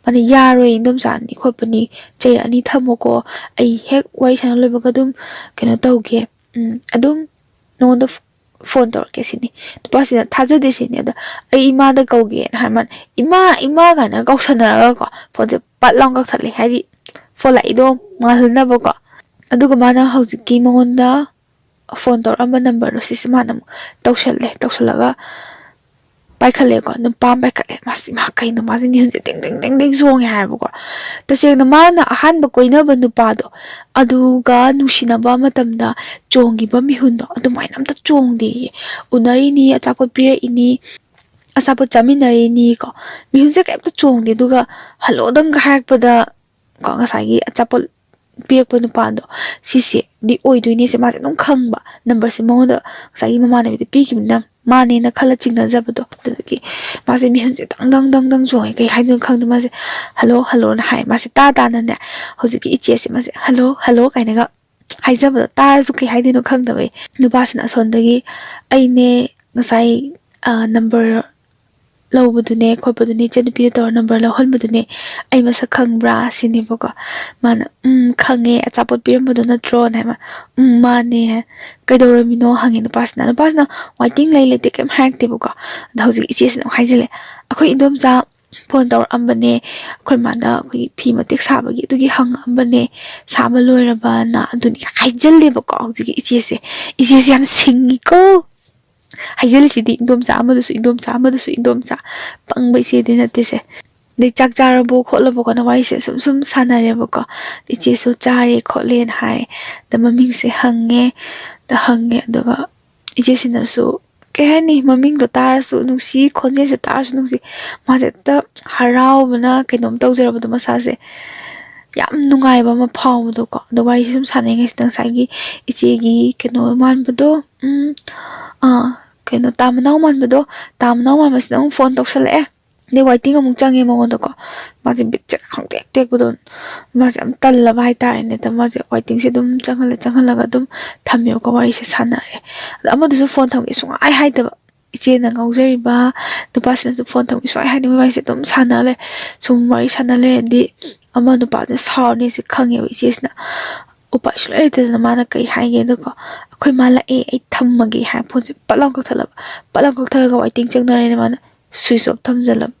ꯃꯥꯅ, "ꯌꯥꯔꯣꯏ, ꯏꯟꯗꯣꯝꯆꯥꯅꯤ ꯈꯣꯠꯄꯅꯤ, ꯆꯩꯔꯛꯑꯅꯤ, ꯊꯝꯃꯣꯀꯣ, ꯑꯩ ꯍꯦꯛ ꯋꯥꯔꯤ ꯁꯥꯟꯅ ꯂꯣꯏꯕꯒ ꯑꯗꯨꯝ ꯀꯩꯅꯣ ꯇꯧꯒꯦ, ꯎꯝ, ꯑꯗꯨꯝ ꯅꯉꯣꯟꯗ ꯐ-, ꯐꯣꯟ ꯇꯧꯔꯛꯀꯦ" ꯁꯤꯅꯤ꯫ ꯅꯨꯄꯥꯁꯤꯅ ꯊꯥꯖꯗꯦ ꯁꯤꯅꯤ꯫ ꯑꯗ, "ꯑꯩ ꯏꯃꯥꯗ ꯀꯧꯒꯦꯅ" ꯍꯥꯏ ꯃꯥꯅ, "ꯏꯃꯥ, ꯏꯃꯥ" ꯀꯥꯏꯅ ꯀꯧꯁꯟꯅꯔꯒꯀꯣ, ꯐꯣꯟꯁꯦ ꯄꯠ ꯂꯥꯎ ꯀꯛꯊꯠꯂꯦ꯫ ꯍꯥꯏꯗꯤ ꯐꯣꯟ ꯂꯥꯛꯏꯗꯣ ꯉꯥꯜꯍꯟꯅꯕꯀꯣ꯫ ꯑꯗꯨꯒ ꯃꯥꯅ ꯍꯧꯖꯤꯛꯀꯤ ꯃꯉꯣꯟꯗ ꯐꯣꯟ ꯇꯧꯔꯛꯑꯝꯕ ꯅꯝꯕꯔꯗꯣ ꯁꯤꯁꯦ ꯃꯥꯅ ꯑꯃꯨꯛ ꯇꯧꯁꯜꯂꯦ꯫ ꯇꯧꯁꯜꯂꯒ ꯄꯥꯏꯈꯠꯂꯦꯀꯣ, ꯅꯨꯄꯥ ꯑꯃ ꯄꯥꯏꯈꯠꯂꯦ꯫ ꯃꯥꯁꯤ, "ꯏꯃꯥ, ꯀꯩꯅꯣ ꯃꯥꯁꯦ ꯃꯤꯍꯨꯟꯁꯦ ꯇꯤꯡ ꯇꯤꯡ ꯇꯤꯡ ꯇꯤꯡ ꯆꯣꯡꯉꯦ" ꯍꯥꯏꯕꯀꯣ꯫ ꯇꯁꯦꯡꯅ ꯃꯥꯅ ꯑꯍꯥꯟꯕ ꯀꯣꯏꯅꯕ ꯅꯨꯄꯥꯗꯣ, ꯑꯗꯨꯒ ꯅꯨꯡꯁꯤꯅꯕ ꯃꯇꯝꯗ ꯆꯣꯡꯈꯤꯕ ꯃꯤꯍꯨꯟꯗꯣ ꯑꯗꯨꯃꯥꯏꯅ ꯑꯝꯇ ꯆꯣꯡꯗꯦꯌꯦ꯫ ꯎꯅꯔꯤꯅꯤ, ꯑꯆꯥꯄꯣꯠ ꯄꯤꯔꯛꯏꯅꯤ, ꯑꯆꯥꯄꯣꯠ ꯆꯥꯃꯤꯟꯅꯔꯤꯅꯤꯀꯣ, ꯃꯤꯍꯨꯟꯁꯦ ꯀꯩꯝꯇ ꯆꯣꯡꯗꯦ꯫ ꯑꯗꯨꯒ "ꯍꯜꯂꯣꯗꯪꯒ" ꯍꯥꯏꯔꯛꯄꯗ ꯀꯣ, ꯉꯁꯥꯏꯒꯤ ꯑꯆꯥꯄꯣꯠ ꯄꯤꯔꯛꯄ ꯅꯨꯄꯥꯗꯣ ꯁꯤꯁꯦꯗꯤ ꯑꯣꯏꯗꯣꯏꯅꯦꯁꯦ ꯃꯥꯁꯦ ꯑꯗꯨꯝ ꯈꯪꯕ꯫ ꯅꯝꯕꯔꯁꯦ ꯃꯉꯣꯟꯗ ꯉꯁꯥꯏꯒꯤ ꯃꯃꯥꯟꯅꯕꯤꯗ ꯄꯤꯈꯤꯕꯅꯤꯅ ꯃꯥꯅꯦꯅ ꯈꯜꯂ ꯆꯤꯡꯅꯖꯕꯗꯣ꯫ ꯑꯗꯨꯗꯒꯤ ꯃꯥꯁꯦ ꯃꯤꯍꯨꯟꯁꯦ ꯗꯪ ꯗꯪ ꯗꯪ ꯗꯪ ꯆꯣꯡꯉꯦ꯫ ꯀꯩ ꯍꯥꯏꯗꯣꯏꯅꯣ ꯈꯪꯗꯦ꯫ ꯃꯥꯁꯦ "ꯍꯜꯂꯣ, ꯍꯜꯂꯣꯅ" ꯍꯥꯏ꯫ ꯃꯥꯁꯦ ꯇꯥ ꯇꯥꯅꯅꯦ ꯍꯧꯖꯤꯛꯀꯤ ꯏꯆꯦꯁꯦ ꯃꯥꯁꯦ "ꯍꯜꯂꯣ, ꯍꯜꯂꯣ" ꯀꯥꯏꯅꯒ ꯍꯥꯏꯖꯕꯗꯣ ꯇꯥꯔꯁꯨ ꯀꯩ ꯍꯥꯏꯗꯣꯏꯅꯣ ꯈꯪꯗꯕꯩ꯫ ꯅꯨꯄꯥꯁꯤꯅ ꯑꯁꯣꯝꯗꯒꯤ "ꯑꯩꯅꯦ ꯉꯁꯥꯏ, ꯑ, ꯅꯝꯕꯔ ꯂꯧꯕꯗꯨꯅꯦ ꯈꯣꯠꯄꯗꯨꯅꯦ, ꯏꯆꯟꯅꯨꯄꯤꯗ ꯇꯧꯔ ꯅꯝꯕꯔ ꯂꯧꯍꯟꯕꯗꯨꯅꯦ, ꯑꯩ ꯃꯁꯛ ꯈꯪꯕ꯭ꯔꯥ?" ꯁꯤꯅꯦꯕꯀꯣ꯫ ꯃꯥꯅ "ꯎꯝ, ꯈꯪꯉꯦ, ꯑꯆꯥꯄꯣꯠ ꯄꯤꯔꯝꯕꯗꯣ ꯅꯠꯇ꯭ꯔꯣꯅ?" ꯍꯥꯏꯕ꯫ "ꯎꯝ, ꯃꯥꯅꯦ꯫ ꯀꯩꯗꯧꯔꯝꯃꯤꯅꯣ?" ꯍꯪꯉꯦ ꯅꯨꯄꯥꯁꯤꯅ꯫ ꯅꯨꯄꯥꯁꯤꯅ ꯋꯥꯏꯇꯤꯡ ꯂꯩ ꯂꯩꯇꯦ ꯀꯩꯝ ꯍꯥꯏꯔꯛꯇꯦꯕꯀꯣ꯫ ꯑꯗ ꯍꯧꯖꯤꯛ ꯏꯆꯦꯁꯤꯅ ꯑꯃꯨꯛ ꯍꯥꯏꯖꯤꯜꯂꯦ, "ꯑꯩꯈꯣꯏ ꯏꯟꯗꯣꯝꯆꯥ ꯐꯣꯟ ꯇꯧꯔꯛꯑꯝꯕꯅꯦ, ꯑꯩꯈꯣꯏ ꯃꯥꯅ ꯑꯩꯈꯣꯏꯒꯤ ꯐꯤ ꯃꯇꯦꯛ ꯁꯥꯕꯒꯤ ꯑꯗꯨꯒꯤ ꯍꯪꯉꯛꯑꯝꯕꯅꯦ, ꯁꯥꯕ ꯂꯣꯏꯔꯕꯅ?" ꯑꯗꯨꯅꯤ ꯍꯥꯏꯖꯜꯂꯦꯕꯀꯣ ꯍꯧꯖꯤꯛꯀꯤ ꯏꯆꯦꯁꯦ꯫ ꯏꯆꯦꯁꯦ ꯌꯥꯝ ꯁꯤꯡꯉꯤꯀꯣ꯫ ꯍꯥꯏꯖꯜꯂꯤꯁꯤꯗꯤ ꯏꯟꯗꯣꯝꯆꯥ ꯑꯃꯗꯨꯁꯨ ꯏꯟꯗꯣꯝꯆꯥ ꯑꯃꯗꯨꯁꯨ ꯏꯟꯗꯣꯝꯆꯥ꯫ ꯄꯪꯕ ꯏꯆꯦꯗꯤ ꯅꯠꯇꯦꯁꯦ꯫ ꯑꯗꯩ ꯆꯥꯛ ꯆꯥꯔꯕꯣ ꯈꯣꯠꯂꯕꯣ ꯀꯅ ꯋꯥꯔꯤꯁꯦ ꯁꯨꯝ ꯁꯨꯝ ꯁꯥꯟꯅꯔꯦꯕꯀꯣ꯫ ꯏꯆꯦꯁꯨ ꯆꯥꯔꯦ ꯈꯣꯠꯂꯦꯅ ꯍꯥꯏ꯫ ꯑꯗ ꯃꯃꯤꯡꯁꯦ ꯍꯪꯉꯦ꯫ ꯑꯗ ꯍꯪꯉꯦ ꯑꯗꯨꯒ ꯏꯆꯦꯁꯤꯅꯁꯨ ꯀꯩ ꯍꯥꯏꯅꯤ, ꯃꯃꯤꯡꯗꯣ ꯇꯥꯔꯁꯨ ꯅꯨꯡꯁꯤ, ꯈꯣꯟꯖꯦꯜꯁꯨ ꯇꯥꯔꯁꯨ ꯅꯨꯡꯁꯤ꯫ ꯃꯥꯁꯦ ꯍꯦꯛꯇ ꯍꯔꯥꯎꯕꯅ ꯀꯩꯅꯣꯝ ꯇꯧꯖꯔꯕꯗꯣ ꯃꯁꯥꯁꯦ꯫ ꯌꯥꯝ ꯅꯨꯡꯉꯥꯏꯕ ꯑꯃ ꯐꯥꯎꯕꯗꯣꯀꯣ꯫ ꯑꯗꯣ ꯋꯥꯔꯤꯁꯦ ꯁꯨꯝ ꯁꯥꯟꯅꯔꯤꯉꯩꯁꯤꯗ ꯉꯁꯥꯏꯒꯤ ꯏꯆꯦꯒꯤ ꯀꯩꯅꯣ ꯃꯥꯟꯕꯗꯣ, ꯎꯝ, ꯑꯥ, ꯀꯩꯅꯣ ꯇꯥ ꯃꯅꯥꯎ ꯃꯥꯟꯕꯗꯣ, ꯇꯥ ꯃꯅꯥꯎ ꯃꯥꯟꯕꯁꯤꯅ ꯑꯃꯨꯛ ꯐꯣꯟ ꯇꯧꯁꯜꯂꯛꯑꯦ꯫ ꯑꯗꯩ ꯋꯥꯏꯇꯤꯡ ꯑꯃꯨꯛ ꯆꯪꯉꯦ ꯃꯉꯣꯟꯗꯀꯣ꯫ ꯃꯥꯁꯦ ꯕꯤꯠꯁꯦ ꯈꯪꯇꯦꯛ ꯇꯦꯛꯄꯗꯣ, ꯃꯥꯁꯦ ꯌꯥꯝ ꯇꯜꯂꯕ ꯍꯥꯏꯇꯥꯔꯦꯅꯦ꯫ ꯑꯗ ꯃꯥꯁꯦ ꯋꯥꯏꯇꯤꯡꯁꯦ ꯑꯗꯨꯝ ꯆꯪꯍꯜꯂ ꯆꯪꯍꯜꯂꯒ ꯑꯗꯨꯝ ꯊꯝꯃꯦꯕꯀꯣ꯫ ꯋꯥꯔꯤꯁꯦ ꯁꯥꯟꯅꯔꯦ꯫ ꯑꯗ ꯑꯃꯗꯨꯁꯨ ꯐꯣꯟ ꯊꯝꯒꯦ ꯁꯨꯡꯍꯥꯏ ꯍꯥꯏꯗꯕ꯫ ꯏꯆꯦꯅ ꯉꯥꯎꯖꯔꯤꯕ ꯅꯨꯄꯥꯁꯤꯅꯁꯨ ꯐꯣꯟ ꯊꯝꯒꯦ ꯁꯨꯡꯍꯥꯏ ꯍꯥꯏꯗꯕ꯫ ꯃꯕꯥꯅꯤꯁꯦ ꯑꯗꯨꯝ ꯁꯥꯟꯅ ꯂꯩ꯫ ꯁꯨꯝ ꯋꯥꯔꯤ ꯁꯥꯟꯅ ꯂꯩꯔꯗꯤ ꯑꯃ ꯅꯨꯄꯥꯁꯦ ꯁꯥꯎꯔꯅꯤꯁꯦ ꯈꯪꯉꯦꯕ ꯏꯆꯦꯁꯤꯅ꯫ ꯎꯄꯥꯏ ꯁꯨꯡꯂꯩ ꯂꯩꯇꯗꯅ ꯃꯥꯅ ꯀꯩ ꯍꯥꯏꯒꯦꯗꯀꯣ, "ꯑꯩꯈꯣꯏ ꯃꯥ ꯂꯥꯛꯑꯦ, ꯑꯩ ꯊꯝꯃꯒꯦ" ꯍꯥꯏꯔ ꯐꯣꯟꯁꯦ ꯄꯠ ꯂꯥꯎ ꯀꯛꯊꯠꯂꯕ꯫ ꯄꯠ ꯂꯥꯎ ꯀꯛꯊꯠꯂꯒ ꯋꯥꯏꯇꯤꯡ ꯆꯪꯅꯔꯦꯅꯦ ꯃꯥꯅ꯫ Switch off ꯊꯝꯖꯜꯂꯕ꯫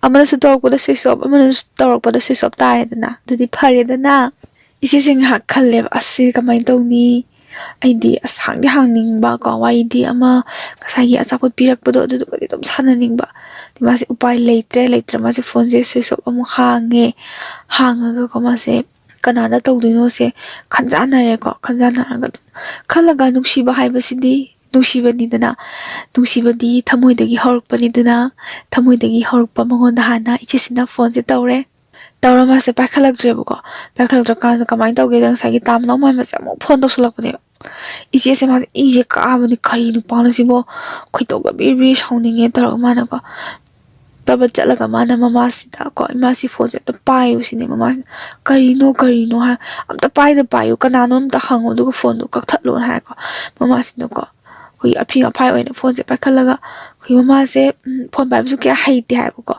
ꯑꯃꯅꯁꯨ ꯇꯧꯔꯛꯄꯗ switch off, ꯑꯃꯅꯁꯨ ꯇꯧꯔꯛꯄꯗ switch off ꯇꯥꯔꯦꯗꯅ꯫ ꯑꯗꯨꯗꯤ ꯐꯔꯦꯗꯅ꯫ ꯏꯆꯦꯁꯦ ꯉꯥꯏꯍꯥꯛ ꯈꯜꯂꯦꯕ, "ꯑꯁ, ꯁꯤ ꯀꯃꯥꯏꯅ ꯇꯧꯅꯤ?" ꯑꯩꯗꯤ ꯑꯁ ꯍꯥꯡꯗꯤ ꯍꯥꯡꯅꯤꯡꯕ ꯀꯣ, ꯋꯥꯔꯤꯗꯤ ꯑꯃ ꯉꯁꯥꯏꯒꯤ ꯑꯆꯥꯄꯣꯠ ꯄꯤꯔꯛꯄꯗꯣ ꯑꯗꯨꯗꯨꯒꯗꯤ ꯑꯗꯨꯝ ꯁꯥꯟꯅꯅꯤꯡꯕ꯫ ꯑꯗꯩ ꯃꯥꯁꯦ ꯎꯄꯥꯏ ꯂꯩꯇ꯭ꯔꯦ, ꯂꯩꯇ꯭ꯔꯦ ꯃꯥꯁꯦ ꯐꯣꯟꯁꯦ switch off ꯑꯃꯨꯛ ꯍꯥꯡꯉꯦ꯫ ꯍꯥꯡꯉꯒꯀꯣ ꯃꯥꯁꯦ ꯀꯅꯥꯗ ꯇꯧꯗꯣꯏꯅꯣꯁꯦ ꯈꯟꯖꯥꯟꯅꯔꯦꯀꯣ꯫ ꯈꯟꯖꯥꯟꯅꯔꯒ ꯑꯗꯨꯝ ꯈꯜꯂꯒ ꯅꯨꯡꯁꯤꯕ ꯍꯥꯏꯕꯁꯤꯗꯤ ꯅꯨꯡꯁꯤꯕꯅꯤꯗꯅ, ꯅꯨꯡꯁꯤꯕꯗꯤ ꯊꯃꯣꯏꯗꯒꯤ ꯍꯧꯔꯛꯄꯅꯤꯗꯅ, ꯊꯃꯣꯏꯗꯒꯤ ꯍꯧꯔꯛꯄ ꯃꯉꯣꯟꯗ ꯍꯥꯟꯅ ꯏꯆꯦꯁꯤꯅ ꯐꯣꯟꯁꯦ ꯇꯧꯔꯦ꯫ ꯇꯧꯔ ꯃꯥꯁꯦ ꯄꯥꯏꯈꯠꯂꯛꯇ꯭ꯔꯦꯕꯀꯣ꯫ ꯄꯥꯏꯈꯠꯂꯛꯇ꯭ꯔꯀꯥꯟꯗ ꯀꯃꯥꯏꯅ ꯇꯧꯒꯦꯗ, ꯉꯁꯥꯏꯒꯤ ꯇꯥ ꯃꯅꯥꯎ ꯃꯥꯟꯕꯁꯦ ꯑꯃꯨꯛ ꯐꯣꯟ ꯇꯧꯁꯜꯂꯛꯄꯅꯦꯕ꯫ ꯏꯆꯦꯁꯦ, ꯃꯥꯁꯦ ꯏꯁꯦ ꯀꯥꯕꯅꯤ, "ꯀꯔꯤ ꯅꯨꯄꯥꯅꯣ ꯁꯤꯕꯣ?" ꯈꯣꯏꯗꯧꯒ ꯕ꯭ꯔꯤ ꯕ꯭ꯔꯤ ꯁꯥꯎꯅꯤꯡꯉꯦ ꯇꯧꯔꯒ ꯃꯥꯅꯀꯣ, ꯄꯕ ꯆꯠꯂꯒ ꯃꯥꯅ ꯃꯃꯥꯁꯤꯗ ꯀꯣ, "ꯏꯃꯥꯁꯤ ꯐꯣꯟꯁꯦ ꯑꯝꯇ ꯄꯥꯏꯌꯨ" ꯁꯤꯅꯦ ꯃꯃꯥꯁꯤꯅ꯫ "ꯀꯔꯤꯅꯣ, ꯀꯔꯤꯅꯣ?" ꯍꯥꯏ꯫ "ꯑꯝꯇ ꯄꯥꯏꯗ ꯄꯥꯏꯌꯨ, ꯀꯅꯥꯅꯣ ꯑꯝꯇ ꯍꯪꯉꯣ, ꯑꯗꯨꯒ ꯐꯣꯟꯗꯣ ꯀꯛꯊꯠꯂꯣꯅ ꯍꯥꯏꯀꯣ꯫ ꯃꯃꯥꯁꯤꯅꯀꯣ, ꯑꯩꯈꯣꯏꯒꯤ ꯑꯐꯤꯡ ꯑꯐꯥꯏ ꯑꯣꯏꯅ ꯐꯣꯟꯁꯦ ꯄꯥꯏꯈꯠꯂꯒ, ꯑꯩꯈꯣꯏꯒꯤ ꯃꯃꯥꯁꯦ, ꯎꯝ, ꯐꯣꯟ ꯄꯥꯏꯕꯁꯨ ꯀꯌꯥ ꯍꯩꯇꯦ ꯍꯥꯏꯕꯀꯣ꯫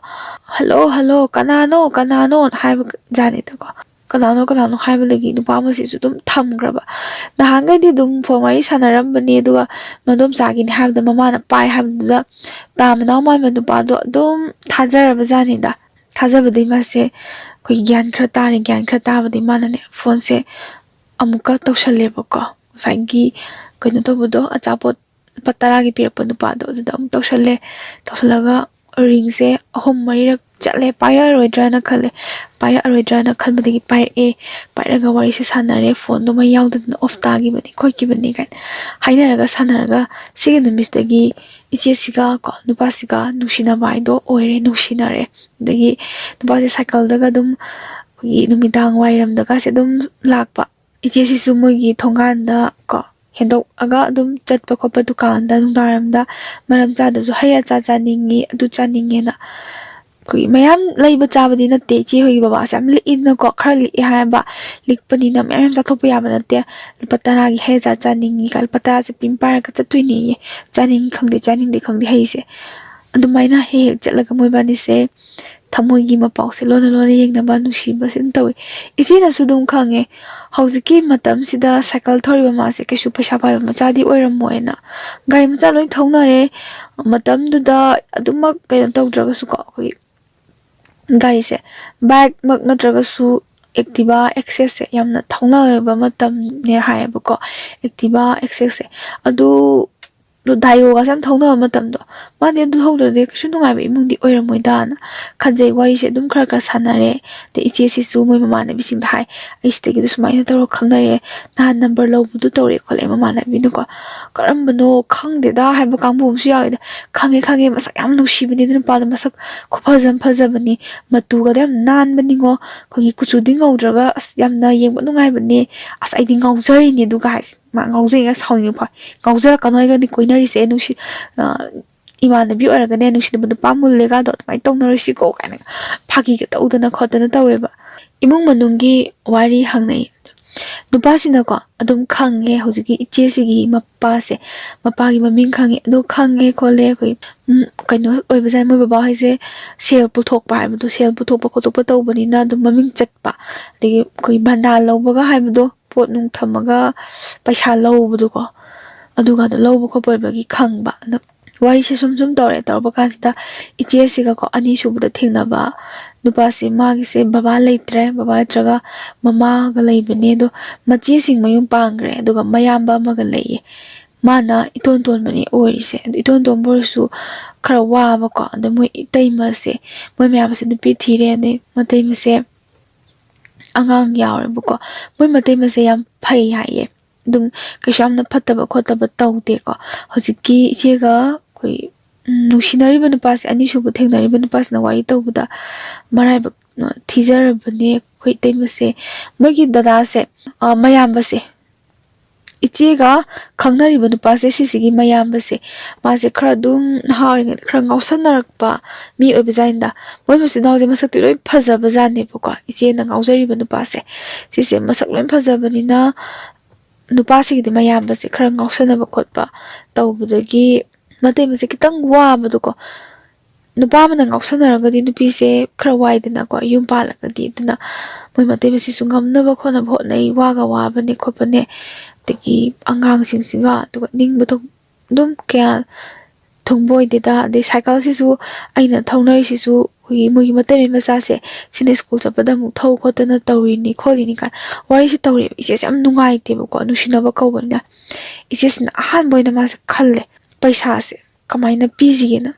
"ꯍꯜꯂꯣ, ꯍꯜꯂꯣ, ꯀꯅꯥꯅꯣ, ꯀꯅꯥꯅꯣ?" ꯍꯥꯏꯕ ꯖꯥꯠꯅꯤꯗꯀꯣ꯫ "ꯀꯅꯥꯅꯣ, ꯀꯅꯥꯅꯣ?" ꯍꯥꯏꯕꯗꯒꯤ ꯅꯨꯄꯥ ꯑꯃꯁꯤꯁꯨ ꯑꯗꯨꯝ ꯊꯝꯈ꯭ꯔꯕ꯫ ꯅꯍꯥꯟꯈꯩꯗꯤ ꯑꯗꯨꯝ ꯐꯣꯟ ꯋꯥꯔꯤ ꯁꯥꯟꯅꯔꯝꯕꯅꯤ, ꯑꯗꯨꯒ ꯃꯗꯣꯝꯆꯥꯒꯤꯅꯤ ꯍꯥꯏꯕꯗ ꯃꯃꯥꯅ ꯄꯥꯏ ꯍꯥꯏꯕꯗꯨꯗ ꯇꯥ ꯃꯅꯥꯎ ꯃꯥꯟꯕ ꯅꯨꯄꯥꯗꯣ ꯑꯗꯨꯝ ꯊꯥꯖꯔꯕ ꯖꯥꯠꯅꯤꯗ꯫ ꯊꯥꯖꯕꯗꯩ ꯃꯥꯁꯦ ꯑꯩꯈꯣꯏ ꯒ꯭ꯌꯥꯟ ꯈꯔ ꯇꯥꯔꯦ꯫ ꯒ꯭ꯌꯥꯟ ꯈꯔ ꯇꯥꯕꯗꯩ ꯃꯥꯅꯅꯦ ꯐꯣꯟꯁꯦ ꯑꯃꯨꯛꯀ ꯇꯧꯁꯜꯂꯦꯕꯀꯣ꯫ ꯉꯁꯥꯏꯒꯤ ꯀꯩꯅꯣ ꯇꯧꯕꯗꯣ, ꯑꯆꯥꯄꯣꯠ ꯂꯨꯄꯥ ꯇꯔꯥꯒꯤ ꯄꯤꯔꯛꯄ ꯅꯨꯄꯥꯗꯣ, ꯑꯗꯨꯗ ꯑꯃꯨꯛ ꯇꯧꯁꯜꯂꯦ꯫ ꯇꯧꯁꯜꯂꯒ ꯔꯤꯡꯁꯦ ꯑꯍꯨꯝ ꯃꯔꯤꯔꯛ ꯆꯠꯂꯦ, ꯄꯥꯏꯔꯛꯑꯔꯣꯏꯗ꯭ꯔꯅ ꯈꯜꯂꯦ꯫ ꯄꯥꯏꯔꯛꯑꯔꯣꯏꯗ꯭ꯔꯅ ꯈꯟꯕꯗꯒꯤ ꯄꯥꯏꯔꯛꯑꯦ꯫ ꯄꯥꯏꯔꯒ ꯋꯥꯔꯤꯁꯦ ꯁꯥꯟꯅꯔꯦ, ꯐꯣꯟꯗꯣ ꯃꯩ ꯌꯥꯎꯗꯗꯅ ꯑꯣꯐ ꯇꯥꯈꯤꯕꯅꯤ ꯈꯣꯠꯈꯤꯕꯅꯤ ꯀꯥꯏꯅ ꯍꯥꯏꯅꯔꯒ ꯁꯥꯟꯅꯔꯒ, ꯁꯤꯒꯤ ꯅꯨꯃꯤꯠꯁꯤꯗꯒꯤ ꯏꯆꯦꯁꯤꯒ ꯀꯣ, ꯅꯨꯄꯥꯁꯤꯒ ꯅꯨꯡꯁꯤꯅꯕ ꯍꯥꯏꯗꯣ ꯑꯣꯏꯔꯦ, ꯅꯨꯡꯁꯤꯅꯔꯦ꯫ ꯑꯗꯒꯤ ꯅꯨꯄꯥꯁꯦ ꯁꯥꯏꯀꯜꯗꯒ ꯑꯗꯨꯝ, ꯑꯩꯈꯣꯏꯒꯤ ꯅꯨꯃꯤꯗꯥꯡ ꯋꯥꯏꯔꯝꯗꯒꯁꯦ ꯑꯗꯨꯝ ꯂꯥꯛꯄ꯫ ꯏꯆꯦꯁꯤꯁꯨ ꯃꯣꯏꯒꯤ ꯊꯣꯡꯒꯥꯟꯗ ꯀꯣ, ꯍꯦꯟꯗꯣꯛꯑꯒ ꯑꯗꯨꯝ ꯆꯠꯄ ꯈꯣꯠꯄ, ꯗꯨꯀꯥꯟꯗ ꯅꯨꯡꯗꯥꯡꯋꯥꯏꯔꯝꯗ ꯃꯔꯝ ꯆꯥꯗꯁꯨ ꯍꯩ ꯑꯆꯥ ꯆꯥꯅꯤꯡꯉꯤ, ꯑꯗꯨ ꯆꯥꯅꯤꯡꯉꯦꯅ꯫ ꯑꯩꯈꯣꯏꯒꯤ ꯃꯌꯥꯝ ꯂꯩꯕ ꯆꯥꯕꯗꯤ ꯅꯠꯇꯦ, ꯏꯆꯦ ꯍꯣꯏꯒꯤ ꯕꯕꯥꯁꯦ ꯌꯥꯝ ꯂꯤꯛꯏꯅꯀꯣ, ꯈꯔ ꯂꯤꯛꯑꯦ ꯍꯥꯏꯕ꯫ ꯂꯤꯛꯄꯅꯤꯅ ꯃꯌꯥꯝ ꯌꯥꯝ ꯆꯥꯊꯣꯛꯄ ꯌꯥꯕ ꯅꯠꯇꯦ꯫ ꯂꯨꯄꯥ ꯇꯔꯥꯒꯤ ꯍꯩ ꯑꯆꯥ ꯆꯥꯅꯤꯡꯉꯤ ꯀꯥꯏꯅ ꯂꯨꯄꯥ ꯇꯔꯥꯁꯦ ꯄꯤꯟ ꯄꯥꯏꯔꯒ ꯆꯠꯇꯣꯏꯅꯦꯌꯦ꯫ ꯆꯥꯅꯤꯡꯉꯤ ꯈꯪꯗꯦ, ꯆꯥꯅꯤꯡꯗꯦ ꯈꯪꯗꯦ ꯍꯩꯁꯦ꯫ ꯑꯗꯨꯃꯥꯏꯅ ꯍꯦꯛ ꯍꯦꯛ ꯆꯠꯂꯒ ꯃꯣꯏꯕꯥꯅꯤꯁꯦ ꯊꯃꯣꯏꯒꯤ ꯃꯄꯥꯎꯁꯦ ꯂꯣꯟꯅ ꯂꯣꯟꯅ ꯌꯦꯡꯅꯕ ꯅꯨꯡꯁꯤꯕꯁꯦ ꯑꯗꯨꯝ ꯇꯧꯋꯤ꯫ ꯏꯆꯦꯅꯁꯨ ꯑꯗꯨꯝ ꯈꯪꯉꯦ, ꯍꯧꯖꯤꯛꯀꯤ ꯃꯇꯝꯁꯤꯗ ꯁꯥꯏꯀꯜ ꯊꯧꯔꯤꯕ ꯃꯥꯁꯦ ꯀꯩꯁꯨ ꯄꯩꯁꯥ ꯄꯥꯏꯕ ꯃꯆꯥꯗꯤ ꯑꯣꯏꯔꯝꯃꯣꯏꯅ꯫ ꯒꯥꯔꯤ ꯃꯆꯥ ꯂꯣꯏ ꯊꯧꯅꯔꯦ꯫ ꯃꯇꯝꯗꯨꯗ ꯑꯗꯨꯃꯛ ꯀꯩꯅꯣ ꯇꯧꯗ꯭ꯔꯒꯁꯨꯀꯣ, ꯑꯩꯈꯣꯏꯒꯤ ꯒꯥꯔꯤꯁꯦ, ꯕꯥꯏꯛꯃꯛ ꯅꯠꯇ꯭ꯔꯒꯁꯨ ꯑꯦꯛꯇꯤꯚꯥ ꯑꯦꯛꯁꯦꯁꯁꯦ ꯌꯥꯝꯅ ꯊꯧꯅꯕ ꯃꯇꯝꯅꯦ ꯍꯥꯏꯌꯦꯕꯀꯣ꯫ ꯑꯦꯛꯇꯤꯚꯥ ꯑꯦꯛꯁꯦꯁꯁꯦ ꯑꯗꯨ ꯗꯥꯏꯌꯣꯒꯁꯦ ꯌꯥꯝ ꯊꯧꯅꯕ ꯃꯇꯝꯗꯣ, ꯃꯥꯗꯤ ꯑꯗꯨ ꯊꯧꯗ꯭ꯔꯗꯤ ꯀꯩꯁꯨ ꯅꯨꯡꯉꯥꯏꯕ ꯏꯃꯨꯡꯗꯤ ꯑꯣꯏꯔꯝꯃꯣꯏꯗꯥꯅ ꯈꯟꯖꯩ꯫ ꯋꯥꯔꯤꯁꯦ ꯑꯗꯨꯝ ꯈꯔ ꯈꯔ ꯁꯥꯟꯅꯔꯦ꯫ ꯑꯗꯩ ꯏꯆꯦꯁꯤꯁꯨ ꯃꯣꯏ ꯃꯃꯥꯟꯅꯕꯤꯁꯤꯡꯗ ꯍꯥꯏ, "ꯑꯩ ꯁꯤꯗꯒꯤ ꯑꯗꯨ ꯁꯨꯃꯥꯏꯅ ꯇꯧꯔ ꯈꯪꯅꯔꯦ, ꯅꯍꯥꯟ ꯅꯝꯕꯔ ꯂꯧꯕꯗꯨ ꯇꯧꯔꯦ ꯈꯣꯠꯂꯦ ꯃꯃꯥꯟꯅꯕꯤꯅꯀꯣ"꯫ "ꯀꯔꯝꯕꯅꯣ ꯈꯪꯗꯦꯗ" ꯍꯥꯏꯕ ꯀꯥꯡꯕꯨ ꯑꯃꯁꯨ ꯌꯥꯎꯋꯦꯗ꯫ "ꯈꯪꯉꯦ, ꯈꯪꯉꯦ, ꯃꯁꯛ ꯌꯥꯝ ꯅꯨꯡꯁꯤꯕꯅꯦ ꯑꯗꯨ ꯅꯨꯄꯥꯗꯣ, ꯃꯁꯛ ꯈꯨꯐꯖ ꯑꯃ ꯐꯖꯕꯅꯤ, ꯃꯇꯨꯒꯗꯣ ꯌꯥꯝ ꯅꯥꯟꯕꯅꯤꯉꯣ, ꯑꯩꯈꯣꯏꯒꯤ ꯀꯨꯆꯨꯗꯤ ꯉꯧꯗ꯭ꯔꯒ ꯑꯁ ꯌꯥꯝꯅ ꯌꯦꯡꯕ ꯅꯨꯡꯉꯥꯏꯕꯅꯦ, ꯑꯁ ꯑꯩꯗꯤ ꯉꯥꯎꯖꯔꯤꯅꯦ ꯑꯗꯨꯒ" ꯍꯥꯏꯁꯦ꯫ ꯃꯥ ꯉꯥꯎꯖꯩꯒ ꯁꯥꯎꯅꯤꯡꯕ ꯐꯥꯎ꯫ "ꯉꯥꯎꯖꯔꯛꯀꯅꯣ, ꯑꯩꯒꯅꯤ ꯀꯣꯏꯅꯔꯤꯁꯦ, ꯅꯨꯡꯁꯤ-, ꯑ, ꯏꯃꯥꯟꯅꯕꯤ ꯑꯣꯏꯔꯒꯅꯦ, ꯅꯨꯡꯁꯤꯅꯕ ꯅꯨꯄꯥ ꯃꯨꯜꯂꯦꯒꯗꯣ ꯑꯗꯨꯃꯥꯏꯅ ꯇꯧꯅꯔꯣꯏꯁꯤꯀꯣ" ꯀꯥꯏꯅ ꯐꯥꯒꯤꯒ ꯇꯧꯗꯅ ꯈꯣꯠꯇꯅ ꯇꯧꯋꯦꯕ꯫ ꯏꯃꯨꯡ ꯃꯅꯨꯡꯒꯤ ꯋꯥꯔꯤ ꯍꯪꯅꯩ꯫ ꯅꯨꯄꯥꯁꯤꯅꯀꯣ ꯑꯗꯨꯝ ꯈꯪꯉꯦ, ꯍꯧꯖꯤꯛꯀꯤ ꯏꯆꯦꯁꯤꯒꯤ ꯃꯄꯥꯁꯦ, ꯃꯄꯥꯒꯤ ꯃꯃꯤꯡ ꯈꯪꯉꯦ, ꯑꯗꯨ ꯈꯪꯉꯦ ꯈꯣꯠꯂꯦ, ꯑꯩꯈꯣꯏ, ꯎꯝ, ꯀꯩꯅꯣ ꯑꯣꯏꯕꯖꯥꯠꯅꯤ, ꯃꯣꯏ ꯕꯕꯥ ꯍꯣꯏꯁꯦ ꯁꯦꯜ ꯄꯨꯊꯣꯛꯄ ꯍꯥꯏꯕꯗꯣ, ꯁꯦꯜ ꯄꯨꯊꯣꯛꯄ ꯈꯣꯠꯇꯣꯛꯄ ꯇꯧꯕꯅꯤꯅ ꯑꯗꯨꯝ ꯃꯃꯤꯡ ꯆꯠꯄ, ꯑꯗꯒꯤ ꯑꯩꯈꯣꯏ ꯕꯟꯗꯥ ꯂꯧꯕꯒ ꯍꯥꯏꯕꯗꯣ, ꯄꯣꯠ ꯅꯨꯡ ꯊꯝꯃꯒ ꯄꯩꯁꯥ ꯂꯧꯕꯗꯣꯀꯣ, ꯑꯗꯨꯒꯗꯣ ꯂꯧꯕ ꯈꯣꯠꯄ ꯑꯣꯏꯕꯒꯤ ꯈꯪꯕ꯫ ꯑꯗꯣ ꯋꯥꯔꯤꯁꯦ ꯁꯨꯝ ꯁꯨꯝ ꯇꯧꯔꯦ, ꯇꯧꯔꯛꯄ ꯀꯥꯟꯁꯤꯗ ꯏꯆꯦꯁꯤꯒꯀꯣ ꯑꯅꯤꯁꯨꯕꯗ ꯊꯦꯡꯅꯕ ꯅꯨꯄꯥꯁꯦ, ꯃꯥꯒꯤꯁꯦ ꯕꯕꯥ ꯂꯩꯇ꯭ꯔꯦ, ꯕꯕꯥ ꯅꯠꯇ꯭ꯔꯒ ꯃꯃꯥꯒ ꯂꯩꯕꯅꯦ꯫ ꯑꯗꯣ ꯃꯆꯦꯁꯤꯡ ꯃꯌꯨꯝ ꯄꯥꯟꯈ꯭ꯔꯦ, ꯑꯗꯨꯒ ꯃꯌꯥꯝꯕ ꯑꯃꯒ ꯂꯩꯌꯦ꯫ ꯃꯥꯅ ꯏꯇꯣꯟ ꯇꯣꯟꯕꯅꯦ ꯑꯣꯏꯔꯤꯁꯦ꯫ ꯑꯗꯣ ꯏꯇꯣꯟ ꯇꯣꯟꯕ ꯑꯣꯏꯔꯁꯨ ꯈꯔ ꯋꯥꯕꯀꯣ꯫ ꯑꯗꯣ ꯃꯣꯏ ꯏꯇꯩꯃꯁꯦ, ꯃꯣꯏ ꯃꯌꯥꯝꯕꯁꯦ ꯅꯨꯄꯤ ꯊꯤꯔꯦ, ꯑꯗꯩ ꯃꯇꯩꯃꯁꯦ ꯑꯉꯥꯡ ꯌꯥꯎꯔꯦꯕꯀꯣ꯫ ꯃꯣꯏ ꯃꯇꯩꯃꯁꯦ ꯌꯥꯝ ꯐꯩ ꯍꯥꯏꯌꯦ, ꯑꯗꯨꯝ ꯀꯩꯁꯨ ꯌꯥꯝꯅ ꯐꯠꯇꯕ ꯈꯣꯠꯇꯕ ꯇꯧꯗꯦꯀꯣ꯫ ꯍꯧꯖꯤꯛꯀꯤ ꯏꯆꯦꯒ ꯑꯩꯈꯣꯏ, ꯎꯝ, ꯅꯨꯡꯁꯤꯅꯔꯤꯕ ꯅꯨꯄꯥꯁꯦ, ꯑꯅꯤꯁꯨꯕ ꯊꯦꯡꯅꯔꯤꯕ ꯅꯨꯄꯥꯁꯤꯅ ꯋꯥꯔꯤ ꯇꯧꯕꯗ, ꯃꯔꯥꯏꯕꯛ, ꯑ, ꯊꯤꯖꯔꯕꯅꯦ ꯑꯩꯈꯣꯏ ꯏꯇꯩꯃꯁꯦ꯫ ꯃꯣꯏꯒꯤ ꯗꯗꯥꯁꯦ, ꯑ, ꯃꯌꯥꯝꯕꯁꯦ, ꯏꯆꯦꯒ ꯈꯪꯅꯔꯤꯕ ꯅꯨꯄꯥꯁꯦ, ꯁꯤꯁꯤꯒꯤ ꯃꯌꯥꯝꯕꯁꯦ, ꯃꯥꯁꯦ ꯈꯔ ꯑꯗꯨꯝ ꯅꯍꯥ ꯑꯣꯏꯔꯤꯉꯩꯗ ꯈꯔ ꯉꯥꯎꯁꯟꯅꯔꯛꯄ ꯃꯤ ꯑꯣꯏꯕꯖꯥꯠꯅꯤꯗ꯫ ꯃꯣꯏ ꯃꯆꯤꯟ ꯃꯅꯥꯎꯁꯦ ꯃꯁꯛꯇꯤ ꯂꯣꯏ ꯐꯖꯕꯖꯥꯠꯅꯦꯕꯀꯣ, ꯏꯆꯦꯅ ꯉꯥꯎꯖꯔꯤꯕ ꯅꯨꯄꯥꯁꯦ꯫ ꯁꯤꯁꯦ ꯃꯁꯛ ꯂꯣꯏ ꯐꯖꯕꯅꯤꯅ ꯅꯨꯄꯥꯁꯤꯒꯤꯗꯤ ꯃꯌꯥꯝꯕꯁꯦ ꯈꯔ ꯉꯥꯎꯁꯟꯅꯕ ꯈꯣꯠꯄ ꯇꯧꯕꯗꯒꯤ ꯃꯇꯩ ꯃꯁꯦ ꯈꯤꯇꯪ ꯋꯥꯕꯗꯣꯀꯣ꯫ ꯅꯨꯄꯥ ꯑꯃꯅ ꯉꯥꯎꯁꯟꯅꯔꯒꯗꯤ ꯅꯨꯄꯤꯁꯦ ꯈꯔ ꯋꯥꯏꯗꯅꯀꯣ, ꯌꯨꯝ ꯄꯥꯜꯂꯒꯗꯤ꯫ ꯑꯗꯨꯅ ꯃꯣꯏ ꯃꯇꯩ ꯃꯁꯤꯁꯨ ꯉꯝꯅꯕ ꯈꯣꯠꯅꯕ ꯍꯣꯠꯅꯩ, ꯋꯥꯒ ꯋꯥꯕꯅꯦ ꯈꯣꯠꯄꯅꯦ, ꯑꯗꯒꯤ ꯑꯉꯥꯡꯁꯤꯡꯁꯤꯒ, ꯑꯗꯨꯒ ꯅꯤꯡꯕ ꯊꯨꯡ-, ꯑꯗꯨꯝ ꯀꯌꯥ ꯊꯨꯡꯕ ꯑꯣꯏꯗꯦꯗ꯫ ꯑꯗꯩ ꯁꯥꯏꯀꯜꯁꯤꯁꯨ ꯑꯩꯅ ꯊꯧꯅꯔꯤꯁꯤꯁꯨ ꯑꯩꯈꯣꯏꯒꯤ ꯃꯣꯏꯒꯤ ꯃꯇꯩ ꯃꯆꯥꯁꯦ ꯁꯤꯅ ꯁ꯭ꯀꯨꯜ ꯆꯠꯄꯗ ꯑꯃꯨꯛ ꯊꯧ ꯈꯣꯠꯇꯅ ꯇꯧꯔꯤꯅꯤ ꯈꯣꯠꯂꯤꯅꯤ ꯀꯥꯏꯅ ꯋꯥꯔꯤꯁꯦ ꯇꯧꯔꯦꯕ꯫ ꯏꯆꯦꯁꯦ ꯌꯥꯝ ꯅꯨꯡꯉꯥꯏꯇꯦꯕꯀꯣ, ꯅꯨꯡꯁꯤꯅꯕ ꯀꯧꯕꯅꯤꯅ꯫ ꯏꯆꯦꯁꯤꯅ ꯑꯍꯥꯟꯕ ꯑꯣꯏꯅ ꯃꯥꯁꯦ ꯈꯜꯂꯦ, ꯄꯩꯁꯥꯁꯦ ꯀꯃꯥꯏꯅ ꯄꯤꯁꯤꯒꯦꯅ꯫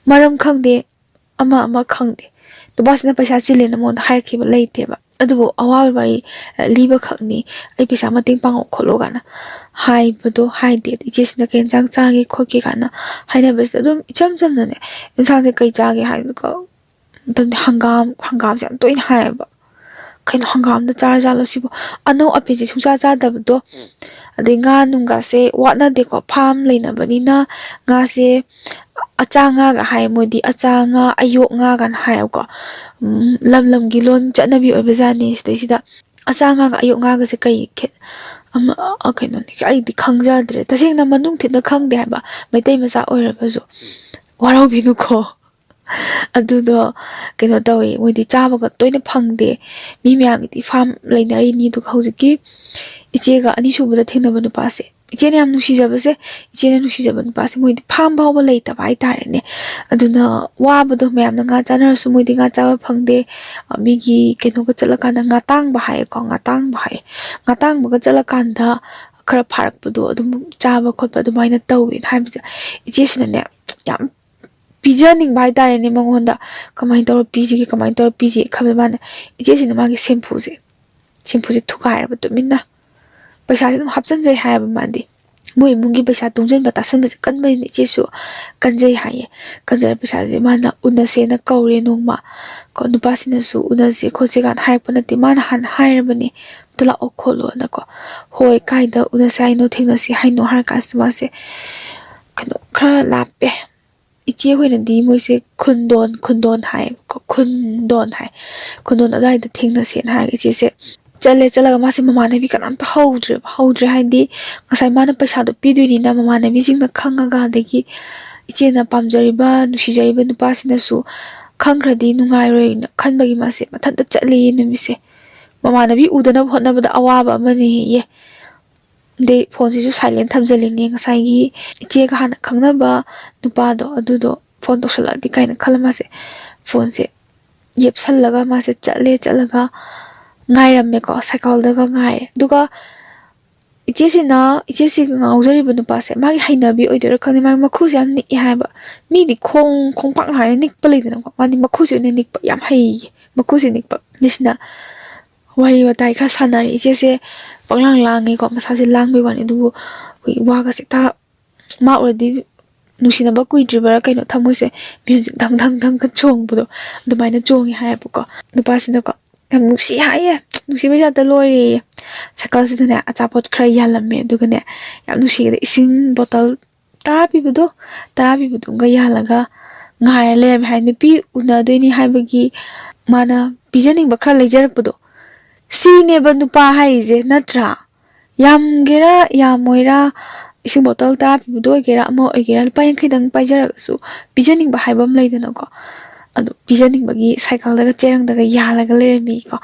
ꯃꯔꯝ ꯈꯪꯗꯦ, ꯑꯃ ꯑꯃ ꯈꯪꯗꯦ, ꯅꯨꯄꯥꯁꯤꯅ ꯄꯩꯁꯥ ꯆꯤꯜꯂꯦꯅ ꯃꯉꯣꯟꯗ ꯍꯥꯏꯔꯛꯈꯤꯕ ꯂꯩꯇꯦꯕ꯫ ꯑꯗꯨꯕꯨ ꯑꯋꯥꯕ ꯋꯥꯔꯤ ꯂꯤꯕ ꯈꯛꯅꯤ, ꯑꯩ ꯄꯩꯁꯥ ꯃꯇꯦꯡ ꯄꯥꯡꯉꯣ ꯈꯣꯠꯂꯣ ꯀꯥꯏꯅ ꯍꯥꯏꯕꯗꯣ ꯍꯥꯏꯗꯦ꯫ ꯏꯆꯦꯁꯤꯅ ꯀꯩ ꯌꯦꯟꯁꯥꯡ ꯆꯥꯒꯦ ꯈꯣꯠꯀꯦ ꯀꯥꯏꯅ ꯍꯥꯏꯅꯕꯁꯤꯗ ꯑꯗꯨꯝ ꯏꯆꯝ ꯆꯝꯅꯅꯦ, ꯌꯦꯟꯁꯥꯡꯁꯦ ꯀꯩ ꯆꯥꯒꯦ ꯍꯥꯏꯕꯗꯨꯒ ꯑꯗꯨꯝ ꯍꯪꯒꯥꯝ, ꯍꯪꯒꯥꯝꯁꯦ ꯌꯥꯝ ꯇꯣꯏꯅ ꯍꯥꯏꯌꯦꯕ꯫ ꯀꯩꯅꯣ ꯍꯪꯒꯥꯝꯗ ꯆꯥꯔꯖꯥꯠꯂꯣ ꯁꯤꯕꯨ? ꯑꯅꯧ ꯑꯄꯦꯠꯁꯦ ꯁꯨꯡꯆꯥ ꯆꯥꯗꯕꯗꯣ꯫ ꯑꯗꯩ ꯉꯥ ꯅꯨꯡꯒꯁꯦ ꯋꯥꯠꯅꯗꯦꯀꯣ, ꯐꯥꯝ ꯂꯩꯅꯕꯅꯤꯅ ꯉꯥꯁꯦ ꯑꯆꯥ ꯉꯥꯒ ꯍꯥꯏ ꯃꯣꯏꯗꯤ, ꯑꯆꯥ ꯉꯥ, ꯑꯌꯣꯛ ꯉꯥꯒꯅ ꯍꯥꯏꯌꯦꯕꯀꯣ꯫ ꯎꯝ, ꯂꯝ ꯂꯝꯒꯤ ꯂꯣꯟ ꯆꯠꯅꯕꯤ ꯑꯣꯏꯕꯖꯥꯠꯅꯤ꯫ ꯁꯤꯗꯩꯁꯤꯗ ꯑꯆꯥ ꯉꯥꯒ ꯑꯌꯣꯛ ꯉꯥꯒꯁꯦ ꯀꯩ ꯈꯦ-, ꯑꯃ, ꯑ, ꯀꯩꯅꯣꯅꯤ, ꯑꯩꯗꯤ ꯈꯪꯖꯗ꯭ꯔꯦ꯫ ꯇꯁꯦꯡꯅ ꯃꯅꯨꯡ ꯊꯤꯟꯅ ꯈꯪꯗꯦ ꯍꯥꯏꯕ, ꯃꯩꯇꯩ ꯃꯆꯥ ꯑꯣꯏꯔꯒꯁꯨ꯫ ꯋꯥꯔꯧꯕꯤꯅꯨꯀꯣ꯫ ꯑꯗꯨꯗꯣ ꯀꯩꯅꯣ ꯇꯧꯋꯦ, ꯃꯣꯏꯗꯤ ꯆꯥꯕꯒ ꯇꯣꯏꯅ ꯐꯪꯗꯦ꯫ ꯃꯤ ꯃꯌꯥꯝꯒꯤꯗꯤ ꯐꯥꯝ ꯂꯩꯅꯔꯤꯅꯤ꯫ ꯑꯗꯨꯒ ꯍꯧꯖꯤꯛꯀꯤ ꯏꯆꯦꯒ ꯑꯅꯤꯁꯨꯕꯗ ꯊꯦꯡꯅꯕ ꯅꯨꯄꯥꯁꯦ, ꯏꯆꯦꯅ ꯌꯥꯝ ꯅꯨꯡꯁꯤꯖꯕꯁꯦ, ꯏꯆꯦꯅ ꯅꯨꯡꯁꯤꯖꯕ ꯅꯨꯄꯥꯁꯦ, ꯃꯣꯏꯗꯤ ꯐꯥꯝ ꯐꯥꯎꯕ ꯂꯩꯇꯕ ꯍꯥꯏꯇꯥꯔꯦꯅꯦ꯫ ꯑꯗꯨꯅ ꯋꯥꯕꯗꯣ, ꯃꯌꯥꯝꯅ ꯉꯥ ꯆꯥꯅꯔꯁꯨ ꯃꯣꯏꯗꯤ ꯉꯥ ꯆꯥꯕ ꯐꯪꯗꯦ꯫ ꯑ, ꯃꯤꯒꯤ ꯀꯩꯅꯣꯒ ꯆꯠꯂꯀꯥꯟꯗ ꯉꯥ ꯇꯥꯡꯕ ꯍꯥꯏꯌꯦꯀꯣ, ꯉꯥ ꯇꯥꯡꯕ ꯍꯥꯏꯌꯦ꯫ ꯉꯥ ꯇꯥꯡꯕꯒ ꯆꯠꯂꯀꯥꯟꯗ ꯈꯔ ꯐꯥꯔꯛꯄꯗꯣ ꯑꯗꯨꯝ ꯆꯥꯕ ꯈꯣꯠꯄ ꯑꯗꯨꯃꯥꯏꯅ ꯇꯧꯋꯦꯅ ꯍꯥꯏꯕꯁꯦ, ꯏꯆꯦꯁꯤꯅꯅꯦ ꯌꯥꯝ ꯄꯤꯖꯅꯤꯡꯕ ꯍꯥꯏꯇꯥꯔꯦꯅꯦ ꯃꯉꯣꯟꯗ꯫ ꯀꯃꯥꯏꯅ ꯇꯧꯔ ꯄꯤꯁꯤꯒꯦ, ꯀꯃꯥꯏꯅ ꯇꯧꯔ ꯄꯤꯁꯤꯒꯦ ꯈꯟꯕꯗ ꯃꯥꯅ, ꯏꯆꯦꯁꯤꯅ ꯃꯥꯒꯤ ꯁꯦꯝꯐꯨꯁꯦ, ꯁꯦꯝꯐꯨꯁꯦ ꯊꯨꯒꯥꯏꯔꯕ ꯇꯨꯃꯤꯟꯅ꯫ ꯄꯩꯁꯥꯁꯦ ꯑꯗꯨꯝ ꯍꯥꯞꯆꯤꯟꯖꯩ ꯍꯥꯏꯌꯦꯕ ꯃꯥꯗꯤ꯫ ꯃꯣꯏ ꯏꯃꯨꯡꯒꯤ ꯄꯩꯁꯥ ꯇꯨꯡꯁꯤꯟꯕ ꯇꯥꯁꯟꯕꯁꯦ ꯀꯟꯕꯅꯤꯅ ꯏꯆꯦꯁꯨ ꯀꯟꯖꯩ ꯍꯥꯏꯌꯦ꯫ ꯀꯟꯖꯔ ꯄꯩꯁꯥꯁꯦ ꯃꯥꯅ ꯎꯅꯁꯦꯅ ꯀꯧꯔꯦ ꯅꯣꯡꯃ꯫ ꯀꯣ, ꯅꯨꯄꯥꯁꯤꯅꯁꯨ ꯎꯅꯁꯦ ꯈꯣꯠꯁꯦ ꯀꯥꯏꯅ ꯍꯥꯏꯔꯛꯄ ꯅꯠꯇꯦ, ꯃꯥꯅ ꯍꯥꯟꯅ ꯍꯥꯏꯔꯕꯅꯦ, "ꯑꯝꯇ ꯂꯥꯛꯑꯣ ꯈꯣꯠꯂꯣꯅꯀꯣ"꯫ "ꯍꯣꯏ, ꯀꯥꯏꯗ ꯎꯅꯁꯦ ꯍꯥꯏꯅꯣ, ꯊꯦꯡꯅꯁꯦ ꯍꯥꯏꯅꯣ?" ꯍꯥꯏꯔ ꯀꯥꯟꯁꯤꯗ ꯃꯥꯁꯦ ꯀꯩꯅꯣ ꯈꯔ ꯂꯥꯞꯄꯦ꯫ ꯏꯆꯦ ꯍꯣꯏꯅꯗꯤ ꯃꯣꯏꯁꯦ ꯈꯨꯟꯗꯣꯟ, ꯈꯨꯟꯗꯣꯟ ꯍꯥꯏꯌꯦꯕꯀꯣ, ꯈꯨꯟꯗꯣꯟ ꯍꯥꯏ꯫ ꯈꯨꯟꯗꯣꯟ ꯑꯗꯨꯋꯥꯏꯗ ꯊꯦꯡꯅꯁꯦꯅ ꯍꯥꯏꯔꯒ ꯏꯆꯦꯁꯦ ꯆꯠꯂꯦ꯫ ꯆꯠꯂꯒ ꯃꯥꯁꯦ ꯃꯃꯥꯟꯅꯕꯤ ꯀꯅꯥꯝꯇ ꯍꯧꯗ꯭ꯔꯦꯕ꯫ ꯍꯧꯗ꯭ꯔꯦ ꯍꯥꯏꯗꯤ ꯉꯁꯥꯏ ꯃꯥꯅ ꯄꯩꯁꯥꯗꯣ ꯄꯤꯗꯣꯏꯅꯤꯅ ꯃꯃꯥꯟꯅꯕꯤꯁꯤꯡꯅ ꯈꯪꯉꯒ, ꯑꯗꯒꯤ ꯏꯆꯦꯅ ꯄꯥꯝꯖꯔꯤꯕ, ꯅꯨꯡꯁꯤꯖꯔꯤꯕ ꯅꯨꯄꯥꯁꯤꯅꯁꯨ ꯈꯪꯈ꯭ꯔꯗꯤ ꯅꯨꯡꯉꯥꯏꯔꯣꯏꯅ ꯈꯟꯕꯒꯤ ꯃꯥꯁꯦ ꯃꯊꯟꯇ ꯆꯠꯂꯦꯌꯦ ꯅꯨꯃꯤꯠꯁꯦ꯫ ꯃꯃꯥꯟꯅꯕꯤ ꯎꯗꯅꯕ ꯍꯣꯠꯅꯕꯗ ꯑꯋꯥꯕ ꯑꯃꯅꯦꯌꯦ꯫ ꯑꯗꯩ ꯐꯣꯟꯁꯤꯁꯨ silent ꯊꯝꯖꯜꯂꯤꯅꯦ꯫ ꯉꯁꯥꯏꯒꯤ ꯏꯆꯦꯒ ꯍꯥꯟꯅ ꯈꯪꯅꯕ ꯅꯨꯄꯥꯗꯣ, ꯑꯗꯨꯗꯣ ꯐꯣꯟ ꯇꯧꯁꯜꯂꯛꯑꯗꯤ ꯀꯥꯏꯅ ꯈꯜꯂ ꯃꯥꯁꯦ ꯐꯣꯟꯁꯦ ꯌꯦꯞꯁꯜꯂꯒ ꯃꯥꯁꯦ ꯆꯠꯂꯦ꯫ ꯆꯠꯂꯒ ꯉꯥꯏꯔꯝꯃꯦꯀꯣ, ꯁꯥꯏꯀꯜꯗꯒ ꯉꯥꯏꯔꯦ꯫ ꯑꯗꯨꯒ ꯏꯆꯦꯁꯤꯅ, ꯏꯆꯦꯁꯤꯒ ꯉꯥꯎꯖꯔꯤꯕ ꯅꯨꯄꯥꯁꯦ ꯃꯥꯒꯤ ꯍꯩꯅꯕꯤ ꯑꯣꯏꯗꯣꯏꯔꯥ ꯈꯪꯗꯦ, ꯃꯥꯒꯤ ꯃꯈꯨꯁꯦ ꯌꯥꯝ ꯅꯤꯛꯑꯦ ꯍꯥꯏꯕ꯫ ꯃꯤꯗꯤ ꯈꯣꯡ ꯈꯣꯡꯄꯥꯛ ꯍꯥꯏꯅ ꯅꯤꯛꯄ ꯂꯩꯗꯅꯀꯣ, ꯃꯥꯗꯤ ꯃꯈꯨꯁꯦ ꯑꯣꯏꯅ ꯅꯤꯛꯄ ꯌꯥꯝ ꯍꯩꯌꯦ, ꯃꯈꯨꯁꯦ ꯅꯤꯛꯄ꯫ ꯁꯤꯁꯤꯅ ꯋꯥꯔꯤ ꯋꯥꯇꯥꯏ ꯈꯔ ꯁꯥꯟꯅꯔꯦ꯫ ꯏꯆꯦꯁꯦ ꯄꯪꯂꯥꯡ ꯂꯥꯡꯉꯦꯀꯣ, ꯃꯁꯥꯁꯦ ꯂꯥꯡꯕꯩ ꯋꯥꯅꯤ, ꯑꯗꯨꯕꯨ ꯑꯩꯈꯣꯏꯒꯤ ꯋꯥꯒꯁꯦ ꯇꯥ ꯃꯥ ꯑꯣꯏꯔꯗꯤ ꯅꯨꯡꯁꯤꯅꯕ ꯀꯨꯏꯗ꯭ꯔꯤꯕꯔꯥ ꯀꯩꯅꯣ, ꯊꯃꯣꯏꯁꯦ ꯃ꯭ꯌꯨꯖꯤꯛ ꯙꯝ ꯙꯝ ꯙꯝꯒ ꯆꯣꯡꯕꯗꯣ, ꯑꯗꯨꯃꯥꯏꯅ ꯆꯣꯡꯉꯦ ꯍꯥꯏꯌꯦꯕꯀꯣ꯫ ꯅꯨꯄꯥꯁꯤꯅꯀꯣ ꯌꯥꯝ ꯅꯨꯡꯁꯤ ꯍꯥꯏꯌꯦ, ꯅꯨꯡꯁꯤꯕꯩ ꯖꯥꯠꯇ ꯂꯣꯏꯔꯦꯌꯦ꯫ ꯁꯥꯏꯀꯜꯁꯤꯗꯅꯦ ꯑꯆꯥꯄꯣꯠ ꯈꯔ ꯌꯥꯜꯂꯝꯃꯦ, ꯑꯗꯨꯒꯅꯦ ꯌꯥꯝ ꯅꯨꯡꯁꯤꯒꯗ ꯏꯁꯤꯡ ꯕꯣꯇꯜ ꯇꯔꯥ ꯄꯤꯕꯗꯣ, ꯇꯔꯥ ꯄꯤꯕꯗꯨꯒ ꯌꯥꯜꯂꯒ ꯉꯥꯏꯔ ꯂꯩꯔꯝꯃꯦ ꯍꯥꯏ꯫ ꯅꯨꯄꯤ ꯎꯅꯗꯣꯏꯅꯤ ꯍꯥꯏꯕꯒꯤ ꯃꯥꯅ ꯄꯤꯖꯅꯤꯡꯕ ꯈꯔ ꯂꯩꯖꯔꯛꯄꯗꯣ, ꯁꯤꯅꯦꯕ ꯅꯨꯄꯥ ꯍꯥꯏꯔꯤꯁꯦ, ꯅꯠꯇ꯭ꯔꯥ? ꯌꯥꯝꯒꯦꯔꯥ ꯌꯥꯝꯃꯣꯏꯔꯥ, ꯏꯁꯤꯡ ꯕꯣꯇꯜ ꯇꯔꯥ ꯄꯤꯕꯗꯣ ꯑꯣꯏꯒꯦꯔꯥ ꯑꯃ ꯑꯣꯏꯒꯦꯔꯥ, ꯂꯨꯄꯥ ꯌꯥꯡꯈꯩꯗꯪ ꯄꯥꯏꯖꯔꯒꯁꯨ ꯄꯤꯖꯅꯤꯡꯕ ꯍꯥꯏꯕ ꯑꯃ ꯂꯩꯗꯅꯀꯣ꯫ ꯑꯗꯨ ꯄꯤꯖꯅꯤꯡꯕꯒꯤ ꯁꯥꯏꯀꯜꯗꯒ ꯆꯦꯔꯪꯗꯒ ꯌꯥꯜꯂꯒ ꯂꯩꯔꯝꯃꯤꯀꯣ꯫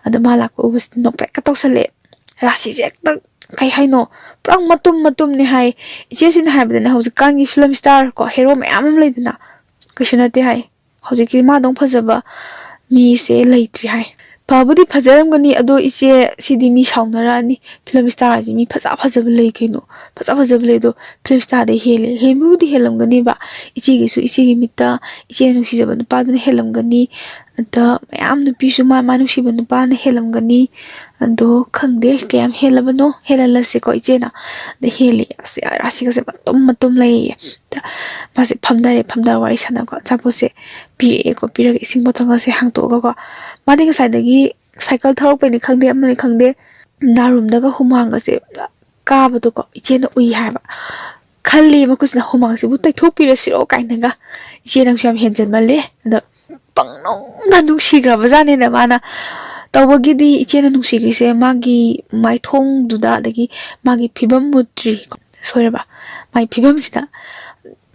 ꯑꯗꯣ ꯃꯥ ꯂꯥꯛꯄ ꯎꯕꯁꯤꯗ ꯅꯣꯛꯐꯦꯠꯀ ꯇꯧꯁꯜꯂꯛꯑꯦ꯫ ꯔꯥꯁꯤꯁꯦ ꯍꯦꯛꯇ ꯀꯩ ꯍꯥꯏꯅꯣ, ꯄꯨꯔꯥ ꯃꯇꯨꯝ ꯃꯇꯨꯝꯅꯦ ꯍꯥꯏ꯫ ꯏꯆꯦꯁꯤꯅ ꯍꯥꯏꯕꯗꯅꯦ, ꯍꯧꯖꯤꯛꯀꯥꯟꯒꯤ ꯐꯤꯂꯝ ꯁ꯭ꯇꯥꯔ ꯀꯣ, ꯍꯦꯔꯣ ꯃꯌꯥꯝ ꯑꯃ ꯂꯩꯗꯅ, ꯀꯩꯁꯨ ꯅꯠꯇꯦ ꯍꯥꯏ꯫ ꯍꯧꯖꯤꯛꯀꯤ ꯃꯥꯗꯧ ꯐꯖꯕ ꯃꯤꯁꯦ ꯂꯩꯇ꯭ꯔꯤ ꯍꯥꯏ꯫ ꯐꯕꯨꯗꯤ ꯐꯖꯔꯝꯒꯅꯤ, ꯑꯗꯣ ꯏꯆꯦ, ꯁꯤꯗꯤ ꯃꯤ ꯁꯥꯎꯅꯔꯛꯑꯅꯤ꯫ ꯐꯤꯂꯝ ꯁ꯭ꯇꯥꯔ ꯍꯥꯏꯁꯦ ꯃꯤ ꯐꯖ ꯐꯖꯕ ꯂꯩ ꯀꯩꯅꯣ, ꯐꯖ ꯐꯖꯕ ꯂꯩ꯫ ꯑꯗꯣ ꯐꯤꯂꯝ ꯁ꯭ꯇꯥꯔꯗꯩ ꯍꯦꯜꯂꯦ, ꯍꯦꯟꯕꯕꯨꯗꯤ ꯍꯦꯜꯂꯝꯒꯅꯦꯕ꯫ ꯏꯆꯦꯒꯤꯁꯨ, ꯏꯆꯦꯒꯤ ꯃꯤꯠꯇ ꯏꯆꯦꯅ ꯅꯨꯡꯁꯤꯖꯕ ꯅꯨꯄꯥꯗꯨꯅ ꯍꯦꯜꯂꯝꯒꯅꯤ꯫ ꯑꯗ ꯃꯌꯥꯝ ꯅꯨꯄꯤꯁꯨ ꯃꯥ, ꯃꯥ ꯅꯨꯡꯁꯤꯕ ꯅꯨꯄꯥꯅ ꯍꯦꯜꯂꯝꯒꯅꯤ꯫ ꯑꯗꯣ ꯈꯪꯗꯦ ꯀꯌꯥꯝ ꯍꯦꯜꯂꯕꯅꯣ, ꯍꯦꯜꯍꯜꯂꯁꯦꯀꯣ ꯏꯆꯦꯅ꯫ ꯑꯗ ꯍꯦꯜꯂꯤ꯫ ꯑꯁ, ꯔꯥꯁꯤꯒꯁꯦ ꯃꯇꯨꯝ ꯃꯇꯨꯝ ꯂꯩꯌꯦ꯫ ꯑꯗ ꯃꯥꯁꯦ ꯐꯝꯊꯔꯦ, ꯐꯝꯊꯔ ꯋꯥꯔꯤ ꯁꯥꯟꯅꯀꯣ, ꯑꯆꯥꯄꯣꯠꯁꯦ ꯄꯤꯔꯛꯑꯦꯀꯣ꯫ ꯄꯤꯔꯒ ꯏꯁꯤꯡ ꯕꯣꯇꯜꯒꯁꯦ ꯍꯥꯡꯇꯣꯛꯑꯒꯀꯣ, ꯃꯥꯗꯤ ꯉꯁꯥꯏꯗꯒꯤ ꯁꯥꯏꯀꯜ ꯊꯧꯔꯛꯄꯩꯅꯤ ꯈꯪꯗꯦ, ꯑꯃꯅꯤ ꯈꯪꯗꯦ, ꯅꯥꯔꯨꯝꯗꯒ ꯍꯨꯃꯥꯡꯒꯁꯦ ꯀꯥꯕꯗꯣꯀꯣ ꯏꯆꯦꯅ ꯎꯏ ꯍꯥꯏꯕ꯫ ꯈꯜꯂꯤ ꯃꯈꯨꯠꯁꯤꯅ, "ꯍꯨꯃꯥꯡꯁꯤꯕꯨ ꯇꯩꯊꯣꯛꯄꯤꯔꯁꯤꯔꯣ?" ꯀꯥꯏꯅꯒ꯫ ꯏꯆꯦ, ꯅꯪꯁꯨ ꯌꯥꯝ ꯍꯦꯟꯖꯟꯃꯜꯂꯦ꯫ ꯑꯗꯣ ꯄꯪꯅꯨꯡꯗ ꯅꯨꯡꯁꯤꯈ꯭ꯔꯕ ꯖꯥꯠꯅꯤꯗ ꯃꯥꯅ꯫ ꯇꯧꯕꯒꯤꯗꯤ ꯏꯆꯦꯅ ꯅꯨꯡꯁꯤꯈ꯭ꯔꯤꯁꯦ ꯃꯥꯒꯤ ꯃꯥꯏꯊꯣꯡꯗꯨꯗ, ꯑꯗꯒꯤ ꯃꯥꯒꯤ ꯐꯤꯕꯝ ꯃꯨꯠꯇ꯭ꯔꯤ, ꯁꯣꯏꯔꯕ, ꯃꯥꯒꯤ ꯐꯤꯕꯝꯁꯤꯗ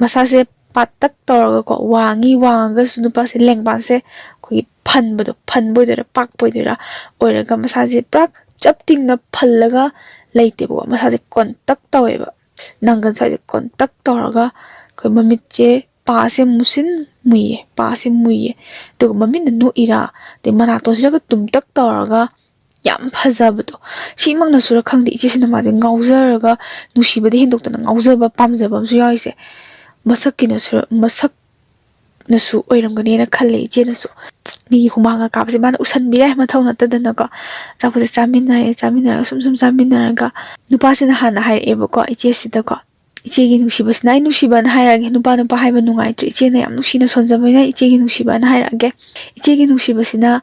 ꯃꯁꯥꯁꯦ ꯄꯥꯇꯛ ꯇꯧꯔꯒꯀꯣ, ꯋꯥꯡꯉꯤ, ꯋꯥꯡꯉꯒꯁꯨ ꯅꯨꯄꯥꯁꯦ ꯂꯦꯡꯕꯥꯟꯁꯦ ꯑꯩꯈꯣꯏꯒꯤ ꯐꯟꯕꯗꯣ, ꯐꯟꯕ ꯑꯣꯏꯗꯣꯏꯔꯥ ꯄꯥꯛꯄ ꯑꯣꯏꯗꯣꯏꯔꯥ, ꯑꯣꯏꯔꯒ ꯃꯁꯥꯁꯦ ꯄꯨꯔꯥ ꯆꯞ ꯇꯤꯡꯅ ꯐꯜꯂꯒ ꯂꯩꯇꯦꯕꯀꯣ, ꯃꯁꯥꯁꯦ ꯀꯣꯟꯇꯛ ꯇꯧꯋꯦꯕ, ꯅꯪꯒꯟ ꯁ꯭ꯋꯥꯏꯁꯦ ꯀꯣꯟꯇꯛ ꯇꯧꯔꯒ ꯑꯩꯈꯣꯏ ꯃꯃꯤꯠꯁꯦ ꯄꯥꯁꯦ ꯃꯨꯁꯤꯟ ꯃꯨꯏꯌꯦ, ꯄꯥꯁꯦ ꯃꯨꯏꯌꯦ꯫ ꯑꯗꯨꯒ ꯃꯃꯤꯠꯅ ꯅꯣꯛꯏꯔꯥ, ꯑꯗꯩ ꯃꯅꯥꯇꯣꯟꯁꯤꯗꯒ ꯇꯨꯝꯇꯛ ꯇꯧꯔꯒ ꯌꯥꯝ ꯐꯖꯕꯗꯣ, ꯁꯤꯃꯛꯅꯁꯨꯔ ꯈꯪꯗꯦ, ꯏꯆꯦꯁꯤꯅ ꯃꯥꯁꯦ ꯉꯥꯎꯖꯔꯒ, ꯅꯨꯡꯁꯤꯕꯗꯤ ꯍꯦꯟꯗꯣꯛꯇꯅ ꯉꯥꯎꯖꯕ, ꯄꯥꯝꯖꯕ ꯑꯃꯁꯨ ꯌꯥꯎꯔꯤꯁꯦ꯫ ꯃꯁꯛꯀꯤꯅꯁꯨ, ꯃꯁꯛꯅꯁꯨ ꯑꯣꯏꯔꯝꯒꯅꯦꯅ ꯈꯜꯂꯦ ꯏꯆꯦꯅꯁꯨ꯫ ꯃꯤꯒꯤ ꯍꯨꯃꯥꯡꯒ ꯀꯥꯞꯄꯁꯦ ꯃꯥꯅ ꯎꯁꯟꯕꯤꯔꯦ ꯃꯊꯧ ꯅꯠꯇꯗꯅꯀꯣ꯫ ꯑꯆꯥꯄꯣꯠꯁꯦ ꯆꯥꯃꯤꯟꯅꯔꯦ, ꯆꯥꯃꯤꯟꯅꯔꯒ ꯁꯨꯝ ꯁꯨꯝ ꯆꯥꯃꯤꯟꯅꯔꯒ ꯅꯨꯄꯥꯁꯤꯅ ꯍꯥꯟꯅ ꯍꯥꯏꯔꯛꯑꯦꯕꯀꯣ ꯏꯆꯦꯁꯤꯗꯀꯣ, "ꯏꯆꯦꯒꯤ ꯅꯨꯡꯁꯤꯕꯁꯤꯅ", ꯑꯩ ꯅꯨꯡꯁꯤꯕꯅ ꯍꯥꯏꯔꯛꯑꯒꯦ, ꯅꯨꯄꯥ ꯅꯨꯄꯥ ꯍꯥꯏꯕ ꯅꯨꯡꯉꯥꯏꯇ꯭ꯔꯦ, ꯏꯆꯦꯅ ꯌꯥꯝ ꯅꯨꯡꯁꯤꯅ ꯁꯣꯟꯖꯕꯅꯤꯅ "ꯏꯆꯦꯒꯤ ꯅꯨꯡꯁꯤꯕꯅ ꯍꯥꯏꯔꯛꯑꯒꯦ꯫ ꯏꯆꯦꯒꯤ ꯅꯨꯡꯁꯤꯕꯁꯤꯅ,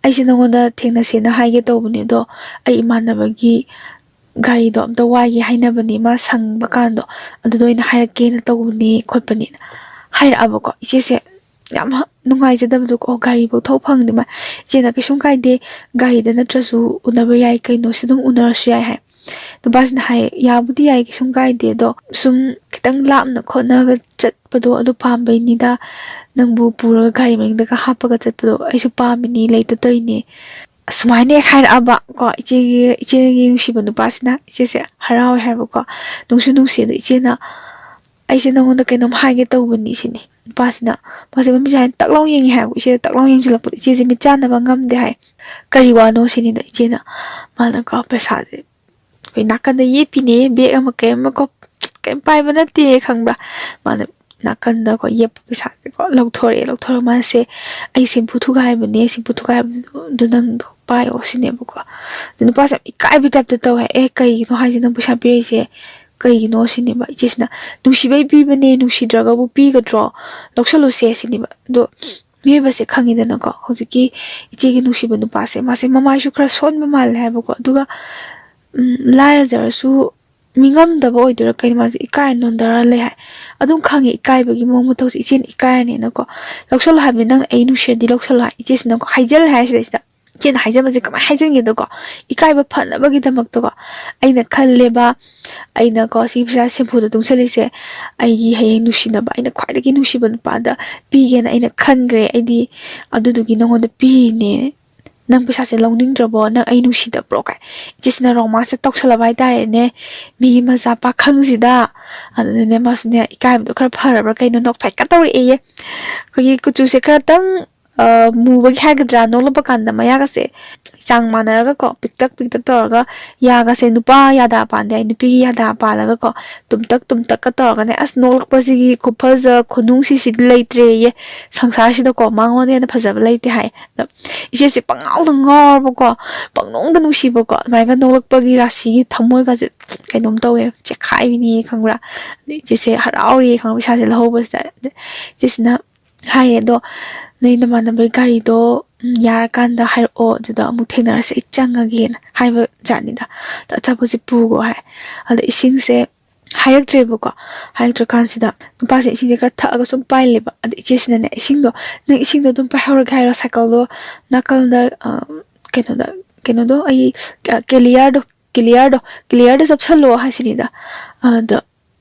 ꯑꯩꯁꯦ ꯅꯉꯣꯟꯗ ꯊꯦꯡꯅꯁꯦꯅ ꯍꯥꯏꯒꯦ ꯇꯧꯕꯅꯦ, ꯑꯗꯣ ꯑꯩ ꯏꯃꯥꯟꯅꯕꯒꯤ ꯒꯥꯔꯤꯗꯣ ꯑꯝꯇ ꯋꯥꯏꯒꯦ ꯍꯥꯏꯅꯕꯅꯦ, ꯃꯥ ꯁꯪꯕ ꯀꯥꯟꯗꯣ ꯑꯗꯨꯗ ꯑꯣꯏꯅ ꯍꯥꯏꯔꯛꯀꯦꯅ ꯇꯧꯕꯅꯦ" ꯈꯣꯠꯄꯅꯦꯅ ꯍꯥꯏꯔꯛꯑꯕꯀꯣ꯫ ꯏꯆꯦꯁꯦ ꯌꯥꯝ ꯍ-, ꯅꯨꯡꯉꯥꯏꯖꯗꯕꯗꯣ, "ꯑꯣ, ꯒꯥꯔꯤꯐꯧ ꯊꯧ ꯐꯪꯗꯦ ꯃꯥ"꯫ ꯏꯆꯦꯅ, "ꯀꯩꯁꯨꯝ ꯀꯥꯏꯗꯦ, ꯒꯥꯔꯤꯗ ꯅꯠꯇ꯭ꯔꯁꯨ ꯎꯅꯕ ꯌꯥꯏ ꯀꯩꯅꯣ, ꯁꯤ ꯑꯗꯨꯝ ꯎꯅꯔꯁꯨ ꯌꯥꯏ" ꯍꯥꯏ꯫ ꯅꯨꯄꯥꯁꯤꯅ ꯍꯥꯏ, "ꯌꯥꯕꯨꯗꯤ ꯌꯥꯏ, ꯀꯩꯁꯨꯝ ꯀꯥꯏꯗꯦ, ꯑꯗꯣ ꯁꯨꯝ ꯈꯤꯇꯪ ꯂꯥꯞꯅ ꯈꯣꯠꯅꯕ ꯆꯠꯄꯗꯣ ꯑꯗꯨ ꯄꯥꯝꯕꯩꯅꯤꯗ, ꯅꯪꯕꯨ ꯄꯨꯔꯒ ꯒꯥꯔꯤ ꯃꯅꯤꯡꯗꯒ ꯍꯥꯞꯄꯒ ꯆꯠꯄꯗꯣ ꯑꯩꯁꯨ ꯄꯥꯝꯃꯤꯅꯤ, ꯂꯩꯇ ꯇꯧꯔꯤꯅꯦ"꯫ ꯑꯁꯨꯃꯥꯏꯅ ꯍꯦꯛ ꯍꯥꯏꯔꯛꯑꯕ ꯀꯣ, ꯏꯆꯦꯒꯤ, ꯏꯆꯦꯒꯤ ꯅꯨꯡꯁꯤꯕ ꯅꯨꯄꯥꯁꯤꯅ, ꯏꯆꯦꯁꯦ ꯍꯔꯥꯎꯋꯦ ꯍꯥꯏꯕꯀꯣ, ꯅꯨꯡꯁꯨ ꯅꯨꯡꯁꯤ꯫ ꯑꯗꯣ ꯏꯆꯦꯅ, "ꯑꯩꯁꯦ ꯅꯉꯣꯟꯗ ꯀꯩꯅꯣꯝ ꯍꯥꯏꯒꯦ ꯇꯧꯕꯅꯤ" ꯁꯤꯅꯤ꯫ ꯅꯨꯄꯥꯁꯤꯅ, ꯃꯥꯁꯦ ꯃꯃꯤꯠꯁꯦ ꯍꯥꯏꯅ ꯇꯛ ꯂꯥꯎ ꯌꯦꯡꯉꯦ ꯍꯥꯏꯕꯀꯣ꯫ ꯏꯆꯦꯗ ꯇꯛ ꯂꯥꯎ ꯌꯦꯡꯁꯤꯜꯂꯛꯄꯗꯣ ꯏꯆꯦꯁꯦ ꯃꯤꯠ ꯆꯥꯟꯅꯕ ꯉꯝꯗꯦ ꯍꯥꯏ꯫ "ꯀꯔꯤ ꯋꯥꯅꯣ?" ꯁꯤꯅꯤꯗ ꯏꯆꯦꯅ꯫ ꯃꯥꯅꯀꯣ ꯄꯩꯁꯥꯁꯦ ꯑꯩꯈꯣꯏ ꯅꯥꯀꯟꯗ ꯌꯦꯞꯄꯤꯅꯦ, ꯕꯦꯒ ꯑꯃ ꯀꯩ ꯑꯃ ꯀꯣ, ꯀꯩꯝ ꯄꯥꯏꯕ ꯅꯠꯇꯦ ꯈꯪꯕ꯭ꯔꯥ? ꯃꯥꯅ ꯅꯥꯀꯟꯗꯀꯣ ꯌꯦꯞꯄ ꯄꯩꯁꯥꯁꯦꯀꯣ ꯂꯧꯊꯣꯔꯛꯑꯦ꯫ ꯂꯧꯊꯣꯔꯛꯑ ꯃꯥꯁꯦ, "ꯑꯩ ꯁꯦꯝꯄꯨ ꯊꯨꯒꯥꯏꯕꯅꯦ, ꯁꯦꯝꯄꯨ ꯊꯨꯒꯥꯏꯕꯗꯨ ꯑꯗꯨ ꯅꯪ ꯄꯥꯏꯌꯣ" ꯁꯤꯅꯦꯕꯀꯣ꯫ ꯑꯗꯨ ꯅꯨꯄꯥꯁꯦ ꯌꯥꯝ ꯏꯀꯥꯏꯕ ꯇꯥꯏꯞꯇ ꯇꯧꯋꯦ꯫ "ꯑꯦ, ꯀꯩꯒꯤꯅꯣ ꯍꯥꯏꯁꯦ, ꯅꯪ ꯄꯩꯁꯥ ꯄꯤꯔꯛꯏꯁꯦ ꯀꯩꯒꯤꯅꯣ?" ꯁꯤꯅꯦꯕ꯫ ꯏꯆꯦꯁꯤꯅ, "ꯅꯨꯡꯁꯤꯕꯩ ꯄꯤꯕꯅꯦ, ꯅꯨꯡꯁꯤꯗ꯭ꯔꯒꯕꯨ ꯄꯤꯒꯗ꯭ꯔꯣ? ꯂꯧꯁꯜꯂꯨꯁꯦ" ꯁꯤꯅꯦꯕ꯫ ꯑꯗꯣ ꯃꯤꯑꯣꯏꯕꯁꯦ ꯈꯪꯉꯤꯗꯅꯀꯣ, ꯍꯧꯖꯤꯛꯀꯤ ꯏꯆꯦꯒꯤ ꯅꯨꯡꯁꯤꯕ ꯅꯨꯄꯥꯁꯦ, ꯃꯥꯁꯦ ꯃꯃꯥꯏꯁꯨ ꯈꯔ ꯁꯣꯟꯕ ꯃꯥꯜꯂꯦ ꯍꯥꯏꯕꯀꯣ꯫ ꯑꯗꯨꯒ, ꯎꯝ, ꯂꯥꯏꯔꯖꯔꯁꯨ ꯃꯤꯉꯝꯗꯕ ꯑꯣꯏꯗꯣꯏꯔꯥ ꯀꯩꯅꯣ, ꯃꯥꯁꯦ ꯏꯀꯥꯏ ꯅꯣꯟꯊꯔ ꯂꯩ ꯍꯥꯏ꯫ ꯑꯗꯨꯝ ꯈꯪꯉꯦ ꯏꯀꯥꯏꯕꯒꯤ ꯃꯑꯣꯡ ꯃꯇꯧꯁꯦ, ꯏꯆꯦꯅ ꯏꯀꯥꯏꯔꯅꯤꯅꯀꯣ, "ꯂꯧꯁꯜꯂꯣ ꯍꯥꯏꯕꯅꯤ, ꯅꯪꯅ ꯑꯩ ꯅꯨꯡꯁꯤꯔꯗꯤ ꯂꯧꯁꯜꯂꯣ" ꯍꯥꯏ꯫ ꯏꯆꯦꯁꯤꯅꯀꯣ ꯍꯥꯏꯖꯜꯂꯦ ꯍꯥꯏ꯫ ꯁꯤꯗꯩꯁꯤꯗ ꯏꯆꯦꯅ ꯍꯥꯏꯖꯕꯁꯦ ꯀꯃꯥꯏꯅ ꯍꯥꯏꯖꯟꯒꯦꯗꯀꯣ, ꯏꯀꯥꯏꯕ ꯐꯅꯕꯒꯤꯗꯃꯛꯇꯀꯣ, "ꯑꯩꯅ ꯈꯜꯂꯦꯕ, ꯑꯩꯅꯀꯣ ꯁꯤꯒꯤ ꯄꯩꯁꯥ ꯁꯦꯝꯐꯨꯗ ꯇꯨꯡꯁꯤꯜꯂꯤꯁꯦ ꯑꯩꯒꯤ ꯍꯌꯦꯡ ꯅꯨꯡꯁꯤꯅꯕ, ꯑꯩꯅ ꯈ꯭ꯋꯥꯏꯗꯒꯤ ꯅꯨꯡꯁꯤꯕ ꯅꯨꯄꯥꯗ ꯄꯤꯒꯦꯅ ꯑꯩꯅ ꯈꯟꯈ꯭ꯔꯦ꯫ ꯑꯩꯗꯤ ꯑꯗꯨꯗꯨꯒꯤ ꯅꯉꯣꯟꯗ ꯄꯤꯔꯤꯅꯦ, "ꯅꯪ ꯄꯩꯁꯥꯁꯦ ꯂꯧꯅꯤꯡꯗ꯭ꯔꯕꯣ? ꯅꯪ ꯑꯩ ꯅꯨꯡꯁꯤꯗꯕ꯭ꯔꯣ?" ꯀꯥꯏ ꯏꯆꯦꯁꯤꯅ ꯔꯣꯃꯥꯟꯁꯁꯦ ꯇꯧꯁꯜꯂꯕ ꯍꯥꯏꯇꯥꯔꯦꯅꯦ, ꯃꯤꯒꯤ ꯃꯆꯥ ꯄꯥꯈꯪꯁꯤꯗ꯫ ꯑꯗꯨꯅꯅꯦ ꯃꯥꯁꯨꯅꯦ ꯏꯀꯥꯏꯕꯗꯣ ꯈꯔ ꯐꯔꯕ꯭ꯔꯥ ꯀꯩꯅꯣ, ꯅꯣꯛꯐꯦꯠꯀ ꯇꯧꯔꯛꯑꯦꯌꯦ꯫ ꯑꯩꯈꯣꯏꯒꯤ ꯀꯨꯆꯨꯁꯦ ꯈꯔꯇꯪ, ꯑ, ꯃꯨꯕꯒꯤ ꯍꯥꯏꯒꯗ꯭ꯔꯥ, ꯅꯣꯛꯂꯛꯄ ꯀꯥꯟꯗ ꯃꯌꯥꯒꯁꯦ ꯆꯥꯡ ꯃꯥꯟꯅꯔꯒꯀꯣ, ꯄꯤꯛꯇꯛ ꯄꯤꯛꯇꯛ ꯇꯧꯔꯒ, ꯌꯥꯒꯁꯦ, ꯅꯨꯄꯥ ꯌꯥꯗꯥ ꯄꯥꯟꯗꯦ ꯍꯥꯏ, ꯅꯨꯄꯤꯒꯤ ꯌꯥꯗꯥ ꯄꯥꯜꯂꯒꯀꯣ, ꯇꯨꯝꯇꯛ ꯇꯨꯝꯇꯛꯀ ꯇꯧꯔꯒꯅꯦ, ꯑꯁ, ꯅꯣꯛꯂꯛꯄꯁꯤꯒꯤ ꯈꯨꯐꯖ ꯈꯨꯅꯨꯡꯁꯤꯁꯤꯗꯤ ꯂꯩꯇ꯭ꯔꯦꯌꯦ꯫ ꯁꯪꯁꯥꯔꯁꯤꯗꯀꯣ ꯃꯉꯣꯟꯗ ꯍꯦꯟꯅ ꯐꯖꯕ ꯂꯩꯇꯦ ꯍꯥꯏ꯫ ꯑꯗ ꯏꯆꯦꯁꯦ ꯄꯪꯉꯥꯎꯗ ꯉꯥꯎꯔꯕꯀꯣ, ꯄꯪꯅꯨꯡꯗ ꯅꯨꯡꯁꯤꯕꯀꯣ, ꯑꯗꯨꯃꯥꯏꯅ ꯅꯣꯛꯂꯛꯄꯒꯤ ꯔꯥꯁꯤꯒꯤ ꯊꯃꯣꯏꯒꯁꯦ ꯀꯩꯅꯣꯝ ꯇꯧꯋꯦ, ꯆꯦꯛꯈꯥꯏꯕꯤꯅꯤꯌꯦ, ꯈꯪꯕ꯭ꯔꯥ? ꯑꯗꯩ ꯏꯆꯦꯁꯦ ꯍꯔꯥꯎꯔꯤꯌꯦ, ꯈꯪꯕ꯭ꯔꯥ, ꯄꯩꯁꯥꯁꯦ ꯂꯧꯍꯧꯕꯁꯤꯗ꯫ ꯑꯗ ꯏꯆꯦꯁꯤꯅ ꯍꯥꯏꯔꯦ, "ꯑꯗꯣ ꯅꯣꯏ ꯅꯃꯥꯟꯅꯕꯒꯤ ꯒꯥꯔꯤꯗꯣ, ꯎꯝ, ꯌꯥꯔꯀꯥꯟꯗ ꯍꯥꯏꯔꯛꯑꯣ, ꯑꯗꯨꯗ ꯑꯃꯨꯛ ꯊꯦꯡꯅꯔꯁꯦ, ꯑꯩ ꯆꯪꯉꯒꯦꯅ" ꯍꯥꯏꯕ ꯖꯥꯠꯅꯤꯗ꯫ "ꯑꯗꯣ ꯑꯆꯥꯄꯣꯠꯁꯦ ꯄꯨꯈꯣ" ꯍꯥꯏ꯫ ꯑꯗ ꯏꯁꯤꯡꯁꯦ ꯍꯥꯏꯔꯛꯇ꯭ꯔꯦꯕꯀꯣ꯫ ꯍꯥꯏꯔꯛꯇ꯭ꯔꯀꯥꯟꯁꯤꯗ ꯅꯨꯄꯥꯁꯦ ꯏꯁꯤꯡꯁꯦ ꯈꯔ ꯊꯛꯑꯒ ꯁꯨꯝ ꯄꯥꯏ ꯂꯩꯕ꯫ ꯑꯗ ꯏꯆꯦꯁꯤꯅꯅꯦ, "ꯏꯁꯤꯡꯗꯣ, ꯅꯪ ꯏꯁꯤꯡꯗꯣ ꯑꯗꯨꯝ ꯄꯥꯏꯍꯧꯔꯒꯦ ꯍꯥꯏꯔꯣ? ꯁꯥꯏꯀꯜꯗꯣ ꯅꯥꯀꯜꯗ, ꯑ, ꯀꯩꯅꯣꯗ, ꯀꯩꯅꯣꯗꯣ, ꯑꯩ, ꯑ, ꯀꯦꯂꯤꯌꯥꯔꯗꯣ, ꯀꯦꯂꯤꯌꯥꯔꯗꯣ, ꯀꯦꯂꯤꯌꯥꯔꯗ ꯆꯞꯁꯜꯂꯣ" ꯍꯥꯏꯁꯤꯅꯤꯗ꯫ ꯑꯗ,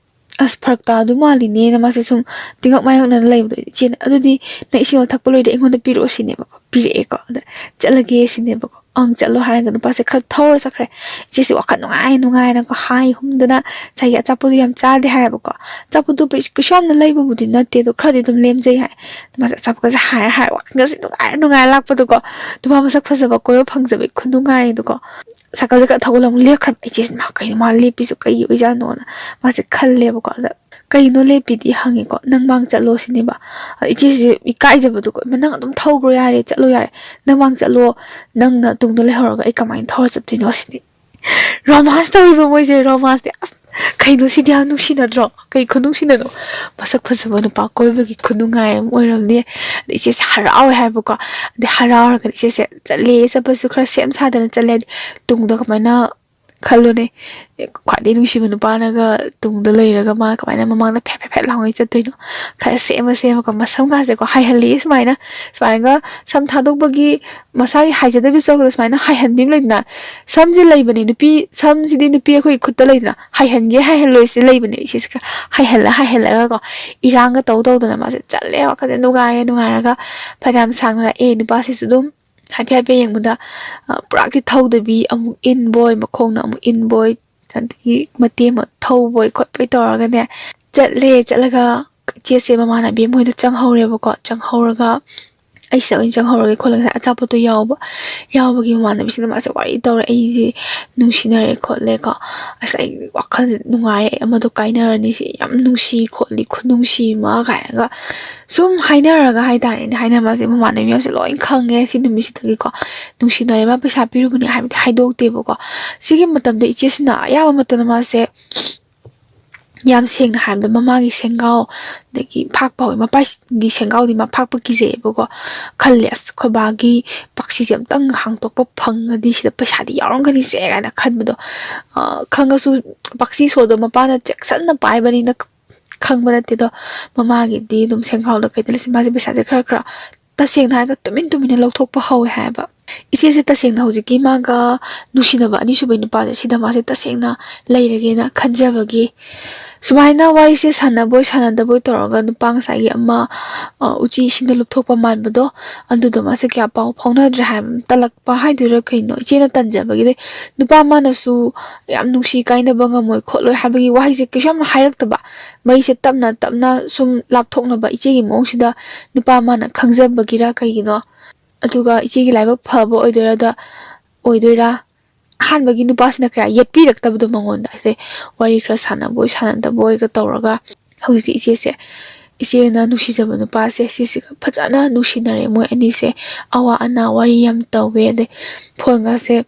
"ꯑꯁ, ꯐꯔꯛ ꯇꯥꯗꯧ ꯃꯥꯜꯂꯤꯅꯦꯅ" ꯃꯥꯁꯦ ꯁꯨꯝ ꯇꯤꯡꯉꯛ ꯃꯥꯌꯣꯛꯅꯅ ꯂꯩꯕꯗꯣ ꯏꯆꯦꯅ, "ꯑꯗꯨꯗꯤ ꯅꯪ ꯏꯁꯤꯡꯗꯣ ꯊꯛꯄ ꯂꯣꯏꯔꯗꯤ ꯑꯩꯉꯣꯟꯗ ꯄꯤꯔꯛꯑꯣ" ꯁꯤꯅꯦꯕꯀꯣ꯫ ꯄꯤꯔꯛꯑꯦꯀꯣ꯫ ꯑꯗ, "ꯆꯠꯂꯒꯦ" ꯁꯤꯅꯦꯕꯀꯣ꯫ "ꯑꯪ, ꯆꯠꯂꯣ" ꯍꯥꯏꯔꯒ ꯅꯨꯄꯥꯁꯦ ꯈꯔ ꯊꯧꯔ ꯆꯠꯈ꯭ꯔꯦ꯫ ꯏꯆꯦꯁꯦ ꯋꯥꯈꯜ ꯅꯨꯡꯉꯥꯏ ꯅꯨꯡꯉꯥꯏꯅꯀꯣ, ꯍꯥꯏ ꯍꯨꯝꯗꯅ ꯉꯁꯥꯏꯒꯤ ꯑꯆꯥꯄꯣꯠꯇꯣ ꯌꯥꯝ ꯆꯥꯗꯦ ꯍꯥꯏꯌꯦꯕꯀꯣ꯫ ꯑꯆꯥꯄꯣꯠꯇꯣ ꯀꯩꯁꯨ ꯀꯩꯁꯨ ꯌꯥꯝꯅ ꯂꯩꯕꯕꯨꯗꯤ ꯅꯠꯇꯦ, ꯑꯗꯣ ꯈꯔꯗꯤ ꯑꯗꯨꯝ ꯂꯦꯝꯖꯩ ꯍꯥꯏ꯫ ꯃꯥꯁꯦ ꯑꯆꯥꯄꯣꯠꯀꯁꯦ ꯍꯥꯏꯔ ꯍꯥꯏꯔ ꯋꯥꯈꯜꯒꯁꯦ ꯅꯨꯡꯉꯥꯏꯔ ꯅꯨꯡꯉꯥꯏꯔ ꯂꯥꯛꯄꯗꯣꯀꯣ꯫ ꯅꯨꯄꯥ ꯃꯁꯛ ꯐꯖꯕ ꯀꯣꯏꯕ ꯐꯪꯖꯕꯒꯤ ꯈꯨꯅꯨꯡꯉꯥꯏꯗꯣꯀꯣ꯫ ꯁꯥꯏꯀꯜꯁꯦ ꯈꯔ ꯊꯧꯒꯠꯂ ꯑꯃꯨꯛ ꯂꯦꯞꯈ꯭ꯔꯕ꯫ ꯏꯆꯦꯁꯤꯅ, "ꯃꯥ ꯀꯩꯅꯣ ꯃꯥ ꯂꯦꯞꯄꯤꯁꯦ ꯀꯩ ꯑꯣꯏꯖꯥꯠꯅꯣꯅ?" ꯃꯥꯁꯦ ꯈꯜꯂꯦꯕꯀꯣ꯫ ꯑꯗ, "ꯀꯩꯅꯣ ꯂꯦꯞꯄꯤꯗꯤ?" ꯍꯪꯉꯦꯀꯣ꯫ "ꯅꯪ ꯃꯥꯡ ꯆꯠꯂꯣ" ꯁꯤꯅꯦꯕ꯫ ꯑꯗ ꯏꯆꯦꯁꯦ ꯏꯀꯥꯏꯖꯕꯗꯣꯀꯣ, "ꯏꯃꯥ, ꯅꯪ ꯑꯗꯨꯝ ꯊꯧꯈ꯭ꯔꯣ ꯌꯥꯔꯦ, ꯆꯠꯂꯣ ꯌꯥꯔꯦ, ꯅꯪ ꯃꯥꯡ ꯆꯠꯂꯣ, ꯅꯪꯅ ꯇꯨꯡꯗ ꯂꯩꯍꯧꯔꯒ ꯑꯩ ꯀꯃꯥꯏꯅ ꯊꯧꯔ ꯆꯠꯇꯣꯏꯅꯣ?" ꯁꯤꯅꯤ꯫ ꯔꯣꯃꯥꯟꯁ ꯇꯧꯔꯤꯕ ꯃꯣꯏꯁꯦ, ꯔꯣꯃꯥꯟꯁꯇꯤ꯫ ꯑꯁ, ꯀꯩꯅꯣ ꯁꯤꯗꯤ ꯌꯥꯝ ꯅꯨꯡꯁꯤꯅꯗ꯭ꯔꯣ? ꯀꯩ ꯈꯨꯅꯨꯡꯁꯤꯅꯅꯣ? ꯃꯁꯛ ꯐꯖꯕ ꯅꯨꯄꯥ ꯀꯣꯏꯕꯒꯤ ꯈꯨꯅꯨꯡꯉꯥꯏ ꯑꯃ ꯑꯣꯏꯔꯝꯅꯤ꯫ ꯑꯗ ꯏꯆꯦꯁꯦ ꯍꯔꯥꯎꯋꯦ ꯍꯥꯏꯕꯀꯣ꯫ ꯑꯗꯩ ꯍꯔꯥꯎꯔꯒ ꯏꯆꯦꯁꯦ ꯆꯠꯂꯦ, ꯆꯠꯄꯁꯨ ꯈꯔ ꯁꯦꯝ ꯁꯥꯗꯅ ꯆꯠꯂꯦ꯫ ꯍꯥꯏꯗꯤ ꯇꯨꯡꯗ ꯀꯃꯥꯏꯅ, ꯈꯜꯂꯨꯅꯦ, ꯈ꯭ꯋꯥꯏꯗꯩ ꯅꯨꯡꯁꯤꯕ ꯅꯨꯄꯥꯅꯒ ꯇꯨꯡꯗ ꯂꯩꯔꯒ ꯃꯥ ꯀꯃꯥꯏꯅ ꯃꯃꯥꯡꯗ ꯐꯦꯠ ꯐꯦꯠ ꯐꯦꯠ ꯂꯥꯎꯉꯩ ꯆꯠꯇꯣꯏꯅꯣ? ꯈꯔ ꯁꯦꯝꯃ ꯁꯦꯝꯃꯒ ꯃꯁꯝꯒꯥꯁꯦꯀꯣ ꯍꯥꯏꯍꯜꯂꯤ ꯁꯨꯃꯥꯏꯅ꯫ ꯁꯨꯃꯥꯏꯅꯒ ꯁꯝ ꯊꯥꯗꯣꯛꯄꯒꯤ ꯃꯁꯥꯒꯤ ꯍꯥꯏꯖꯗꯕꯤ ꯆꯠꯄꯗꯣ ꯁꯨꯃꯥꯏꯅ ꯍꯥꯏꯍꯟꯕꯤ ꯑꯃ ꯂꯩꯗꯅ꯫ ꯁꯝꯁꯦ ꯂꯩꯕꯅꯦ ꯅꯨꯄꯤ, ꯁꯝꯁꯤꯗꯤ ꯅꯨꯄꯤ ꯑꯩꯈꯣꯏꯒꯤ ꯈꯨꯠꯇ ꯂꯩꯗꯅ, ꯍꯥꯏꯍꯟꯒꯦ ꯍꯥꯏꯍꯜꯂꯣꯏꯁꯦ ꯂꯩꯕꯅꯦ꯫ ꯏꯆꯦꯁꯦ ꯈꯔ ꯍꯥꯏꯍꯜꯂ ꯍꯥꯏꯍꯜꯂꯒꯀꯣ, ꯏꯔꯥꯡꯒ ꯇꯧ ꯇꯧꯗꯅ ꯃꯥꯁꯦ ꯆꯠꯂꯦ꯫ ꯋꯥꯈꯜꯁꯦ ꯅꯨꯡꯉꯥꯏꯔꯦ, ꯅꯨꯡꯉꯥꯏꯔꯒ ꯐꯅꯌꯥꯝ ꯁꯥꯡꯅ ꯂꯥꯛꯑꯦ꯫ ꯅꯨꯄꯥꯁꯤꯁꯨ ꯑꯗꯨꯝ ꯍꯥꯏꯐꯦꯠ ꯍꯥꯏꯐꯦꯠ ꯌꯦꯡꯕꯗ ꯄꯨꯔꯥꯛꯇꯤ ꯊꯧꯗꯕꯤ, ꯑꯃꯨꯛ ꯏꯟꯕꯣꯏ, ꯃꯈꯣꯡꯅ ꯑꯃꯨꯛ ꯏꯟꯕꯣꯏ, ꯑꯗꯒꯤ ꯃꯇꯦꯛ ꯑꯃ ꯊꯧꯕꯣꯏ ꯈꯣꯠꯄꯣꯏ ꯇꯧꯔꯒꯅꯦ ꯆꯠꯂꯦ꯫ ꯆꯠꯂꯒ ꯏꯆꯦꯁꯦ ꯃꯃꯥꯟꯅꯕꯤ ꯃꯣꯏꯗ ꯆꯪꯍꯧꯔꯦꯕꯀꯣ꯫ ꯆꯪꯍꯧꯔꯒ ꯑꯩꯁꯤꯗ ꯑꯣꯏꯅ ꯆꯪꯍꯧꯔꯒꯦ ꯈꯣꯠꯂꯒꯦ, ꯉꯁꯥꯏ ꯑꯆꯥꯄꯣꯠꯇꯣ ꯌꯥꯎꯕ ꯌꯥꯎꯕꯒꯤ ꯃꯃꯥꯟꯅꯕꯤꯁꯤꯡꯗ ꯃꯥꯁꯦ ꯋꯥꯔꯤ ꯇꯧꯔꯦ, "ꯑꯩꯁꯦ ꯅꯨꯡꯁꯤꯅꯔꯦ ꯈꯣꯠꯂꯦꯀꯣ, ꯑꯁ ꯑꯩ ꯋꯥꯈꯜꯁꯦ ꯅꯨꯡꯉꯥꯏꯔꯦ, ꯑꯩ ꯑꯃꯗꯣ ꯀꯥꯏꯅꯔꯅꯤ, ꯁꯤ ꯌꯥꯝ ꯅꯨꯡꯁꯤ ꯈꯣꯠꯂꯤ, ꯈꯨꯅꯨꯡꯁꯤ ꯑꯃ" ꯀꯥꯏꯅꯒ ꯁꯨꯝ ꯍꯥꯏꯅꯔꯒ ꯍꯥꯏꯇꯥꯔꯦꯅꯦ꯫ ꯍꯥꯏꯅꯕꯁꯦ ꯃꯃꯥꯟꯅꯕꯤ ꯃꯌꯥꯝꯁꯦ ꯂꯣꯏ ꯈꯪꯉꯦ ꯁꯤ ꯅꯨꯃꯤꯠꯁꯤꯗꯒꯤꯀꯣ꯫ ꯅꯨꯡꯁꯤꯅꯔꯦ, ꯃꯥ ꯄꯩꯁꯥ ꯄꯤꯔꯨꯕꯅꯦ ꯍꯥꯏꯕꯗꯤ ꯍꯥꯏꯗꯣꯛꯇꯦꯕꯀꯣ꯫ ꯁꯤꯒꯤ ꯃꯇꯝꯗ ꯏꯆꯦꯁꯤꯅ ꯑꯌꯥꯝꯕ ꯃꯇꯝꯗ ꯃꯥꯁꯦ ꯌꯥꯝ ꯁꯦꯡꯅ ꯍꯥꯏꯔꯕꯗ ꯃꯃꯥꯒꯤ ꯁꯦꯡꯒꯥꯎ, ꯑꯗꯒꯤ ꯐꯥꯛꯄ ꯍꯧꯋꯤ꯫ ꯃꯄꯥꯒꯤ ꯁꯦꯡꯒꯥꯎꯗꯤ ꯃꯥ ꯐꯥꯛꯄ ꯀꯤꯖꯩꯌꯦꯕꯀꯣ꯫ ꯈꯜꯂꯦ, "ꯑꯁ, ꯑꯩꯈꯣꯏ ꯕꯥꯒꯤ ꯄꯥꯛꯁꯤꯁꯦ ꯑꯝꯇꯪ ꯍꯥꯡꯇꯣꯛꯄ ꯐꯪꯉꯗꯤ ꯁꯤꯗ ꯄꯩꯁꯥꯗꯤ ꯌꯥꯎꯔꯝꯒꯅꯤꯁꯦ" ꯀꯥꯏꯅ ꯈꯟꯕꯗꯣ꯫ ꯑ, ꯈꯪꯉꯁꯨ ꯄꯥꯛꯁꯤ ꯁꯣꯗꯣ ꯃꯄꯥꯅ ꯆꯦꯛꯁꯟꯅ ꯄꯥꯏꯕꯅꯤꯅ ꯈꯪꯕ ꯅꯠꯇꯦ꯫ ꯑꯗꯣ ꯃꯃꯥꯒꯤꯗꯤ ꯑꯗꯨꯝ ꯁꯦꯡꯒꯥꯎꯗ ꯀꯩꯗ ꯂꯩꯁꯤ ꯃꯥꯁꯦ ꯄꯩꯁꯥꯁꯦ ꯈꯔ ꯈꯔ, ꯇꯁꯦꯡꯅ ꯍꯥꯏꯔꯒ, ꯇꯨꯃꯤꯟ ꯇꯨꯃꯤꯟꯅ ꯂꯧꯊꯣꯛꯄ ꯍꯧꯋꯦ ꯍꯥꯏꯕ꯫ ꯏꯆꯦꯁꯦ ꯇꯁꯦꯡꯅ ꯍꯧꯖꯤꯛꯀꯤ ꯃꯥꯒ ꯅꯨꯡꯁꯤꯅꯕ ꯑꯅꯤꯁꯨꯕꯩ ꯅꯨꯄꯥꯁꯦ ꯁꯤꯗ ꯃꯥꯁꯦ ꯇꯁꯦꯡꯅ ꯂꯩꯔꯒꯦꯅ ꯈꯟꯖꯕꯒꯤ ꯁꯨꯃꯥꯏꯅ ꯋꯥꯔꯤꯁꯦ ꯁꯥꯟꯅꯕꯣꯏ ꯁꯥꯟꯅꯗꯕꯣꯏ ꯇꯧꯔꯒ ꯅꯨꯄꯥ ꯉꯁꯥꯏꯒꯤ ꯑꯃ, ꯑ, ꯎꯆꯤ ꯏꯁꯤꯡꯗ ꯂꯨꯞꯊꯣꯛꯄ ꯃꯥꯟꯕꯗꯣ, ꯑꯗꯨꯗꯣ ꯃꯥꯁꯦ ꯀꯌꯥ ꯄꯥꯎ ꯐꯥꯎꯅꯗ꯭ꯔꯦ ꯍꯥꯏꯕ, ꯇꯜꯂꯛꯄ ꯍꯥꯏꯗꯣꯏꯔꯥ ꯀꯩꯅꯣ, ꯏꯆꯦꯅ ꯇꯟꯖꯕꯒꯤ꯫ ꯅꯨꯄꯥ ꯃꯥꯅꯁꯨ ꯌꯥꯝ ꯅꯨꯡꯁꯤ, ꯀꯥꯏꯅꯕ ꯉꯝꯃꯣꯏ ꯈꯣꯠꯂꯣꯏ ꯍꯥꯏꯕꯒꯤ ꯋꯥꯍꯩꯁꯦ ꯀꯩꯁꯨ ꯌꯥꯝꯅ ꯍꯥꯏꯔꯛꯇꯕ꯫ ꯃꯔꯤꯁꯦ ꯇꯞꯅ ꯇꯞꯅ ꯁꯨꯝ ꯂꯥꯞꯊꯣꯛꯅꯕ ꯏꯆꯦꯒꯤ ꯃꯑꯣꯡꯁꯤꯗ ꯅꯨꯄꯥ ꯃꯥꯅ ꯈꯪꯖꯕꯒꯤꯔ ꯀꯩꯒꯤꯅꯣ, ꯑꯗꯨꯒ ꯏꯆꯦꯒꯤ ꯂꯥꯏꯕꯛ ꯐꯕ ꯑꯣꯏꯗꯣꯏꯔꯗ, ꯑꯣꯏꯗꯣꯏꯔꯥ? ꯑꯍꯥꯟꯕꯒꯤ ꯅꯨꯄꯥꯁꯤꯅ ꯀꯌꯥ ꯌꯦꯠꯄꯤꯔꯛꯇꯕꯗꯣ ꯃꯉꯣꯟꯗ꯫ ꯑꯩꯁꯦ ꯋꯥꯔꯤ ꯈꯔ ꯁꯥꯟꯅꯕꯣꯏ ꯁꯥꯟꯅꯗꯕꯣꯏꯒ ꯇꯧꯔꯒ ꯍꯧꯖꯤꯛꯁꯦ ꯏꯆꯦꯁꯦ, ꯏꯆꯦꯅ ꯅꯨꯡꯁꯤꯖꯕ ꯅꯨꯄꯥꯁꯦ ꯁꯤꯁꯤꯒ ꯐꯖꯅ ꯅꯨꯡꯁꯤꯅꯔꯦ꯫ ꯃꯣꯏ ꯑꯅꯤꯁꯦ ꯑꯋꯥ ꯑꯅꯥ ꯋꯥꯔꯤ ꯌꯥꯝ ꯇꯧꯋꯦ, ꯑꯗꯩ ꯐꯣꯟꯒꯁꯦ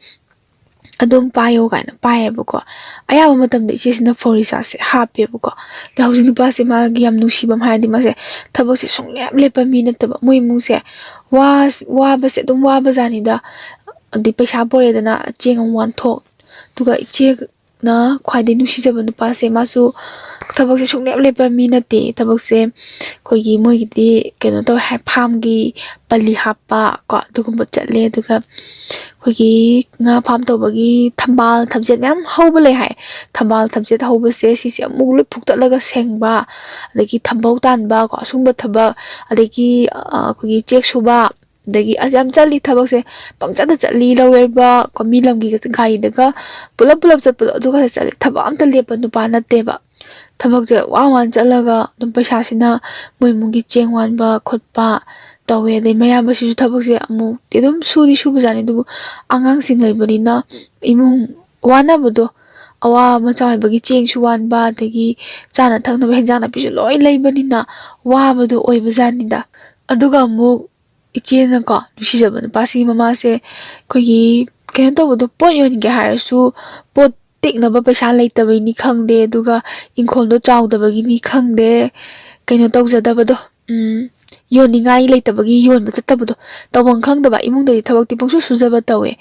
"ꯑꯗꯨꯝ ꯄꯥꯏꯌꯣ" ꯀꯥꯏꯅ ꯄꯥꯏꯌꯦꯕꯀꯣ꯫ ꯑꯌꯥꯝꯕ ꯃꯇꯝꯗ ꯏꯆꯦꯁꯤꯅ ꯐꯣꯟ ꯔꯤꯆꯥꯔꯖꯁꯦ ꯍꯥꯞꯄꯦꯕꯀꯣ꯫ ꯑꯗ ꯍꯧꯖꯤꯛ ꯅꯨꯄꯥꯁꯦ ꯃꯥꯒꯤ ꯌꯥꯝ ꯅꯨꯡꯁꯤꯕ ꯑꯃ ꯍꯥꯏꯔꯗꯤ ꯃꯥꯁꯦ ꯊꯕꯛꯁꯦ ꯁꯨꯡꯂꯦꯞ ꯂꯦꯞꯄ ꯃꯤ ꯅꯠꯇꯕ꯫ ꯃꯣꯏ ꯏꯃꯨꯡꯁꯦ ꯋꯥ-, ꯋꯥꯕꯁꯦ ꯑꯗꯨꯝ ꯋꯥꯕꯖꯥꯠꯅꯤꯗ꯫ ꯑꯗꯩ ꯄꯩꯁꯥ ꯄꯨꯔꯦꯗꯅ, ꯆꯦꯡ ꯑꯃꯨꯛ ꯋꯥꯟꯊꯣꯛ, ꯑꯗꯨꯒ ꯏꯆꯦꯅ ꯈ꯭ꯋꯥꯏꯗꯩ ꯅꯨꯡꯁꯤꯖꯕ ꯅꯨꯄꯥꯁꯦ ꯃꯥꯁꯨ ꯊꯕꯛꯁꯦ ꯁꯨꯡꯂꯦꯞ ꯂꯦꯞꯄ ꯃꯤ ꯅꯠꯇꯦ꯫ ꯊꯕꯛꯁꯦ ꯑꯩꯈꯣꯏꯒꯤ ꯃꯣꯏꯒꯤꯗꯤ ꯀꯩꯅꯣ ꯇꯧꯋꯦ ꯍꯥꯏ, ꯐꯥꯝꯒꯤ ꯄꯜꯂꯤ ꯍꯥꯞꯄ ꯀꯣ, ꯑꯗꯨꯒꯨꯝꯕ ꯆꯠꯂꯦ꯫ ꯑꯗꯨꯒ ꯑꯩꯈꯣꯏꯒꯤ ꯉꯥ ꯐꯥꯝ ꯇꯧꯕꯒꯤ ꯊꯝꯕꯥꯜ ꯊꯝꯆꯦꯠ ꯃꯌꯥꯝ ꯍꯧꯕ ꯂꯩ ꯍꯥꯏ꯫ ꯊꯝꯕꯥꯜ ꯊꯝꯆꯦꯠ ꯍꯧꯕꯁꯦ ꯁꯤꯁꯦ ꯑꯃꯨꯛ ꯂꯣꯏ ꯐꯨꯛꯇꯠꯂꯒ ꯁꯦꯡꯕ, ꯑꯗꯒꯤ ꯊꯝꯕꯧ ꯇꯥꯟꯕ ꯀꯣ, ꯑꯁꯨꯝꯕ ꯊꯕꯛ, ꯑꯗꯒꯤ, ꯑ, ꯑꯩꯈꯣꯏꯒꯤ ꯆꯦꯛ ꯁꯨꯕ, ꯑꯗꯒꯤ ꯑꯁ ꯌꯥꯝ ꯆꯠꯂꯤ ꯊꯕꯛꯁꯦ, ꯄꯪꯆꯠꯇ ꯆꯠꯂꯤ꯫ ꯂꯧ ꯌꯩꯕ ꯀꯣ, ꯃꯤ ꯂꯝꯒꯤ ꯒꯥꯔꯤꯗꯒ ꯄꯨꯂꯞ ꯄꯨꯂꯞ ꯆꯠꯄꯗꯣ ꯑꯗꯨꯒꯁꯦ ꯆꯠꯂꯤ꯫ ꯊꯕꯛ ꯑꯝꯇ ꯂꯦꯞꯄ ꯅꯨꯄꯥ ꯅꯠꯇꯦꯕ꯫ ꯊꯕꯛꯁꯦ ꯋꯥ ꯋꯥꯅ ꯆꯠꯂꯒ ꯑꯗꯨꯝ ꯄꯩꯁꯥꯁꯤꯅ ꯃꯣꯏ ꯏꯃꯨꯡꯒꯤ ꯆꯦꯡ ꯋꯥꯟꯕ ꯈꯣꯠꯄ ꯇꯧꯋꯦ꯫ ꯑꯗꯩ ꯃꯌꯥꯝꯕꯁꯤꯁꯨ ꯊꯕꯛꯁꯦ ꯑꯃꯨꯛꯇꯤ ꯑꯗꯨꯝ ꯁꯨꯗꯤ ꯁꯨꯕꯖꯥꯠꯅꯤ, ꯑꯗꯨꯕꯨ ꯑꯉꯥꯡꯁꯤꯡ ꯂꯩꯕꯅꯤꯅ ꯏꯃꯨꯡ ꯋꯥꯅꯕꯗꯣ, ꯑꯋꯥ ꯃꯆꯥ ꯑꯣꯏꯕꯒꯤ ꯆꯦꯡꯁꯨ ꯋꯥꯟꯕ, ꯑꯗꯒꯤ ꯆꯥꯅ ꯊꯛꯅꯕ ꯍꯦꯟꯖꯥꯡ ꯅꯥꯄꯤꯁꯨ ꯂꯣꯏ ꯂꯩꯕꯅꯤꯅ ꯋꯥꯕꯗꯣ ꯑꯣꯏꯕꯖꯥꯠꯅꯤꯗ꯫ ꯑꯗꯨꯒ ꯑꯃꯨꯛ ꯏꯆꯦꯅꯀꯣ, ꯅꯨꯡꯁꯤꯖꯕ ꯅꯨꯄꯥꯁꯤꯒꯤ ꯃꯃꯥꯁꯦ ꯑꯩꯈꯣꯏꯒꯤ ꯀꯩꯅꯣ ꯇꯧꯕꯗꯣ, ꯄꯣꯠ ꯌꯣꯟꯒꯦ ꯍꯥꯏꯔꯁꯨ ꯄꯣꯠ ꯇꯦꯛꯅꯕ ꯄꯩꯁꯥ ꯂꯩꯇꯕꯩꯅꯤ ꯈꯪꯗꯦ, ꯑꯗꯨꯒ ꯏꯪꯈꯣꯜꯗꯣ ꯆꯥꯎꯗꯕꯒꯤꯅꯤ ꯈꯪꯗꯦ, ꯀꯩꯅꯣ ꯇꯧꯖꯗꯕꯗꯣ, ꯎꯝ, ꯌꯣꯟꯅꯤꯡꯉꯥꯏ ꯂꯩꯇꯕꯒꯤ ꯌꯣꯟꯕ ꯆꯠꯇꯕꯗꯣ, ꯇꯧꯐꯝ ꯈꯪꯗꯕ, ꯏꯃꯨꯡꯗꯗꯤ ꯊꯕꯛꯇꯤ ꯄꯪꯁꯨ ꯁꯨꯖꯕ ꯇꯧꯋꯦ꯫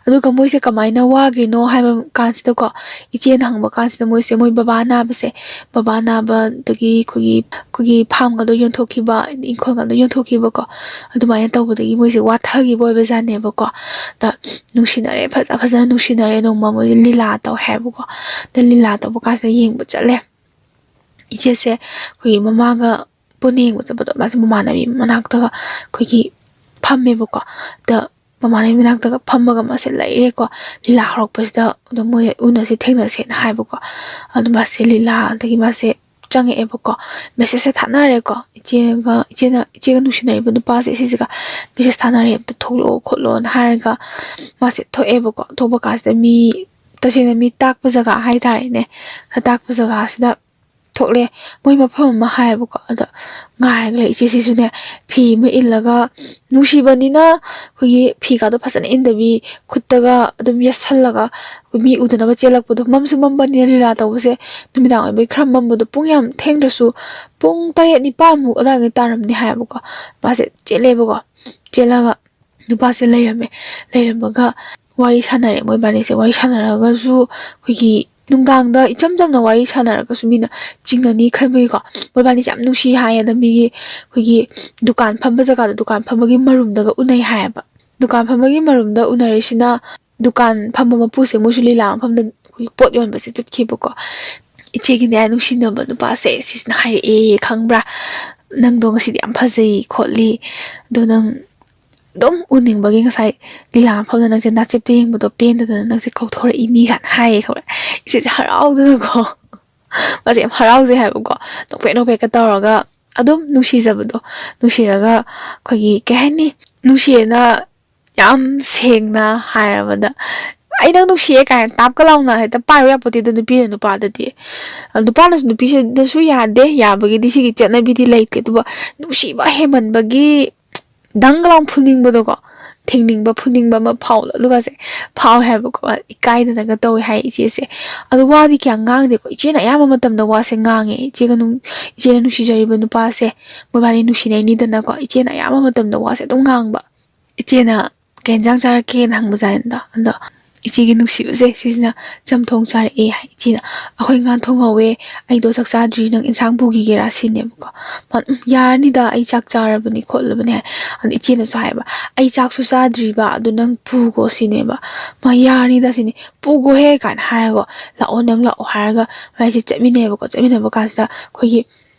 ꯑꯗꯨꯒ ꯃꯣꯏꯁꯦ ꯀꯃꯥꯏꯅ ꯋꯥꯈ꯭ꯔꯤꯅꯣ ꯍꯥꯏꯕ ꯀꯥꯟꯁꯤꯗꯀꯣ, ꯏꯆꯦꯅ ꯍꯪꯕ ꯀꯥꯟꯁꯤꯗ ꯃꯣꯏꯁꯦ ꯃꯣꯏ ꯕꯕꯥ ꯅꯥꯕꯁꯦ, ꯕꯕꯥ ꯅꯥꯕꯗꯒꯤ ꯑꯩꯈꯣꯏꯒꯤ, ꯑꯩꯈꯣꯏꯒꯤ ꯐꯥꯝꯒꯗꯣ ꯌꯣꯟꯊꯣꯛꯈꯤꯕ, ꯏꯪꯈꯣꯜꯒꯗꯣ ꯌꯣꯟꯊꯣꯛꯈꯤꯕꯀꯣ, ꯑꯗꯨꯃꯥꯏꯅ ꯇꯧꯕꯗꯒꯤ ꯃꯣꯏꯁꯦ ꯋꯥꯊꯈꯤꯕ ꯑꯣꯏꯕꯖꯥꯠꯅꯦꯕꯀꯣ꯫ ꯑꯗ ꯅꯨꯡꯁꯤꯅꯔꯦ, ꯐꯖ ꯐꯖꯅ ꯅꯨꯡꯁꯤꯅꯔꯦ꯫ ꯅꯣꯡꯃ ꯃꯣꯏꯁꯦ ꯂꯤꯂꯥ ꯇꯧꯋꯦ ꯍꯥꯏꯕꯀꯣ꯫ ꯑꯗ ꯂꯤꯂꯥ ꯇꯧꯕ ꯀꯥꯟꯁꯤꯗ ꯌꯦꯡꯕ ꯆꯠꯂꯦ꯫ ꯏꯆꯦꯁꯦ ꯑꯩꯈꯣꯏꯒꯤ ꯃꯃꯥꯒ ꯄꯨꯟꯅ ꯌꯦꯡꯕ ꯆꯠꯄꯗꯣ, ꯃꯥꯁꯦ ꯃꯃꯥꯟꯅꯕꯤ ꯃꯅꯥꯛꯇꯒ ꯑꯩꯈꯣꯏꯒꯤ ꯐꯝꯃꯦꯕꯀꯣ꯫ ꯑꯗ ꯃꯃꯥꯟꯅꯕꯤ ꯃꯅꯥꯛꯇꯒ ꯐꯝꯃꯒ ꯃꯥꯁꯦ ꯂꯩꯔꯦꯀꯣ꯫ ꯂꯤꯂꯥ ꯍꯧꯔꯛꯄꯁꯤꯗ ꯑꯗꯨꯝ ꯃꯣꯏ ꯎꯅꯁꯦ ꯊꯦꯡꯅꯁꯦꯅ ꯍꯥꯏꯕꯀꯣ꯫ ꯑꯗꯨ ꯃꯥꯁꯦ ꯂꯤꯂꯥ, ꯑꯗꯒꯤ ꯃꯥꯁꯦ ꯆꯪꯉꯛꯑꯦꯕꯀꯣ꯫ ꯃꯦꯁꯦꯖꯁꯦ ꯊꯥꯅꯔꯦꯀꯣ꯫ ꯏꯆꯦꯒ, ꯏꯆꯦꯅ, ꯏꯆꯦꯒ ꯅꯨꯡꯁꯤꯅꯔꯤꯕ ꯅꯨꯄꯥꯁꯦ ꯁꯤꯁꯤꯒ ꯃꯦꯁꯦꯖ ꯊꯥꯅꯔꯦ, "ꯑꯝꯇ ꯊꯣꯛꯂꯛꯑꯣ ꯈꯣꯠꯂꯣꯅ" ꯍꯥꯏꯔꯒ ꯃꯥꯁꯦ ꯊꯣꯛꯑꯦꯕꯀꯣ꯫ ꯊꯣꯛꯄ ꯀꯥꯟꯁꯤꯗ ꯃꯤ, ꯇꯁꯦꯡꯅ ꯃꯤ ꯇꯥꯛꯄ ꯖꯒꯥ ꯍꯥꯏꯇꯥꯔꯦꯅꯦ, ꯑꯇꯥꯛꯄ ꯖꯒꯥꯁꯤꯗ ꯊꯣꯛꯂꯛꯑꯦ꯫ ꯃꯣꯏ ꯃꯐꯝ ꯑꯃ ꯍꯥꯏꯌꯦꯕꯀꯣ꯫ ꯑꯗ ꯉꯥꯏꯔꯒ ꯂꯩ꯫ ꯏꯆꯦꯁꯤꯁꯨꯅꯦ, ꯐꯤ ꯑꯃ ꯏꯜꯂꯒ, ꯅꯨꯡꯁꯤꯕꯅꯤꯅ ꯑꯩꯈꯣꯏꯒꯤ ꯐꯤꯒꯗꯣ ꯐꯖꯅ ꯏꯟꯗꯕꯤ, ꯈꯨꯠꯇꯒ ꯑꯗꯨꯝ ꯌꯦꯠꯁꯜꯂꯒ, ꯑꯩꯈꯣꯏ ꯃꯤ ꯎꯗꯅꯕ ꯆꯦꯜꯂꯛꯄꯗꯣ꯫ ꯃꯝꯁꯨ ꯃꯝꯕꯅꯤꯅ ꯂꯤꯂꯥ ꯇꯧꯕꯁꯦ ꯅꯨꯃꯤꯗꯥꯡ ꯑꯣꯏꯕꯒꯤ ꯈꯔ ꯃꯝꯕꯗꯣ, ꯄꯨꯡ ꯌꯥꯝ ꯊꯦꯡꯗ꯭ꯔꯁꯨ ꯄꯨꯡ ꯇꯔꯦꯠ ꯅꯤꯄꯥꯟꯃꯨꯛ ꯑꯗꯨꯋꯥꯏꯗ ꯇꯥꯔꯝꯅꯤ ꯍꯥꯏꯌꯦꯕꯀꯣ꯫ ꯃꯥꯁꯦ ꯆꯦꯜꯂꯦꯕꯀꯣ꯫ ꯆꯦꯜꯂꯒ ꯅꯨꯄꯥꯁꯦ ꯂꯩꯔꯝꯃꯦ꯫ ꯂꯩꯔꯝꯃꯒ ꯋꯥꯔꯤ ꯁꯥꯟꯅꯔꯦ ꯃꯣꯏꯕꯥꯅꯤꯁꯦ꯫ ꯋꯥꯔꯤ ꯁꯥꯟꯅꯔꯒꯁꯨ ꯑꯩꯈꯣꯏꯒꯤ ꯅꯨꯡꯗꯥꯡꯗ ꯏꯆꯝ ꯆꯝꯅ ꯋꯥꯔꯤ ꯁꯥꯟꯅꯔꯒꯁꯨ ꯃꯤꯅ ꯆꯤꯡꯅꯅꯤ ꯈꯟꯕꯒꯤꯀꯣ꯫ ꯃꯣꯏꯕꯥꯅꯤꯁꯦ ꯌꯥꯝ ꯅꯨꯡꯁꯤ ꯍꯥꯏꯌꯦ꯫ ꯑꯗ ꯃꯤꯒꯤ ꯑꯩꯈꯣꯏꯒꯤ ꯗꯨꯀꯥꯟ ꯐꯝꯕ ꯖꯒꯥꯗꯣ, ꯗꯨꯀꯥꯟ ꯐꯝꯕꯒꯤ ꯃꯔꯨꯝꯗꯒ ꯎꯅꯩ ꯍꯥꯏꯌꯦꯕ꯫ ꯗꯨꯀꯥꯟ ꯐꯝꯕꯒꯤ ꯃꯔꯨꯝꯗ ꯎꯅꯔꯤꯁꯤꯅ ꯗꯨꯀꯥꯟ ꯐꯝꯕ ꯃꯄꯨꯁꯦ ꯃꯣꯏꯁꯨ ꯂꯤꯂꯥ ꯃꯐꯝꯗ ꯑꯩꯈꯣꯏꯒꯤ ꯄꯣꯠ ꯌꯣꯟꯕꯁꯦ ꯆꯠꯈꯤꯕꯀꯣ꯫ ꯏꯆꯦꯒꯤꯅꯦ ꯅꯨꯡꯁꯤꯅꯕ ꯅꯨꯄꯥꯁꯦ ꯁꯤꯁꯤꯅ ꯍꯥꯏꯔꯛꯑꯦ, "ꯈꯪꯕ꯭ꯔꯥ, ꯅꯪꯗꯣ ꯉꯁꯤꯗꯤ ꯌꯥꯝ ꯐꯖꯩ ꯈꯣꯠꯂꯤ, ꯑꯗꯣ ꯅꯪ ꯑꯗꯨꯝ ꯎꯅꯤꯡꯕꯒꯤ, ꯉꯁꯥꯏ ꯂꯤꯂꯥ ꯃꯐꯝꯗ ꯅꯪꯁꯦ ꯅꯥꯆꯦꯞꯇ ꯌꯦꯡꯕꯗꯣ ꯄꯦꯟꯗꯗꯅ ꯅꯪꯁꯦ ꯀꯧꯊꯣꯔꯛꯏꯅꯤ ꯀꯥꯏꯅ ꯍꯥꯏꯌꯦ, ꯈꯪꯕ꯭ꯔꯥ? ꯏꯆꯦꯁꯦ ꯍꯔꯥꯎꯗꯅꯀꯣ, ꯃꯥꯁꯦ ꯌꯥꯝ ꯍꯔꯥꯎꯖꯩ ꯍꯥꯏꯕꯀꯣ, ꯅꯣꯛꯐꯦꯠ ꯅꯣꯛꯐꯦꯠꯀ ꯇꯧꯔꯒ ꯑꯗꯨꯝ ꯅꯨꯡꯁꯤꯖꯕꯗꯣ, ꯅꯨꯡꯁꯤꯔꯒ ꯑꯩꯈꯣꯏꯒꯤ ꯀꯩ ꯍꯥꯏꯅꯤ, ꯅꯨꯡꯁꯤꯌꯦꯅ ꯌꯥꯝ ꯁꯦꯡꯅ ꯍꯥꯏꯔꯕꯗ, "ꯑꯩ ꯅꯪ ꯅꯨꯡꯁꯤꯌꯦ" ꯀꯥꯏꯅ ꯇꯥꯞꯀ ꯂꯥꯎꯅ ꯍꯦꯛꯇ ꯄꯥꯏꯔꯨ ꯌꯥꯄꯣꯠꯇꯦ ꯑꯗꯣ, ꯅꯨꯄꯤꯅ ꯅꯨꯄꯥꯗꯗꯤ꯫ ꯅꯨꯄꯥꯅꯁꯨ ꯅꯨꯄꯤꯁꯤꯗꯁꯨ ꯌꯥꯗꯦ, ꯌꯥꯕꯒꯤꯗꯤ ꯁꯤꯒꯤ ꯆꯠꯅꯕꯤꯗꯤ ꯂꯩꯇꯦ, ꯑꯗꯨꯕꯨ ꯅꯨꯡꯁꯤꯕ ꯍꯦꯟꯃꯟꯕꯒꯤ ꯗꯪꯒ ꯂꯥꯎ ꯐꯨꯅꯤꯡꯕꯗꯣꯀꯣ, ꯊꯦꯡꯅꯤꯡꯕ ꯐꯨꯅꯤꯡꯕ ꯑꯃ ꯐꯥꯎꯕ ꯑꯗꯨꯒꯁꯦ ꯐꯥꯎꯋꯦ ꯍꯥꯏꯕꯀꯣ꯫ ꯏꯀꯥꯏꯗꯅꯒ ꯇꯧꯋꯦ ꯍꯥꯏ ꯏꯆꯦꯁꯦ꯫ ꯑꯗꯣ ꯋꯥꯗꯤ ꯀꯌꯥ ꯉꯥꯡꯗꯦꯀꯣ, ꯏꯆꯦꯅ ꯑꯌꯥꯝꯕ ꯃꯇꯝꯗ ꯋꯥꯁꯦ ꯉꯥꯡꯉꯦ꯫ ꯏꯆꯦꯒ ꯅꯨꯡ ꯏꯆꯦꯅ ꯅꯨꯡꯁꯤꯖꯔꯤꯕ ꯅꯨꯄꯥꯁꯦ, ꯃꯣꯏꯕꯥꯅꯤ ꯅꯨꯡꯁꯤꯅꯩꯅꯤꯗꯅꯀꯣ, ꯏꯆꯦꯅ ꯑꯌꯥꯝꯕ ꯃꯇꯝꯗ ꯋꯥꯁꯦ ꯑꯗꯨꯝ ꯉꯥꯡꯕ꯫ ꯏꯆꯦꯅ "ꯀꯩ ꯌꯦꯟꯖꯥꯡ ꯆꯥꯔꯛꯀꯦꯅ?" ꯍꯪꯕꯖꯥꯠꯅꯤꯗꯣ꯫ ꯑꯗꯣ ꯏꯆꯦꯒꯤ ꯅꯨꯡꯁꯤꯕꯁꯦ ꯁꯤꯁꯤꯅ "ꯆꯝꯊꯣꯡ ꯆꯥꯔꯛꯑꯦ" ꯍꯥꯏ꯫ ꯏꯆꯦꯅ "ꯑꯩꯈꯣꯏ ꯉꯥ ꯊꯣꯡꯍꯧꯋꯦ, ꯑꯩꯗꯣ ꯆꯥꯛ ꯆꯥꯗ꯭ꯔꯤ, ꯅꯪ ꯏꯟꯁꯥꯡ ꯄꯨꯈꯤꯒꯦꯔꯥ?" ꯁꯤꯅꯦꯕꯀꯣ꯫ ꯃꯥꯅ "ꯎꯝ, ꯌꯥꯔꯅꯤꯗ, ꯑꯩ ꯆꯥꯛ ꯆꯥꯔꯕꯅꯤ ꯈꯣꯠꯂꯕꯅꯤ" ꯍꯥꯏ꯫ ꯑꯗꯣ ꯏꯆꯦꯅꯁꯨ ꯍꯥꯏꯕ "ꯑꯩ ꯆꯥꯛꯁꯨ ꯆꯥꯗ꯭ꯔꯤꯕ, ꯑꯗꯨ ꯅꯪ ꯄꯨꯈꯣ" ꯁꯤꯅꯦꯕ꯫ "ꯃꯥ ꯌꯥꯔꯅꯤꯗ" ꯁꯤꯅꯤ꯫ "ꯄꯨꯈꯣꯍꯦ" ꯀꯥꯏꯅ ꯍꯥꯏꯔꯒꯣ, "ꯂꯥꯛꯑꯣ, ꯅꯪ ꯂꯥꯛꯑꯣ" ꯍꯥꯏꯔꯒ ꯃꯥꯏꯁꯦ ꯆꯠꯃꯤꯟꯅꯩꯕꯀꯣ꯫ ꯆꯠꯃꯤꯟꯅꯕ ꯀꯥꯟꯁꯤꯗ ꯑꯩꯈꯣꯏꯒꯤ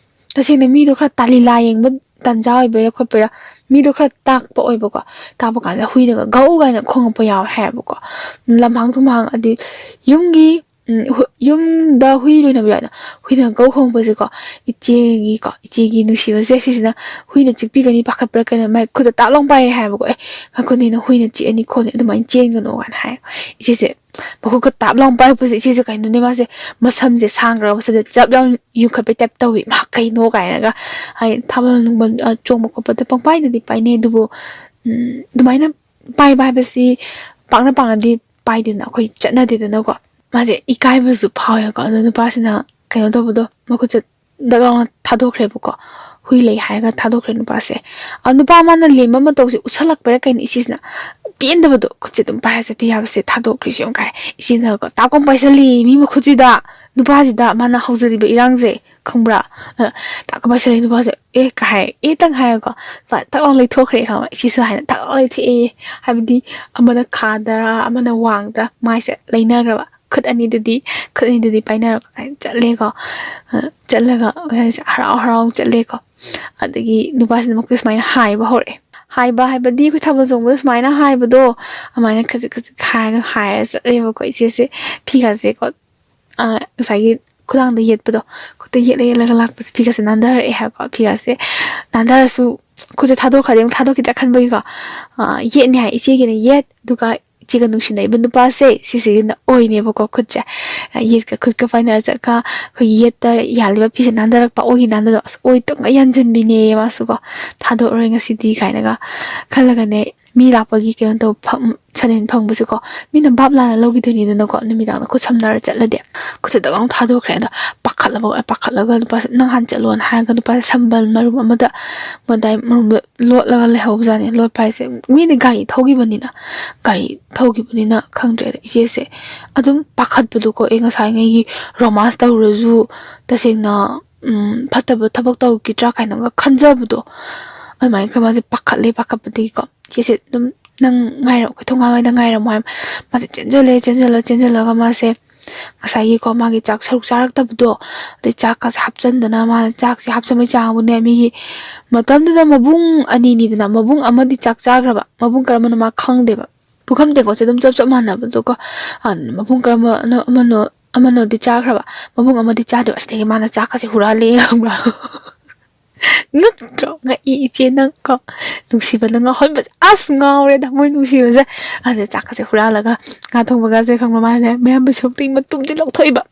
ꯇꯁꯦꯡꯅ ꯃꯤꯗꯣ ꯈꯔ ꯇꯥꯂꯤꯂꯥ ꯌꯦꯡꯕ ꯇꯟꯖꯥ ꯑꯣꯏꯕꯩꯔꯥ ꯈꯣꯠꯄꯩꯔꯥ, ꯃꯤꯗꯣ ꯈꯔ ꯇꯥꯛꯄ ꯑꯣꯏꯕꯀꯣ꯫ ꯇꯥꯛꯄ ꯀꯥꯟꯗ ꯍꯨꯏꯅꯒ "ꯒꯧ" ꯀꯥꯏꯅ ꯈꯣꯡꯉꯛꯄ ꯌꯥꯎꯋꯦ ꯍꯥꯏꯌꯦꯕꯀꯣ꯫ ꯂꯝꯍꯥꯡ ꯇꯨꯝꯍꯥꯡ ꯑꯗꯤ ꯌꯨꯝꯒꯤ, ꯎꯝ, ꯍꯨ-, ꯌꯨꯝꯗ ꯍꯨꯏ ꯂꯣꯏꯅꯕ ꯌꯥꯎꯏꯅ, ꯍꯨꯏꯅ "ꯒꯧ" ꯈꯣꯡꯉꯛꯄꯁꯦꯀꯣ, ꯏꯆꯦꯒꯤꯀꯣ, ꯏꯆꯦꯒꯤ ꯅꯨꯡꯁꯤꯕꯁꯦ ꯁꯤꯁꯤꯅ ꯍꯨꯏꯅ ꯆꯤꯛꯄꯤꯒꯅꯤ ꯄꯥꯈꯠꯄ꯭ꯔꯥ ꯀꯩꯅꯣ, ꯃꯥꯏ ꯈꯨꯠꯇ ꯇꯥꯞ ꯂꯥꯎ ꯄꯥꯏꯔꯦ ꯍꯥꯏꯌꯦꯕꯀꯣ꯫ "ꯑꯦ, ꯉꯥꯏꯈꯣꯅꯦ, ꯅꯪ ꯍꯨꯏꯅ ꯆꯤꯛꯑꯅꯤ ꯈꯣꯠꯅꯤ, ꯑꯗꯨꯃꯥꯏꯅ ꯆꯦꯟꯒꯅꯣ" ꯀꯥꯏꯅ ꯍꯥꯏ꯫ ꯏꯆꯦꯁꯦ ꯃꯈꯨꯠꯀ ꯇꯥꯞ ꯂꯥꯎ ꯄꯥꯏꯔꯛꯄꯁꯦ, ꯏꯆꯦꯁꯦ ꯀꯩꯅꯣꯅꯦ, ꯃꯥꯁꯦ ꯃꯁꯝꯁꯦ ꯁꯥꯡꯈ꯭ꯔꯕ ꯃꯁꯝꯁꯦ ꯆꯞ ꯂꯥꯎ ꯌꯨꯡꯈꯠꯄꯩ ꯇꯥꯏꯞ ꯇꯧꯏ꯫ "ꯃꯥ ꯀꯩꯅꯣ?" ꯀꯥꯏꯅꯒ, ꯍꯥꯏꯗꯤ ꯊꯥꯕꯜ ꯅꯨꯡꯕꯜ, ꯑ, ꯆꯣꯡꯕ ꯈꯣꯠꯄꯗ ꯄꯪꯄꯥꯏꯗꯗꯤ ꯄꯥꯏꯅꯩ, ꯑꯗꯨꯕꯨ, ꯎꯝ, ꯑꯗꯨꯃꯥꯏꯅ ꯄꯥꯏꯕ ꯍꯥꯏꯕꯁꯤ ꯄꯥꯛꯅ ꯄꯥꯛꯅꯗꯤ ꯄꯥꯏꯗꯦꯗꯅ, ꯑꯩꯈꯣꯏ ꯆꯠꯅꯗꯦꯗꯅꯀꯣ꯫ ꯃꯥꯁꯦ ꯏꯀꯥꯏꯕꯁꯨ ꯐꯥꯎꯋꯦꯕꯀꯣ꯫ ꯑꯗꯣ ꯅꯨꯄꯥꯁꯤꯅ ꯀꯩꯅꯣ ꯇꯧꯕꯗꯣ, ꯃꯈꯨꯠꯁꯦ ꯗꯛ ꯂꯥꯎꯅ ꯊꯥꯗꯣꯛꯈ꯭ꯔꯦꯕꯀꯣ꯫ ꯍꯨꯏ ꯂꯩ ꯍꯥꯏꯔꯒ ꯊꯥꯗꯣꯛꯈ꯭ꯔꯦ ꯅꯨꯄꯥꯁꯦ꯫ ꯑ, ꯅꯨꯄꯥ ꯃꯥꯅ ꯂꯦꯝꯕ ꯃꯇꯧꯁꯦ ꯎꯠꯁꯜꯂꯛꯄꯩꯔꯥ ꯀꯩꯅꯣ, ꯏꯆꯦꯁꯤꯅ ꯄꯦꯟꯗꯕꯗꯣ, ꯈꯨꯠꯁꯦ ꯑꯗꯨꯝ ꯄꯥꯏꯔ ꯆꯠꯄ ꯌꯥꯕꯁꯦ ꯊꯥꯗꯣꯛꯈ꯭ꯔꯤꯁꯦ ꯌꯦꯡꯉꯨ ꯀꯥꯏ꯫ ꯏꯆꯦꯅꯒꯀꯣ ꯇꯥꯞ ꯀꯣꯝ ꯄꯥꯏꯁꯜꯂꯤ ꯃꯤ ꯃꯈꯨꯠꯁꯤꯗ꯫ ꯅꯨꯄꯥꯁꯤꯗ ꯃꯥꯅ ꯍꯧꯖꯔꯤꯕ ꯏꯔꯥꯡꯁꯦ ꯈꯪꯕ꯭ꯔꯥ? ꯑ, ꯇꯥꯞ ꯀꯣꯝ ꯄꯥꯏꯁꯜꯂꯤ ꯅꯨꯄꯥꯁꯦ, "ꯑꯦ" ꯀꯥꯏ ꯍꯥꯏ, "ꯑꯦ" ꯇꯪ ꯍꯥꯏꯔꯒꯀꯣ, ꯊꯛ ꯂꯥꯎ ꯂꯩꯊꯣꯛꯈ꯭ꯔꯦ ꯈꯪꯕ꯭ꯔꯥ? ꯏꯆꯦꯁꯨ ꯍꯥꯏꯅ ꯊꯛ ꯂꯥꯎ ꯂꯩꯊꯣꯛꯑꯦ꯫ ꯍꯥꯏꯕꯗꯤ ꯑꯃꯅ ꯈꯥꯗꯔꯥ ꯑꯃꯅ ꯋꯥꯡꯗ ꯃꯥꯏꯁꯦ ꯂꯩꯅꯈ꯭ꯔꯕ꯫ ꯈꯨꯠ ꯑꯅꯤꯗꯨꯗꯤ, ꯈꯨꯠ ꯑꯅꯤꯗꯨꯗꯤ ꯄꯥꯏꯅꯔꯒ ꯆꯠꯂꯦꯀꯣ꯫ ꯑ, ꯆꯠꯂꯒ ꯍꯔꯥꯎ ꯍꯔꯥꯎ ꯆꯠꯂꯦꯀꯣ꯫ ꯑꯗꯒꯤ ꯅꯨꯄꯥꯁꯤꯅ ꯃꯈꯣꯏ ꯁꯨꯃꯥꯏꯅ ꯍꯥꯏꯕ ꯍꯧꯔꯛꯑꯦ꯫ ꯍꯥꯏꯕ ꯍꯥꯏꯕꯗꯤ ꯑꯩꯈꯣꯏ ꯊꯥꯕꯜ ꯆꯣꯡꯕꯗ ꯁꯨꯃꯥꯏꯅ ꯍꯥꯏꯕꯗꯣ, ꯑꯗꯨꯃꯥꯏꯅ ꯈꯖꯤꯛ ꯈꯖꯤꯛ ꯍꯥꯏꯔꯒ ꯍꯥꯏꯔ ꯆꯠꯂꯦꯕꯀꯣ ꯏꯆꯦꯁꯦ꯫ ꯐꯤꯒꯁꯦꯀꯣ, ꯑ, ꯉꯁꯥꯏꯒꯤ ꯈꯨꯗꯥꯡꯗ ꯌꯦꯠꯄꯗꯣ, ꯈꯨꯠꯇ ꯌꯦꯠꯂ ꯌꯦꯠꯂꯒ ꯂꯥꯛꯄꯁꯦ, ꯐꯤꯒꯁꯦ ꯅꯥꯟꯊꯔꯛꯑꯦ ꯍꯥꯏꯕꯀꯣ꯫ ꯐꯤꯒꯁꯦ ꯅꯥꯟꯊꯔꯁꯨ ꯈꯨꯠꯁꯦ ꯊꯥꯗꯣꯛꯈ꯭ꯔꯗꯤ ꯑꯃꯨꯛ ꯊꯥꯗꯣꯛꯈꯤꯗ꯭ꯔꯥ ꯈꯟꯕꯒꯤꯀꯣ, ꯑ, ꯌꯦꯠꯅꯤ ꯍꯥꯏ, ꯏꯆꯦꯒꯤꯅ ꯌꯦꯠ, ꯑꯗꯨꯒ ꯏꯆꯦꯒ ꯅꯨꯡꯁꯤꯅꯔꯤꯕ ꯅꯨꯄꯥꯁꯦ ꯁꯤꯁꯤꯒꯤꯅ ꯑꯣꯏꯅꯦꯕꯀꯣ꯫ ꯈꯨꯠꯁꯦ, ꯑ, ꯌꯦꯠꯀ ꯈꯨꯠꯀ ꯄꯥꯏꯅꯔ ꯆꯠꯀ, ꯑꯩꯈꯣꯏꯒꯤ ꯌꯦꯠꯇ ꯌꯥꯜꯂꯤꯕ ꯐꯤꯁꯦ ꯅꯥꯟꯊꯔꯛꯄ, ꯑꯣꯏꯒꯤ ꯅꯥꯟꯊꯗꯣ, ꯑꯁ, ꯑꯣꯏ ꯇꯨꯡꯒ ꯌꯥꯟꯁꯤꯟꯕꯤꯅꯦꯌꯦ ꯃꯥꯁꯨꯀꯣ꯫ "ꯊꯥꯗꯣꯛꯑꯔꯣꯏ ꯉꯁꯤꯗꯤ" ꯀꯥꯏꯅꯒ ꯈꯜꯂꯒꯅꯦ, ꯃꯤ ꯂꯥꯛꯄꯒꯤ ꯀꯩꯅꯣ ꯇꯧꯕ ꯐꯪ-, ꯁꯅꯤꯟ ꯐꯪꯕꯁꯦꯀꯣ, ꯃꯤꯅ ꯚꯥꯞ ꯂꯥꯟꯅ ꯂꯧꯈꯤꯗꯣꯏꯅꯤꯗꯅꯀꯣ꯫ ꯅꯨꯃꯤꯗꯥꯡꯗ ꯈꯨꯠ ꯁꯝꯅꯔ ꯆꯠꯂꯗꯤ꯫ ꯈꯨꯠꯁꯦ ꯗꯛ ꯂꯥꯎ ꯊꯥꯗꯣꯛꯈ꯭ꯔꯦ꯫ ꯑꯗꯣ ꯄꯥꯈꯠꯂꯕ, ꯄꯥꯈꯠꯂꯒ ꯅꯨꯄꯥꯁꯦ, "ꯅꯪ ꯍꯥꯟꯅ ꯆꯠꯂꯣꯅ" ꯍꯥꯏꯔꯒ ꯅꯨꯄꯥꯁꯦ ꯁꯝꯕꯜ ꯃꯔꯨꯝ ꯑꯃꯗ, ꯃꯗꯥꯏ ꯃꯔꯨꯝꯗ ꯂꯣꯠꯂꯒ ꯂꯩꯍꯧꯕꯖꯥꯠꯅꯤ꯫ ꯂꯣꯠꯄ ꯍꯥꯏꯁꯦ, ꯃꯤꯗꯤ ꯒꯥꯔꯤ ꯊꯧꯈꯤꯕꯅꯤꯅ, ꯒꯥꯔꯤ ꯊꯧꯈꯤꯕꯅꯤꯅ ꯈꯪꯗ꯭ꯔꯦ꯫ ꯑꯗ ꯏꯆꯦꯁꯦ ꯑꯗꯨꯝ ꯄꯥꯈꯠꯄꯗꯣꯀꯣ, ꯑꯦ, ꯉꯁꯥꯏꯉꯩꯒꯤ ꯔꯣꯃꯥꯟꯁ ꯇꯧꯔꯁꯨ ꯇꯁꯦꯡꯅ, ꯎꯝ, ꯐꯠꯇꯕ ꯊꯕꯛ ꯇꯧꯈꯤꯗ꯭ꯔꯥ ꯀꯥꯏꯅꯒ ꯈꯟꯖꯕꯗꯣ, ꯑꯗꯨꯃꯥꯏꯅ ꯈꯔ ꯃꯥꯁꯦ ꯄꯥꯈꯠꯂꯦ꯫ ꯄꯥꯈꯠꯄꯗꯒꯤꯀꯣ ꯏꯆꯦꯁꯦ ꯑꯗꯨꯝ, "ꯅꯪ ꯉꯥꯏꯔꯝ-, ꯑꯩꯈꯣꯏ ꯊꯣꯡꯒꯥꯟꯋꯥꯏꯗ ꯉꯥꯏꯔꯝꯃꯣ" ꯍꯥꯏ꯫ ꯃꯥꯁꯦ ꯆꯦꯟꯁꯤꯜꯂꯦ, ꯆꯦꯟꯁꯤꯜꯂ, ꯆꯦꯟꯁꯤꯜꯂꯒ ꯃꯥꯁꯦ ꯉꯁꯥꯏꯒꯤꯀꯣ ꯃꯥꯒꯤ ꯆꯥꯛ ꯁꯔꯨꯛ ꯆꯥꯔꯛꯇꯕꯗꯣ, ꯑꯗꯩ ꯆꯥꯛꯀꯁꯦ ꯍꯥꯞꯆꯤꯟꯗꯅ, ꯃꯥꯅ ꯆꯥꯛꯁꯦ ꯍꯥꯞꯆꯤꯟꯕꯩ ꯆꯥꯡꯕꯨꯅꯦ, ꯃꯤꯒꯤ ꯃꯇꯝꯗꯨꯗ ꯃꯕꯨꯡ ꯑꯅꯤꯅꯤꯗꯅ, ꯃꯕꯨꯡ ꯑꯃꯗꯤ ꯆꯥꯛ ꯆꯥꯈ꯭ꯔꯕ, ꯃꯕꯨꯡ ꯀꯔꯝꯕꯅꯣ ꯃꯥ ꯈꯪꯗꯦꯕ꯫ ꯄꯨꯈꯝ ꯇꯦꯡꯀꯣꯠꯁꯦ ꯑꯗꯨꯝ ꯆꯞ ꯆꯞ ꯃꯥꯟꯅꯕꯗꯣꯀꯣ꯫ ꯑ, ꯃꯕꯨꯡ ꯀꯔꯝꯕꯅꯣ, ꯑꯃꯅꯣ, ꯑꯃꯅꯣꯗꯤ ꯆꯥꯈ꯭ꯔꯕ, ꯃꯕꯨꯡ ꯑꯃꯗꯤ ꯆꯥꯗꯕ꯫ ꯑꯁꯤꯗꯒꯤ ꯃꯥꯅ ꯆꯥꯛꯀꯁꯦ ꯍꯨꯔꯥꯜꯂꯦ, ꯈꯪꯕ꯭ꯔꯥ? ꯉꯛꯇ꯭ꯔꯣ? ꯉꯛꯏ ꯏꯆꯦ ꯅꯪ ꯀꯣ꯫ ꯅꯨꯡꯁꯤꯕꯅ ꯉꯥꯎꯍꯟꯕꯁꯦ꯫ ꯑꯁ, ꯉꯥꯎꯔꯦꯗ ꯃꯣꯏ ꯅꯨꯡꯁꯤꯕꯁꯦ꯫ ꯑꯗ ꯆꯥꯛꯀꯁꯦ ꯍꯨꯔꯥꯜꯂꯒ ꯉꯥ ꯊꯣꯡꯕꯒꯁꯦ, ꯈꯪꯕ꯭ꯔꯥ? ꯃꯥꯅꯅꯦ ꯃꯌꯥꯝꯕꯩ ꯁꯔꯨꯛꯇꯒꯤ ꯃꯇꯨꯝꯁꯦ ꯂꯧꯊꯣꯛꯏꯕ꯫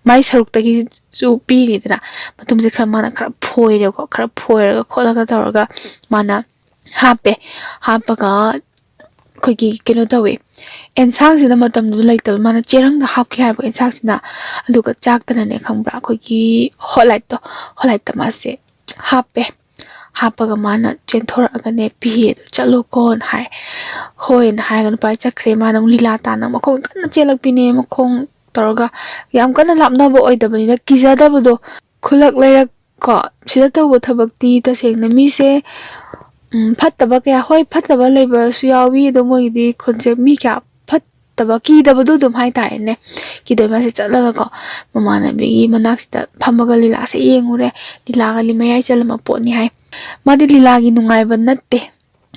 ꯃꯥꯏ ꯁꯔꯨꯛꯇꯒꯤꯁꯨ ꯄꯤꯔꯤꯗꯅ꯫ ꯃꯇꯨꯝꯁꯦ ꯈꯔ ꯃꯥꯅ ꯈꯔ ꯐꯣꯏꯔꯦꯀꯣ꯫ ꯈꯔ ꯐꯣꯏꯔꯒ ꯈꯣꯠꯂꯒ ꯇꯧꯔꯒ ꯃꯥꯅ ꯍꯥꯞꯄꯦ꯫ ꯍꯥꯞꯄꯒ ꯑꯩꯈꯣꯏꯒꯤ ꯀꯩꯅꯣ ꯇꯧꯋꯦ꯫ ꯑꯦꯟꯁꯥꯡꯁꯤꯅ ꯃꯇꯝꯗꯨꯗ ꯂꯩꯇꯕ, ꯃꯥꯅ ꯆꯦꯔꯪꯗ ꯍꯥꯞꯈꯤ ꯍꯥꯏꯕ ꯑꯦꯟꯁꯥꯡꯁꯤꯅ꯫ ꯑꯗꯨꯒ ꯆꯥꯛꯇꯅꯅꯦ, ꯈꯪꯕ꯭ꯔꯥ, ꯑꯩꯈꯣꯏꯒꯤ ꯍꯣꯠ ꯂꯥꯏꯠꯇꯣ, ꯍꯣꯠ ꯂꯥꯏꯠꯇ ꯃꯥꯁꯦ ꯍꯥꯞꯄꯦ꯫ ꯍꯥꯞꯄꯒ ꯃꯥꯅ ꯆꯦꯟꯊꯣꯔꯛꯑꯒꯅꯦ, "ꯄꯤꯔꯦ, ꯑꯗꯨ ꯆꯠꯂꯣꯀꯣꯅ" ꯍꯥꯏ꯫ "ꯍꯣꯏꯅ" ꯍꯥꯏꯔꯒ ꯅꯨꯄꯥꯁꯦ ꯆꯠꯈ꯭ꯔꯦ꯫ ꯃꯥꯅ ꯑꯃꯨꯛ ꯂꯤꯂꯥ ꯇꯥꯟꯅ ꯃꯈꯣꯡ ꯀꯟꯅ ꯆꯦꯜꯂꯛꯄꯤꯅꯦ꯫ ꯃꯈꯣꯡ ꯇꯧꯔꯒ ꯌꯥꯝ ꯀꯟꯅ ꯂꯥꯞꯅꯕ ꯑꯣꯏꯗꯕꯅꯤꯅ ꯀꯤꯖꯗꯕꯗꯣ꯫ ꯈꯨꯜꯂꯛ ꯂꯩꯔꯛ ꯀꯣ, ꯁꯤꯗ ꯇꯧꯕ ꯊꯕꯛꯇꯤ ꯇꯁꯦꯡꯅ ꯃꯤꯁꯦ, ꯎꯝ, ꯐꯠꯇꯕ ꯀꯌꯥ, ꯍꯣꯏ, ꯐꯠꯇꯕ ꯂꯩꯕꯁꯨ ꯌꯥꯎꯋꯤ, ꯑꯗꯣ ꯃꯣꯏꯒꯤꯗꯤ ꯈꯨꯟꯁꯦ ꯃꯤ ꯀꯌꯥ ꯐꯠꯇꯕ, ꯀꯤꯗꯕꯗꯣ ꯑꯗꯨꯝ ꯍꯥꯏꯇꯥꯔꯦꯅꯦ꯫ ꯀꯤꯗꯕ ꯃꯥꯁꯦ ꯆꯠꯂꯒꯀꯣ, ꯃꯃꯥꯟꯅꯕꯤꯒꯤ ꯃꯅꯥꯛꯁꯤꯗ ꯐꯝꯃꯒ ꯂꯤꯂꯥꯁꯦ ꯌꯦꯡꯉꯨꯔꯦ꯫ ꯂꯤꯂꯥꯒꯗꯤ ꯃꯌꯥꯏ ꯆꯜꯂꯝꯕ ꯄꯣꯠꯅꯤ ꯍꯥꯏ꯫ ꯃꯥꯗꯤ ꯂꯤꯂꯥꯒꯤ ꯅꯨꯡꯉꯥꯏꯕ ꯅꯠꯇꯦ꯫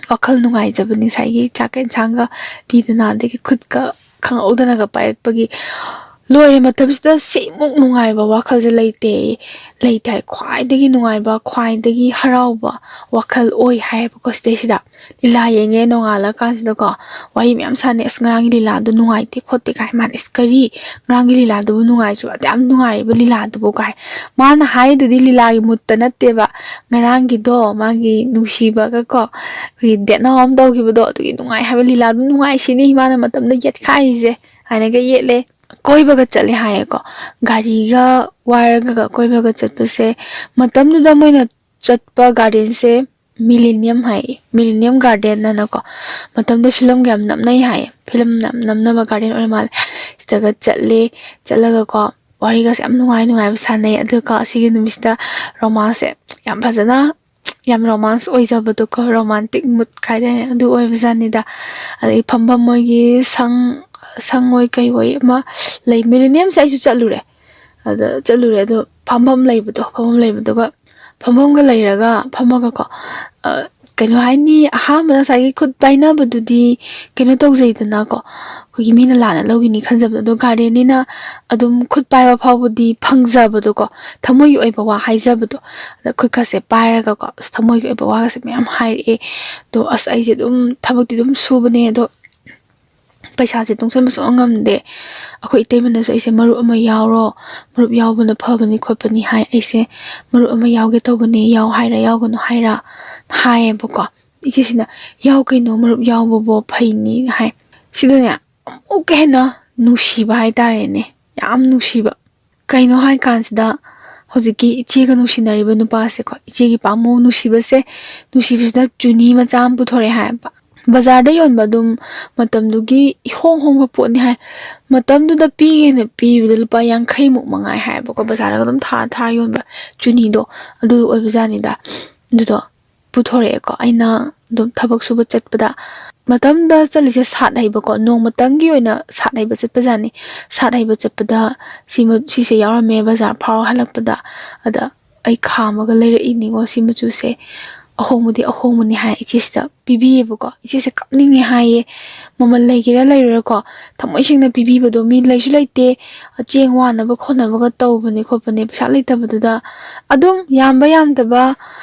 ꯋꯥꯈꯜ ꯅꯨꯡꯉꯥꯏꯖꯕꯅꯤ ꯉꯁꯥꯏꯒꯤ ꯆꯥꯛꯀ ꯏꯟꯁꯥꯡꯒ ꯄꯤꯗꯅ, ꯑꯗꯒꯤ ꯈꯨꯠꯀ ꯈꯪꯍꯧꯗꯅꯒ ꯄꯥꯏꯔꯛꯄꯒꯤ꯫ ꯂꯣꯏꯔꯦ, ꯃꯇꯝꯁꯤꯗ ꯁꯤꯃꯨꯛ ꯅꯨꯡꯉꯥꯏꯕ ꯋꯥꯈꯜꯁꯦ ꯂꯩꯇꯦ, ꯂꯩꯇꯦ ꯍꯥꯏ꯫ ꯈ꯭ꯋꯥꯏꯗꯒꯤ ꯅꯨꯡꯉꯥꯏꯕ, ꯈ꯭ꯋꯥꯏꯗꯒꯤ ꯍꯔꯥꯎꯕ ꯋꯥꯈꯜ ꯑꯣꯏ ꯍꯥꯏꯌꯦꯕꯀꯣ ꯁꯤꯗꯩꯁꯤꯗ꯫ ꯂꯤꯂꯥ ꯌꯦꯡꯉꯦ, ꯅꯣꯡꯉꯥꯜꯂꯀꯥꯟꯁꯤꯗꯀꯣ ꯋꯥꯔꯤ ꯃꯌꯥꯝ ꯁꯥꯟꯅꯩ, "ꯑꯁ, ꯉꯔꯥꯡꯒꯤ ꯂꯤꯂꯥꯗꯣ ꯅꯨꯡꯉꯥꯏꯇꯦ ꯈꯣꯠꯇꯦ" ꯀꯥꯏ꯫ ꯃꯥꯅ, "ꯏꯁ, ꯀꯔꯤ? ꯉꯔꯥꯡꯒꯤ ꯂꯤꯂꯥꯗꯨꯕꯨ ꯅꯨꯡꯉꯥꯏꯇ꯭ꯔꯣ? ꯑꯗꯨ ꯌꯥꯝ ꯅꯨꯡꯉꯥꯏꯔꯤꯕ ꯂꯤꯂꯥꯗꯨꯕꯨ?" ꯀꯥꯏ꯫ ꯃꯥꯅ ꯍꯥꯏꯗꯨꯗꯤ ꯂꯤꯂꯥꯒꯤ ꯃꯨꯠꯇ ꯅꯠꯇꯦꯕ, ꯉꯔꯥꯡꯒꯤꯗꯣ ꯃꯥꯒꯤ ꯅꯨꯡꯁꯤꯕꯒ ꯀꯣ, ꯑꯩꯈꯣꯏꯒꯤ ꯗꯦꯠꯅꯥꯎ ꯑꯃ ꯇꯧꯈꯤꯕꯗꯣ, ꯑꯗꯨꯒꯤ ꯅꯨꯡꯉꯥꯏ ꯍꯥꯏꯕ ꯂꯤꯂꯥꯗꯨ ꯅꯨꯡꯉꯥꯏ ꯁꯤꯅꯤ ꯃꯥꯅ ꯃꯇꯝꯗ ꯌꯦꯠꯈꯥꯏꯔꯤꯁꯦ ꯍꯥꯏꯅꯒ ꯌꯦꯠꯂꯦ꯫ ꯀꯣꯏꯕꯒ ꯆꯠꯂꯦ ꯍꯥꯏꯌꯦꯀꯣ, ꯒꯥꯔꯤꯒ ꯋꯥꯏꯔꯒ ꯀꯣꯏꯕꯒ ꯆꯠꯄꯁꯦ꯫ ꯃꯇꯝꯗꯨꯗ ꯃꯣꯏꯅ ꯆꯠꯄ ꯒꯥꯔꯗꯦꯟꯁꯦ ꯃꯤꯂꯦꯅꯤꯌꯝ ꯍꯥꯏꯌꯦ, ꯃꯤꯂꯦꯅꯤꯌꯝ ꯒꯥꯔꯗꯦꯟ ꯑꯅꯀꯣ꯫ ꯃꯇꯝꯗ ꯐꯤꯂꯝꯒ ꯌꯥꯝ ꯅꯝꯅꯩ ꯍꯥꯏꯌꯦ, ꯐꯤꯂꯝ ꯌꯥꯝ ꯅꯝꯅꯕ ꯒꯥꯔꯗꯦꯟ ꯑꯣꯏꯔ ꯃꯥꯜꯂꯦ꯫ ꯁꯤꯗꯒ ꯆꯠꯂꯦ, ꯆꯠꯂꯒꯀꯣ ꯋꯥꯔꯤꯒꯁꯦ ꯌꯥꯝ ꯅꯨꯡꯉꯥꯏ ꯅꯨꯡꯉꯥꯏꯕ ꯁꯥꯟꯅꯩ꯫ ꯑꯗꯨꯒ ꯑꯁꯤꯒꯤ ꯅꯨꯃꯤꯠꯁꯤꯗ ꯔꯣꯃꯥꯟꯁꯁꯦ ꯌꯥꯝ ꯐꯖꯅ, ꯌꯥꯝ ꯔꯣꯃꯥꯟꯁ ꯑꯣꯏꯖꯕꯗꯣꯀꯣ, ꯔꯣꯃꯥꯟꯇꯤꯛ ꯃꯨꯠ ꯀꯥꯏꯗꯅꯦ ꯑꯗꯨ ꯑꯣꯏꯕꯖꯥꯠꯅꯤꯗ꯫ ꯑꯗꯩ ꯐꯝꯐꯝ ꯃꯣꯏꯒꯤ ꯁꯪ, ꯁꯪ ꯑꯣꯏ ꯀꯩ ꯑꯣꯏ ꯑꯃ ꯂꯩ꯫ ꯃꯤꯂꯦꯅꯤꯌꯝꯁꯦ ꯑꯩꯁꯨ ꯆꯠꯂꯨꯔꯦ, ꯑꯗ ꯆꯠꯂꯨꯔꯦ꯫ ꯑꯗꯣ ꯐꯝꯐꯝ ꯂꯩꯕꯗꯣ, ꯐꯝꯐꯝ ꯂꯩꯕꯗꯨꯒ, ꯐꯝꯐꯝꯒ ꯂꯩꯔꯒ ꯐꯝꯃꯒꯀꯣ, ꯑ, ꯀꯩꯅꯣ ꯍꯥꯏꯅꯤ, ꯑꯍꯥꯟꯕꯗ ꯉꯁꯥꯏꯒꯤ ꯈꯨꯠ ꯄꯥꯏꯅꯕꯗꯨꯗꯤ ꯀꯩꯅꯣ ꯇꯧꯖꯩꯗꯅꯀꯣ, ꯑꯩꯈꯣꯏꯒꯤ ꯃꯤꯅ ꯂꯥꯟꯅ ꯂꯧꯈꯤꯅꯤ ꯈꯟꯖꯕꯗꯣ꯫ ꯑꯗꯣ ꯒꯥꯔꯗꯦꯟꯅꯤꯅ ꯑꯗꯨꯝ ꯈꯨꯠ ꯄꯥꯏꯕ ꯐꯥꯎꯕꯗꯤ ꯐꯪꯖꯕꯗꯣꯀꯣ, ꯊꯃꯣꯏꯒꯤ ꯑꯣꯏꯕ ꯋꯥ ꯍꯥꯏꯖꯕꯗꯣ꯫ ꯑꯗ ꯈꯨꯠꯀꯁꯦ ꯄꯥꯏꯔꯒꯀꯣ, ꯑꯁ, ꯊꯃꯣꯏꯒꯤ ꯑꯣꯏꯕ ꯋꯥꯒꯁꯦ ꯃꯌꯥꯝ ꯍꯥꯏꯔꯛꯑꯦ꯫ ꯑꯗꯣ ꯑꯁ, ꯑꯩꯁꯦ ꯑꯗꯨꯝ ꯊꯕꯛꯇꯤ ꯑꯗꯨꯝ ꯁꯨꯕꯅꯦ, ꯑꯗꯣ ꯄꯩꯁꯥꯁꯦ ꯇꯨꯡꯁꯟꯕ ꯁꯨꯡꯉꯝ ꯉꯝꯗꯦ꯫ ꯑꯩꯈꯣꯏ ꯏꯇꯩꯃꯅꯁꯨ ꯑꯩꯁꯦ, "ꯃꯔꯨꯞ ꯑꯃ ꯌꯥꯎꯔꯣ, ꯃꯔꯨꯞ ꯌꯥꯎꯕꯅ ꯐꯕꯅꯤ ꯈꯣꯠꯄꯅꯤ" ꯍꯥꯏ꯫ ꯑꯩꯁꯦ ꯃꯔꯨꯞ ꯑꯃ ꯌꯥꯎꯒꯦ ꯇꯧꯕꯅꯦ, ꯌꯥꯎ ꯍꯥꯏꯔ ꯌꯥꯎꯒꯅꯨ ꯍꯥꯏꯔ ꯍꯥꯏꯌꯦꯕꯀꯣ꯫ ꯏꯆꯦꯁꯤꯅ, "ꯌꯥꯎ ꯀꯩꯅꯣ, ꯃꯔꯨꯞ ꯌꯥꯎꯕꯕꯣ ꯐꯩꯅꯤ" ꯍꯥꯏ꯫ ꯁꯤꯗꯅꯦ ꯑꯃꯨꯛꯀ ꯍꯦꯟꯅ ꯅꯨꯡꯁꯤꯕ ꯍꯥꯏꯇꯥꯔꯦꯅꯦ, ꯌꯥꯝ ꯅꯨꯡꯁꯤꯕ꯫ ꯀꯩꯅꯣ ꯍꯥꯏ ꯀꯥꯟꯁꯤꯗ, ꯍꯧꯖꯤꯛꯀꯤ ꯏꯆꯦꯒ ꯅꯨꯡꯁꯤꯅꯔꯤꯕ ꯅꯨꯄꯥꯁꯦꯀꯣ, ꯏꯆꯦꯒꯤ ꯄꯥꯝꯃꯨ ꯅꯨꯡꯁꯤꯕꯁꯦ, ꯅꯨꯡꯁꯤꯕꯁꯤꯗ ꯆꯨꯅꯤ ꯃꯆꯥ ꯑꯃ ꯄꯨꯊꯣꯔꯛꯑꯦ ꯍꯥꯏꯌꯦꯕ꯫ ꯕꯖꯥꯔꯗ ꯌꯣꯟꯕ ꯑꯗꯨꯝ ꯃꯇꯝꯗꯨꯒꯤ ꯏꯍꯣꯡ ꯍꯣꯡꯕ ꯄꯣꯠꯅꯤ ꯍꯥꯏ꯫ ꯃꯇꯝꯗꯨꯗ ꯄꯤꯒꯦꯅ ꯄꯤꯕꯗ ꯂꯨꯄꯥ ꯌꯥꯡꯈꯩꯃꯨꯛ ꯃꯉꯥꯏ ꯍꯥꯏꯌꯦꯕꯀꯣ, ꯕꯖꯥꯔꯗꯒ ꯑꯗꯨꯝ ꯊꯥꯔ ꯊꯥꯔ ꯌꯣꯟꯕ ꯆꯨꯅꯤꯗꯣ, ꯑꯗꯨ ꯑꯣꯏꯕꯖꯥꯠꯅꯤꯗ꯫ ꯑꯗꯨꯗꯣ ꯄꯨꯊꯣꯔꯛꯑꯦꯀꯣ꯫ ꯑꯩꯅ ꯑꯗꯨꯝ ꯊꯕꯛ ꯁꯨꯕ ꯆꯠꯄꯗ, ꯃꯇꯝꯗ ꯆꯠꯂꯤꯁꯦ ꯁꯥꯠ ꯍꯩꯕꯀꯣ, ꯅꯣꯡꯃꯇꯪꯒꯤ ꯑꯣꯏꯅ ꯁꯥꯠ ꯍꯩꯕ ꯆꯠꯄꯖꯥꯠꯅꯤ꯫ ꯁꯥꯠ ꯍꯩꯕ ꯆꯠꯄꯗ ꯁꯤꯃ, ꯁꯤꯁꯦ ꯌꯥꯎꯔꯝꯃꯦ ꯕꯖꯥꯔ ꯐꯥꯎꯔ ꯍꯜꯂꯛꯄꯗ꯫ ꯑꯗ ꯑꯩ ꯈꯥꯝꯃꯒ ꯂꯩꯔꯛꯏꯅꯤꯀꯣ ꯁꯤ ꯃꯆꯨꯁꯦ꯫ ꯑꯍꯣꯡꯕꯗꯤ ꯑꯍꯣꯡꯕꯅꯤ ꯍꯥꯏ ꯏꯆꯦꯁꯤꯗ ꯄꯤꯕꯤꯌꯦꯕꯀꯣ꯫ ꯏꯆꯦꯁꯦ ꯀꯞꯅꯤꯡꯉꯦ ꯍꯥꯏꯌꯦ꯫ ꯃꯃꯜ ꯂꯩꯒꯦꯔꯥ ꯂꯩꯔꯣꯏꯔꯥꯀꯣ, ꯊꯃꯣꯏ ꯁꯦꯡꯅ ꯄꯤꯕꯤꯕꯗꯣ꯫ ꯃꯤ ꯂꯩꯁꯨ ꯂꯩꯇꯦ, ꯆꯦꯡ ꯋꯥꯅꯕ ꯈꯣꯠꯅꯕꯒ ꯇꯧꯕꯅꯦ ꯈꯣꯠꯄꯅꯦ, ꯄꯩꯁꯥ ꯂꯩꯇꯕꯗꯨꯗ꯫ ꯑꯗꯨꯝ ꯌꯥꯝꯕ ꯌꯥꯝꯗꯕ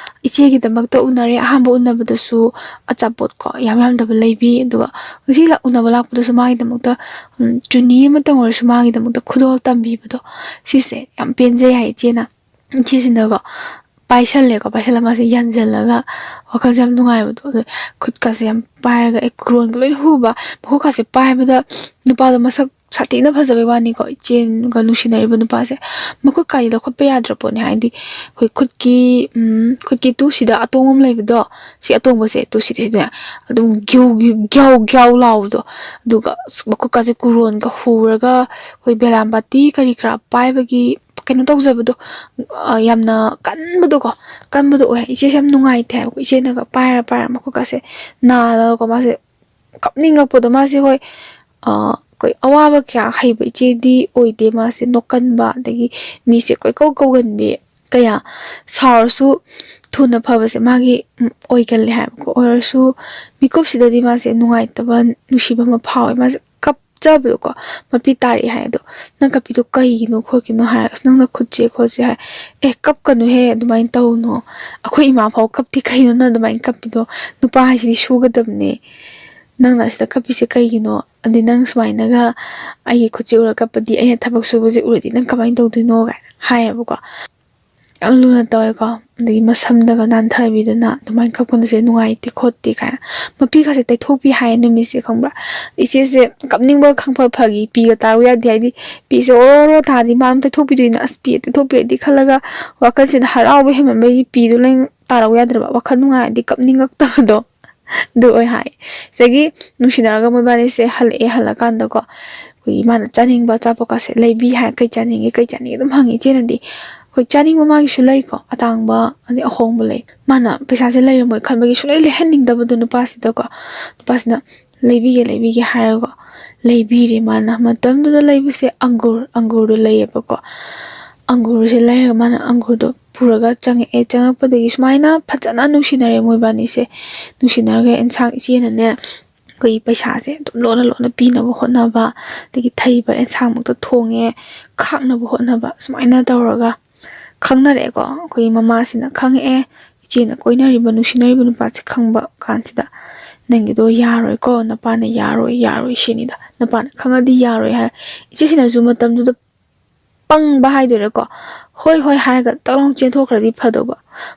ꯏꯆꯦꯒꯤꯗꯃꯛꯇ ꯎꯅꯔꯦ꯫ ꯑꯍꯥꯟꯕ ꯎꯅꯕꯗꯁꯨ ꯑꯆꯥꯄꯣꯠꯀꯣ ꯌꯥꯝ ꯌꯥꯝꯗꯕ ꯂꯩꯕꯤ, ꯑꯗꯨꯒ ꯉꯁꯤ ꯂꯥꯛ-, ꯎꯅꯕ ꯂꯥꯛꯄꯗꯁꯨ ꯃꯥꯒꯤꯗꯃꯛꯇ, ꯎꯝ, ꯆꯨꯅꯤ ꯑꯃꯇꯪ ꯑꯣꯏꯔꯁꯨ ꯃꯥꯒꯤꯗꯃꯛꯇ ꯈꯨꯗꯣꯜ ꯇꯝꯕꯤꯕꯗꯣ, ꯁꯤꯁꯦ ꯌꯥꯝ ꯄꯦꯟꯖꯩ ꯍꯥꯏ ꯏꯆꯦꯅ꯫ ꯏꯆꯦꯁꯤꯅꯀꯣ ꯄꯥꯏꯁꯜꯂꯦꯀꯣ, ꯄꯥꯏꯁꯜꯂ ꯃꯥꯁꯦ ꯌꯥꯟꯁꯤꯜꯂꯒ ꯋꯥꯈꯜꯁꯦ ꯌꯥꯝ ꯅꯨꯡꯉꯥꯏꯕꯗꯣ, ꯑꯗꯩ ꯈꯨꯠꯀꯥꯁꯦ ꯌꯥꯝ ꯄꯥꯏꯔꯒ, ꯑꯦ, ꯀꯨꯔꯣꯟꯒ ꯂꯣꯏꯅ ꯍꯨꯕ, ꯃꯈꯨꯠꯀꯥꯁꯦ ꯄꯥꯏꯕꯗ ꯅꯨꯄꯥꯗꯣ ꯃꯁꯛ ꯁꯥꯊꯤꯅ ꯐꯖꯕꯩ ꯋꯥꯅꯤꯀꯣ, ꯏꯆꯦꯒ ꯅꯨꯡꯁꯤꯅꯔꯤꯕ ꯅꯨꯄꯥꯁꯦ꯫ ꯃꯈꯨꯠ ꯀꯥꯏꯗꯤ ꯂꯧꯈꯠꯄ ꯌꯥꯗ꯭ꯔ ꯄꯣꯠꯅꯤ, ꯍꯥꯏꯗꯤ ꯑꯩꯈꯣꯏ ꯈꯨꯠꯀꯤ, ꯎꯝ, ꯈꯨꯠꯀꯤ ꯇꯨꯁꯤꯗ ꯑꯇꯣꯡꯕ ꯑꯃ ꯂꯩꯕꯗꯣ, ꯁꯤ ꯑꯇꯣꯡꯕꯁꯦ ꯇꯨꯁꯤꯗ, ꯁꯤꯗ ꯑꯗꯨꯝ ꯒ꯭ꯌꯧ ꯒ꯭ꯌꯧ ꯒ꯭ꯌꯧ ꯒ꯭ꯌꯧ ꯂꯥꯎꯕꯗꯣ, ꯑꯗꯨꯒ ꯑꯁ, ꯃꯈꯨꯠꯀꯥꯁꯦ ꯀꯨꯔꯣꯟꯒ ꯍꯨꯔꯒ ꯑꯩꯈꯣꯏ ꯕꯦꯂꯥꯝꯕꯥꯇꯤ ꯀꯔꯤ ꯀꯔꯥ ꯄꯥꯏꯕꯒꯤ ꯀꯩꯅꯣ ꯇꯧꯖꯕꯗꯣ, ꯑ, ꯌꯥꯝꯅ ꯀꯟꯕꯗꯣꯀꯣ, ꯀꯟꯕꯗꯣ ꯑꯣꯏ꯫ ꯏꯆꯦꯁꯦ ꯌꯥꯝ ꯅꯨꯡꯉꯥꯏꯇꯦ ꯍꯥꯏꯕꯀꯣ꯫ ꯏꯆꯦꯅꯒ ꯄꯥꯏꯔ ꯄꯥꯏꯔ ꯃꯈꯨꯠꯀꯥꯁꯦ ꯅꯥꯗꯅꯀꯣ, ꯃꯥꯁꯦ ꯀꯞꯅꯤꯡꯉꯛꯄꯗꯣ꯫ ꯃꯥꯁꯦ ꯍꯣꯏ, ꯑ, ꯑꯩꯈꯣꯏ ꯑꯋꯥꯕ ꯀꯌꯥ ꯍꯩꯕ ꯏꯆꯦꯗꯤ ꯑꯣꯏꯗꯦ꯫ ꯃꯥꯁꯦ ꯅꯣꯛꯀꯟꯕ, ꯑꯗꯒꯤ ꯃꯤꯁꯦ ꯀꯣꯏꯀꯧ ꯀꯧꯒꯟꯕꯤ, ꯀꯌꯥ ꯁꯥꯎꯔꯁꯨ ꯊꯨꯅ ꯐꯕꯁꯦ ꯃꯥꯒꯤ, ꯎꯝ, ꯑꯣꯏꯒꯜꯂꯦ ꯍꯥꯏꯕꯀꯣ꯫ ꯑꯣꯏꯔꯁꯨ ꯃꯤꯀꯨꯞꯁꯤꯗꯗꯤ ꯃꯥꯁꯦ ꯅꯨꯡꯉꯥꯏꯇꯕ, ꯅꯨꯡꯁꯤꯕ ꯑꯃ ꯐꯥꯎꯋꯦ꯫ ꯃꯥꯁꯦ ꯀꯞꯆꯕꯗꯣꯀꯣ, ꯃꯄꯤ ꯇꯥꯔꯛꯑꯦ ꯍꯥꯏ꯫ ꯑꯗꯣ "ꯅꯪ ꯀꯞꯄꯤꯗꯣ ꯀꯩꯒꯤꯅꯣ ꯈꯣꯠꯀꯤꯅꯣ?" ꯍꯥꯏꯔ, "ꯑꯁ, ꯅꯪꯅ ꯈꯨꯠꯁꯦ ꯈꯣꯠꯁꯦ" ꯍꯥꯏ꯫ "ꯑꯦ, ꯀꯞꯀꯅꯨꯍꯦ, ꯑꯗꯨꯃꯥꯏꯅ ꯇꯧꯅꯣ꯫ ꯑꯩꯈꯣꯏ ꯏꯃꯥ ꯐꯥꯎ ꯀꯞꯇꯦ, ꯀꯩꯅꯣ ꯅꯪ ꯑꯗꯨꯃꯥꯏꯅ ꯀꯞꯄꯤꯗꯣ? ꯅꯨꯄꯥ ꯍꯥꯏꯁꯤꯗꯤ ꯁꯨꯒꯗꯕꯅꯦ꯫ ꯅꯪꯅ ꯑꯁꯤꯗ ꯀꯞꯄꯤꯁꯦ ꯀꯩꯒꯤꯅꯣ? ꯑꯗꯩ ꯅꯪ ꯁꯨꯃꯥꯏꯅꯒ ꯑꯩꯒꯤ ꯈꯨꯠꯁꯦ ꯎꯔ ꯀꯞꯄꯗꯤ, ꯑꯩꯅ ꯊꯕꯛ ꯁꯨꯕꯁꯦ ꯎꯔꯗꯤ ꯅꯪ ꯀꯃꯥꯏꯅ ꯇꯧꯗꯣꯏꯅꯣ?" ꯀꯥꯏꯅ ꯍꯥꯏꯌꯦꯕꯀꯣ꯫ ꯌꯥꯝ ꯂꯨꯅ ꯇꯧꯋꯦꯀꯣ꯫ ꯑꯗꯒꯤ ꯃꯁꯝꯗꯒ ꯅꯥꯟꯊꯕꯤꯗꯅ, "ꯑꯗꯨꯃꯥꯏꯅ ꯀꯞꯀꯅꯨꯁꯦ, ꯅꯨꯡꯉꯥꯏꯇꯦ ꯈꯣꯠꯇꯦ" ꯀꯥꯏꯅ꯫ ꯃꯄꯤꯒꯁꯦ ꯇꯩꯊꯣꯛꯄꯤ ꯍꯥꯏꯌꯦ ꯅꯨꯃꯤꯠꯁꯦ, ꯈꯪꯕ꯭ꯔꯥ? ꯏꯆꯦꯁꯦ ꯀꯞꯅꯤꯡꯕ ꯈꯪꯐ ꯐꯒꯤ, ꯄꯤꯒ ꯇꯥꯔꯨ ꯌꯥꯗꯦ꯫ ꯍꯥꯏꯗꯤ ꯄꯤꯁꯦ ꯑꯣꯔꯣ ꯇꯥꯔꯗꯤ ꯃꯥ ꯑꯗꯨꯝ ꯇꯩꯊꯣꯛꯄꯤꯗꯣꯏꯅ, "ꯑꯁ, ꯄꯤ ꯇꯩꯊꯣꯛꯄꯤꯔꯗꯤ" ꯈꯜꯂꯒ ꯋꯥꯈꯜꯁꯤꯗ ꯍꯔꯥꯎꯕ ꯍꯦꯟꯃꯟꯕꯒꯤ ꯄꯤꯗꯣ ꯂꯣꯏ ꯇꯥꯔꯛꯎ ꯌꯥꯗ꯭ꯔꯕ꯫ ꯋꯥꯈꯜ ꯅꯨꯡꯉꯥꯏꯔꯗꯤ ꯀꯞꯅꯤꯡꯉꯛꯇꯕꯗꯣ꯫ ꯑꯗꯨ ꯑꯣꯏ ꯍꯥꯏ꯫ ꯁꯤꯗꯒꯤ ꯅꯨꯡꯁꯤꯅꯔꯒ ꯃꯣꯏꯕꯥꯅꯤꯁꯦ ꯍꯜꯂꯛꯑꯦ꯫ ꯍꯜꯂꯛꯀꯥꯟꯗꯀꯣ, ꯑꯩꯈꯣꯏꯒꯤ ꯃꯥꯅ ꯆꯥꯅꯤꯡꯕ ꯑꯆꯥꯄꯣꯠꯀꯥꯁꯦ ꯂꯩꯕꯤ ꯍꯥꯏ꯫ "ꯀꯩ ꯆꯥꯅꯤꯡꯉꯤ, ꯀꯩ ꯆꯥꯅꯤꯡꯉꯤ?" ꯑꯗꯨꯝ ꯍꯪꯉꯤ꯫ ꯏꯆꯦꯅꯗꯤ ꯑꯩꯈꯣꯏ ꯆꯥꯅꯤꯡꯕ ꯃꯥꯒꯤꯁꯨ ꯂꯩꯀꯣ, ꯑꯇꯥꯡꯕ ꯑꯗꯩ ꯑꯍꯣꯡꯕ ꯂꯩ꯫ ꯃꯥꯅ ꯄꯩꯁꯥꯁꯦ ꯂꯩꯔꯝꯃꯣꯏ ꯈꯟꯕꯒꯤ ꯁꯨꯡꯂꯩ ꯂꯩꯍꯟꯅꯤꯡꯗꯕꯗꯣ ꯅꯨꯄꯥꯁꯤꯗꯀꯣ꯫ ꯅꯨꯄꯥꯁꯤꯅ "ꯂꯩꯕꯤꯒꯦ, ꯂꯩꯕꯤꯒꯦ" ꯍꯥꯏꯔꯒꯀꯣ, ꯂꯩꯕꯤꯔꯦ꯫ ꯃꯥꯅ ꯃꯇꯝꯗꯨꯗ ꯂꯩꯕꯁꯦ ꯑꯪꯒꯨꯔ, ꯑꯪꯒꯨꯔꯗꯣ ꯂꯩꯌꯦꯕꯀꯣ꯫ ꯑꯪꯒꯨꯔꯁꯦ ꯂꯩꯔꯒ ꯃꯥꯅ ꯑꯪꯒꯨꯔꯗꯣ ꯄꯨꯔꯒ ꯆꯪꯉꯛꯑꯦ꯫ ꯆꯪꯉꯛꯄꯗꯒꯤ ꯁꯨꯃꯥꯏꯅ ꯐꯖꯅ ꯅꯨꯡꯁꯤꯅꯔꯦ ꯃꯣꯏꯕꯥꯅꯤꯁꯦ꯫ ꯅꯨꯡꯁꯤꯅꯔꯒ ꯑꯦꯟꯁꯥꯡ, ꯏꯆꯦꯅꯅꯦ ꯑꯩꯈꯣꯏꯒꯤ ꯄꯩꯁꯥꯁꯦ ꯑꯗꯨꯝ ꯂꯣꯟꯅ ꯂꯣꯟꯅ ꯄꯤꯅꯕ ꯍꯣꯠꯅꯕ, ꯑꯗꯒꯤ ꯊꯩꯕ ꯑꯦꯟꯁꯥꯡꯃꯛꯇ ꯊꯣꯡꯉꯦ, ꯈꯥꯛꯅꯕ ꯍꯣꯠꯅꯕ, ꯁꯨꯃꯥꯏꯅ ꯇꯧꯔꯒ ꯈꯪꯅꯔꯛꯑꯦꯀꯣ꯫ ꯑꯩꯈꯣꯏꯒꯤ ꯃꯃꯥꯁꯤꯅ ꯈꯪꯉꯛꯑꯦ, ꯏꯆꯦꯅ ꯀꯣꯏꯅꯔꯤꯕ, ꯅꯨꯡꯁꯤꯅꯔꯤꯕ ꯅꯨꯄꯥꯁꯦ ꯈꯪꯕ ꯀꯥꯟꯁꯤꯗ, "ꯅꯪꯒꯤꯗꯣ ꯌꯥꯔꯣꯏꯀꯣ, ꯅꯄꯥꯅ ꯌꯥꯔꯣꯏ, ꯌꯥꯔꯣꯏ ꯁꯤꯅꯤꯗ, ꯅꯄꯥꯅ ꯈꯪꯉꯗꯤ ꯌꯥꯔꯣꯏ" ꯍꯥꯏ꯫ ꯏꯆꯦꯁꯤꯅꯁꯨ ꯃꯇꯝꯗꯨꯗ ꯄꯪꯕ ꯍꯥꯏꯗꯣꯏꯔꯥꯀꯣ, "ꯍꯣꯏ, ꯍꯣꯏ" ꯍꯥꯏꯔꯒ ꯇꯛ ꯂꯥꯎ ꯆꯦꯟꯊꯣꯛꯈ꯭ꯔꯗꯤ ꯐꯗꯧꯕ꯫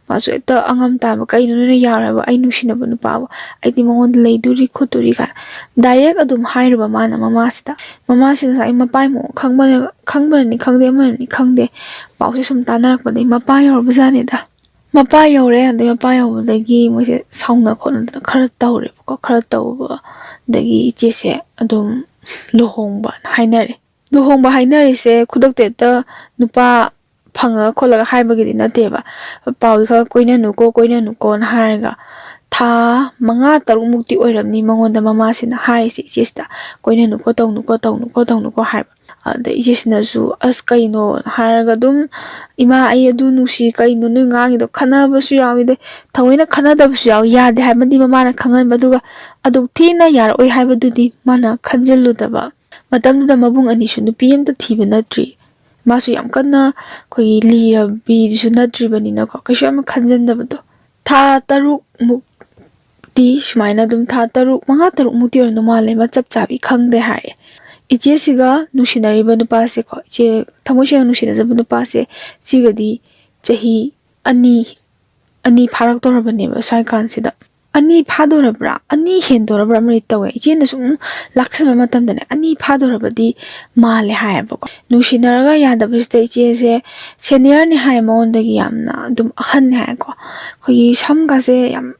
ꯃꯥꯁꯨ ꯍꯦꯛꯇ ꯑꯉꯝ ꯇꯥꯟꯕ, "ꯀꯩꯅꯣ ꯅꯣꯏꯅ ꯌꯥꯔꯣꯏ ꯍꯥꯏꯕ, ꯑꯩ ꯅꯨꯡꯁꯤꯅꯕ ꯅꯨꯄꯥꯕꯨ, ꯑꯩꯗꯤ ꯃꯉꯣꯟꯗ ꯂꯩꯗꯣꯔꯤ ꯈꯣꯠꯇꯣꯔꯤ" ꯀꯥꯏꯅ ꯗꯥꯏꯔꯦꯛ ꯑꯗꯨꯝ ꯍꯥꯏꯔꯨꯕ ꯃꯥꯅ ꯃꯃꯥꯁꯤꯗ꯫ ꯃꯃꯥꯁꯤꯅ ꯉꯁꯥꯏ ꯃꯄꯥꯏ ꯃꯑꯣꯡ ꯈꯪꯕꯅ-, ꯈꯪꯕꯅꯅꯤ ꯈꯪꯗꯦ, ꯑꯃꯅꯅꯤ ꯈꯪꯗꯦ, ꯄꯥꯎꯁꯦ ꯁꯨꯝ ꯇꯥꯟꯅꯔꯛꯄꯗꯒꯤ ꯃꯄꯥ ꯌꯧꯔꯕꯖꯥꯠꯅꯤꯗ꯫ ꯃꯄꯥ ꯌꯧꯔꯦ꯫ ꯑꯗꯩ ꯃꯄꯥ ꯌꯧꯕꯗꯒꯤ ꯃꯣꯏꯁꯦ ꯁꯥꯎꯅ ꯈꯣꯠꯅꯗꯅ ꯈꯔ ꯇꯧꯔꯦꯕꯀꯣ꯫ ꯈꯔ ꯇꯧꯕꯗꯒꯤ ꯏꯆꯦꯁꯦ ꯑꯗꯨꯝ ꯂꯨꯍꯣꯡꯕꯅ ꯍꯥꯏꯅꯔꯦ꯫ ꯂꯨꯍꯣꯡꯕ ꯍꯥꯏꯅꯔꯤꯁꯦ ꯈꯨꯗꯛꯇ ꯍꯦꯛꯇ ꯅꯨꯄꯥ ꯐꯪꯉꯒ ꯈꯣꯠꯂꯒ ꯍꯥꯏꯕꯒꯤꯗꯤ ꯅꯠꯇꯦꯕ꯫ ꯄꯥꯎꯗꯤ ꯈꯔ "ꯀꯣꯏꯅꯅꯨꯀꯣ, ꯀꯣꯏꯅꯅꯨꯀꯣꯅ" ꯍꯥꯏꯔꯒ ꯊꯥ ꯃꯉꯥ ꯇꯔꯨꯛꯃꯨꯛꯇꯤ ꯑꯣꯏꯔꯝꯅꯤ ꯃꯉꯣꯟꯗ ꯃꯃꯥꯁꯤꯅ ꯍꯥꯏꯔꯤꯁꯦ ꯏꯆꯦꯁꯤꯗ, "ꯀꯣꯏꯅꯅꯨꯀꯣ, ꯇꯧꯅꯨꯀꯣ, ꯇꯧꯅꯨꯀꯣ, ꯇꯧꯅꯨꯀꯣ" ꯍꯥꯏꯕ꯫ ꯑꯗ ꯏꯆꯦꯁꯤꯅꯁꯨ "ꯑꯁ, ꯀꯩꯅꯣ?" ꯍꯥꯏꯔꯒ ꯑꯗꯨꯝ, "ꯏꯃꯥ, ꯑꯩ ꯑꯗꯨ ꯅꯨꯡꯁꯤ, ꯀꯩꯅꯣ ꯅꯣꯏ ꯉꯥꯡꯉꯤꯗꯣ?" ꯈꯠꯅꯕꯁꯨ ꯌꯥꯎꯋꯤꯗ, ꯊꯑꯣꯏꯅ ꯈꯠꯅꯗꯕꯁꯨ ꯌꯥꯎꯋꯤ꯫ ꯌꯥꯗꯦ ꯍꯥꯏꯕꯗꯤ ꯃꯃꯥꯅ ꯈꯪꯍꯟꯕ, ꯑꯗꯨꯒ ꯑꯗꯨꯛ ꯊꯤꯅ ꯌꯥꯔꯛꯑꯣꯏ ꯍꯥꯏꯕꯗꯨꯗꯤ ꯃꯥꯅ ꯈꯟꯖꯤꯜꯂꯨꯗꯕ꯫ ꯃꯇꯝꯗꯨꯗ ꯃꯕꯨꯡ ꯑꯅꯤꯁꯨ ꯅꯨꯄꯤ ꯑꯃꯇ ꯊꯤꯕ ꯅꯠꯇ꯭ꯔꯤ꯫ ꯃꯥꯁꯨ ꯌꯥꯝ ꯀꯟꯅ ꯑꯩꯈꯣꯏꯒꯤ ꯂꯤꯔꯕꯤꯗꯨꯁꯨ ꯅꯠꯇ꯭ꯔꯤꯕꯅꯤꯅꯀꯣ, ꯀꯩꯁꯨ ꯌꯥꯝꯅ ꯈꯟꯖꯟꯗꯕꯗꯣ꯫ ꯊꯥ ꯇꯔꯨꯛꯃꯨꯛꯇꯤ ꯁꯨꯃꯥꯏꯅ ꯑꯗꯨꯝ, ꯊꯥ ꯇꯔꯨꯛ, ꯃꯉꯥ ꯇꯔꯨꯛꯃꯨꯛꯇꯤ ꯑꯣꯏꯔꯝꯗꯧ ꯃꯥꯜꯂꯦ, ꯃꯥ ꯆꯞ ꯆꯥꯕꯤ ꯈꯪꯗꯦ ꯍꯥꯏꯌꯦ꯫ ꯏꯆꯦꯁꯤꯒ ꯅꯨꯡꯁꯤꯅꯔꯤꯕ ꯅꯨꯄꯥꯁꯦꯀꯣ, ꯏꯆꯦ ꯊꯃꯣꯏ ꯁꯦꯡꯅ ꯅꯨꯡꯁꯤꯅꯖꯕ ꯅꯨꯄꯥꯁꯦ, ꯁꯤꯒꯗꯤ ꯆꯍꯤ ꯑꯅꯤ, ꯑꯅꯤ ꯐꯥꯔꯛꯇꯧꯔꯕꯅꯦꯕ ꯁ꯭ꯋꯥꯏ ꯀꯥꯟꯁꯤꯗ꯫ ꯑꯅꯤ ꯐꯥꯗꯣꯔꯕ꯭ꯔꯥ, ꯑꯅꯤ ꯍꯦꯟꯗꯣꯔꯕ꯭ꯔꯥ ꯑꯃꯗꯤ ꯇꯧꯋꯦ꯫ ꯏꯆꯦꯅ ꯁꯨꯝ ꯂꯥꯛꯁꯟꯕ ꯃꯇꯝꯗꯅꯦ, ꯑꯅꯤ ꯐꯥꯗꯣꯔꯕꯗꯤ ꯃꯥꯜꯂꯦ ꯍꯥꯏꯌꯦꯕꯀꯣ꯫ ꯅꯨꯡꯁꯤꯅꯔꯒ ꯌꯥꯗꯕꯁꯤꯗ ꯏꯆꯦꯁꯦ ꯁꯦꯅꯤꯌꯔꯅꯤ ꯍꯥꯏꯌꯦ ꯃꯉꯣꯟꯗꯒꯤ, ꯌꯥꯝꯅ ꯑꯗꯨꯝ ꯑꯍꯟꯅꯦ ꯍꯥꯏꯌꯦꯀꯣ꯫ ꯑꯩꯈꯣꯏꯒꯤ ꯁꯝꯒꯁꯦ ꯌꯥꯝ,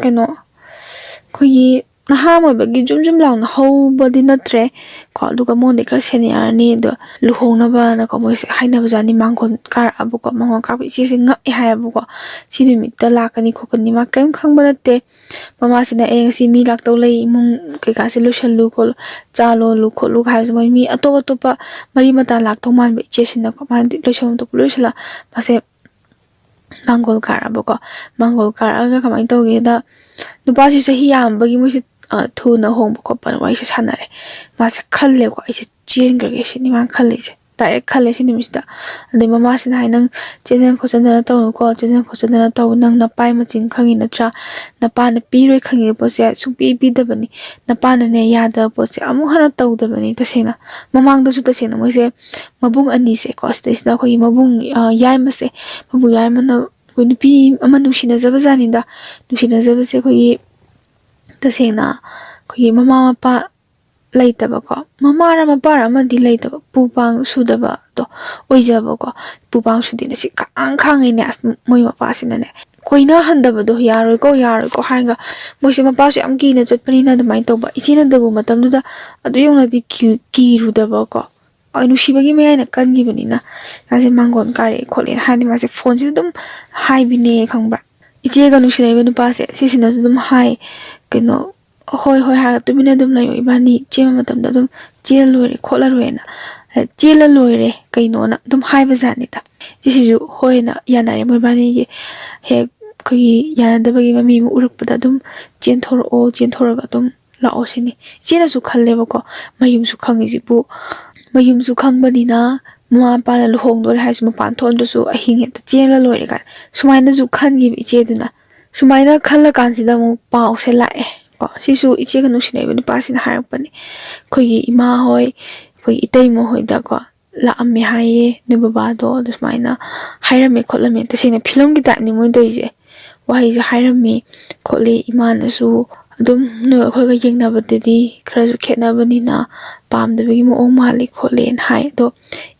ꯀꯩꯅꯣ, ꯑꯩꯈꯣꯏꯒꯤ ꯅꯍꯥ ꯑꯣꯏꯕꯒꯤ ꯖꯨꯝ ꯖꯨꯝ ꯂꯥꯎꯅ ꯍꯧꯕꯗꯤ ꯅꯠꯇ꯭ꯔꯦ ꯀꯣ, ꯑꯗꯨꯒ ꯃꯉꯣꯟꯗꯩ ꯈꯔ ꯁꯦꯅꯤꯌꯔꯅꯤ꯫ ꯑꯗꯣ ꯂꯨꯍꯣꯡꯅꯕꯅꯀꯣ ꯃꯣꯏꯁꯦ ꯍꯥꯏꯅꯕꯖꯥꯠꯅꯤ꯫ ꯃꯥꯡꯒꯣꯟ ꯀꯥꯔꯛꯑꯕꯀꯣ, ꯃꯥꯡꯒꯣꯟ ꯀꯥꯔꯛꯄ ꯏꯆꯦꯁꯦ ꯉꯛꯑꯦ ꯍꯥꯏꯌꯦꯕꯀꯣ, "ꯁꯤ ꯅꯨꯃꯤꯠꯇ ꯂꯥꯛꯀꯅꯤ ꯈꯣꯠꯀꯅꯤ", ꯃꯥ ꯀꯔꯤꯝ ꯈꯪꯕ ꯅꯠꯇꯦ꯫ ꯃꯃꯥꯁꯤꯅ "ꯑꯦ, ꯉꯁꯤ ꯃꯤ ꯂꯥꯛꯇꯧ ꯂꯩ, ꯏꯃꯨꯡ ꯀꯩꯀꯥꯁꯦ ꯂꯣꯏꯁꯜꯂꯨ ꯈꯣꯠꯂꯨ, ꯆꯥ ꯂꯣꯜꯂꯨ ꯈꯣꯠꯂꯨ" ꯍꯥꯏꯕꯁꯦ, ꯃꯣꯏ ꯃꯤ ꯑꯇꯣꯞ ꯑꯇꯣꯞꯄ ꯃꯔꯤ ꯃꯇꯥ ꯂꯥꯛꯇꯧ ꯃꯥꯟꯕ ꯏꯆꯦꯁꯤꯅꯀꯣ, ꯃꯥꯅꯗꯤ ꯂꯣꯏꯁꯜꯂꯝ ꯊꯣꯛꯄ ꯂꯣꯏꯁꯜꯂ ꯃꯥꯁꯦ ꯃꯥꯡꯒꯣꯜ ꯀꯥꯔꯛꯑꯕꯀꯣ꯫ ꯃꯥꯡꯒꯣꯜ ꯀꯥꯔꯛꯑꯒ ꯀꯃꯥꯏꯅ ꯇꯧꯒꯦꯗ, ꯅꯨꯄꯥꯁꯤ ꯆꯍꯤ ꯌꯥꯝꯕꯒꯤ ꯃꯣꯏꯁꯦ, ꯑ, ꯊꯨꯅ ꯍꯣꯡꯕ ꯈꯣꯠꯄ ꯋꯥꯔꯤꯁꯦ ꯁꯥꯟꯅꯔꯦ꯫ ꯃꯥꯁꯦ ꯈꯜꯂꯦꯀꯣ, "ꯑꯩꯁꯦ ꯆꯦꯟꯈ꯭ꯔꯒꯦ" ꯁꯤꯅꯤ ꯃꯥꯅ ꯈꯜꯂꯤꯁꯦ꯫ ꯗꯥꯏꯔꯦꯛ ꯈꯜꯂꯦ ꯁꯤ ꯅꯨꯃꯤꯠꯁꯤꯗ꯫ ꯑꯗꯩ ꯃꯃꯥꯁꯤꯅ ꯍꯥꯏ, "ꯅꯪ ꯆꯦꯟꯖꯟ ꯈꯣꯠꯆꯟꯗꯅ ꯇꯧꯅꯨꯀꯣ, ꯆꯦꯟꯖꯟ ꯈꯣꯠꯆꯟꯗꯅ ꯇꯧ, ꯅꯪ ꯅꯄꯥꯏ ꯃꯆꯤꯟ ꯈꯪꯉꯤ ꯅꯠꯇ꯭ꯔꯥ? ꯅꯄꯥꯅ ꯄꯤꯔꯣꯏ ꯈꯪꯉꯤꯕ ꯄꯣꯠꯁꯦ ꯁꯨꯡꯄꯤ ꯄꯤꯗꯕꯅꯤ, ꯅꯄꯥꯅꯅꯦ ꯌꯥꯗꯕ ꯄꯣꯠꯁꯦ ꯑꯃꯨꯛ ꯍꯟꯅ ꯇꯧꯗꯕꯅꯤ"꯫ ꯇꯁꯦꯡꯅ ꯃꯃꯥꯡꯗꯁꯨ ꯇꯁꯦꯡꯅ ꯃꯣꯏꯁꯦ ꯃꯕꯨꯡ ꯑꯅꯤꯁꯦꯀꯣ, ꯁꯤꯗꯩꯁꯤꯗ ꯑꯩꯈꯣꯏꯒꯤ ꯃꯕꯨꯡ, ꯑ, ꯌꯥꯏꯃꯁꯦ, ꯃꯕꯨꯡ ꯌꯥꯏꯃꯅ ꯑꯩꯈꯣꯏ ꯅꯨꯄꯤ ꯑꯃ ꯅꯨꯡꯁꯤꯅꯖꯕ ꯖꯥꯠꯅꯤꯗ꯫ ꯅꯨꯡꯁꯤꯅꯖꯕꯁꯦ ꯑꯩꯈꯣꯏꯒꯤ ꯇꯁꯦꯡꯅ ꯑꯩꯈꯣꯏꯒꯤ ꯃꯃꯥ ꯃꯄꯥ ꯂꯩꯇꯕꯀꯣ, ꯃꯃꯥꯔ ꯃꯄꯥꯔ ꯑꯃꯗꯤ ꯂꯩꯇꯕ, ꯄꯨ ꯄꯥꯡ ꯁꯨꯗꯕꯗꯣ ꯑꯣꯏꯖꯕꯀꯣ꯫ ꯄꯨ ꯄꯥꯡ ꯁꯨꯗꯦꯅ ꯁꯤ ꯈꯥꯡ ꯈꯥꯡꯉꯤꯅꯦ꯫ ꯑꯁ, ꯃꯣꯏ ꯃꯄꯥꯁꯤꯅꯅꯦ ꯀꯣꯏꯅꯍꯟꯗꯕꯗꯣ, "ꯌꯥꯔꯣꯏꯀꯣ, ꯌꯥꯔꯣꯏꯀꯣ" ꯍꯥꯏꯔꯒ ꯃꯣꯏꯁꯦ ꯃꯄꯥꯁꯨ ꯌꯥꯝ ꯀꯤꯅ ꯆꯠꯄꯅꯤꯅ ꯑꯗꯨꯃꯥꯏꯅ ꯇꯧꯕ꯫ ꯏꯆꯦꯅꯗꯕꯨ ꯃꯇꯝꯗꯨꯗ ꯑꯗꯨ ꯌꯧꯅꯗꯤ ꯀꯤ-, ꯀꯤꯔꯨꯗꯕꯀꯣ꯫ ꯑ, ꯅꯨꯡꯁꯤꯕꯒꯤ ꯃꯌꯥꯏꯅ ꯀꯟꯈꯤꯕꯅꯤꯅ ꯃꯥꯁꯦ ꯃꯥꯡꯒꯣꯟ ꯀꯥꯔꯛꯑꯦ ꯈꯣꯠꯂꯦ ꯍꯥꯏꯗꯤ ꯃꯥꯁꯦ ꯐꯣꯟꯁꯤꯗ ꯑꯗꯨꯝ ꯍꯥꯏꯕꯤꯅꯦ, ꯈꯪꯕ꯭ꯔꯥ? ꯏꯆꯦꯒ ꯅꯨꯡꯁꯤꯅꯔꯤꯕ ꯅꯨꯄꯥꯁꯦ ꯁꯤꯁꯤꯅꯁꯨ ꯑꯗꯨꯝ ꯍꯥꯏ, ꯀꯩꯅꯣ, "ꯍꯣꯏ, ꯍꯣꯏ" ꯍꯥꯏꯔꯒ ꯇꯨꯃꯤꯟꯅ ꯑꯗꯨꯝ ꯂꯩꯌꯣ, ꯏꯕꯥꯅꯤ ꯆꯦꯟꯕ ꯃꯇꯝꯗ ꯑꯗꯨꯝ ꯆꯦꯜꯂ ꯂꯣꯏꯔꯦ ꯈꯣꯠꯂ ꯂꯣꯏꯔꯦꯅ꯫ ꯑꯦ, "ꯆꯦꯜꯂ ꯂꯣꯏꯔꯦ ꯀꯩꯅꯣꯅ" ꯑꯗꯨꯝ ꯍꯥꯏꯕ ꯖꯥꯠꯅꯤꯗ꯫ ꯏꯆꯦꯁꯤꯁꯨ ꯍꯣꯏꯅ ꯌꯥꯅꯔꯦ꯫ ꯃꯣꯏꯕꯥꯅꯤꯒꯤ ꯍꯦꯛ ꯑꯩꯈꯣꯏꯒꯤ ꯌꯥꯅꯗꯕꯒꯤ ꯃꯃꯤ ꯑꯃ ꯎꯔꯛꯄꯗ ꯑꯗꯨꯝ ꯆꯦꯟꯊꯣꯔꯛꯑꯣ, ꯆꯦꯟꯊꯣꯔꯒ ꯑꯗꯨꯝ ꯂꯥꯛꯑꯣ ꯁꯤꯅꯤ꯫ ꯏꯆꯦꯅꯁꯨ ꯈꯜꯂꯦꯕꯀꯣ, ꯃꯌꯨꯝꯁꯨ ꯈꯪꯉꯤꯁꯤꯕꯨ, ꯃꯌꯨꯝꯁꯨ ꯈꯪꯕꯅꯤꯅ ꯃꯃꯥ ꯃꯄꯥꯅ ꯂꯨꯍꯣꯡꯗꯣꯔꯦ ꯍꯥꯏꯔꯁꯨ ꯃꯄꯥꯟ ꯊꯣꯛꯍꯟꯗ꯭ꯔꯁꯨ ꯑꯍꯤꯡ ꯍꯦꯛꯇ ꯆꯦꯜꯂ ꯂꯣꯏꯔꯦ ꯀꯥꯏꯅ ꯁꯨꯃꯥꯏꯅꯁꯨ ꯈꯟꯈꯤꯕ ꯏꯆꯦꯗꯨꯅ꯫ ꯁꯨꯃꯥꯏꯅ ꯈꯜꯂꯀꯥꯟꯁꯤꯗ ꯑꯃꯨꯛ ꯄꯥꯎꯁꯦ ꯂꯥꯛꯑꯦ ꯀꯣ꯫ ꯁꯤꯁꯨ ꯏꯆꯦꯒ ꯅꯨꯡꯁꯤꯅꯔꯤꯕ ꯅꯨꯄꯥꯁꯤꯅ ꯍꯥꯏꯔꯛꯄꯅꯤ꯫ ꯑꯩꯈꯣꯏꯒꯤ ꯏꯃꯥ ꯍꯣꯏ, ꯑꯩꯈꯣꯏꯒꯤ ꯏꯇꯩꯃ ꯍꯣꯏꯗꯀꯣ ꯂꯥꯛꯑꯝꯃꯦ ꯍꯥꯏꯌꯦ, "ꯅꯣꯏ ꯕꯕꯥꯗꯣ ꯑꯗꯨ ꯁꯨꯃꯥꯏꯅ ꯍꯥꯏꯔꯝꯃꯦ ꯈꯣꯠꯂꯝꯃꯦ"꯫ ꯇꯁꯦꯡꯅ ꯐꯤꯂꯝꯒꯤ ꯇꯥꯏꯞꯅꯤ ꯃꯣꯏꯅ ꯇꯧꯔꯤꯁꯦ꯫ ꯋꯥꯍꯩꯁꯦ ꯍꯥꯏꯔꯝꯃꯤ ꯈꯣꯠꯂꯤ, ꯏꯃꯥꯅꯁꯨ ꯑꯗꯨꯝ ꯅꯣꯏ ꯑꯩꯈꯣꯏꯒ ꯌꯦꯡꯅꯕꯗꯗꯤ ꯈꯔꯁꯨ ꯈꯦꯠꯅꯕꯅꯤꯅ ꯄꯥꯝꯗꯕꯒꯤ ꯃꯑꯣꯡ ꯃꯥꯜꯂꯤ ꯈꯣꯠꯂꯦꯅ ꯍꯥꯏ꯫ ꯑꯗꯣ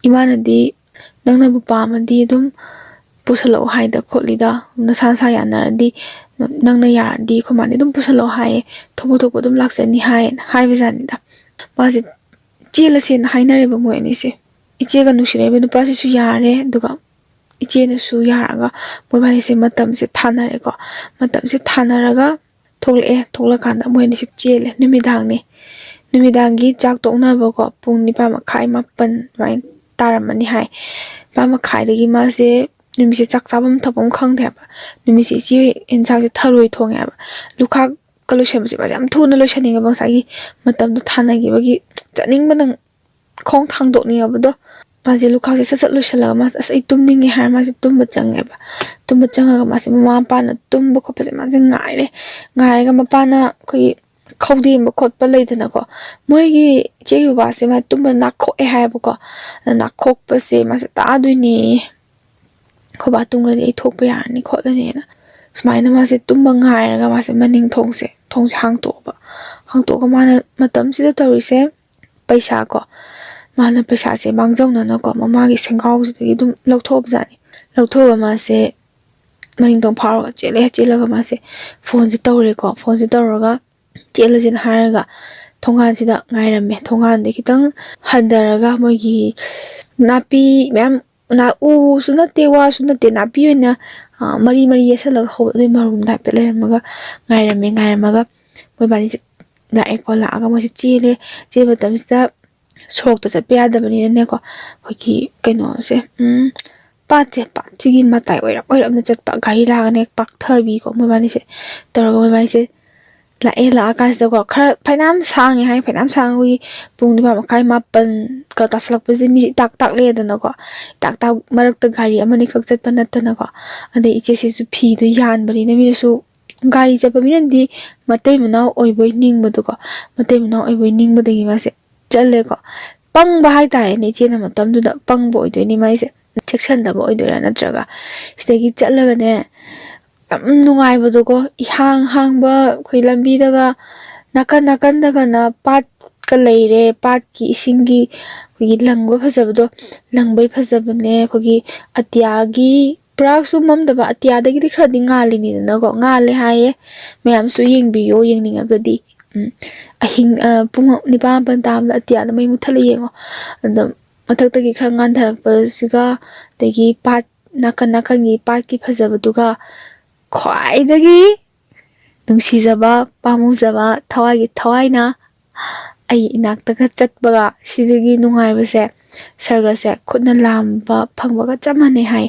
ꯏꯃꯥꯅꯗꯤ "ꯅꯪꯅꯕꯨ ꯄꯥꯝꯃꯗꯤ ꯑꯗꯨꯝ ꯄꯨꯁꯜꯂꯛꯑꯣ" ꯍꯥꯏꯗ ꯈꯣꯠꯂꯤꯗ, "ꯅꯁꯥ ꯅꯁꯥ ꯌꯥꯅꯔꯗꯤ, ꯅꯪꯅ ꯌꯥꯔꯗꯤ ꯑꯩꯈꯣꯏ ꯃꯥꯅꯤ ꯑꯗꯨꯝ ꯄꯨꯁꯜꯂꯛꯑꯣ ꯍꯥꯏꯌꯦ, ꯊꯣꯛꯄ ꯊꯣꯛꯄ ꯑꯗꯨꯝ ꯂꯥꯛꯆꯅꯤ" ꯍꯥꯏꯌꯦꯅ ꯍꯥꯏꯕꯖꯥꯠꯅꯤꯗ꯫ ꯃꯥꯁꯦ ꯆꯦꯜꯂꯁꯦꯅ ꯍꯥꯏꯅꯔꯦꯕ ꯃꯣꯏ ꯑꯅꯤꯁꯦ꯫ ꯏꯆꯦꯒ ꯅꯨꯡꯁꯤꯅꯔꯤꯕ ꯅꯨꯄꯥꯁꯤꯁꯨ ꯌꯥꯔꯦ, ꯑꯗꯨꯒ ꯏꯆꯦꯅꯁꯨ ꯌꯥꯔꯒ ꯃꯣꯏꯕꯥꯅꯤꯁꯦ ꯃꯇꯝꯁꯦ ꯊꯥꯅꯔꯦꯀꯣ꯫ ꯃꯇꯝꯁꯦ ꯊꯥꯅꯔꯒ ꯊꯣꯛꯂꯛꯑꯦ꯫ ꯊꯣꯛꯂꯛꯀꯥꯟꯗ ꯃꯣꯏ ꯑꯅꯤꯁꯦ ꯆꯦꯜꯂꯦ꯫ ꯅꯨꯃꯤꯗꯥꯡꯅꯦ꯫ ꯅꯨꯃꯤꯗꯥꯡꯒꯤ ꯆꯥꯛ ꯇꯣꯛꯅꯕꯀꯣ, ꯄꯨꯡ ꯅꯤꯄꯥꯟ ꯃꯈꯥꯏ, ꯃꯥꯄꯟ ꯑꯗꯨꯃꯥꯏꯅ ꯇꯥꯔꯝꯃꯅꯤ ꯍꯥꯏ꯫ ꯅꯤꯄꯥꯟ ꯃꯈꯥꯏꯗꯒꯤ ꯃꯥꯁꯦ ꯅꯨꯃꯤꯠꯁꯦ ꯆꯥꯛ ꯆꯥꯐꯝ ꯊꯛꯐꯝ ꯈꯪꯗꯦ ꯍꯥꯏꯕ꯫ ꯅꯨꯃꯤꯠꯁꯦ ꯏꯆꯦ ꯍꯣꯏ ꯌꯦꯟꯁꯥꯡꯁꯦ ꯊꯔꯣꯏ ꯊꯣꯡꯉꯦ ꯍꯥꯏꯕ꯫ ꯂꯨꯈꯥꯛꯀ ꯂꯣꯏꯁꯟꯕꯁꯦ ꯃꯥꯁꯦ ꯌꯥꯝ ꯊꯨꯅ ꯂꯣꯏꯁꯟꯅꯤꯡꯉꯦꯕ, ꯉꯁꯥꯏꯒꯤ ꯃꯇꯝꯗꯣ ꯊꯥꯅꯈꯤꯕꯒꯤ꯫ ꯆꯠꯅꯤꯡꯕꯅ ꯈꯣꯡ ꯊꯥꯡꯗꯣꯛꯅꯤꯡꯉꯕꯗꯣ꯫ ꯃꯥꯁꯦ ꯂꯨꯈꯥꯛꯁꯦ ꯁꯠ ꯁꯠ ꯂꯣꯏꯁꯤꯜꯂꯒ ꯃꯥꯁꯦ "ꯑꯁ, ꯑꯩ ꯇꯨꯝꯅꯤꯡꯉꯦ" ꯍꯥꯏꯔ ꯃꯥꯁꯦ ꯇꯨꯝꯕ ꯆꯪꯉꯦꯕ꯫ ꯇꯨꯝꯕ ꯆꯪꯉꯒ ꯃꯥꯁꯦ ꯃꯃꯥ ꯃꯄꯥꯅ ꯇꯨꯝꯕ ꯈꯣꯠꯄꯁꯦ ꯃꯥꯁꯦ ꯉꯥꯏꯔꯦ꯫ ꯉꯥꯏꯔꯒ ꯃꯄꯥꯅ ꯑꯩꯈꯣꯏꯒꯤ ꯈꯧꯗꯦꯡꯕ ꯈꯣꯠꯄ ꯂꯩꯗꯅꯀꯣ, ꯃꯣꯏꯒꯤ ꯏꯆꯦꯒꯤ ꯕꯕꯥꯁꯦ ꯃꯥ ꯇꯨꯝꯕ ꯅꯥꯈꯣꯛꯑꯦ ꯍꯥꯏꯌꯦꯕꯀꯣ꯫ ꯑꯗ ꯅꯥꯈꯣꯛꯄꯁꯦ ꯃꯥꯁꯦ ꯇꯥꯗꯣꯏꯅꯦꯌꯦ꯫ "ꯑꯩꯈꯣꯏ ꯕꯥ ꯇꯨꯝꯈ꯭ꯔꯗꯤ ꯑꯩ ꯊꯣꯛꯄ ꯌꯥꯔꯅꯤ ꯈꯣꯠꯂꯅꯤꯅ", ꯁꯨꯃꯥꯏꯅ ꯃꯥꯁꯦ ꯇꯨꯝꯕ ꯉꯥꯏꯔꯒ ꯃꯥꯁꯦ ꯃꯅꯤꯡ ꯊꯣꯡꯁꯦ, ꯊꯣꯡꯁꯦ ꯍꯥꯡꯇꯣꯛꯑꯕ꯫ ꯍꯥꯡꯇꯣꯛꯑꯒ ꯃꯥꯅ ꯃꯇꯝꯁꯤꯗ ꯇꯧꯔꯤꯁꯦ, ꯄꯩꯁꯥ ꯀꯣ, ꯃꯥꯅ ꯄꯩꯁꯥꯁꯦ ꯃꯥꯡꯖꯧꯅꯅꯀꯣ ꯃꯃꯥꯒꯤ ꯁꯦꯡꯒꯥꯎꯁꯤꯗꯒꯤ ꯑꯗꯨꯝ ꯂꯧꯊꯣꯛꯑꯕꯖꯥꯠꯅꯤ꯫ ꯂꯧꯊꯣꯛꯑꯒ ꯃꯥꯁꯦ ꯃꯅꯤꯡ ꯊꯣꯡ ꯐꯥꯎꯔꯒ ꯆꯦꯜꯂꯦ꯫ ꯆꯦꯜꯂꯒ ꯃꯥꯁꯦ ꯐꯣꯟꯁꯦ ꯇꯧꯔꯦꯀꯣ꯫ ꯐꯣꯟꯁꯦ ꯇꯧꯔꯒ ꯆꯦꯜꯂꯁꯤꯅ ꯍꯥꯏꯔꯒ ꯊꯣꯡꯒꯥꯟꯁꯤꯗ ꯉꯥꯏꯔꯝꯃꯦ꯫ ꯊꯣꯡꯒꯥꯟꯗꯤ ꯈꯤꯇꯪ ꯍꯟꯊꯔꯒ ꯃꯣꯏꯒꯤ ꯅꯥꯄꯤ ꯃꯌꯥꯝ, ꯎꯁꯨ ꯅꯠꯇꯦ, ꯋꯥꯁꯨ ꯅꯠꯇꯦ, ꯅꯥꯄꯤ ꯑꯣꯏꯅ ꯃꯔꯤ ꯃꯔꯤ ꯌꯦꯠꯁꯜꯂꯒ ꯍꯧꯕ ꯑꯗꯨꯒꯤ ꯃꯔꯨꯝ ꯇꯥꯏꯞꯇ ꯂꯩꯔꯝꯃꯒ ꯉꯥꯏꯔꯝꯃꯦ꯫ ꯉꯥꯏꯔꯝꯃꯒ ꯃꯣꯏꯕꯥꯅꯤꯁꯦ ꯂꯥꯛꯑꯦꯀꯣ꯫ ꯂꯥꯛꯑꯒ ꯃꯣꯏꯁꯦ ꯆꯦꯜꯂꯦ꯫ ꯆꯦꯟꯕ ꯃꯇꯝꯁꯤꯗ ꯁꯣꯔꯣꯛꯇ ꯆꯠꯄ ꯌꯥꯗꯕꯅꯤꯅꯅꯦꯀꯣ, ꯑꯩꯈꯣꯏꯒꯤ ꯀꯩꯅꯣꯁꯦ, ꯄꯥꯠꯁꯦ, ꯄꯥꯠꯁꯤꯒꯤ ꯃꯇꯥꯏ ꯑꯣꯏꯔꯞ ꯑꯣꯏꯔꯞꯅ ꯆꯠꯄ, ꯒꯥꯔꯤ ꯂꯥꯛꯑꯒꯅꯦ ꯄꯥꯛꯊꯕꯤꯀꯣ꯫ ꯃꯣꯏꯕꯥꯅꯤꯁꯦ ꯇꯧꯔꯒ ꯃꯣꯏꯕꯥꯅꯤꯁꯦ ꯂꯥꯛꯑꯦ꯫ ꯂꯥꯛꯑꯀꯥꯟꯁꯤꯗꯀꯣ, ꯈꯔ ꯐꯅꯌꯥꯝ ꯁꯥꯡꯉꯦ ꯍꯥꯏ, ꯐꯅꯌꯥꯝ ꯁꯥꯡꯉꯦ꯫ ꯑꯩꯈꯣꯏꯒꯤ ꯄꯨꯡ ꯅꯤꯄꯥꯟ ꯃꯈꯥꯏ, ꯃꯥꯄꯟꯒ ꯇꯥꯁꯜꯂꯛꯄꯁꯤꯗ ꯃꯤꯁꯦ ꯏꯇꯥꯛ ꯇꯥꯛꯂꯛꯑꯦꯗꯅꯀꯣ꯫ ꯏꯇꯥꯛ ꯇꯥꯛ ꯃꯔꯛꯇ ꯒꯥꯔꯤ ꯑꯃꯅꯤꯈꯛ ꯆꯠꯄ ꯅꯠꯇꯅꯀꯣ꯫ ꯑꯗꯩ ꯏꯆꯦꯁꯤꯁꯨ ꯐꯤꯗꯣ ꯌꯥꯟꯕꯅꯤꯅ ꯃꯤꯅꯁꯨ, ꯒꯥꯔꯤ ꯆꯠꯄ ꯃꯤꯅꯗꯤ ꯃꯇꯩ ꯃꯅꯥꯎ ꯑꯣꯏꯕꯣꯏ ꯅꯤꯡꯕꯗꯣꯀꯣ, ꯃꯇꯩ ꯃꯅꯥꯎ ꯑꯣꯏꯕꯣꯏ ꯅꯤꯡꯕꯗꯒꯤ ꯃꯥꯁꯦ ꯆꯠꯂꯦꯀꯣ꯫ ꯄꯪꯕ ꯍꯥꯏꯇꯥꯔꯦꯅꯦ, ꯏꯆꯦꯅ ꯃꯇꯝꯗꯨꯗ ꯄꯪꯕ ꯑꯣꯏꯗꯣꯏꯅꯤ ꯃꯥꯏꯁꯦ, ꯆꯦꯛꯁꯤꯟꯗꯕ ꯑꯣꯏꯗꯣꯏꯔꯥ ꯅꯠꯇ꯭ꯔꯒ꯫ ꯁꯤꯗꯒꯤ ꯆꯠꯂꯒꯅꯦ, ꯌꯥꯝ ꯅꯨꯡꯉꯥꯏꯕꯗꯣꯀꯣ, ꯏꯍꯥꯡ ꯍꯥꯡꯕ ꯑꯩꯈꯣꯏ ꯂꯝꯕꯤꯗꯒ ꯅꯥꯀꯟ ꯅꯥꯀꯟꯗꯒꯅ ꯄꯥꯠꯀ ꯂꯩꯔꯦ꯫ ꯄꯥꯠꯀꯤ ꯏꯁꯤꯡꯒꯤ ꯑꯩꯈꯣꯏꯒꯤ ꯂꯪꯕ ꯐꯖꯕꯗꯣ, ꯂꯪꯕꯩ ꯐꯖꯕꯅꯦ꯫ ꯑꯩꯈꯣꯏꯒꯤ ꯑꯇꯤꯌꯥꯒꯤ ꯄꯨꯔꯥꯁꯨ ꯃꯝꯗꯕ, ꯑꯇꯤꯌꯥꯗꯒꯤꯗꯤ ꯈꯔꯗꯤ ꯉꯥꯜꯂꯤꯅꯤꯗꯅꯀꯣ, ꯉꯥꯜꯂꯦ ꯍꯥꯏꯌꯦ꯫ ꯃꯌꯥꯝꯁꯨ ꯌꯦꯡꯕꯤꯌꯣ, ꯌꯦꯡꯅꯤꯡꯉꯒꯗꯤ꯫ ꯎꯝ, ꯑꯍꯤꯡ, ꯑ, ꯄꯨꯡ ꯅꯤꯄꯥꯟ ꯃꯥꯄꯟ ꯇꯥꯕꯗ ꯑꯇꯤꯌꯥꯗ ꯃꯩ ꯃꯨꯠꯊꯠꯂ ꯌꯦꯡꯉꯣ꯫ ꯑꯗꯣ ꯃꯊꯛꯇꯒꯤ ꯈꯔ ꯉꯥꯟꯊꯔꯛꯄꯁꯤꯒ, ꯑꯗꯒꯤ ꯄꯥꯠ ꯅꯥꯀꯟ ꯅꯥꯀꯟꯒꯤ ꯄꯥꯠꯀꯤ ꯐꯖꯕꯗꯨꯒ, ꯈ꯭ꯋꯥꯏꯗꯒꯤ ꯅꯨꯡꯁꯤꯖꯕ, ꯄꯥꯝꯃꯨꯖꯕ, ꯊꯋꯥꯏꯒꯤ ꯊꯋꯥꯏꯅ ꯑꯩ ꯏꯅꯥꯛꯇꯒ ꯆꯠꯄꯒ, ꯁꯤꯗꯒꯤ ꯅꯨꯡꯉꯥꯏꯕꯁꯦ, ꯁꯔꯒꯁꯦ ꯈꯨꯠꯅ ꯂꯥꯝꯕ ꯐꯪꯕꯒ ꯆꯞ ꯃꯥꯟꯅꯩ ꯍꯥꯏ꯫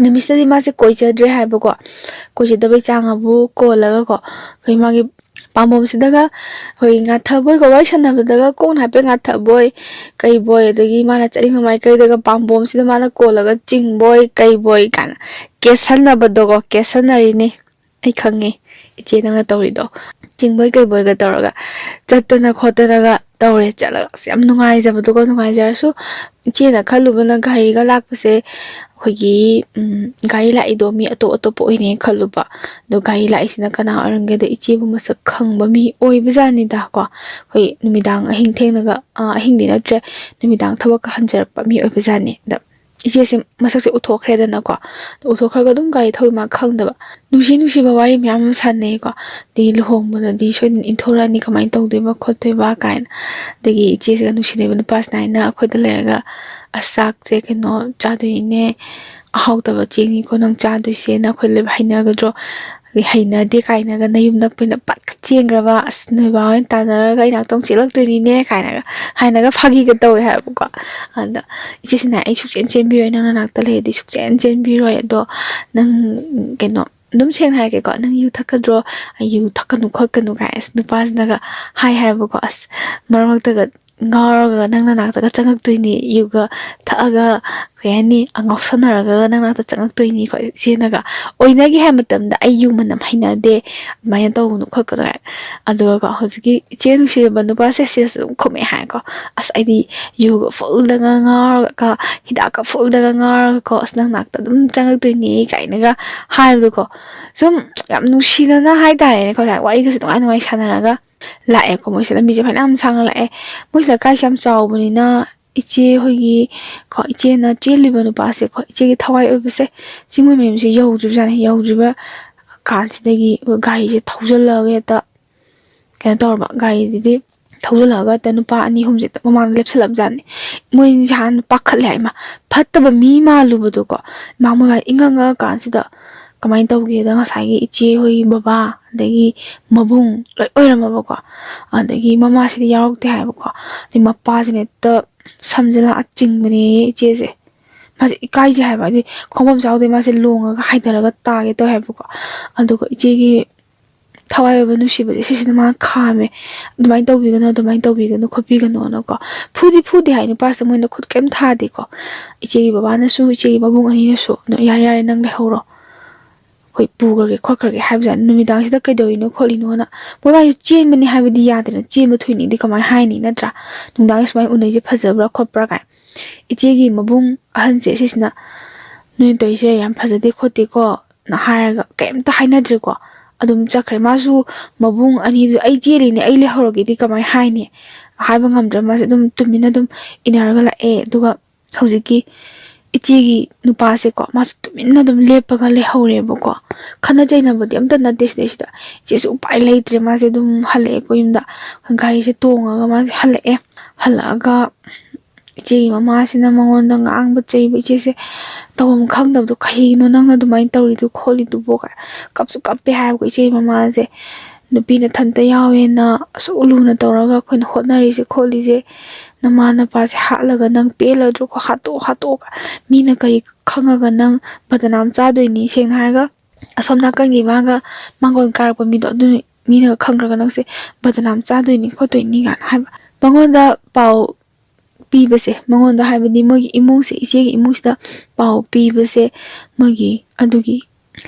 ꯅꯨꯃꯤꯠꯁꯤꯗꯗꯤ ꯃꯥꯁꯦ ꯀꯣꯏꯖꯗ꯭ꯔꯦ ꯍꯥꯏꯕꯀꯣ꯫ ꯀꯣꯏꯖꯗꯕꯩ ꯆꯥꯡ ꯑꯕꯨ ꯀꯣꯜꯂꯒꯀꯣ, ꯑꯩꯈꯣꯏ ꯃꯥꯒꯤ ꯄꯥꯝꯕꯣꯝꯁꯤꯗꯒ ꯑꯩꯈꯣꯏ ꯉꯥꯊꯕꯣꯏꯀꯣ, ꯋꯥꯔꯤ ꯁꯥꯟꯅꯕꯗꯒ ꯀꯣꯛꯅ ꯍꯥꯏꯐꯦꯠ ꯉꯥꯊꯕꯣꯏ ꯀꯩꯕꯣꯏ, ꯑꯗꯒꯤ ꯃꯥꯅ ꯆꯠꯅꯤꯡꯕ ꯃꯥꯏꯀꯩꯗꯒ ꯄꯥꯝꯕꯣꯝꯁꯤꯗ ꯃꯥꯅ ꯀꯣꯜꯂꯒ ꯆꯤꯡꯕꯣꯏ ꯀꯩꯕꯣꯏ ꯀꯥꯏꯅ ꯀꯦꯠꯁꯟꯅꯕꯗꯣꯀꯣ, ꯀꯦꯠꯁꯟꯅꯔꯤꯅꯤ꯫ ꯑꯩ ꯈꯪꯉꯦ ꯏꯆꯦ ꯅꯪꯅ ꯇꯧꯔꯤꯗꯣ꯫ ꯆꯤꯡꯕꯣꯏ ꯀꯩꯕꯣꯏꯒ ꯇꯧꯔꯒ ꯆꯠꯇꯅ ꯈꯣꯠꯇꯅꯒ ꯇꯧꯔꯦ꯫ ꯆꯠꯂꯒ ꯑꯁ ꯌꯥꯝ ꯅꯨꯡꯉꯥꯏꯖꯕꯗꯣꯀꯣ꯫ ꯅꯨꯡꯉꯥꯏꯖꯔꯁꯨ ꯏꯆꯦꯅ ꯈꯜꯂꯨꯕꯅ ꯒꯥꯔꯤꯒ ꯂꯥꯛꯄꯁꯦ ꯑꯩꯈꯣꯏꯒꯤ, ꯎꯝ, ꯒꯥꯔꯤ ꯂꯥꯛꯏꯗꯣ ꯃꯤ ꯑꯇꯣꯞ ꯑꯇꯣꯞꯄ ꯑꯣꯏꯅꯦ ꯈꯜꯂꯨꯕ꯫ ꯑꯗꯣ ꯒꯥꯔꯤ ꯂꯥꯛꯏꯁꯤꯅ ꯀꯅꯥ ꯑꯣꯏꯔꯝꯒꯦꯗ ꯏꯆꯦꯕꯨ ꯃꯁꯛ ꯈꯪꯕ ꯃꯤ ꯑꯣꯏꯕꯖꯥꯠꯅꯤꯗꯀꯣ꯫ ꯑꯩꯈꯣꯏ ꯅꯨꯃꯤꯗꯥꯡ ꯑꯍꯤꯡ ꯊꯦꯡꯅꯒ, ꯑ, ꯑꯍꯤꯡꯗꯤ ꯅꯠꯇ꯭ꯔꯦ, ꯅꯨꯃꯤꯗꯥꯡ ꯊꯕꯛꯀ ꯍꯟꯖꯔꯛꯄ ꯃꯤ ꯑꯣꯏꯕꯖꯥꯠꯅꯤ꯫ ꯑꯗ ꯏꯆꯦꯁꯦ ꯃꯁꯛꯁꯦ ꯎꯠꯊꯣꯛꯈ꯭ꯔꯦꯗꯅꯀꯣ꯫ ꯎꯠꯊꯣꯛꯈ꯭ꯔꯒ ꯑꯗꯨꯝ ꯒꯥꯔꯤ ꯊꯧꯔꯤ ꯃꯥ ꯈꯪꯗꯕ꯫ ꯅꯨꯡꯁꯤ ꯅꯨꯡꯁꯤꯕ ꯋꯥꯔꯤ ꯃꯌꯥꯝ ꯑꯃ ꯁꯥꯟꯅꯩꯀꯣ꯫ ꯑꯗꯒꯤ ꯂꯨꯍꯣꯡꯕꯗꯗꯤ ꯁꯣꯏꯗꯅ ꯏꯟꯊꯣꯔꯛꯑꯅꯤ, ꯀꯃꯥꯏꯅ ꯇꯧꯗꯣꯏꯕ ꯈꯣꯠꯇꯣꯏꯕ ꯀꯥꯏꯅ꯫ ꯑꯗꯒꯤ ꯏꯆꯦꯁꯤꯒ ꯅꯨꯡꯁꯤꯅꯕ ꯅꯨꯄꯥꯁꯤꯅ ꯍꯥꯏꯅ ꯑꯩꯈꯣꯏꯗ ꯂꯩꯔꯒ, "ꯑꯁ, ꯆꯥꯛꯁꯦ ꯀꯩꯅꯣ ꯆꯥꯗꯣꯏꯅꯤꯅꯦ, ꯑꯍꯥꯎꯇꯕ ꯆꯦꯡꯅꯤꯀꯣ ꯅꯪ ꯆꯥꯗꯣꯏꯁꯦꯅ ꯑꯩꯈꯣꯏ ꯂꯩꯕ ꯍꯩꯅꯒꯗ꯭ꯔꯣ?" ꯑꯗꯩ ꯍꯩꯅꯗꯦ ꯀꯥꯏꯅꯒ ꯅꯌꯨꯝ ꯅꯛꯄꯅꯤꯅ ꯄꯠꯀ ꯆꯦꯟꯈ꯭ꯔꯕ, "ꯑꯁ, ꯅꯣꯏ ꯕꯥ ꯍꯣꯏꯅ ꯇꯥꯟꯅꯔꯒ ꯑꯩ ꯅꯥꯛꯇ ꯑꯃꯨꯛ ꯆꯦꯜꯂꯛꯇꯣꯏꯅꯤꯅꯦ" ꯀꯥꯏꯅꯒ ꯍꯥꯏꯅꯒ ꯐꯥꯒꯤꯒ ꯇꯧꯋꯦ ꯍꯥꯏꯕꯀꯣ꯫ ꯑꯗ ꯏꯆꯦꯁꯤꯅ, "ꯑꯩ ꯁꯨꯛꯆꯦꯟ ꯆꯦꯟꯕꯤꯔꯣꯏ, ꯅꯪ ꯅꯅꯥꯛꯇ ꯂꯩꯔꯗꯤ ꯁꯨꯛꯆꯦꯟ ꯆꯦꯟꯕꯤꯔꯣꯏ, ꯑꯗꯣ ꯅꯪ ꯀꯩꯅꯣ ꯑꯗꯨꯝ ꯁꯦꯡꯅ ꯍꯥꯏꯔꯛꯀꯦꯀꯣ, ꯅꯪ ꯌꯨ ꯊꯛꯀꯗ꯭ꯔꯣ?" "ꯑꯩ ꯌꯨ ꯊꯛꯀꯅꯨ ꯈꯣꯠꯀꯅꯨ" ꯀꯥꯏ ꯑꯁ ꯅꯨꯄꯥꯁꯤꯅꯒ ꯍꯥꯏ ꯍꯥꯏꯕꯀꯣ꯫ "ꯑꯁ, ꯃꯔꯛ ꯃꯔꯛꯇꯒ ꯉꯥꯎꯔꯒ ꯅꯪ ꯅꯅꯥꯛꯇꯒ ꯆꯪꯉꯛꯇꯣꯏꯅꯤ, ꯌꯨꯒ ꯊꯛꯑꯒ, ꯀꯩ ꯍꯥꯏꯅꯤ, ꯉꯥꯎꯁꯟꯅꯔꯒ ꯅꯪ ꯅꯅꯥꯛꯇ ꯆꯪꯉꯛꯇꯣꯏꯅꯤ" ꯈꯣ ꯏꯆꯦꯅꯒ ꯑꯣꯏꯅꯒꯦ ꯍꯥꯏꯕ ꯃꯇꯝꯗ, "ꯑꯩ ꯌꯨ ꯃꯅꯝ ꯍꯩꯅꯗꯦ, ꯑꯗꯨꯃꯥꯏꯅ ꯇꯧꯒꯅꯨ ꯈꯣꯠꯀꯅꯨ" ꯍꯥꯏ꯫ ꯑꯗꯨꯒꯀꯣ ꯍꯧꯖꯤꯛꯀꯤ ꯏꯆꯦ ꯅꯨꯡꯁꯤꯔꯕ ꯅꯨꯄꯥꯁꯦ ꯁꯤꯗꯁꯨ ꯑꯗꯨꯝ ꯈꯨꯝꯃꯛꯑꯦ ꯍꯥꯏꯀꯣ꯫ "ꯑꯁ, ꯑꯩꯗꯤ ꯌꯨꯒ ꯐꯨꯜꯗꯒ ꯉꯥꯎꯔꯒ, ꯍꯤꯗꯥꯛꯀ ꯐꯨꯜꯗꯒ ꯉꯥꯎꯔꯒꯀꯣ, ꯑꯁ, ꯅꯪ ꯅꯥꯛꯇ ꯑꯗꯨꯝ ꯆꯪꯉꯛꯇꯣꯏꯅꯦ" ꯀꯥꯏꯅꯒ ꯍꯥꯏꯕꯗꯣꯀꯣ꯫ ꯁꯨꯝ ꯌꯥꯝ ꯅꯨꯡꯁꯤꯅꯅ ꯍꯥꯏꯇꯥꯔꯦꯅꯦꯀꯣ, ꯋꯥꯔꯤꯒꯁꯦ ꯅꯨꯡꯉꯥꯏ ꯅꯨꯡꯉꯥꯏ ꯁꯥꯟꯅꯔꯒ ꯂꯥꯛꯑꯦꯀꯣ꯫ ꯃꯣꯏꯁꯦ ꯂꯝꯕꯤꯁꯦ ꯐꯅꯌꯥꯝ ꯁꯥꯡꯅ ꯂꯥꯛꯑꯦ꯫ ꯃꯣꯏꯁꯦ ꯂꯩꯀꯥꯏꯁꯦ ꯌꯥꯝ ꯆꯥꯎꯕꯅꯤꯅ ꯏꯆꯦ ꯍꯣꯏꯒꯤ ꯀꯣ, ꯏꯆꯦꯅ ꯆꯦꯜꯂꯤꯕ ꯅꯨꯄꯥꯁꯦꯀꯣ, ꯏꯆꯦꯒꯤ ꯊꯋꯥꯏ ꯑꯣꯏꯕꯁꯦ, ꯁꯤ ꯃꯣꯏ ꯃꯌꯨꯝꯁꯦ ꯌꯧꯗ꯭ꯔꯤꯕꯖꯥꯠꯅꯤ꯫ ꯌꯧꯗ꯭ꯔꯤꯕ ꯀꯥꯟꯁꯤꯗꯒꯤ ꯒꯥꯔꯤꯁꯦ ꯊꯧꯖꯤꯜꯂꯒ ꯍꯦꯛꯇ ꯀꯩꯅꯣ ꯇꯧꯔꯕ, ꯒꯥꯔꯤꯁꯤꯗꯤ ꯊꯧꯖꯤꯜꯂꯒ ꯍꯦꯛꯇ ꯅꯨꯄꯥ ꯑꯅꯤ ꯑꯍꯨꯝꯁꯦ ꯍꯦꯛꯇ ꯃꯃꯥꯡꯗ ꯂꯦꯞꯁꯜꯂꯕꯖꯥꯠꯅꯤ꯫ ꯃꯣꯏꯁꯦ ꯍꯥꯟꯅ ꯄꯥꯈꯠꯂꯦ ꯍꯥꯏꯃ, ꯐꯠꯇꯕ ꯃꯤ ꯃꯥꯜꯂꯨꯕꯗꯣꯀꯣ꯫ ꯏꯃꯥ ꯃꯣꯏ ꯏꯉꯛ ꯉꯛꯑꯀꯥꯟꯁꯤꯗ ꯀꯃꯥꯏꯅ ꯇꯧꯒꯦꯗ, ꯉꯁꯥꯏꯒꯤ ꯏꯆꯦ ꯍꯣꯏꯒꯤ ꯕꯕꯥ, ꯑꯗꯒꯤ ꯃꯕꯨꯡ ꯂꯣꯏ ꯑꯣꯏꯔꯝꯃꯕꯀꯣ꯫ ꯑꯗꯒꯤ ꯃꯃꯥꯁꯤꯗꯤ ꯌꯥꯎꯔꯛꯇꯦ ꯍꯥꯏꯕꯀꯣ꯫ ꯑꯗꯩ ꯃꯄꯥꯁꯤꯅ ꯍꯦꯛꯇ ꯁꯝꯁꯦ ꯂꯥꯛꯑ ꯆꯤꯡꯕꯅꯦꯌꯦ ꯏꯆꯦꯁꯦ꯫ ꯃꯥꯁꯦ ꯏꯀꯥꯏꯖꯩ ꯍꯥꯏꯕ, ꯍꯥꯏꯗꯤ ꯈꯣꯡꯐꯝ ꯆꯥꯎꯗꯦ, ꯃꯥꯁꯦ ꯂꯣꯡꯉꯒ ꯍꯥꯏꯊꯔꯒ ꯇꯥꯒꯦ ꯇꯧꯋꯦ ꯍꯥꯏꯕꯀꯣ꯫ ꯑꯗꯨꯒ ꯏꯆꯦꯒꯤ ꯊꯋꯥꯏ ꯑꯣꯏꯕ ꯅꯨꯡꯁꯤꯕꯁꯦ ꯁꯤꯁꯤꯅ ꯃꯥꯅ ꯈꯥꯝꯃꯦ꯫ "ꯑꯗꯨꯃꯥꯏꯅ ꯇꯧꯕꯤꯒꯅꯨ, ꯑꯗꯨꯃꯥꯏꯅ ꯇꯧꯕꯤꯒꯅꯨ ꯈꯣꯠꯄꯤꯒꯅꯨꯅꯀꯣ"꯫ ꯐꯨꯗꯤ ꯐꯨꯗꯦ ꯍꯥꯏ ꯅꯨꯄꯥꯁꯤꯗ, ꯃꯣꯏꯅ ꯈꯨꯠ ꯀꯩꯝ ꯊꯥꯗꯦꯀꯣ꯫ ꯏꯆꯦꯒꯤ ꯕꯕꯥꯅꯁꯨ, ꯏꯆꯦꯒꯤ ꯃꯕꯨꯡ ꯑꯅꯤꯅꯁꯨ, "ꯅ-, ꯌꯥꯔꯦ, ꯌꯥꯔꯦ, ꯅꯪ ꯂꯩꯍꯧꯔꯣ, ꯑꯩꯈꯣꯏ ꯄꯨꯈ꯭ꯔꯒꯦ ꯈꯣꯠꯈ꯭ꯔꯒꯦ" ꯍꯥꯏꯕꯖꯥꯠꯅꯤ꯫ ꯅꯨꯃꯤꯗꯥꯡꯁꯤꯗ ꯀꯩꯗꯧꯔꯤꯅꯣ ꯈꯣꯠꯂꯤꯅꯣꯅ ꯃꯣꯏꯕꯥꯅꯤꯁꯨ ꯆꯦꯟꯕꯅꯤ ꯍꯥꯏꯕꯗꯤ ꯌꯥꯗꯅ, ꯆꯦꯟꯕ ꯊꯣꯏꯅꯤꯗꯤ ꯀꯃꯥꯏꯅ ꯍꯥꯏꯅꯤ, ꯅꯠꯇ꯭ꯔꯥ? ꯅꯨꯡꯗꯥꯡꯗ ꯁꯨꯃꯥꯏꯅ ꯎꯅꯩꯁꯦ ꯐꯖꯕ꯭ꯔꯥ ꯈꯣꯠꯄ꯭ꯔꯥ ꯀꯥꯏ꯫ ꯏꯆꯦꯒꯤ ꯃꯕꯨꯡ ꯑꯍꯟꯁꯦ ꯁꯤꯁꯤꯅ, "ꯅꯣꯏ ꯇꯧꯔꯤꯁꯦ ꯌꯥꯝ ꯐꯖꯗꯦ ꯈꯣꯠꯇꯦꯀꯣ" ꯅ ꯍꯥꯏꯔꯒ ꯀꯩꯝꯇ ꯍꯥꯏꯅꯗ꯭ꯔꯦꯀꯣ꯫ ꯑꯗꯨꯝ ꯆꯠꯈ꯭ꯔꯦ꯫ ꯃꯥꯁꯨ ꯃꯕꯨꯡ ꯑꯅꯤꯗꯨ, "ꯑꯩ ꯆꯦꯜꯂꯤꯅꯦ, ꯑꯩ ꯂꯩꯍꯧꯔꯒꯦꯗꯤ ꯀꯃꯥꯏꯅ ꯍꯥꯏꯅꯤ?" ꯍꯥꯏꯕ ꯉꯝꯗ꯭ꯔꯦ꯫ ꯃꯥꯁꯦ ꯑꯗꯨꯝ ꯇꯨꯃꯤꯟꯅ ꯑꯗꯨꯝ ꯏꯟꯅꯔꯒ ꯂꯥꯛꯑꯦ꯫ ꯑꯗꯨꯒ ꯍꯧꯖꯤꯛꯀꯤ ꯏꯆꯦꯒꯤ ꯅꯨꯄꯥꯁꯦꯀꯣ, ꯃꯥꯁꯨ ꯇꯨꯃꯤꯟꯅ ꯑꯗꯨꯝ ꯂꯦꯞꯄꯒ ꯂꯩꯍꯧꯔꯦꯕꯀꯣ꯫ ꯈꯠꯅ ꯆꯩꯅꯕꯗꯤ ꯑꯝꯇ ꯅꯠꯇꯦ ꯁꯤꯗꯩꯁꯤꯗ꯫ ꯏꯆꯦꯁꯨ ꯎꯄꯥꯏ ꯂꯩꯇ꯭ꯔꯦ, ꯃꯥꯁꯦ ꯑꯗꯨꯝ ꯍꯜꯂꯛꯑꯦꯀꯣ ꯌꯨꯝꯗ꯫ ꯒꯥꯔꯤꯁꯦ ꯇꯣꯡꯉꯒ ꯃꯥꯁꯦ ꯍꯜꯂꯛꯑꯦ꯫ ꯍꯜꯂꯛꯑꯒ ꯏꯆꯦꯒꯤ ꯃꯃꯥꯁꯤꯅ ꯃꯉꯣꯟꯗ ꯉꯥꯡꯕ ꯆꯩꯕ, ꯏꯆꯦꯁꯦ ꯇꯧꯐꯝ ꯈꯪꯗꯕꯗꯣ, "ꯀꯩꯅꯣ ꯅꯪꯅ ꯑꯗꯨꯃꯥꯏꯅ ꯇꯧꯔꯤꯗꯨ ꯈꯣꯠꯂꯤꯗꯨꯕꯣ?" ꯀꯥꯏ ꯀꯞꯁꯨ ꯀꯞꯄꯦ ꯍꯥꯏꯕꯀꯣ ꯏꯆꯦꯒꯤ ꯃꯃꯥꯁꯦ꯫ "ꯅꯨꯄꯤ ꯅꯊꯟꯇ ꯌꯥꯎꯋꯦꯅ ꯑꯁꯨꯛ ꯂꯨꯅ ꯇꯧꯔꯒ ꯑꯩꯈꯣꯏꯅ ꯍꯣꯠꯅꯔꯤꯁꯦ ꯈꯣꯠꯂꯤꯁꯦ, ꯅꯃꯥ ꯅꯄꯥꯁꯦ ꯍꯥꯠꯂꯒ ꯅꯪ ꯄꯦꯜꯂꯗ꯭ꯔꯣ? ꯍꯥꯠꯇꯣꯛ ꯍꯥꯠꯇꯣꯛꯑꯒ ꯃꯤꯅ ꯀꯔꯤ ꯈꯪꯉꯒ ꯅꯪ ꯕꯗꯅꯥꯝ ꯆꯥꯗꯣꯏꯅꯤ?" ꯁꯦꯡꯅ ꯍꯥꯏꯔꯒ ꯑꯁꯣꯝ ꯅꯥꯀꯟꯒꯤ ꯃꯥꯒ ꯃꯥꯡꯒꯣꯟ ꯀꯥꯔꯛꯄ ꯃꯤꯗꯣ, ꯑꯗꯨ ꯃꯤꯅꯒ ꯈꯪꯈ꯭ꯔꯒ ꯅꯪꯁꯦ ꯕꯗꯅꯥꯝ ꯆꯥꯗꯣꯏꯅꯤ ꯈꯣꯠꯇꯣꯏꯅꯤ ꯀꯥꯏꯅ ꯍꯥꯏꯕ꯫ ꯃꯉꯣꯟꯗ ꯄꯥꯎ ꯄꯤꯕꯁꯦ, ꯃꯉꯣꯟꯗ ꯍꯥꯏꯕꯗꯤ ꯃꯣꯏꯒꯤ ꯏꯃꯨꯡꯁꯦ, ꯏꯆꯦꯒꯤ ꯏꯃꯨꯡꯁꯤꯗ ꯄꯥꯎ ꯄꯤꯕꯁꯦ, ꯃꯣꯏꯒꯤ ꯑꯗꯨꯒꯤ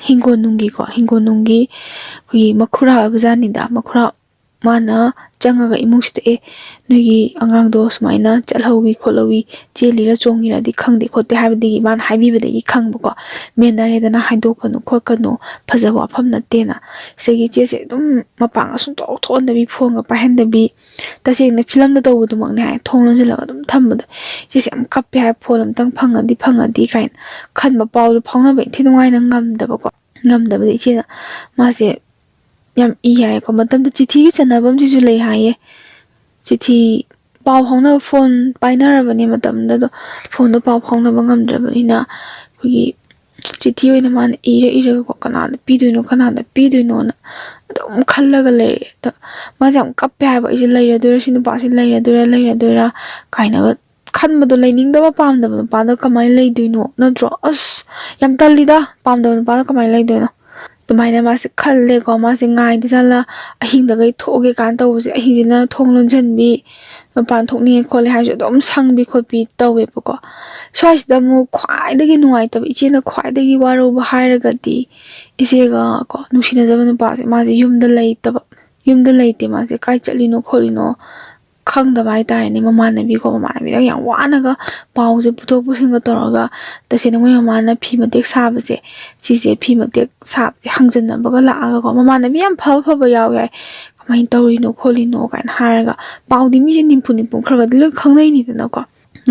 ꯍꯤꯡꯒꯣꯜ ꯅꯨꯡꯒꯤꯀꯣ, ꯍꯤꯡꯒꯣꯜ ꯅꯨꯡꯒꯤ ꯑꯩꯈꯣꯏꯒꯤ ꯃꯈꯨꯔꯥ ꯑꯣꯏꯕ ꯖꯥꯠꯅꯤꯗ꯫ ꯃꯈꯨꯔꯥ ꯃꯥꯅ ꯆꯪꯉꯒ ꯏꯃꯨꯡꯁꯤꯗ, "ꯑꯦ, ꯅꯣꯏꯒꯤ ꯑꯉꯥꯡꯗꯣ ꯁꯨꯃꯥꯏꯅ ꯆꯠꯍꯧꯋꯤ ꯈꯣꯠꯍꯧꯋꯤ, ꯆꯦꯜꯂꯤꯔ ꯆꯣꯡꯉꯤꯔꯗꯤ ꯈꯪꯗꯦ ꯈꯣꯠꯇꯦ" ꯍꯥꯏꯕꯗꯒꯤ ꯃꯥꯅ ꯍꯥꯏꯕꯤꯕꯗꯒꯤ ꯈꯪꯕꯀꯣ꯫ "ꯃꯦꯟꯅꯔꯦꯗꯅ, ꯍꯥꯏꯗꯣꯛꯀꯅꯨ ꯈꯣꯠꯀꯅꯨ, ꯐꯖꯕ ꯋꯥꯐꯝ ꯅꯠꯇꯦꯅ"꯫ ꯁꯤꯗꯒꯤ ꯏꯆꯦꯁꯦ ꯑꯗꯨꯝ ꯃꯄꯥꯟꯒ ꯁꯨꯡꯊꯣꯛ ꯊꯣꯛꯍꯟꯗꯕꯤ, ꯐꯣꯟꯒ ꯄꯥꯏꯍꯟꯗꯕꯤ, ꯇꯁꯦꯡꯅ ꯐꯤꯂꯝꯗ ꯇꯧꯕꯗꯨꯃꯛꯅꯦ ꯍꯥꯏ, ꯊꯣꯡ ꯂꯣꯟꯁꯤꯜꯂꯒ ꯑꯗꯨꯝ ꯊꯝꯕꯗꯣ꯫ ꯏꯆꯦꯁꯦ ꯌꯥꯝ ꯀꯞꯄꯦ ꯍꯥꯏ, "ꯐꯣꯟ ꯑꯝꯇꯪ ꯐꯪꯉꯗꯤ ꯐꯪꯉꯗꯤ" ꯀꯥꯏꯅ ꯈꯟꯕ, ꯄꯥꯎꯗꯣ ꯐꯥꯎꯅꯕ ꯏꯟꯊꯤ ꯅꯨꯡꯉꯥꯏꯅ ꯉꯝꯗꯕꯀꯣ꯫ ꯉꯝꯗꯕꯗ ꯏꯆꯦꯅ, ꯃꯥꯁꯦ ꯌꯥꯝ ꯏ ꯍꯥꯏꯀꯣ꯫ ꯃꯇꯝꯗꯨ ꯆꯤꯊꯤꯒꯤ ꯆꯟꯅꯐꯝꯁꯤꯁꯨ ꯂꯩ ꯍꯥꯏꯌꯦ꯫ ꯆꯤꯊꯤ ꯄꯥꯎ ꯐꯥꯎꯅꯕ, ꯐꯣꯟ ꯄꯥꯏꯅꯔꯕꯅꯤ ꯃꯇꯝꯗꯨꯗ, ꯑꯗꯣ ꯐꯣꯟꯗꯣ ꯄꯥꯎ ꯐꯥꯎꯅꯕ ꯉꯝꯗ꯭ꯔꯕꯅꯤꯅ ꯑꯩꯈꯣꯏꯒꯤ ꯆꯤꯊꯤ ꯑꯣꯏꯅ ꯃꯥꯅ ꯏꯔ ꯏꯔꯒꯀꯣ, ꯀꯅꯥꯗ ꯄꯤꯗꯣꯏꯅꯣ, ꯀꯅꯥꯗ ꯄꯤꯗꯣꯏꯅꯣꯅ ꯑꯗꯨꯝ ꯈꯜꯂꯒ ꯂꯩꯔꯦ꯫ ꯑꯗ ꯃꯥꯁꯦ ꯌꯥꯝ ꯀꯞꯄꯦ ꯍꯥꯏꯕ, "ꯑꯩꯁꯦ ꯂꯩꯔꯗꯣꯏꯔꯥ, ꯁꯤ ꯅꯨꯄꯥꯁꯦ ꯂꯩꯔꯗꯣꯏꯔꯥ, ꯂꯩꯔꯗꯣꯏꯔꯥ?" ꯀꯥꯏꯅꯒ ꯈꯟꯕꯗꯣ, ꯂꯩꯅꯤꯡꯗꯕ, ꯄꯥꯝꯗꯕ ꯅꯨꯄꯥꯗ ꯀꯃꯥꯏꯅ ꯂꯩꯗꯣꯏꯅꯣ, ꯅꯠꯇ꯭ꯔꯣ? ꯑꯁ, ꯌꯥꯝ ꯇꯜꯂꯤꯗ, ꯄꯥꯝꯗꯕ ꯅꯨꯄꯥꯗ ꯀꯃꯥꯏꯅ ꯂꯩꯗꯣꯏꯅꯣ? ꯑꯗꯨꯃꯥꯏꯅ ꯃꯥꯁꯦ ꯈꯜꯂꯦꯀꯣ꯫ ꯃꯥꯁꯦ ꯉꯥꯏꯗ ꯆꯠꯂ ꯑꯍꯤꯡꯗꯒꯩ ꯊꯣꯛꯑꯒꯦ ꯀꯥꯏꯅ ꯇꯧꯕꯁꯦ, ꯑꯍꯤꯡꯁꯤꯅ ꯊꯣꯡ ꯂꯣꯟꯁꯤꯟꯕꯤ, ꯃꯄꯥꯟ ꯊꯣꯛꯅꯤꯡꯉꯦ ꯈꯣꯠꯂꯦ ꯍꯥꯏꯔꯁꯨ ꯑꯗꯨꯝ ꯁꯪꯕꯤ ꯈꯣꯠꯄꯤ ꯇꯧꯋꯦꯕꯀꯣ꯫ ꯁ꯭ꯋꯥꯏꯁꯤꯗ ꯑꯃꯨꯛ ꯈ꯭ꯋꯥꯏꯗꯒꯤ ꯅꯨꯡꯉꯥꯏꯇꯕ, ꯏꯆꯦꯅ ꯈ꯭ꯋꯥꯏꯗꯒꯤ ꯋꯥꯔꯧꯕ ꯍꯥꯏꯔꯒꯗꯤ, ꯏꯆꯦꯒ ꯀꯣ ꯅꯨꯡꯁꯤꯅꯖꯕ ꯅꯨꯄꯥꯁꯦ, ꯃꯥꯁꯦ ꯌꯨꯝꯗ ꯂꯩꯇꯕ꯫ ꯌꯨꯝꯗ ꯂꯩꯇꯦ꯫ ꯃꯥꯁꯦ ꯀꯥꯏ ꯆꯠꯂꯤꯅꯣ ꯈꯣꯠꯂꯤꯅꯣ ꯈꯪꯗꯕ ꯍꯥꯏꯇꯥꯔꯦꯅꯦ꯫ ꯃꯃꯥꯟꯅꯕꯤꯀꯣ, ꯃꯃꯥꯟꯅꯕꯤꯗ ꯌꯥꯝ ꯋꯥꯅꯒ ꯄꯥꯎꯁꯦ ꯄꯨꯊꯣꯛ ꯄꯨꯁꯤꯟꯒ ꯇꯧꯔꯒ, ꯇꯁꯦꯡꯅ ꯃꯣꯏ ꯃꯃꯥꯅ ꯐꯤ ꯃꯇꯦꯛ ꯁꯥꯕꯁꯦ, ꯁꯤꯁꯦ ꯐꯤ ꯃꯇꯦꯛ ꯁꯥꯕꯁꯦ ꯍꯪꯖꯟꯅꯕꯒ ꯂꯥꯛꯑꯒꯀꯣ, ꯃꯃꯥꯟꯅꯕꯤ ꯌꯥꯝ ꯐꯕ ꯐꯕ ꯌꯥꯎꯋꯦ ꯍꯥꯏ꯫ "ꯀꯃꯥꯏꯅ ꯇꯧꯔꯤꯅꯣ ꯈꯣꯠꯂꯤꯅꯣ?" ꯀꯥꯏꯅ ꯍꯥꯏꯔꯒ, ꯄꯥꯎꯗꯤ ꯃꯤꯁꯦ ꯅꯤꯝꯐꯨ ꯅꯤꯝꯐꯨ ꯈꯔ ꯈꯔꯗꯤ ꯂꯣꯏ ꯈꯪꯅꯩꯅꯤꯗꯅꯀꯣ꯫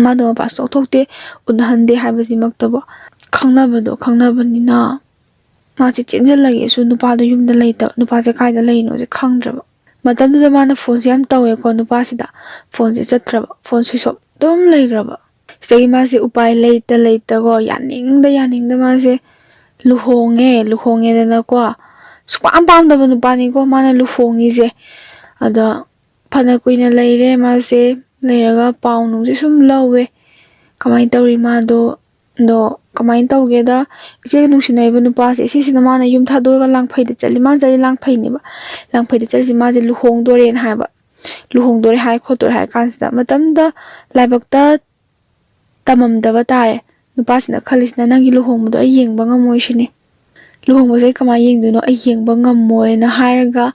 ꯃꯥꯗꯣ ꯃꯄꯥꯟ ꯁꯨꯡꯊꯣꯛ ꯊꯣꯛꯇꯦ, ꯎꯅꯍꯟꯗꯦ ꯍꯥꯏꯕꯁꯤꯃꯛꯇꯕꯨ, ꯈꯪꯅꯕꯗꯣ ꯈꯪꯅꯕꯅꯤꯅ ꯃꯥꯁꯦ ꯆꯦꯟꯁꯤꯜꯂꯒꯦꯁꯨ ꯅꯨꯄꯥꯗꯣ ꯌꯨꯝꯗ ꯂꯩꯇꯕ, ꯅꯨꯄꯥꯁꯦ ꯀꯥꯏꯗ ꯂꯩꯅꯣꯁꯦ ꯈꯪꯗ꯭ꯔꯕ꯫ ꯃꯇꯝꯗꯨꯗ ꯃꯥꯅ ꯐꯣꯟꯁꯦ ꯌꯥꯝ ꯇꯧꯋꯦꯀꯣ ꯅꯨꯄꯥꯁꯤꯗ, ꯐꯣꯟꯁꯦ ꯆꯠꯇ꯭ꯔꯕ, ꯐꯣꯟ switch off ꯑꯗꯨꯝ ꯂꯩꯈ꯭ꯔꯕ꯫ ꯁꯤꯗꯒꯤ ꯃꯥꯁꯦ ꯎꯄꯥꯏ ꯂꯩꯇ ꯂꯩꯇꯀꯣ, ꯌꯥꯅꯤꯡꯗ ꯌꯥꯅꯤꯡꯗ ꯃꯥꯁꯦ ꯂꯨꯍꯣꯡꯉꯦ꯫ ꯂꯨꯍꯣꯡꯉꯦꯗꯅꯀꯣ, ꯁꯨꯛꯄꯥꯝ ꯄꯥꯝꯗꯕ ꯅꯨꯄꯥꯅꯤꯀꯣ ꯃꯥꯅ ꯂꯨꯍꯣꯡꯉꯤꯁꯦ꯫ ꯑꯗ ꯐꯅ ꯀꯨꯏꯅ ꯂꯩꯔꯦ ꯃꯥꯁꯦ꯫ ꯂꯩꯔꯒ ꯄꯥꯎ ꯅꯨꯡꯁꯦ ꯁꯨꯝ ꯂꯧꯋꯦ, ꯀꯃꯥꯏꯅ ꯇꯧꯔꯤ ꯃꯥꯗꯣ꯫ ꯑꯗꯣ ꯀꯃꯥꯏꯅ ꯇꯧꯒꯦꯗ, ꯏꯆꯦꯒ ꯅꯨꯡꯁꯤꯅꯔꯤꯕ ꯅꯨꯄꯥꯁꯦ, ꯏꯆꯦꯁꯤꯅ ꯃꯥꯅ ꯌꯨꯝ ꯊꯥꯗꯣꯛꯑꯒ ꯂꯥꯡꯐꯩꯗ ꯆꯠꯂꯤ꯫ ꯃꯥꯅ ꯆꯠꯂꯤ ꯂꯥꯡꯐꯩꯅꯦꯕ꯫ ꯂꯥꯡꯐꯩꯗ ꯆꯠꯂꯤꯁꯦ ꯃꯥꯁꯦ ꯂꯨꯍꯣꯡꯗꯣꯔꯦꯅ ꯍꯥꯏꯕ꯫ ꯂꯨꯍꯣꯡꯗꯣꯔꯦ ꯍꯥꯏ ꯈꯣꯠꯇꯣꯔꯦ ꯍꯥꯏ ꯀꯥꯟꯁꯤꯗ, ꯃꯇꯝꯗ ꯂꯥꯏꯕꯛꯇ ꯇꯝꯃꯝꯗꯕ ꯇꯥꯔꯦ꯫ ꯅꯨꯄꯥꯁꯤꯅ ꯈꯜꯂꯤꯁꯤꯅ, "ꯅꯪꯒꯤ ꯂꯨꯍꯣꯡꯕꯗꯣ ꯑꯩ ꯌꯦꯡꯕ ꯉꯝꯃꯣꯏ ꯁꯤꯅꯤ꯫ ꯂꯨꯍꯣꯡꯕꯁꯦ ꯑꯩ ꯀꯃꯥꯏꯅ ꯌꯦꯡꯗꯣꯏꯅꯣ? ꯑꯩ ꯌꯦꯡꯕ ꯉꯝꯃꯣꯏꯅ" ꯍꯥꯏꯔꯒ,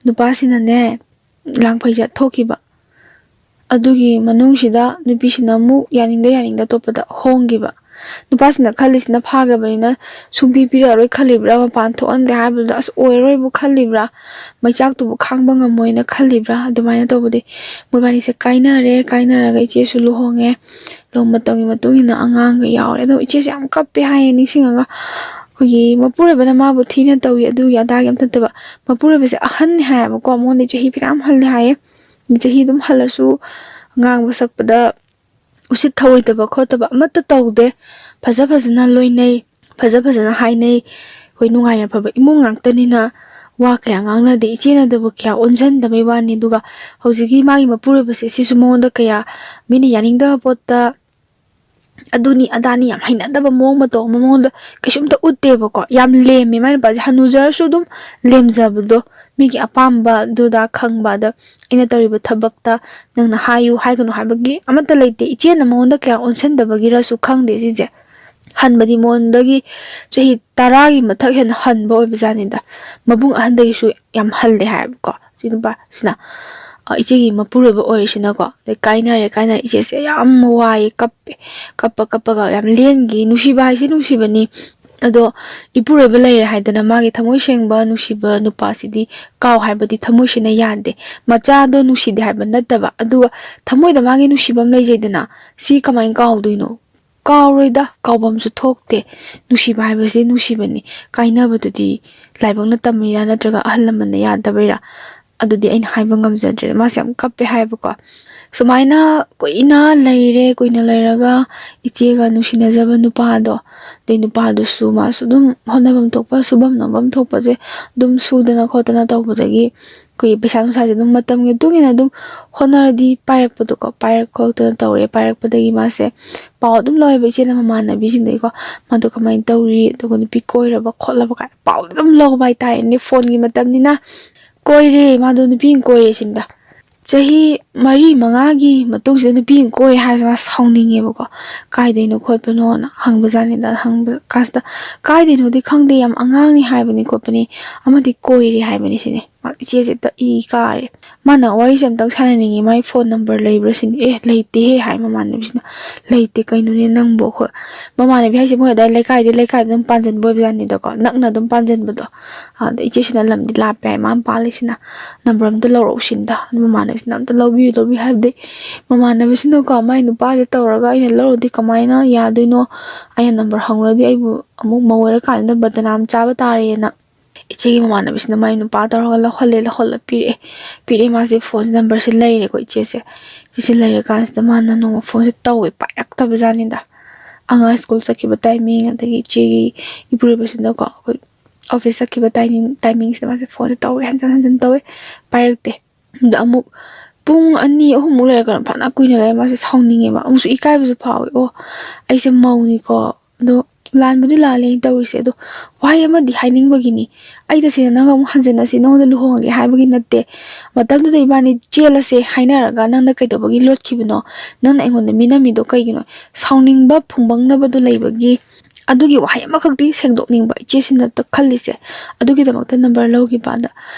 ꯅꯨꯄꯥꯁꯤꯅꯅꯦ, ꯂꯥꯡꯐꯩ ꯆꯠꯊꯣꯛꯈꯤꯕ꯫ ꯑꯗꯨꯒꯤ ꯃꯅꯨꯡꯁꯤꯗ ꯅꯨꯄꯤꯁꯤꯅ ꯑꯃꯨꯛ ꯌꯥꯅꯤꯡꯗ ꯌꯥꯅꯤꯡꯗ ꯑꯇꯣꯞꯄꯗ ꯍꯣꯡꯈꯤꯕ꯫ ꯅꯨꯄꯥꯁꯤꯅ ꯈꯜꯂꯤꯁꯤꯅ, ꯐꯥꯈ꯭ꯔꯕꯅꯤꯅ ꯁꯨꯡꯄꯤ ꯄꯤꯔꯛꯑꯔꯣꯏ ꯈꯜꯂꯤꯕ꯭ꯔꯥ, ꯃꯄꯥꯟ ꯊꯣꯛꯍꯟꯗꯦ ꯍꯥꯏꯕꯗꯨꯗ ꯑꯁ ꯑꯣꯏꯔꯔꯣꯏꯕꯨ ꯈꯜꯂꯤꯕ꯭ꯔꯥ, ꯃꯩꯆꯥꯛꯇꯨꯕꯨ ꯈꯥꯡꯕ ꯉꯝꯃꯣꯏꯅ ꯈꯜꯂꯤꯕ꯭ꯔꯥ, ꯑꯗꯨꯃꯥꯏꯅ ꯇꯧꯕꯗꯤ ꯃꯣꯏꯕꯥꯅꯤꯁꯦ ꯀꯥꯏꯅꯔꯦ꯫ ꯀꯥꯏꯅꯔꯒ ꯏꯆꯦꯁꯨ ꯂꯨꯍꯣꯡꯉꯦ꯫ ꯂꯨꯍꯣꯡꯕ ꯃꯇꯝꯒꯤ ꯃꯇꯨꯡ ꯏꯟꯅ ꯑꯉꯥꯡꯒ ꯌꯥꯎꯔꯦ꯫ ꯑꯗꯣ ꯏꯆꯦꯁꯦ ꯌꯥꯝ ꯀꯞꯄꯦ ꯍꯥꯏꯌꯦ ꯅꯤꯡꯁꯤꯡꯉꯒ꯫ ꯑꯩꯈꯣꯏꯒꯤ ꯃꯄꯨꯔꯣꯏꯕꯅ ꯃꯥꯕꯨ ꯊꯤꯅ ꯇꯧꯏ, ꯑꯗꯨꯒꯤ ꯑꯗꯥꯒꯤ ꯑꯝꯇ ꯅꯠꯇꯕ, ꯃꯄꯨꯔꯣꯏꯕꯁꯦ ꯑꯍꯟꯅꯤ ꯍꯥꯏꯌꯦꯕꯀꯣ, ꯃꯉꯣꯟꯗ ꯆꯍꯤ ꯐꯅꯌꯥꯝ ꯍꯜꯂꯦ ꯍꯥꯏꯌꯦ꯫ ꯆꯍꯤ ꯑꯗꯨꯝ ꯍꯜꯂꯁꯨ ꯉꯥꯡꯕ ꯁꯛꯄꯗ ꯎꯁꯤꯠ ꯊꯑꯣꯏꯗꯕ ꯈꯣꯠꯇꯕ ꯑꯃꯠꯇ ꯇꯧꯗꯦ꯫ ꯐꯖ ꯐꯖꯅ ꯂꯣꯏꯅꯩ, ꯐꯖ ꯐꯖꯅ ꯍꯥꯏꯅꯩ꯫ ꯑꯩꯈꯣꯏ ꯅꯨꯡꯉꯥꯏ ꯌꯥꯏꯐꯕ ꯏꯃꯨꯡ ꯉꯥꯛꯇꯅꯤꯅ ꯋꯥ ꯀꯌꯥ ꯉꯥꯡꯅꯗꯦ꯫ ꯏꯆꯦꯅꯗꯕꯨ ꯀꯌꯥ ꯑꯣꯟꯁꯤꯟꯗꯕꯩ ꯋꯥꯅꯤ꯫ ꯑꯗꯨꯒ ꯍꯧꯖꯤꯛꯀꯤ ꯃꯥꯒꯤ ꯃꯄꯨꯔꯣꯏꯕꯁꯦ, ꯁꯤꯁꯨ ꯃꯉꯣꯟꯗ ꯀꯌꯥ ꯃꯤꯅ ꯌꯥꯅꯤꯡꯗꯕ ꯄꯣꯠꯇ ꯑꯗꯨꯅꯤ ꯑꯗꯥꯅꯤ ꯌꯥꯝ ꯍꯩꯅꯗꯕ ꯃꯑꯣꯡ ꯃꯇꯧ ꯑꯃ ꯃꯉꯣꯟꯗ ꯀꯩꯁꯨꯝꯇ ꯎꯠꯇꯦꯕꯀꯣ꯫ ꯌꯥꯝ ꯂꯦꯝꯃꯦ ꯃꯥꯏ ꯅꯨꯄꯥꯁꯦ, ꯍꯅꯨꯖꯔꯁꯨ ꯑꯗꯨꯝ ꯂꯦꯝꯖꯕꯗꯣ, ꯃꯤꯒꯤ ꯑꯄꯥꯝꯕ ꯑꯗꯨꯗ ꯈꯪꯕ꯫ ꯑꯗ ꯑꯩꯅ ꯇꯧꯔꯤꯕ ꯊꯕꯛꯇ ꯅꯪꯅ ꯍꯥꯏꯌꯨ ꯍꯥꯏꯒꯅꯨ ꯍꯥꯏꯕꯒꯤ ꯑꯃꯠꯇ ꯂꯩꯇꯦ꯫ ꯏꯆꯦꯅ ꯃꯉꯣꯟꯗ ꯀꯌꯥ ꯑꯣꯟꯁꯤꯟꯗꯕꯒꯤꯔꯁꯨ ꯈꯪꯗꯦ ꯁꯤꯁꯦ꯫ ꯍꯟꯕꯗꯤ ꯃꯉꯣꯟꯗꯒꯤ ꯆꯍꯤ ꯇꯔꯥꯒꯤ ꯃꯊꯛ ꯍꯦꯟꯅ ꯍꯟꯕ ꯑꯣꯏꯕꯖꯥꯠꯅꯤꯗ꯫ ꯃꯕꯨꯡ ꯑꯍꯟꯗꯒꯤꯁꯨ ꯌꯥꯝ ꯍꯜꯂꯦ ꯍꯥꯏꯌꯦꯕꯀꯣ ꯁꯤ ꯅꯨꯄꯥꯁꯤꯅ꯫ ꯑ, ꯏꯆꯦꯒꯤ ꯃꯄꯨꯔꯣꯏꯕ ꯑꯣꯏꯔꯤꯁꯤꯅꯀꯣ, ꯑꯗꯩ ꯀꯥꯏꯅꯔꯦ, ꯀꯥꯏꯅꯔꯦ, ꯏꯆꯦꯁꯦ ꯌꯥꯝ ꯋꯥꯏꯌꯦ, ꯀꯞꯄꯦ, ꯀꯞꯄ ꯀꯞꯄꯒ ꯌꯥꯝ ꯂꯦꯟꯒꯤ꯫ ꯅꯨꯡꯁꯤꯕ ꯍꯥꯏꯁꯦ ꯅꯨꯡꯁꯤꯕꯅꯤ, ꯑꯗꯣ ꯏꯄꯨꯔꯣꯏꯕ ꯂꯩꯔꯦ ꯍꯥꯏꯗꯅ ꯃꯥꯒꯤ ꯊꯃꯣꯏ ꯁꯦꯡꯕ ꯅꯨꯡꯁꯤꯕ ꯅꯨꯄꯥꯁꯤꯗꯤ ꯀꯥꯎ ꯍꯥꯏꯕꯗꯤ ꯊꯃꯣꯏꯁꯤꯅ ꯌꯥꯗꯦ꯫ ꯃꯆꯥꯗꯣ ꯅꯨꯡꯁꯤꯗꯦ ꯍꯥꯏꯕ ꯅꯠꯇꯕ, ꯑꯗꯨꯒ ꯊꯃꯣꯏꯗ ꯃꯥꯒꯤ ꯅꯨꯡꯁꯤꯕ ꯑꯃ ꯂꯩꯖꯩꯗꯅ, ꯁꯤ ꯀꯃꯥꯏꯅ ꯀꯥꯎꯗꯣꯏꯅꯣ? ꯀꯥꯎꯔꯣꯏꯗ, ꯀꯥꯎꯐꯝꯁꯨ ꯊꯣꯛꯇꯦ꯫ ꯅꯨꯡꯁꯤꯕ ꯍꯥꯏꯕꯁꯤ ꯅꯨꯡꯁꯤꯕꯅꯤ꯫ ꯀꯥꯏꯅꯕꯗꯨꯗꯤ ꯂꯥꯏꯕꯛꯅ ꯇꯝꯃꯤꯔꯥ ꯅꯠꯇ꯭ꯔꯒ ꯑꯍꯜ ꯂꯃꯟꯅ ꯌꯥꯗꯕꯩꯔꯥ? ꯑꯗꯨꯗꯤ ꯑꯩꯅ ꯍꯥꯏꯕ ꯉꯝꯖꯗ꯭ꯔꯦ꯫ ꯃꯥꯁꯦ ꯌꯥꯝ ꯀꯞꯄꯦ ꯍꯥꯏꯌꯦꯕꯀꯣ꯫ ꯁꯨꯃꯥꯏꯅ ꯀꯨꯏꯅ ꯂꯩꯔꯦ, ꯀꯨꯏꯅ ꯂꯩꯔꯒ ꯏꯆꯦꯒ ꯅꯨꯡꯁꯤꯅꯖꯕ ꯅꯨꯄꯥꯗꯣ, ꯑꯗꯩ ꯅꯨꯄꯥꯗꯨꯁꯨ ꯃꯥꯁꯨ ꯑꯗꯨꯝ ꯍꯣꯠꯅꯐꯝ ꯊꯣꯛꯄ, ꯁꯨꯐꯝ ꯅꯣꯝꯐꯝ ꯊꯣꯛꯄꯁꯦ ꯑꯗꯨꯝ ꯁꯨꯗꯅ ꯈꯣꯠꯇꯅ ꯇꯧꯕꯗꯒꯤ ꯑꯩꯈꯣꯏꯒꯤ ꯄꯩꯁꯥ ꯅꯨꯡꯁꯥꯁꯦ ꯑꯗꯨꯝ ꯃꯇꯝꯒꯤ ꯃꯇꯨꯡ ꯏꯟꯅ ꯑꯗꯨꯝ ꯍꯣꯠꯅꯔꯗꯤ ꯄꯥꯏꯔꯛꯄꯗꯣꯀꯣ, ꯄꯥꯏꯔꯛ ꯈꯣꯠꯇꯅ ꯇꯧꯔꯦ꯫ ꯄꯥꯏꯔꯛꯄꯗꯒꯤ ꯃꯥꯁꯦ ꯄꯥꯎ ꯑꯗꯨꯝ ꯂꯧꯋꯦꯕ ꯏꯆꯦꯅ ꯃꯃꯥꯟꯅꯕꯤꯁꯤꯡꯗꯒꯤꯀꯣ, ꯃꯥꯗꯣ ꯀꯃꯥꯏꯅ ꯇꯧꯔꯤ, ꯑꯗꯨꯒ ꯅꯨꯄꯤ ꯀꯣꯏꯔꯕ ꯈꯣꯠꯂꯕ ꯀꯥꯏꯅ ꯄꯥꯎꯗꯤ ꯑꯗꯨꯝ ꯂꯧꯕ ꯍꯥꯏꯇꯥꯔꯦꯅꯦ꯫ ꯐꯣꯟꯒꯤ ꯃꯇꯝꯅꯤꯅ꯫ ꯀꯣꯏꯔꯦ, ꯃꯥꯗꯣ ꯅꯨꯄꯤ ꯑꯃ ꯀꯣꯏꯔꯦ ꯁꯤꯅꯤꯗ꯫ ꯆꯍꯤ ꯃꯔꯤ ꯃꯉꯥꯒꯤ ꯃꯇꯨꯡꯁꯤꯗ ꯅꯨꯄꯤ ꯑꯃ ꯀꯣꯏꯔꯦ ꯍꯥꯏꯔꯁꯤ ꯃꯥ ꯁꯥꯎꯅꯤꯡꯉꯦꯕꯀꯣ꯫ "ꯀꯥꯏꯗꯩꯅꯣ ꯈꯣꯠꯄꯅꯣꯅ" ꯍꯪꯕꯖꯥꯠꯅꯤꯗ꯫ ꯍꯪꯕ ꯀꯥꯟꯁꯤꯗ, "ꯀꯥꯏꯗꯩꯅꯣꯗꯤ ꯈꯪꯗꯦ, ꯌꯥꯝ ꯑꯉꯥꯡꯅꯤ ꯍꯥꯏꯕꯅꯤ ꯈꯣꯠꯄꯅꯤ, ꯑꯃꯗꯤ ꯀꯣꯏꯔꯦ ꯍꯥꯏꯕꯅꯤ" ꯁꯤꯅꯤ꯫ ꯃꯥ ꯏꯆꯦꯁꯦ ꯍꯦꯛꯇ ꯏ ꯀꯥꯔꯦ꯫ ꯃꯥꯅ ꯋꯥꯔꯤꯁꯦ ꯑꯝꯇꯪ ꯁꯥꯟꯅꯅꯤꯡꯉꯤ, "ꯃꯥꯏ ꯐꯣꯟ ꯅꯝꯕꯔ ꯂꯩꯕ꯭ꯔꯥ?" ꯁꯤꯅꯤ꯫ "ꯑꯦ, ꯂꯩꯇꯦꯍꯦ" ꯍꯥꯏ ꯃꯃꯥꯟꯅꯕꯤꯁꯤꯅ꯫ "ꯂꯩꯇꯦ, ꯀꯩꯅꯣꯅꯦ ꯅꯪꯕꯣ?" ꯑꯩꯈꯣꯏ ꯃꯃꯥꯟꯅꯕꯤ ꯍꯥꯏꯁꯦ ꯃꯣꯏ ꯑꯗꯥꯏ ꯂꯩꯀꯥꯏꯗꯩ ꯂꯩꯀꯥꯏꯗ ꯑꯗꯨꯝ ꯄꯥꯟꯁꯤꯟꯕ ꯑꯣꯏꯕꯖꯥꯠꯅꯤꯗꯀꯣ, ꯅꯛꯅ ꯑꯗꯨꯝ ꯄꯥꯟꯁꯤꯟꯕꯗꯣ꯫ ꯑꯗ ꯏꯆꯦꯁꯤꯅ ꯂꯝꯗꯤ ꯂꯥꯞꯄꯦ ꯍꯥꯏ, ꯃꯥꯅ ꯄꯥꯜꯂꯤꯁꯤꯅ꯫ "ꯅꯝꯕꯔ ꯑꯝꯇ ꯂꯧꯔꯛꯎ" ꯁꯤꯅꯤꯗ꯫ ꯑꯗꯨ ꯃꯃꯥꯟꯅꯕꯤꯁꯤꯅ "ꯑꯝꯇ ꯂꯧꯕꯤꯌꯨ, ꯂꯧꯕꯤꯌꯨ" ꯍꯥꯏꯕꯗꯤ ꯃꯃꯥꯟꯅꯕꯤꯁꯤꯅꯀꯣ, "ꯃꯥꯏ ꯅꯨꯄꯥꯁꯦ ꯇꯧꯔꯒ ꯑꯩꯅ ꯂꯧꯔꯗꯤ ꯀꯃꯥꯏꯅ ꯌꯥꯗꯣꯏꯅꯣ? ꯑꯩꯅ ꯅꯝꯕꯔ ꯍꯪꯉꯨꯔꯗꯤ ꯑꯩꯕꯨ ꯑꯃꯨꯛ ꯃꯧ ꯑꯣꯏꯔꯀꯥꯟꯗ ꯕꯗꯅꯥꯝ ꯆꯥꯕ ꯇꯥꯔꯦꯅ" ꯏꯆꯦꯒꯤ ꯃꯃꯥꯟꯅꯕꯤꯁꯤꯅ ꯃꯥꯏ ꯅꯨꯄꯥ ꯇꯧꯔꯒ ꯂꯧꯍꯜꯂꯦ, ꯂꯧꯍꯜꯂ ꯄꯤꯔꯛꯑꯦ꯫ ꯄꯤꯔꯛꯑꯦ, ꯃꯥꯁꯦ ꯐꯣꯟꯁꯦ ꯅꯝꯕꯔꯁꯦ ꯂꯩꯔꯦꯀꯣ ꯏꯆꯦꯁꯦ꯫ ꯏꯆꯦꯁꯦ ꯂꯩꯔꯀꯥꯟꯁꯤꯗ ꯃꯥꯅ ꯅꯣꯡꯃ ꯐꯣꯟꯁꯦ ꯇꯧꯋꯦ, ꯄꯥꯏꯔꯛꯇꯕ ꯖꯥꯠꯅꯤꯗ꯫ ꯑꯉꯥꯡ ꯁ꯭ꯀꯨꯜ ꯆꯠꯈꯤꯕ ꯇꯥꯏꯃꯤꯡ, ꯑꯗꯒꯤ ꯏꯆꯦꯒꯤ ꯏꯄꯨꯔꯣꯏꯕꯁꯤꯅꯀꯣ ꯑꯩꯈꯣꯏ ꯑꯣꯐꯤꯁ ꯆꯠꯈꯤꯕ ꯇꯥꯏꯃꯤꯡ ꯇꯥꯏꯃꯤꯡꯁꯤꯗ ꯃꯥꯁꯦ ꯐꯣꯟꯁꯦ ꯇꯧꯋꯦ, ꯍꯟꯖꯤꯟ ꯍꯟꯖꯤꯟ ꯇꯧꯋꯦ, ꯄꯥꯏꯔꯛꯇꯦ꯫ ꯑꯗ ꯑꯃꯨꯛ ꯄꯨꯡ ꯑꯅꯤ ꯑꯍꯨꯝꯃꯨꯛ ꯂꯩꯔꯒ ꯐꯅ ꯀꯨꯏꯅ ꯂꯩꯔꯦ꯫ ꯃꯥꯁꯦ ꯁꯥꯎꯅꯤꯡꯉꯦꯕ, ꯑꯃꯨꯛꯁꯨ ꯏꯀꯥꯏꯕꯁꯨ ꯐꯥꯎꯋꯦ꯫ ꯑꯣ, ꯑꯩꯁꯦ ꯃꯧꯅꯤꯀꯣ, ꯑꯗꯣ ꯂꯥꯟꯕꯨꯗꯤ ꯂꯥꯜꯂꯦ ꯑꯩꯅ ꯇꯧꯔꯤꯁꯦ, ꯑꯗꯣ ꯋꯥꯍꯩ ꯑꯃꯗꯤ ꯍꯥꯏꯅꯤꯡꯕꯒꯤꯅꯤ꯫ ꯑꯩ ꯇꯁꯦꯡꯅ ꯅꯪꯒ ꯑꯃꯨꯛ ꯍꯟꯖꯤꯟꯅꯁꯤ, ꯅꯉꯣꯟꯗ ꯂꯨꯍꯣꯡꯉꯒꯦ ꯍꯥꯏꯕꯒꯤ ꯅꯠꯇꯦ꯫ ꯃꯇꯝꯗꯨꯗ ꯏꯕꯥꯅꯤ ꯆꯦꯜꯂꯁꯦ ꯍꯥꯏꯅꯔꯒ ꯅꯪꯅ ꯀꯩꯗꯧꯕꯒꯤ ꯂꯣꯠꯈꯤꯕꯅꯣ? ꯅꯪꯅ ꯑꯩꯉꯣꯟꯗ ꯃꯤꯅꯝꯃꯤꯗꯣ ꯀꯩꯒꯤꯅꯣ? ꯁꯥꯎꯅꯤꯡꯕ ꯐꯨꯡꯕꯪꯅꯕꯗꯨ ꯂꯩꯕꯒꯤ꯫ ꯑꯗꯨꯒꯤ ꯋꯥꯍꯩ ꯑꯃꯈꯛꯇꯤ ꯁꯦꯡꯗꯣꯛꯅꯤꯡꯕ ꯏꯆꯦꯁꯤꯅ ꯈꯜꯂꯤꯁꯦ꯫ ꯑꯗꯨꯒꯤꯗꯃꯛꯇ ꯅꯝꯕꯔ ꯂꯧꯈꯤꯕ꯫ ꯑꯗ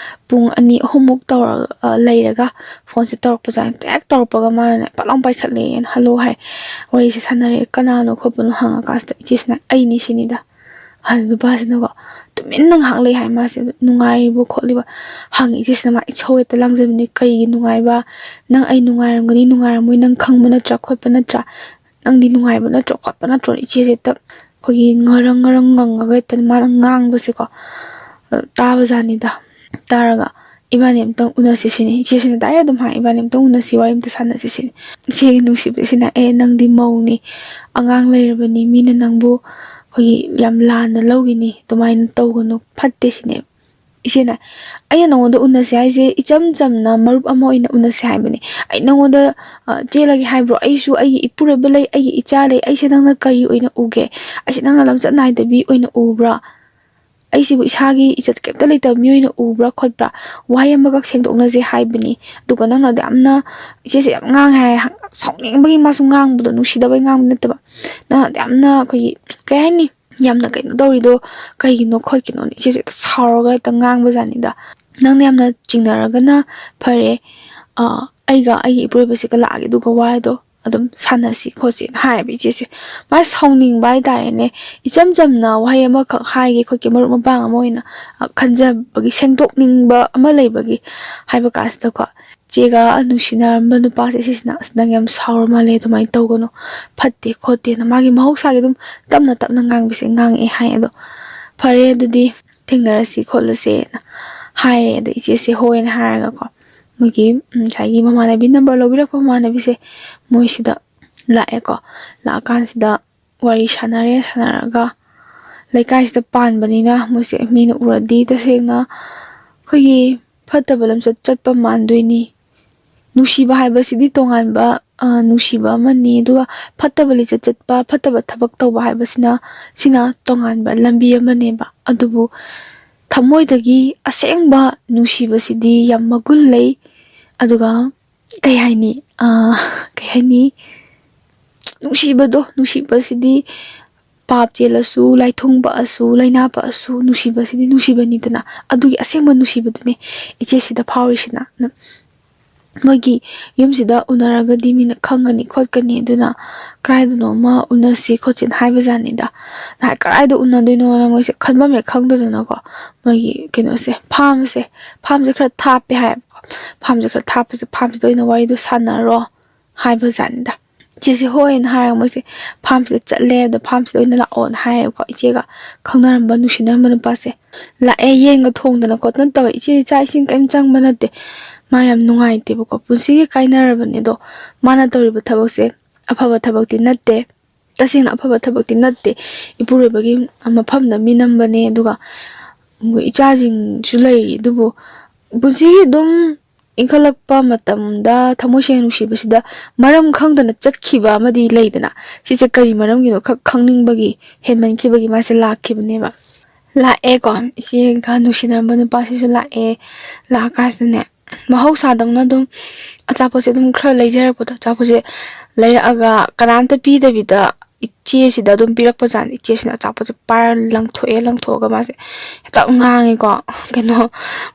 ꯄꯨꯡ ꯑꯅꯤ ꯑꯍꯨꯝꯃꯨꯛ ꯇꯧꯔꯒ, ꯑ, ꯂꯩꯔꯒ ꯐꯣꯟꯁꯦ ꯇꯧꯔꯛꯄꯖꯥꯠꯅꯤ꯫ ꯍꯦꯛ ꯇꯧꯔꯛꯄꯒ ꯃꯥꯅꯅꯦ ꯄꯠ ꯂꯥꯎ ꯄꯥꯏꯈꯠꯂꯦꯅ, "ꯍꯜꯂꯣ" ꯍꯥꯏ꯫ ꯋꯥꯔꯤꯁꯦ ꯁꯥꯟꯅꯔꯦ꯫ "ꯀꯅꯥꯅꯣ ꯈꯣꯠꯄꯅꯣ?" ꯍꯪꯉꯀꯥꯟꯁꯤꯗ ꯏꯆꯦꯁꯤꯅ, "ꯑꯩꯅꯤ" ꯁꯤꯅꯤꯗ꯫ ꯑꯗ ꯅꯨꯄꯥꯁꯤꯅꯀꯣ ꯇꯨꯃꯤꯟꯅ ꯉꯥꯏꯍꯥꯛ ꯂꯩ ꯍꯥꯏ꯫ ꯃꯥꯁꯦ ꯅꯨꯡꯉꯥꯏꯔꯤꯕꯣ ꯈꯣꯠꯂꯤꯕ ꯍꯪꯉꯤ꯫ ꯏꯆꯦꯁꯤꯅ ꯃꯥ ꯏꯁꯧ ꯍꯦꯛꯇ ꯂꯥꯡꯖꯕꯅꯤ꯫ "ꯀꯩꯒꯤ ꯅꯨꯡꯉꯥꯏꯕ? ꯅꯪ ꯑꯩ ꯅꯨꯡꯉꯥꯏꯔꯝꯒꯅꯤ ꯅꯨꯡꯉꯥꯏꯔꯝꯃꯣꯏ ꯅꯪ ꯈꯪꯕ ꯅꯠꯇ꯭ꯔꯥ ꯈꯣꯠꯄ ꯅꯠꯇ꯭ꯔꯥ? ꯅꯪꯗꯤ ꯅꯨꯡꯉꯥꯏꯕ ꯅꯠꯇ꯭ꯔꯣ ꯈꯣꯠꯄ ꯅꯠꯇ꯭ꯔꯣ?" ꯏꯆꯦꯁꯦ ꯍꯦꯛꯇ ꯑꯩꯈꯣꯏꯒꯤ ꯉꯔꯪ ꯉꯔꯪ ꯉꯪꯉꯒ ꯍꯦꯛꯇ ꯃꯥꯅ ꯉꯥꯡꯕꯁꯦꯀꯣ, ꯑ, ꯇꯥꯕꯖꯥꯠꯅꯤꯗ꯫ ꯇꯥꯔꯒ, "ꯏꯕꯥꯅꯤ ꯑꯝꯇꯪ ꯎꯅꯁꯤ" ꯁꯤꯅꯤ꯫ ꯏꯆꯦꯁꯤꯅ ꯗꯥꯏꯔꯦꯛ ꯑꯗꯨꯝ ꯍꯥꯏ, "ꯏꯕꯥꯅꯤ ꯑꯝꯇꯪ ꯎꯅꯁꯤ, ꯋꯥꯔꯤ ꯑꯝꯇ ꯁꯥꯟꯅꯁꯤ" ꯁꯤꯅꯤ꯫ ꯏꯆꯦꯒꯤ ꯅꯨꯡꯁꯤꯕꯁꯤꯅ, "ꯑꯦ, ꯅꯪꯗꯤ ꯃꯧꯅꯤ, ꯑꯉꯥꯡ ꯂꯩꯔꯕꯅꯤ, ꯃꯤꯅ ꯅꯪꯕꯨ ꯑꯩꯈꯣꯏꯒꯤ ꯌꯥꯝ ꯂꯥꯟꯅ ꯂꯧꯒꯤꯅꯤ, ꯑꯗꯨꯃꯥꯏꯅ ꯇꯧꯒꯅꯨ, ꯐꯠꯇꯦ" ꯁꯤꯅꯦ꯫ ꯏꯆꯦꯅ, "ꯑꯩꯅ ꯅꯉꯣꯟꯗ ꯎꯅꯁꯦ ꯍꯥꯏꯁꯦ ꯏꯆꯝ ꯆꯝꯅ ꯃꯔꯨꯞ ꯑꯃ ꯑꯣꯏꯅ ꯎꯅꯁꯦ ꯍꯥꯏꯕꯅꯦ꯫ ꯑꯩ ꯅꯉꯣꯟꯗ, ꯑ, ꯆꯦꯜꯂꯒꯦ ꯍꯥꯏꯕ꯭ꯔꯣ? ꯑꯩꯁꯨ ꯑꯩꯒꯤ ꯏꯄꯨꯔꯣꯏꯕ ꯂꯩ, ꯑꯩꯒꯤ ꯏꯆꯥ ꯂꯩ, ꯑꯩꯁꯦ ꯅꯪꯅ ꯀꯔꯤ ꯑꯣꯏꯅ ꯎꯒꯦ? ꯑꯩꯁꯦ ꯅꯪꯅ ꯂꯝꯆꯠ ꯅꯥꯏꯗꯕꯤ ꯑꯣꯏꯅ ꯎꯕ꯭ꯔꯥ? ꯑꯩꯁꯤꯕꯨ ꯏꯁꯥꯒꯤ ꯏꯖꯠ ꯀꯩꯝꯇ ꯂꯩꯇꯕ ꯃꯤ ꯑꯣꯏꯅ ꯎꯕ꯭ꯔꯥ ꯈꯣꯠꯄ꯭ꯔꯥ? ꯋꯥꯍꯩ ꯑꯃꯈꯛ ꯁꯦꯡꯗꯣꯛꯅꯁꯦ" ꯍꯥꯏꯕꯅꯤ꯫ ꯑꯗꯨꯒ ꯅꯪꯅ ꯑꯗꯨ ꯌꯥꯝꯅ, ꯏꯆꯦꯁꯦ ꯌꯥꯝ ꯉꯥꯡꯉꯦ ꯍꯥꯏ, ꯁꯥꯎꯅꯤꯡꯕꯒꯤ ꯃꯥꯁꯨ ꯉꯥꯡꯕꯗꯣ, ꯅꯨꯡꯁꯤꯗꯕꯩ ꯉꯥꯡꯕ ꯅꯠꯇꯕ, ꯅꯪꯅ ꯑꯗꯨ ꯌꯥꯝꯅ ꯑꯩꯈꯣꯏꯒꯤ, ꯀꯩ ꯍꯥꯏꯅꯤ, ꯌꯥꯝꯅ ꯀꯩꯅꯣ ꯇꯧꯔꯤꯗꯣ ꯀꯩꯒꯤꯅꯣ ꯈꯣꯠꯀꯤꯅꯣꯅ ꯏꯆꯦꯁꯦ ꯍꯦꯛꯇ ꯁꯥꯎꯔꯒ ꯍꯦꯛꯇ ꯉꯥꯡꯕꯖꯥꯠꯅꯤꯗ꯫ "ꯅꯪꯅ ꯌꯥꯝꯅ ꯆꯤꯡꯅꯔꯒꯅ ꯐꯔꯦ, ꯑ, ꯑꯩꯒ ꯑꯩꯒꯤ ꯏꯄꯨꯔꯣꯏꯕꯁꯤꯒ ꯂꯥꯛꯑꯒꯦ, ꯑꯗꯨꯒ ꯋꯥꯗꯣ ꯑꯗꯨꯝ ꯁꯥꯟꯅꯁꯤ ꯈꯣꯠꯁꯤꯅ" ꯍꯥꯏꯌꯦꯕ ꯏꯆꯦꯁꯦ꯫ ꯃꯥ ꯁꯥꯎꯅꯤꯡꯕ ꯍꯥꯏꯇꯥꯔꯦꯅꯦ꯫ ꯏꯆꯝ ꯆꯝꯅ ꯋꯥꯍꯩ ꯑꯃꯈꯛ ꯍꯥꯏꯒꯦ ꯈꯣꯠꯀꯦ, ꯃꯔꯨꯞ ꯃꯄꯥꯡ ꯑꯃ ꯑꯣꯏꯅ, ꯑ, ꯈꯟꯖꯕꯒꯤ, ꯁꯦꯡꯗꯣꯛꯅꯤꯡꯕ ꯑꯃ ꯂꯩꯕꯒꯤ ꯍꯥꯏꯕ ꯀꯥꯟꯁꯤꯗꯀꯣ, ꯆꯦꯒ ꯅꯨꯡꯁꯤꯅꯔꯝꯕ ꯅꯨꯄꯥꯁꯦ ꯁꯤꯁꯤꯅ, "ꯑꯁ, ꯅꯪ ꯌꯥꯝ ꯁꯥꯎꯔ ꯃꯥꯜꯂꯦ, ꯑꯗꯨꯃꯥꯏꯅ ꯇꯧꯒꯅꯨ, ꯐꯠꯇꯦ ꯈꯣꯠꯇꯦꯅ", ꯃꯥꯒꯤ ꯃꯍꯧꯁꯥꯒꯤ ꯑꯗꯨꯝ ꯇꯞꯅ ꯇꯞꯅ ꯉꯥꯡꯕꯁꯦ ꯉꯥꯡꯉꯛꯑꯦ ꯍꯥꯏ꯫ ꯑꯗꯣ, "ꯐꯔꯦ, ꯑꯗꯨꯗꯤ ꯊꯦꯡꯅꯔꯁꯤ ꯈꯣꯠꯂꯁꯦꯅ" ꯍꯥꯏꯔꯦ꯫ ꯑꯗ ꯏꯆꯦꯁꯦ ꯍꯣꯏꯅ ꯍꯥꯏꯔꯒꯀꯣ, ꯃꯣꯏꯒꯤ, ꯎꯝ, ꯉꯁꯥꯏꯒꯤ ꯃꯃꯥꯟꯅꯕꯤ, ꯅꯝꯕꯔ ꯂꯧꯕꯤꯔꯛꯄ ꯃꯃꯥꯟꯅꯕꯤꯁꯦ, ꯃꯣꯏꯁꯤꯗ ꯂꯥꯛꯑꯦꯀꯣ꯫ ꯂꯥꯛꯑꯀꯥꯟꯁꯤꯗ ꯋꯥꯔꯤ ꯁꯥꯟꯅꯔꯦ꯫ ꯁꯥꯟꯅꯔꯒ ꯂꯩꯀꯥꯏꯁꯤꯗ ꯄꯥꯟꯕꯅꯤꯅ ꯃꯣꯏꯁꯦ ꯃꯤꯅ ꯎꯔꯗꯤ ꯇꯁꯦꯡꯅ ꯑꯩꯈꯣꯏꯒꯤ ꯐꯠꯇꯕ ꯂꯝꯆꯠ ꯆꯠꯄ ꯃꯥꯟꯗꯣꯏꯅꯤ꯫ ꯅꯨꯡꯁꯤꯕ ꯍꯥꯏꯕꯁꯤꯗꯤ ꯇꯣꯉꯥꯟꯕ, ꯑ, ꯅꯨꯡꯁꯤꯕ ꯑꯃꯅꯤ, ꯑꯗꯨꯒ ꯐꯠꯇꯕ ꯂꯤꯆꯠ ꯆꯠꯄ, ꯐꯠꯇꯕ ꯊꯕꯛ ꯇꯧꯕ ꯍꯥꯏꯕꯁꯤꯅ, ꯁꯤꯅ ꯇꯣꯉꯥꯟꯕ ꯂꯝꯕꯤ ꯑꯃꯅꯦꯕ꯫ ꯑꯗꯨꯕꯨ ꯊꯃꯣꯏꯗꯒꯤ ꯑꯁꯦꯡꯕ ꯅꯨꯡꯁꯤꯕꯁꯤꯗꯤ ꯌꯥꯝ ꯃꯒꯨꯟ ꯂꯩ꯫ ꯑꯗꯨꯒ ꯀꯩ ꯍꯥꯏꯅꯤ, ꯑ, ꯀꯩ ꯍꯥꯏꯅꯤ, ꯅꯨꯡꯁꯤꯕꯗꯣ, ꯅꯨꯡꯁꯤꯕꯁꯤꯗꯤ ꯄꯥꯞ ꯆꯦꯜꯂꯁꯨ, ꯂꯥꯏꯊꯨꯡ ꯄꯛꯑꯁꯨ, ꯂꯥꯏꯅꯥ ꯄꯛꯑꯁꯨ, ꯅꯨꯡꯁꯤꯕꯁꯤꯗꯤ ꯅꯨꯡꯁꯤꯕꯅꯤꯗꯅ꯫ ꯑꯗꯨꯒꯤ ꯑꯁꯦꯡꯕ ꯅꯨꯡꯁꯤꯕꯗꯨꯅꯦ ꯏꯆꯦꯁꯤꯗ ꯐꯥꯎꯔꯤꯁꯤꯅ꯫ ꯃꯣꯏꯒꯤ ꯌꯨꯝꯁꯤꯗ ꯎꯅꯔꯒꯗꯤ ꯃꯤꯅ ꯈꯪꯒꯅꯤ ꯈꯣꯠꯀꯅꯤ, ꯑꯗꯨꯅ ꯀꯗꯥꯏꯗꯅꯣꯃ ꯎꯅꯁꯤ ꯈꯣꯠꯁꯤꯅ ꯍꯥꯏꯕꯖꯥꯠꯅꯤꯗ꯫ ꯅꯍꯥꯟ ꯀꯗꯥꯏꯗ ꯎꯅꯗꯣꯏꯅꯣꯅ ꯃꯣꯏꯁꯦ ꯈꯟꯐꯝ ꯍꯦꯛ ꯈꯪꯗꯗꯅꯀꯣ, ꯃꯣꯏꯒꯤ ꯀꯩꯅꯣꯁꯦ, ꯐꯥꯝꯁꯦ, ꯐꯥꯝꯁꯦ ꯈꯔ ꯊꯥꯞꯄꯦ ꯍꯥꯏꯌꯦꯕꯀꯣ꯫ ꯐꯥꯝꯁꯦ ꯈꯔ ꯊꯥꯞꯄꯁꯦ, ꯐꯥꯝꯁꯤꯗ ꯑꯣꯏꯅ ꯋꯥꯔꯤꯗꯣ ꯁꯥꯟꯅꯔꯣ ꯍꯥꯏꯕꯖꯥꯠꯅꯤꯗ꯫ ꯏꯆꯦꯁꯦ ꯍꯣꯏꯅ ꯍꯥꯏꯔꯒ ꯃꯣꯏꯁꯦ ꯐꯥꯝꯁꯤꯗ ꯆꯠꯂꯦ꯫ ꯑꯗꯣ ꯐꯥꯝꯁꯤꯗ ꯑꯣꯏꯅ ꯂꯥꯛꯑꯣꯅ ꯍꯥꯏꯌꯦꯕꯀꯣ꯫ ꯏꯆꯦꯒ ꯈꯪꯅꯔꯝꯕ, ꯅꯨꯡꯁꯤꯅꯔꯝꯕ ꯅꯨꯄꯥꯁꯦ ꯂꯥꯛꯑꯦ, ꯌꯦꯟꯒ ꯊꯣꯡꯗꯅ ꯈꯣꯠꯇꯅ ꯇꯧꯋꯦ꯫ ꯏꯆꯦꯗꯤ ꯆꯥꯛ ꯏꯁꯤꯡ ꯀꯔꯤꯝ ꯆꯪꯕ ꯅꯠꯇꯦ, ꯃꯥ ꯌꯥꯝ ꯅꯨꯡꯉꯥꯏꯇꯦꯕꯀꯣ, ꯄꯨꯟꯁꯤꯒꯤ ꯀꯥꯏꯅꯔꯕꯅꯦ꯫ ꯑꯗꯣ ꯃꯥꯅ ꯇꯧꯔꯤꯕ ꯊꯕꯛꯁꯦ ꯑꯐꯕ ꯊꯕꯛꯇꯤ ꯅꯠꯇꯦ, ꯇꯁꯦꯡꯅ ꯑꯐꯕ ꯊꯕꯛꯇꯤ ꯅꯠꯇꯦ꯫ ꯏꯄꯨꯔꯣꯏꯕꯒꯤ ꯃꯐꯝꯗ ꯃꯤ ꯅꯝꯕꯅꯦ, ꯑꯗꯨꯒ ꯏꯆꯥꯁꯤꯡꯁꯨ ꯂꯩꯔꯤ꯫ ꯑꯗꯨꯕꯨ ꯄꯨꯟꯁꯤꯒꯤ ꯑꯗꯨꯝ ꯏꯟꯈꯠꯂꯛꯄ ꯃꯇꯝꯗ ꯊꯃꯣꯏ ꯁꯦꯡꯅ ꯅꯨꯡꯁꯤꯕꯁꯤꯗ ꯃꯔꯝ ꯈꯪꯗꯅ ꯆꯠꯈꯤꯕ ꯑꯃꯗꯤ ꯂꯩꯗꯅ, ꯁꯤꯁꯦ ꯀꯔꯤ ꯃꯔꯝꯒꯤꯅꯣ ꯈꯛ ꯈꯪꯅꯤꯡꯕꯒꯤ ꯍꯦꯟꯃꯟꯈꯤꯕꯒꯤ ꯃꯥꯁꯦ ꯂꯥꯛꯈꯤꯕꯅꯦꯕ꯫ ꯂꯥꯛꯑꯦꯀꯣ, ꯏꯆꯦꯒ ꯅꯨꯡꯁꯤꯅꯔꯝꯕ ꯅꯨꯄꯥꯁꯤꯁꯨ ꯂꯥꯛꯑꯦ꯫ ꯂꯥꯛꯑꯀꯥꯟꯁꯤꯗꯅꯦ, ꯃꯍꯧꯁꯥꯗꯧꯅ ꯑꯗꯨꯝ ꯑꯆꯥꯄꯣꯠꯁꯦ ꯑꯗꯨꯝ ꯈꯔ ꯂꯩꯖꯔꯛꯄꯗꯣ, ꯑꯆꯥꯄꯣꯠꯁꯦ ꯂꯩꯔꯛꯑꯒ ꯀꯅꯥꯝꯇ ꯄꯤꯗꯕꯤꯗ ꯏꯆꯦꯁꯤꯗ ꯑꯗꯨꯝ ꯄꯤꯔꯛꯄꯖꯥꯠꯅꯤ꯫ ꯏꯆꯦꯁꯤꯅ ꯑꯆꯥꯄꯣꯠꯁꯦ ꯄꯥꯏꯔ ꯂꯪꯊꯣꯛꯑꯦ꯫ ꯂꯪꯊꯣꯛꯑꯒ ꯃꯥꯁꯦ ꯍꯦꯛꯇ ꯉꯥꯡꯉꯦꯀꯣ, ꯀꯩꯅꯣ,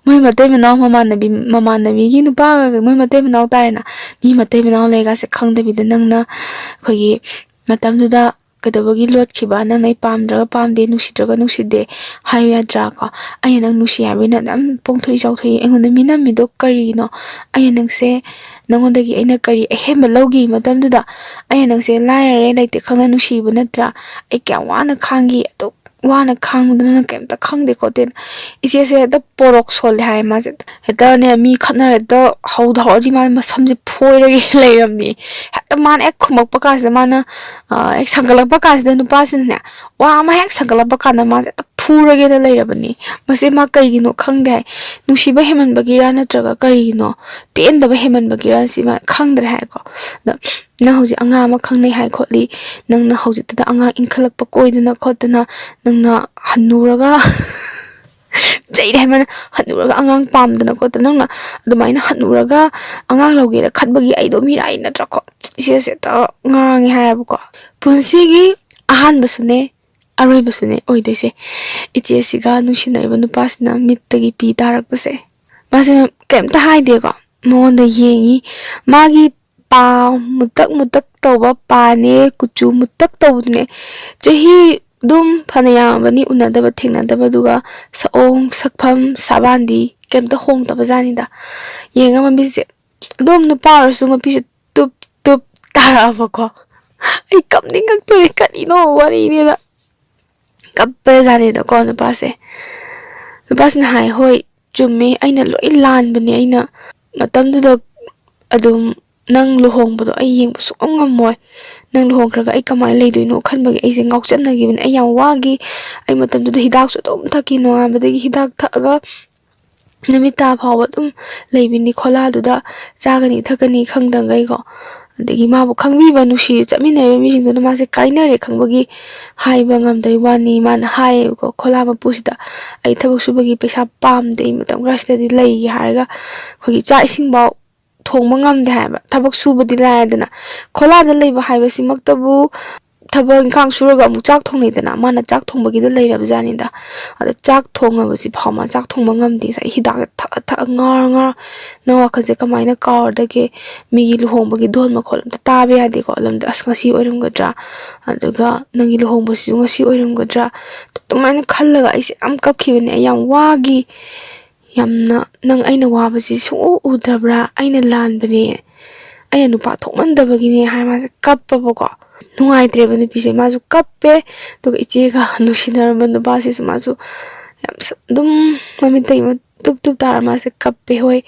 ꯃꯣꯏ ꯃꯇꯩ ꯃꯅꯥꯎ ꯃꯃꯥꯟꯅꯕꯤ, ꯃꯃꯥꯟꯅꯕꯤꯒꯤ ꯅꯨꯄꯥꯒ ꯃꯣꯏ ꯃꯇꯩ ꯃꯅꯥꯎ ꯇꯥꯔꯦꯅ, ꯃꯤ ꯃꯇꯩ ꯃꯅꯥꯎ ꯂꯩꯒꯁꯦ ꯈꯪꯗꯕꯤꯗ, ꯅꯪꯅ ꯑꯩꯈꯣꯏꯒꯤ ꯃꯇꯝꯗꯨꯗ ꯀꯩꯗꯧꯕꯒꯤ ꯂꯣꯠꯈꯤꯕ? ꯅꯪꯅ ꯑꯩ ꯄꯥꯝꯗ꯭ꯔꯒ ꯄꯥꯝꯗꯦ, ꯅꯨꯡꯁꯤꯗ꯭ꯔꯒ ꯅꯨꯡꯁꯤꯗꯦ ꯍꯥꯏꯌꯨ ꯌꯥꯗ꯭ꯔꯥ ꯀꯣ? ꯑꯩꯅ ꯅꯪ ꯅꯨꯡꯁꯤ ꯍꯥꯏꯕꯩ ꯅꯪ ꯑꯗꯨꯝ ꯄꯣꯡꯊꯣꯛꯏ ꯆꯥꯎꯊꯣꯛꯏ, ꯑꯩꯉꯣꯟꯗ ꯃꯤꯅꯝꯃꯤꯗꯣ ꯀꯔꯤꯅꯣ? ꯑꯩꯅ ꯅꯪꯁꯦ, ꯅꯪꯉꯣꯟꯗꯒꯤ ꯑꯩꯅ ꯀꯔꯤ ꯑꯍꯦꯟꯕ ꯂꯧꯈꯤ? ꯃꯇꯝꯗꯨꯗ ꯑꯩꯅ ꯅꯪꯁꯦ ꯂꯥꯏꯔꯔꯦ, ꯂꯩꯇꯦ ꯈꯪꯅ ꯅꯨꯡꯁꯤꯕ ꯅꯠꯇ꯭ꯔꯥ? ꯑꯩ ꯀꯌꯥꯝ ꯋꯥꯅ ꯈꯥꯡꯈꯤ꯫ ꯑꯗꯨ ꯋꯥꯅ ꯈꯥꯡꯕꯗꯨꯅ ꯅꯪ ꯀꯩꯝꯇ ꯈꯪꯗꯦ ꯈꯣꯠꯇꯦ꯫ ꯏꯆꯦꯁꯦ ꯍꯦꯛꯇ ꯄꯣꯔꯣꯛ ꯁꯣꯜꯂꯦ ꯍꯥꯏ꯫ ꯃꯥꯁꯦ ꯍꯦꯛꯇꯅꯦ, ꯃꯤ ꯈꯠꯅꯔ ꯍꯦꯛꯇ ꯍꯧꯗ ꯍꯧꯔꯗꯤ ꯃꯥ ꯃꯁꯝꯁꯦ ꯐꯣꯏꯔꯒꯦ ꯂꯩꯔꯝꯅꯤ꯫ ꯍꯦꯛꯇ ꯃꯥꯅ ꯍꯦꯛ ꯈꯨꯝꯃꯛꯄ ꯀꯥꯟꯁꯤꯗ, ꯃꯥꯅ ꯑ, ꯍꯦꯛ ꯁꯥꯒꯠꯂꯛꯄ ꯀꯥꯟꯁꯤꯗ, ꯅꯨꯄꯥꯁꯤꯅꯅꯦ, ꯋꯥ ꯑꯃ ꯍꯦꯛ ꯁꯥꯒꯠꯂꯛꯄ ꯀꯥꯟꯗ ꯃꯥꯁꯦ ꯍꯦꯛꯇ ꯐꯨꯔꯒꯦꯅ ꯂꯩꯔꯕꯅꯤ꯫ ꯃꯁꯤ ꯃꯥ ꯀꯩꯒꯤꯅꯣ ꯈꯪꯗꯦ ꯍꯥꯏ꯫ ꯅꯨꯡꯁꯤꯕ ꯍꯦꯟꯃꯟꯕꯒꯤꯔ ꯅꯠꯇ꯭ꯔꯒ ꯀꯔꯤꯒꯤꯅꯣ, ꯄꯦꯟꯗꯕ ꯍꯦꯟꯃꯟꯕꯒꯤꯔ, ꯁꯤ ꯃꯥ ꯈꯪꯗ꯭ꯔꯦ ꯍꯥꯏꯀꯣ꯫ ꯑꯗꯣ ꯅꯪ ꯍꯧꯖꯤꯛ ꯑꯉꯥꯡ ꯑꯃ ꯈꯪꯅꯩ ꯍꯥꯏ ꯈꯣꯠꯂꯤ, ꯅꯪꯅ ꯍꯧꯖꯤꯛꯇꯗ ꯑꯉꯥꯡ ꯏꯟꯈꯠꯂꯛꯄ ꯀꯣꯏꯗꯅ ꯈꯣꯠꯇꯅ ꯅꯪꯅ ꯍꯟꯅꯨꯔꯒ ꯆꯩꯔꯦ ꯍꯥꯏꯃꯟ, ꯍꯟꯅꯨꯔꯒ ꯑꯉꯥꯡ ꯄꯥꯝꯗꯅ ꯈꯣꯠꯇꯅ, ꯅꯪꯅ ꯑꯗꯨꯃꯥꯏꯅ ꯍꯟꯅꯨꯔꯒ ꯑꯉꯥꯡ ꯂꯧꯒꯦꯅ ꯈꯟꯕꯒꯤ ꯑꯩꯗꯣ ꯃꯤꯔꯥꯏ ꯅꯠꯇ꯭ꯔꯥ ꯈꯣ-, ꯏꯆꯦꯁꯦ ꯍꯦꯛꯇ ꯉꯥꯡꯉꯦ ꯍꯥꯏꯌꯦꯕꯀꯣ꯫ ꯄꯨꯟꯁꯤꯒꯤ ꯑꯍꯥꯟꯕꯁꯨꯅꯦ, ꯑꯔꯣꯏꯕꯁꯨꯅꯦ ꯑꯣꯏꯗꯣꯏꯁꯦ ꯏꯆꯦꯁꯤꯒ ꯅꯨꯡꯁꯤꯅꯔꯤꯕ ꯅꯨꯄꯥꯁꯤꯅ ꯃꯤꯠꯇꯒꯤ ꯄꯤ ꯇꯥꯔꯛꯄꯁꯦ꯫ ꯃꯥꯁꯦ ꯀꯩꯝꯇ ꯍꯥꯏꯗꯦꯀꯣ꯫ ꯃꯉꯣꯟꯗ ꯌꯦꯡꯉꯤ꯫ ꯃꯥꯒꯤ ꯄꯥ ꯃꯨꯇꯛ ꯃꯨꯇꯛ ꯇꯧꯕ ꯄꯥꯅꯦ, ꯀꯨꯆꯨ ꯃꯨꯇꯛ ꯇꯧꯕꯗꯨꯅꯦ꯫ ꯆꯍꯤ ꯑꯗꯨꯝ ꯐꯅ ꯌꯥꯝꯃꯕꯅꯤ ꯎꯅꯗꯕ ꯊꯦꯡꯅꯗꯕ, ꯑꯗꯨꯒ ꯁꯛꯑꯣꯡ ꯁꯛꯐꯝ ꯁꯕꯥꯟꯗꯤ ꯀꯩꯝꯇ ꯍꯣꯡꯗꯕ ꯖꯥꯠꯅꯤꯗ꯫ ꯌꯦꯡꯉ ꯃꯃꯤꯠꯁꯦ ꯑꯗꯨꯝ, ꯅꯨꯄꯥ ꯑꯣꯏꯔꯁꯨ ꯃꯄꯤꯁꯦ ꯇꯨꯞ ꯇꯨꯞ ꯇꯥꯔꯛꯑꯕꯀꯣ꯫ ꯑꯩ ꯀꯞꯅꯤꯡꯉꯛꯇꯣꯔꯦ, ꯀꯔꯤꯅꯣ ꯋꯥꯔꯤꯅꯦꯅ ꯀꯞꯄ ꯖꯥꯠꯅꯤꯗꯀꯣ ꯅꯨꯄꯥꯁꯦ꯫ ꯅꯨꯄꯥꯁꯤꯅ ꯍꯥꯏ, "ꯍꯣꯏ, ꯆꯨꯝꯃꯤ, ꯑꯩꯅ ꯂꯣꯏ ꯂꯥꯟꯕꯅꯦ꯫ ꯑꯩꯅ ꯃꯇꯝꯗꯨꯗ ꯑꯗꯨꯝ ꯅꯪ ꯂꯨꯍꯣꯡꯕꯗꯣ ꯑꯩ ꯌꯦꯡꯕ ꯁꯨꯡꯉꯝ ꯉꯝꯃꯣꯏ꯫ ꯅꯪ ꯂꯨꯍꯣꯡꯈ꯭ꯔꯒ ꯑꯩ ꯀꯃꯥꯏꯅ ꯂꯩꯗꯣꯏꯅꯣ ꯈꯟꯕꯒꯤ ꯑꯩꯁꯦ ꯉꯥꯎꯆꯠꯅꯈꯤꯕꯅꯦ꯫ ꯑꯩ ꯌꯥꯝ ꯋꯥꯈꯤ꯫ ꯑꯩ ꯃꯇꯝꯗꯨꯗ ꯍꯤꯗꯥꯛꯁꯨ ꯑꯗꯨꯝ ꯊꯛꯈꯤ꯫ ꯅꯣꯡꯉꯥꯟꯕꯗꯒꯤ ꯍꯤꯗꯥꯛ ꯊꯛꯑꯒ ꯅꯨꯃꯤꯠ ꯇꯥ ꯐꯥꯎꯕ ꯑꯗꯨꯝ ꯂꯩꯕꯤꯅꯤ ꯈꯣꯂꯥꯗꯨꯗ, ꯆꯥꯒꯅꯤ ꯊꯛꯀꯅꯤ ꯈꯪꯗꯈꯩꯀꯣ꯫ ꯑꯗꯒꯤ ꯃꯥꯕꯨ ꯈꯪꯕꯤꯕ, ꯅꯨꯡꯁꯤ ꯆꯠꯃꯤꯟꯅꯔꯤꯕ ꯃꯤꯁꯤꯡꯗꯨꯅ ꯃꯥꯁꯦ ꯀꯥꯏꯅꯔꯦ ꯈꯪꯕꯒꯤ ꯍꯥꯏꯕ ꯉꯝꯗꯕꯩ ꯋꯥꯅꯤ꯫ ꯃꯥꯅ ꯍꯥꯏꯌꯦꯕꯀꯣ, ꯈꯣꯂꯥ ꯃꯄꯨꯁꯤꯗ, "ꯑꯩ ꯊꯕꯛ ꯁꯨꯕꯒꯤ ꯄꯩꯁꯥ ꯄꯥꯝꯗꯦ, ꯑꯩ ꯃꯇꯝ ꯈꯔꯁꯤꯗꯗꯤ ꯂꯩꯒꯦ" ꯍꯥꯏꯔꯒ, ꯑꯩꯈꯣꯏꯒꯤ ꯆꯥꯛ ꯏꯁꯤꯡꯐꯥꯎ ꯊꯣꯡꯕ ꯉꯝꯗꯦ ꯍꯥꯏꯕ꯫ ꯊꯕꯛ ꯁꯨꯕꯗꯤ ꯂꯥꯏꯔꯗꯅ, ꯈꯣꯂꯥꯗ ꯂꯩꯕ ꯍꯥꯏꯕꯁꯤꯃꯛꯇꯕꯨ ꯊꯕꯛ ꯏꯪꯈꯥꯡ ꯁꯨꯔꯒ ꯑꯃꯨꯛ ꯆꯥꯛ ꯊꯣꯡꯅꯩꯗꯅ, ꯃꯥꯅ ꯆꯥꯛ ꯊꯣꯡꯕꯒꯤꯗ ꯂꯩꯔꯕ ꯖꯥꯠꯅꯤꯗ꯫ ꯑꯗ ꯆꯥꯛ ꯊꯣꯡꯉꯕꯁꯤ ꯐꯥꯎ ꯃꯥ ꯆꯥꯛ ꯊꯣꯡꯕ ꯉꯝꯗꯦ꯫ ꯉꯁꯥꯏ ꯍꯤꯗꯥꯛꯇ ꯊꯛꯑ ꯊꯛꯑ ꯉꯥꯎꯔ ꯉꯥꯎꯔ, ꯅꯪ ꯋꯥꯈꯜꯁꯦ ꯀꯃꯥꯏꯅ ꯀꯥꯎꯔꯗꯒꯦ? ꯃꯤꯒꯤ ꯂꯨꯍꯣꯡꯕꯒꯤ ꯙꯣꯟ ꯃꯈꯣꯜ ꯑꯝꯇ ꯇꯥꯕ ꯌꯥꯗꯦꯀꯣ꯫ ꯑꯗꯨꯝꯗ, "ꯑꯁ, ꯉꯁꯤ ꯑꯣꯏꯔꯝꯒꯗ꯭ꯔꯥ? ꯑꯗꯨꯒ ꯅꯪꯒꯤ ꯂꯨꯍꯣꯡꯕꯁꯤꯁꯨ ꯉꯁꯤ ꯑꯣꯏꯔꯝꯒꯗ꯭ꯔꯥ?" ꯑꯗꯨꯃꯥꯏꯅ ꯈꯜꯂꯒ ꯑꯩꯁꯦ ꯌꯥꯝ ꯀꯞꯈꯤꯕꯅꯦ꯫ ꯑꯩ ꯌꯥꯝ ꯋꯥꯈꯤ꯫ ꯌꯥꯝꯅ "ꯅꯪ ꯑꯩꯅ ꯋꯥꯕꯁꯤ ꯁꯨꯡꯎ ꯎꯗꯕ꯭ꯔꯥ? ꯑꯩꯅ ꯂꯥꯟꯕꯅꯦ, ꯑꯩꯅ ꯅꯨꯄꯥ ꯊꯣꯛꯃꯟꯗꯕꯒꯤꯅꯦ" ꯍꯥꯏꯔ ꯃꯥꯁꯦ ꯀꯞꯄꯕꯀꯣ꯫ ꯅꯨꯡꯉꯥꯏꯇ꯭ꯔꯦꯕ ꯅꯨꯄꯤꯁꯦ꯫ ꯃꯥꯁꯨ ꯀꯞꯄꯦ꯫ ꯑꯗꯨꯒ ꯏꯆꯦꯒ ꯅꯨꯡꯁꯤꯅꯔꯝꯕ ꯅꯨꯄꯥꯁꯤꯁꯨ ꯃꯥꯁꯨ ꯌꯥꯝ ꯁ-, ꯑꯗꯨꯝ ꯃꯃꯤꯠꯇꯒꯤ ꯃ-, ꯇꯨꯞ ꯇꯨꯞ ꯇꯥꯔ ꯃꯥꯁꯦ ꯀꯞꯄꯦ꯫ "ꯍꯣꯏ,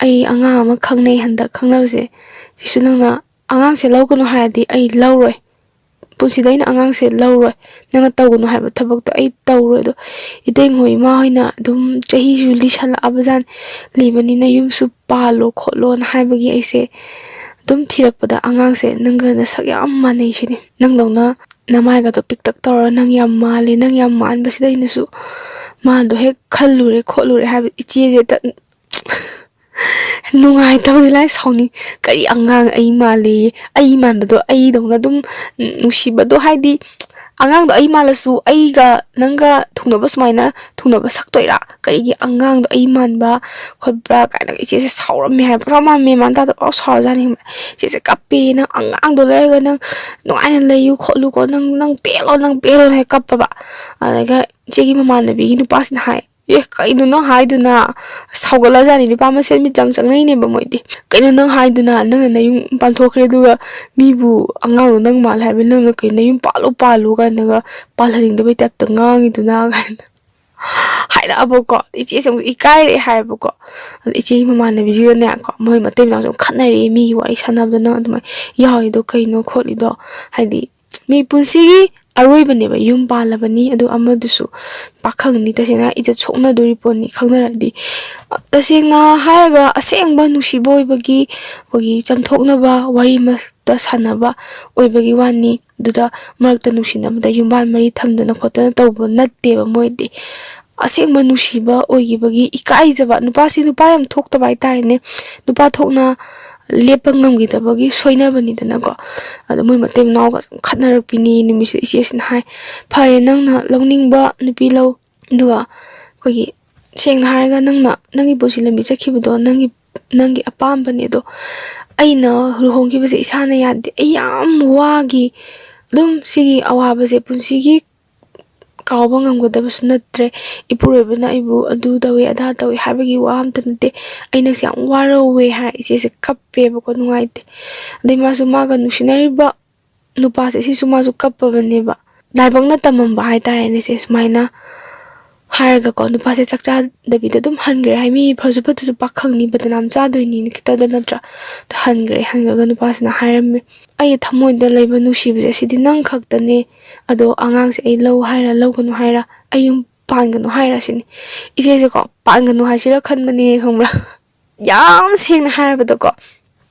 ꯑꯩ ꯑꯉꯥꯡ ꯑꯃ ꯈꯪꯅꯩ, ꯍꯟꯗꯛ ꯈꯪꯅꯕꯁꯦ, ꯁꯤꯁꯨ ꯅꯪꯅ ꯑꯉꯥꯡꯁꯦ ꯂꯧꯒꯅꯨ ꯍꯥꯏꯔꯗꯤ ꯑꯩ ꯂꯧꯔꯣꯏ, ꯄꯨꯟꯁꯤꯗ ꯑꯩꯅ ꯑꯉꯥꯡꯁꯦ ꯂꯧꯔꯣꯏ, ꯅꯪꯅ ꯇꯧꯒꯅꯨ ꯍꯥꯏꯕ ꯊꯕꯛꯇꯣ ꯑꯩ ꯇꯧꯔꯣꯏ꯫ ꯑꯗꯣ ꯏꯇꯩꯃ ꯍꯣꯏ, ꯏꯃꯥ ꯍꯣꯏꯅ ꯑꯗꯨꯝ ꯆꯍꯤꯁꯨ ꯂꯤꯁꯜꯂꯛꯑꯕꯖꯥꯠꯅꯤ, ꯂꯤꯕꯅꯤꯅ ꯌꯨꯝꯁꯨ ꯄꯥꯜꯂꯣ ꯈꯣꯠꯂꯣꯅ ꯍꯥꯏꯕꯒꯤ ꯑꯩꯁꯦ ꯑꯗꯨꯝ ꯊꯤꯔꯛꯄꯗ ꯑꯉꯥꯡꯁꯦ ꯅꯪꯒ ꯅꯁꯛ ꯌꯥꯝ ꯃꯥꯟꯅꯩ ꯁꯤꯅꯤ꯫ ꯅꯪꯗꯧꯅ ꯅꯃꯥꯏꯒꯗꯣ ꯄꯤꯛꯇꯛ ꯇꯧꯔ ꯅꯪ ꯌꯥꯝ ꯃꯥꯜꯂꯦ, ꯅꯪ ꯌꯥꯝ ꯃꯥꯟꯕꯁꯤꯗ ꯑꯩꯅꯁꯨ ꯃꯥꯗꯣ ꯍꯦꯛ ꯈꯜꯂꯨꯔꯦ ꯈꯣꯠꯂꯨꯔꯦ" ꯍꯥꯏꯕ ꯏꯆꯦꯁꯦ ꯇ-, ꯅꯨꯡꯉꯥꯏꯇꯕꯗꯤ ꯂꯥꯏ ꯁꯥꯎꯅꯤꯡ-, "ꯀꯔꯤ ꯑꯉꯥꯡ ꯑꯩ ꯃꯥꯜꯂꯦꯌꯦ?" ꯑꯩ ꯃꯥꯟꯕꯗꯣ ꯑꯩꯗꯧꯅ ꯑꯗꯨꯝ ꯅꯨꯡꯁꯤꯕꯗꯣ, ꯍꯥꯏꯗꯤ ꯑꯉꯥꯡꯗꯣ ꯑꯩ ꯃꯥꯜꯂꯁꯨ ꯑꯩꯒ ꯅꯪꯒ ꯊꯨꯡꯅꯕ ꯁꯨꯃꯥꯏꯅ ꯊꯨꯡꯅꯕ ꯁꯛꯇꯣꯏꯔꯥ? ꯀꯔꯤꯒꯤ ꯑꯉꯥꯡꯗꯣ ꯑꯩ ꯃꯥꯟꯕ ꯈꯣꯠꯄ꯭ꯔꯥ ꯀꯥꯏꯅ ꯏꯆꯦꯁꯦ ꯁꯥꯎꯔꯝꯃꯦ ꯍꯥꯏꯕ꯫ ꯄꯨꯔꯥ ꯃꯥ ꯃꯦꯟ ꯃꯥꯟ ꯇꯥꯗꯕ ꯄꯨꯔꯥ ꯁꯥꯎꯔꯖꯥꯠꯅꯤ ꯈꯪꯕ꯭ꯔꯥ? "ꯏꯆꯦꯁꯦ ꯀꯞꯄꯦ, ꯅꯪ ꯑꯉꯥꯡꯗꯣ ꯂꯩꯔꯒ ꯅꯪ ꯅꯨꯡꯉꯥꯏꯅ ꯂꯩꯌꯨ ꯈꯣꯠꯂꯨꯀꯣ, ꯅꯪ, ꯅꯪ ꯄꯦꯜꯂꯣ, ꯅꯪ ꯄꯦꯜꯂꯣꯅ" ꯍꯦꯛ ꯀꯞꯄꯕ꯫ ꯑꯗꯨꯒ ꯏꯆꯦꯒꯤ ꯃꯃꯥꯟꯅꯕꯤꯒꯤ ꯅꯨꯄꯥꯁꯤꯅ ꯍꯥꯏ, "ꯑꯦ, ꯀꯩꯅꯣ ꯅꯪ ꯍꯥꯏꯗꯨꯅ?" ꯁꯥꯎꯒꯠꯂꯖꯥꯠꯅꯤ꯫ ꯅꯨꯄꯥ ꯃꯁꯦꯟ ꯃꯤꯆꯪ ꯆꯪꯅꯩꯅꯦꯕ ꯃꯣꯏꯗꯤ꯫ "ꯀꯩꯅꯣ ꯅꯪ ꯍꯥꯏꯗꯨꯅ? ꯅꯪꯅ ꯅꯌꯨꯝ ꯄꯥꯟꯊꯣꯛꯈ꯭ꯔꯦ, ꯑꯗꯨꯒ ꯃꯤꯕꯨ ꯑꯉꯥꯡꯗꯣ ꯅꯪ ꯃꯥꯜꯂꯦ ꯍꯥꯏꯕ, ꯅꯪꯅ ꯀꯩꯅꯣ ꯅꯌꯨꯝ ꯄꯥꯜꯂꯨ ꯄꯥꯜꯂꯨ ꯀꯥꯏꯅꯒ ꯄꯥꯜꯍꯟꯅꯤꯡꯗꯕꯩ ꯇꯥꯏꯞꯇ ꯉꯥꯡꯉꯤꯗꯨꯅ?" ꯀꯥꯏꯅ ꯍꯥꯏꯔꯛꯑꯕꯀꯣ꯫ ꯏꯆꯦꯁꯦ ꯑꯃꯨꯛ ꯏꯀꯥꯏꯔꯛꯑꯦ ꯍꯥꯏꯌꯦꯕꯀꯣ꯫ ꯑꯗ ꯏꯆꯦꯒꯤ ꯃꯃꯥꯟꯅꯕꯤꯁꯤꯒꯅꯦꯀꯣ, ꯃꯣꯏ ꯃꯇꯩ ꯃꯅꯥꯎꯁꯦ ꯑꯃꯨꯛ ꯈꯠꯅꯔꯛꯑꯦ, "ꯃꯤꯒꯤ ꯋꯥꯔꯤ ꯁꯥꯟꯅꯕꯗ ꯅꯪ ꯑꯗꯨꯃꯥꯏꯅ ꯌꯥꯎꯔꯤꯗꯣ ꯀꯩꯅꯣ ꯈꯣꯠꯂꯤꯗꯣ?" ꯍꯥꯏꯗꯤ ꯃꯤ ꯄꯨꯟꯁꯤꯒꯤ ꯑꯔꯣꯏꯕꯅꯦꯕ, ꯌꯨꯝ ꯄꯥꯜꯂꯕꯅꯤ, ꯑꯗꯨ ꯑꯃꯗꯨꯁꯨ ꯄꯥꯈꯪꯅꯤ, ꯇꯁꯦꯡꯅ ꯏꯖꯠ ꯁꯣꯛꯅꯗꯣꯔꯤ ꯄꯣꯠꯅꯤ ꯈꯪꯅꯔꯗꯤ꯫ ꯇꯁꯦꯡꯅ ꯍꯥꯏꯔꯒ ꯑꯁꯦꯡꯕ ꯅꯨꯡꯁꯤꯕ ꯑꯣꯏꯕꯒꯤ, ꯑꯩꯈꯣꯏꯒꯤ ꯆꯝꯊꯣꯛꯅꯕ ꯋꯥꯔꯤ ꯃꯛꯇ ꯁꯥꯟꯅꯕ ꯑꯣꯏꯕꯒꯤ ꯋꯥꯅꯤ꯫ ꯑꯗꯨꯗ ꯃꯔꯛꯇ ꯅꯨꯡꯁꯤꯅꯕꯗ ꯌꯨꯝꯕꯥꯟ ꯃꯔꯤ ꯊꯝꯗꯅ ꯈꯣꯠꯇꯅ ꯇꯧꯕ ꯅꯠꯇꯦꯕ ꯃꯣꯏꯗꯤ꯫ ꯑꯁꯦꯡꯕ ꯅꯨꯡꯁꯤꯕ ꯑꯣꯏꯈꯤꯕꯒꯤ ꯏꯀꯥꯏꯖꯕ, ꯅꯨꯄꯥꯁꯤ ꯅꯨꯄꯥ ꯌꯥꯝ ꯊꯣꯛꯇꯕ ꯍꯥꯏꯇꯥꯔꯦꯅꯦ, ꯅꯨꯄꯥ ꯊꯣꯛꯅ ꯂꯦꯞꯄ ꯉꯝꯈꯤꯗꯕꯒꯤ ꯁꯣꯏꯅꯕꯅꯤꯗꯅꯀꯣ꯫ ꯑꯗꯣ ꯃꯣꯏ ꯃꯇꯩ ꯃꯅꯥꯎꯒ ꯁꯨꯝ ꯈꯠꯅꯔꯛꯄꯤꯅꯤ꯫ ꯅꯨꯃꯤꯠꯁꯤꯗ ꯏꯆꯦꯁꯤꯅ ꯍꯥꯏ, "ꯐꯔꯦ, ꯅꯪꯅ ꯂꯧꯅꯤꯡꯕ ꯅꯨꯄꯤ ꯂꯧ, ꯑꯗꯨꯒ ꯑꯩꯈꯣꯏꯒꯤ, ꯁꯦꯡꯅ ꯍꯥꯏꯔꯒ, ꯅꯪꯅ ꯅꯪꯒꯤ ꯄꯨꯟꯁꯤ ꯂꯝꯕꯤ ꯆꯠꯈꯤꯕꯗꯣ ꯅꯪꯒꯤ, ꯅꯪꯒꯤ ꯑꯄꯥꯝꯕꯅꯦ, ꯑꯗꯣ ꯑꯩꯅ ꯂꯨꯍꯣꯡꯈꯤꯕꯁꯦ ꯏꯁꯥꯅ ꯌꯥꯗꯦ, ꯑꯩ ꯌꯥꯝ ꯋꯥꯈꯤ, ꯑꯗꯨꯝ ꯁꯤꯒꯤ ꯑꯋꯥꯕꯁꯦ ꯄꯨꯟꯁꯤꯒꯤ ꯀꯥꯎꯕ ꯉꯝꯒꯗꯕꯁꯨ ꯅꯠꯇ꯭ꯔꯦ, ꯏꯄꯨꯔꯣꯏꯕꯅ ꯑꯩꯕꯨ ꯑꯗꯨ ꯇꯧꯋꯦ ꯑꯗꯥ ꯇꯧꯋꯦ ꯍꯥꯏꯕꯒꯤ ꯋꯥ ꯑꯝꯇ ꯅꯠꯇꯦ, ꯑꯩꯅ ꯁꯤ ꯌꯥꯝ ꯋꯥꯔꯧꯋꯦ" ꯍꯥꯏ꯫ ꯏꯆꯦꯁꯦ ꯀꯞꯄꯦꯕꯀꯣ, ꯅꯨꯡꯉꯥꯏꯇꯦ꯫ ꯑꯗꯩ ꯃꯥꯁꯨ ꯃꯥꯒ ꯅꯨꯡꯁꯤꯅꯔꯤꯕ ꯅꯨꯄꯥꯁꯦ ꯁꯤꯁꯨ ꯃꯥꯁꯨ ꯀꯞꯄꯕꯅꯦꯕ꯫ ꯂꯥꯏꯕꯛꯅ ꯇꯝꯃꯝꯕ ꯍꯥꯏꯇꯥꯔꯦꯅꯦ ꯁꯦ꯫ ꯁꯨꯃꯥꯏꯅ ꯍꯥꯏꯔꯒꯀꯣ, ꯅꯨꯄꯥꯁꯦ ꯆꯥꯛ ꯆꯥꯗꯕꯤꯗ ꯑꯗꯨꯝ ꯍꯟꯈ꯭ꯔꯦ꯫ ꯍꯥꯏ, ꯃꯤ ꯐꯔꯁꯨ ꯐꯠꯇ꯭ꯔꯁꯨ ꯄꯥꯈꯪꯅꯤ, ꯕꯗꯅꯥꯝ ꯆꯥꯗꯣꯏꯅꯤꯅ ꯈꯤꯇꯗ ꯅꯠꯇ꯭ꯔꯥ? ꯑꯗ ꯍꯟꯈ꯭ꯔꯦ꯫ ꯍꯟꯈ꯭ꯔꯒ ꯅꯨꯄꯥꯁꯤꯅ ꯍꯥꯏꯔꯝꯃꯦ, "ꯑꯩꯒꯤ ꯊꯃꯣꯏꯗ ꯂꯩꯕ ꯅꯨꯡꯁꯤꯕꯁꯦ ꯁꯤꯗꯤ ꯅꯪ ꯈꯛꯇꯅꯦ꯫ ꯑꯗꯣ ꯑꯉꯥꯡꯁꯦ ꯑꯩ ꯂꯧ ꯍꯥꯏꯔ ꯂꯧꯒꯅꯨ ꯍꯥꯏꯔ, ꯑꯩ ꯌꯨꯝ ꯄꯥꯟꯒꯅꯨ ꯍꯥꯏꯔ?" ꯁꯤꯅꯤ꯫ ꯏꯆꯦꯁꯦꯀꯣ, ꯄꯥꯟꯒꯅꯨ ꯍꯥꯏꯁꯤꯔꯥ ꯈꯟꯕꯅꯦ, ꯈꯪꯕ꯭ꯔꯥ? ꯌꯥꯝ ꯁꯦꯡꯅ ꯍꯥꯏꯔꯕꯗꯀꯣ,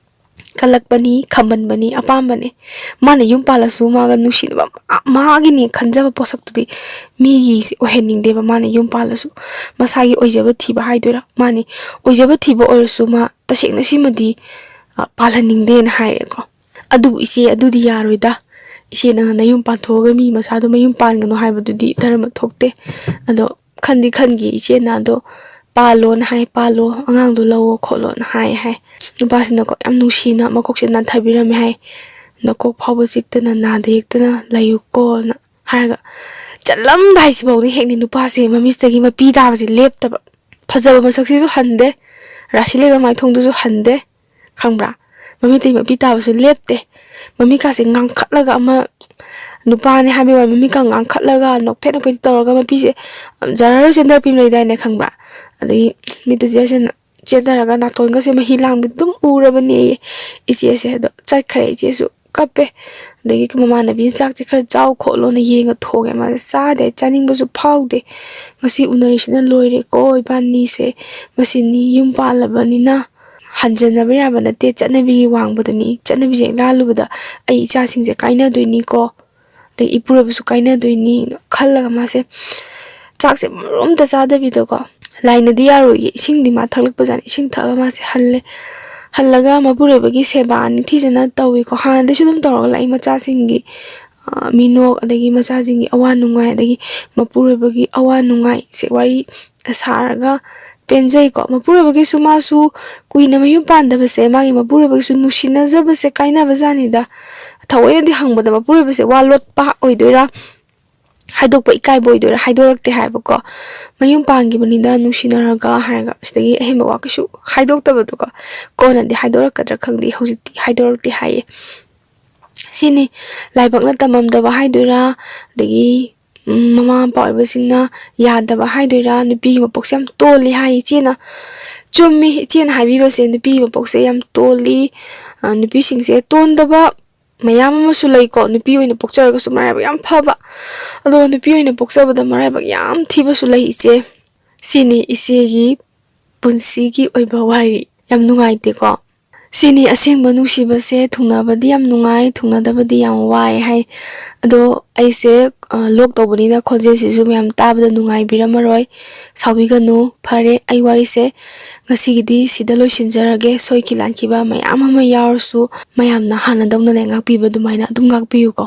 ꯀꯜꯂꯛꯄꯅꯤ, ꯈꯝꯕꯟꯕꯅꯤ, ꯑꯄꯥꯝꯕꯅꯤ꯫ ꯃꯥꯅ ꯌꯨꯝ ꯄꯥꯜꯂꯁꯨ ꯃꯥꯒ ꯅꯨꯡꯁꯤꯅꯕ ꯃꯥ-, ꯃꯥꯒꯤꯅꯤ ꯈꯟꯖꯕ ꯄꯣꯠꯁꯛꯇꯨꯗꯤ ꯃꯤꯒꯤꯁꯦ ꯑꯣꯏꯍꯟꯅꯤꯡꯗꯦꯕ꯫ ꯃꯥꯅ ꯌꯨꯝ ꯄꯥꯜꯂꯁꯨ ꯃꯁꯥꯒꯤ ꯑꯣꯏꯖꯕ ꯊꯤꯕ ꯍꯥꯏꯗꯣꯏꯔꯥ, ꯃꯥꯅꯤ ꯑꯣꯏꯖꯕ ꯊꯤꯕ ꯑꯣꯏꯔꯁꯨ ꯃꯥ ꯇꯁꯦꯡꯅ ꯁꯤꯃꯗꯤ, ꯑ, ꯄꯥꯜꯍꯟꯅꯤꯡꯗꯦꯅ ꯍꯥꯏꯔꯦꯀꯣ꯫ ꯑꯗꯨꯕꯨ ꯏꯆꯦ, ꯑꯗꯨꯗꯤ ꯌꯥꯔꯣꯏꯗ꯫ ꯏꯆꯦ, ꯅꯪꯅ ꯅꯌꯨꯝ ꯄꯥꯟꯊꯣꯛꯑꯒ ꯃꯤ ꯃꯆꯥꯗꯣ ꯃꯌꯨꯝ ꯄꯥꯟꯒꯅꯨ ꯍꯥꯏꯕꯗꯨꯗꯤ ꯙꯔꯃ ꯊꯣꯛꯇꯦ꯫ ꯑꯗꯣ ꯈꯟꯗꯤ ꯈꯟꯈꯤ ꯏꯆꯦꯅ, ꯑꯗꯣ ꯄꯥꯜꯂꯣꯅ ꯍꯥꯏ, "ꯄꯥꯜꯂꯣ, ꯑꯉꯥꯡꯗꯣ ꯂꯧꯋꯣ ꯈꯣꯠꯂꯣꯅ" ꯍꯥꯏ ꯍꯥꯏ꯫ ꯅꯨꯄꯥꯁꯤꯅꯀꯣ ꯌꯥꯝ ꯅꯨꯡꯁꯤꯅ ꯃꯀꯣꯛꯁꯦ ꯅꯥꯟꯊꯕꯤꯔꯝꯃꯦ ꯍꯥꯏ꯫ "ꯅꯀꯣꯛ ꯐꯥꯎꯕ ꯆꯤꯛꯇꯅ ꯅꯥꯗ ꯌꯦꯛꯇꯅ ꯂꯩꯌꯨꯀꯣꯅ" ꯍꯥꯏꯔꯒ ꯆꯠꯂꯝꯗꯥꯏꯁꯤꯐꯥꯎꯗꯤ ꯍꯦꯛꯅꯤ ꯅꯨꯄꯥꯁꯦ ꯃꯃꯤꯠꯁꯤꯗꯒꯤ ꯃꯄꯤ ꯇꯥꯕꯁꯦ ꯂꯦꯞꯇꯕ꯫ ꯐꯖꯕ ꯃꯁꯛꯁꯤꯁꯨ ꯍꯟꯗꯦ, ꯔꯥꯁꯤ ꯂꯩꯕ ꯃꯥꯏꯊꯣꯡꯗꯨꯁꯨ ꯍꯟꯗꯦ, ꯈꯪꯕ꯭ꯔꯥ? ꯃꯃꯤꯠꯇꯒꯤ ꯃꯄꯤ ꯇꯥꯕꯁꯨ ꯂꯦꯞꯇꯦ꯫ ꯃꯃꯤꯠꯀꯥꯁꯦ ꯉꯥꯡꯈꯠꯂꯒ ꯑꯃ ꯅꯨꯄꯥꯅꯦ ꯍꯥꯏꯕꯒꯤ ꯋꯥꯅꯤ, ꯃꯃꯤꯠꯀ ꯉꯥꯡꯈꯠꯂꯒ ꯅꯣꯛꯐꯦꯠ ꯅꯣꯛꯐꯦꯠ ꯇꯧꯔꯒ ꯃꯄꯤꯁꯦ ꯖꯔꯔ ꯆꯦꯟꯊꯔꯛꯄꯤ ꯑꯃ ꯂꯩꯗꯥꯏꯅꯦ, ꯈꯪꯕ꯭ꯔꯥ? ꯑꯗꯒꯤ ꯃꯤꯠꯇ ꯖꯔ ꯆꯦꯟ-, ꯆꯦꯟꯊꯔꯒ ꯅꯥꯇꯣꯟꯒꯁꯦ ꯃꯍꯤ ꯂꯥꯡꯕꯤ ꯑꯗꯨꯝ ꯎꯔꯕꯅꯦꯌꯦ ꯏꯆꯦꯁꯦ꯫ ꯑꯗꯣ ꯆꯠꯈ꯭ꯔꯦ ꯏꯆꯦꯁꯨ꯫ ꯀꯞꯄꯦ꯫ ꯑꯗꯒꯤ ꯃꯃꯥꯟꯅꯕꯤꯅ ꯆꯥꯛꯁꯦ ꯈꯔ ꯆꯥꯎ ꯈꯣꯠꯂꯣꯅ ꯌꯦꯡꯉ ꯊꯣꯡꯉꯦ꯫ ꯃꯥꯁꯦ ꯆꯥꯗꯦ, ꯆꯥꯅꯤꯡꯕꯁꯨ ꯐꯥꯎꯗꯦ꯫ "ꯉꯁꯤ ꯎꯅꯔꯤꯁꯤꯅ ꯂꯣꯏꯔꯦꯀꯣ ꯏꯕꯥꯅꯤꯁꯦ꯫ ꯃꯁꯤꯅꯤ ꯌꯨꯝ ꯄꯥꯜꯂꯕꯅꯤꯅ ꯍꯟꯖꯟꯅꯕ ꯌꯥꯕ ꯅꯠꯇꯦ, ꯆꯠꯅꯕꯤꯒꯤ ꯋꯥꯡꯃꯗꯅꯤ꯫ ꯆꯠꯅꯕꯤꯁꯦ ꯍꯦꯛ ꯂꯥꯜꯂꯨꯕꯗ ꯑꯩ ꯏꯆꯥꯁꯤꯡꯁꯦ ꯀꯥꯏꯅꯗꯣꯏꯅꯤꯀꯣ, ꯑꯗꯩ ꯏꯄꯨꯔꯣꯏꯕꯁꯨ ꯀꯥꯏꯅꯗꯣꯏꯅꯤꯅ" ꯈꯜꯂꯒ ꯃꯥꯁꯦ ꯆꯥꯛꯁꯦ ꯃꯔꯨꯝ ꯑꯝꯇ ꯆꯥꯗꯕꯤꯗꯀꯣ, ꯂꯥꯏꯅꯗꯤ ꯌꯥꯔꯣꯏꯌꯦ, ꯏꯁꯤꯡꯗꯤ ꯃꯥ ꯊꯛꯂꯛꯄꯖꯥꯠꯅꯤ꯫ ꯏꯁꯤꯡ ꯊꯛꯑꯒ ꯃꯥꯁꯦ ꯍꯜꯂꯦ꯫ ꯍꯜꯂꯒ ꯃꯄꯨꯔꯣꯏꯕꯒꯤ ꯁꯦꯕꯥ ꯅꯤꯡꯊꯤꯖꯅ ꯇꯧꯏꯀꯣ꯫ ꯍꯥꯟꯅꯗꯩꯁꯨ ꯑꯗꯨꯝ ꯇꯧꯔꯒ ꯂꯥꯛꯏ꯫ ꯃꯆꯥꯁꯤꯡꯒꯤ, ꯑ, ꯃꯤꯅꯣꯛ, ꯑꯗꯒꯤ ꯃꯆꯥꯁꯤꯡꯒꯤ ꯑꯋꯥ ꯅꯨꯡꯉꯥꯏ, ꯑꯗꯒꯤ ꯃꯄꯨꯔꯣꯏꯕꯒꯤ ꯑꯋꯥ ꯅꯨꯡꯉꯥꯏꯁꯦ ꯋꯥꯔꯤ ꯁꯥꯔꯒ ꯄꯦꯟꯖꯩꯀꯣ꯫ ꯃꯄꯨꯔꯣꯏꯕꯒꯤꯁꯨ ꯃꯥꯁꯨ ꯀꯨꯏꯅ ꯃꯌꯨꯝ ꯄꯥꯟꯗꯕꯁꯦ, ꯃꯥꯒꯤ ꯃꯄꯨꯔꯣꯏꯕꯒꯤꯁꯨ ꯅꯨꯡꯁꯤꯅꯖꯕꯁꯦ ꯀꯥꯏꯅꯕꯖꯥꯠꯅꯤꯗ꯫ ꯊꯑꯣꯏꯅꯗꯤ ꯍꯪꯕꯗ ꯃꯄꯨꯔꯣꯏꯕꯁꯦ ꯋꯥ ꯂꯣꯠꯄ ꯑꯣꯏꯗꯣꯏꯔꯥ, ꯍꯥꯏꯗꯣꯛꯄ ꯏꯀꯥꯏꯕ ꯑꯣꯏꯗꯣꯏꯔꯥ, ꯍꯥꯏꯗꯣꯔꯛꯇꯦ ꯍꯥꯏꯕꯀꯣ꯫ "ꯃꯌꯨꯝ ꯄꯥꯟꯈꯤꯕꯅꯤꯗ ꯅꯨꯡꯁꯤꯅꯔꯒ" ꯍꯥꯏꯔꯒ ꯁꯤꯗꯒꯤ ꯑꯍꯦꯟꯕ ꯋꯥ ꯀꯩꯁꯨ ꯍꯥꯏꯗꯣꯛꯇꯕꯗꯣꯀꯣ꯫ "ꯀꯣꯟꯅꯗꯤ ꯍꯥꯏꯗꯣꯔꯛꯀꯗ꯭ꯔꯥ ꯈꯪꯗꯦ, ꯍꯧꯖꯤꯛꯇꯤ ꯍꯥꯏꯗꯣꯔꯛꯇꯦ" ꯍꯥꯏꯌꯦ꯫ ꯁꯤꯅꯤ, ꯂꯥꯏꯕꯛꯅ ꯇꯝꯃꯝꯗꯕ ꯍꯥꯏꯗꯣꯏꯔꯥ, ꯑꯗꯒꯤ ꯎꯝ, ꯃꯃꯥ ꯃꯄꯥ ꯑꯣꯏꯕꯁꯤꯡꯅ ꯌꯥꯗꯕ ꯍꯥꯏꯗꯣꯏꯔꯥ, ꯅꯨꯄꯤꯒꯤ ꯃꯄꯣꯛꯁꯦ ꯌꯥꯝ ꯇꯣꯜꯂꯤ ꯍꯥꯏ ꯏꯆꯦꯅ꯫ ꯆꯨꯝꯃꯤ, ꯏꯆꯦꯅ ꯍꯥꯏꯕꯤꯕꯁꯦ, ꯅꯨꯄꯤꯒꯤ ꯃꯄꯣꯛꯁꯦ ꯌꯥꯝ ꯇꯣꯜꯂꯤ꯫ ꯑ, ꯅꯨꯄꯤꯁꯤꯡꯁꯦ ꯇꯣꯟꯗꯕ ꯃꯌꯥꯝ ꯑꯃꯁꯨ ꯂꯩꯀꯣ, ꯅꯨꯄꯤ ꯑꯣꯏꯅ ꯄꯣꯛꯆꯔꯒꯁꯨ ꯃꯔꯥꯏꯕꯛ ꯌꯥꯝ ꯐꯕ꯫ ꯑꯗꯣ ꯅꯨꯄꯤ ꯑꯣꯏꯅ ꯄꯣꯛꯆꯕꯗ ꯃꯔꯥꯏꯕꯛ ꯌꯥꯝ ꯊꯤꯕꯁꯨ ꯂꯩ ꯏꯆꯦ꯫ ꯁꯤꯅꯤ ꯏꯆꯦꯒꯤ ꯄꯨꯟꯁꯤꯒꯤ ꯑꯣꯏꯕ ꯋꯥꯔꯤ꯫ ꯌꯥꯝ ꯅꯨꯡꯉꯥꯏꯇꯦꯀꯣ? ꯁꯤꯅꯤ ꯑꯁꯦꯡꯕ ꯅꯨꯡꯁꯤꯕꯁꯦ꯫ ꯊꯨꯡꯅꯕꯗꯤ ꯌꯥꯝ ꯅꯨꯡꯉꯥꯏ, ꯊꯨꯡꯅꯗꯕꯗꯤ ꯌꯥꯝ ꯋꯥꯏ ꯍꯥꯏ꯫ ꯑꯗꯣ ꯑꯩꯁꯦ, ꯑ, ꯂꯣꯛ ꯇꯧꯕꯅꯤꯅ ꯈꯣꯟꯖꯦꯜꯁꯤꯁꯨ ꯃꯌꯥꯝ ꯇꯥꯕꯗ ꯅꯨꯡꯉꯥꯏꯕꯤꯔꯝꯃꯔꯣꯏ, ꯁꯥꯎꯕꯤꯒꯅꯨ꯫ ꯐꯔꯦ, ꯑꯩ ꯋꯥꯔꯤꯁꯦ ꯉꯁꯤꯒꯤꯗꯤ ꯁꯤꯗ ꯂꯣꯏꯁꯤꯟꯖꯔꯒꯦ꯫ ꯁꯣꯏꯈꯤ ꯂꯥꯟꯈꯤꯕ ꯃꯌꯥꯝ ꯑꯃ ꯌꯥꯎꯔꯁꯨ ꯃꯌꯥꯝꯅ ꯍꯥꯟꯅꯗꯧꯅꯅꯦ ꯉꯥꯛꯄꯤꯕ ꯑꯗꯨꯃꯥꯏꯅ ꯑꯗꯨꯝ ꯉꯥꯛꯄꯤꯌꯨꯀꯣ꯫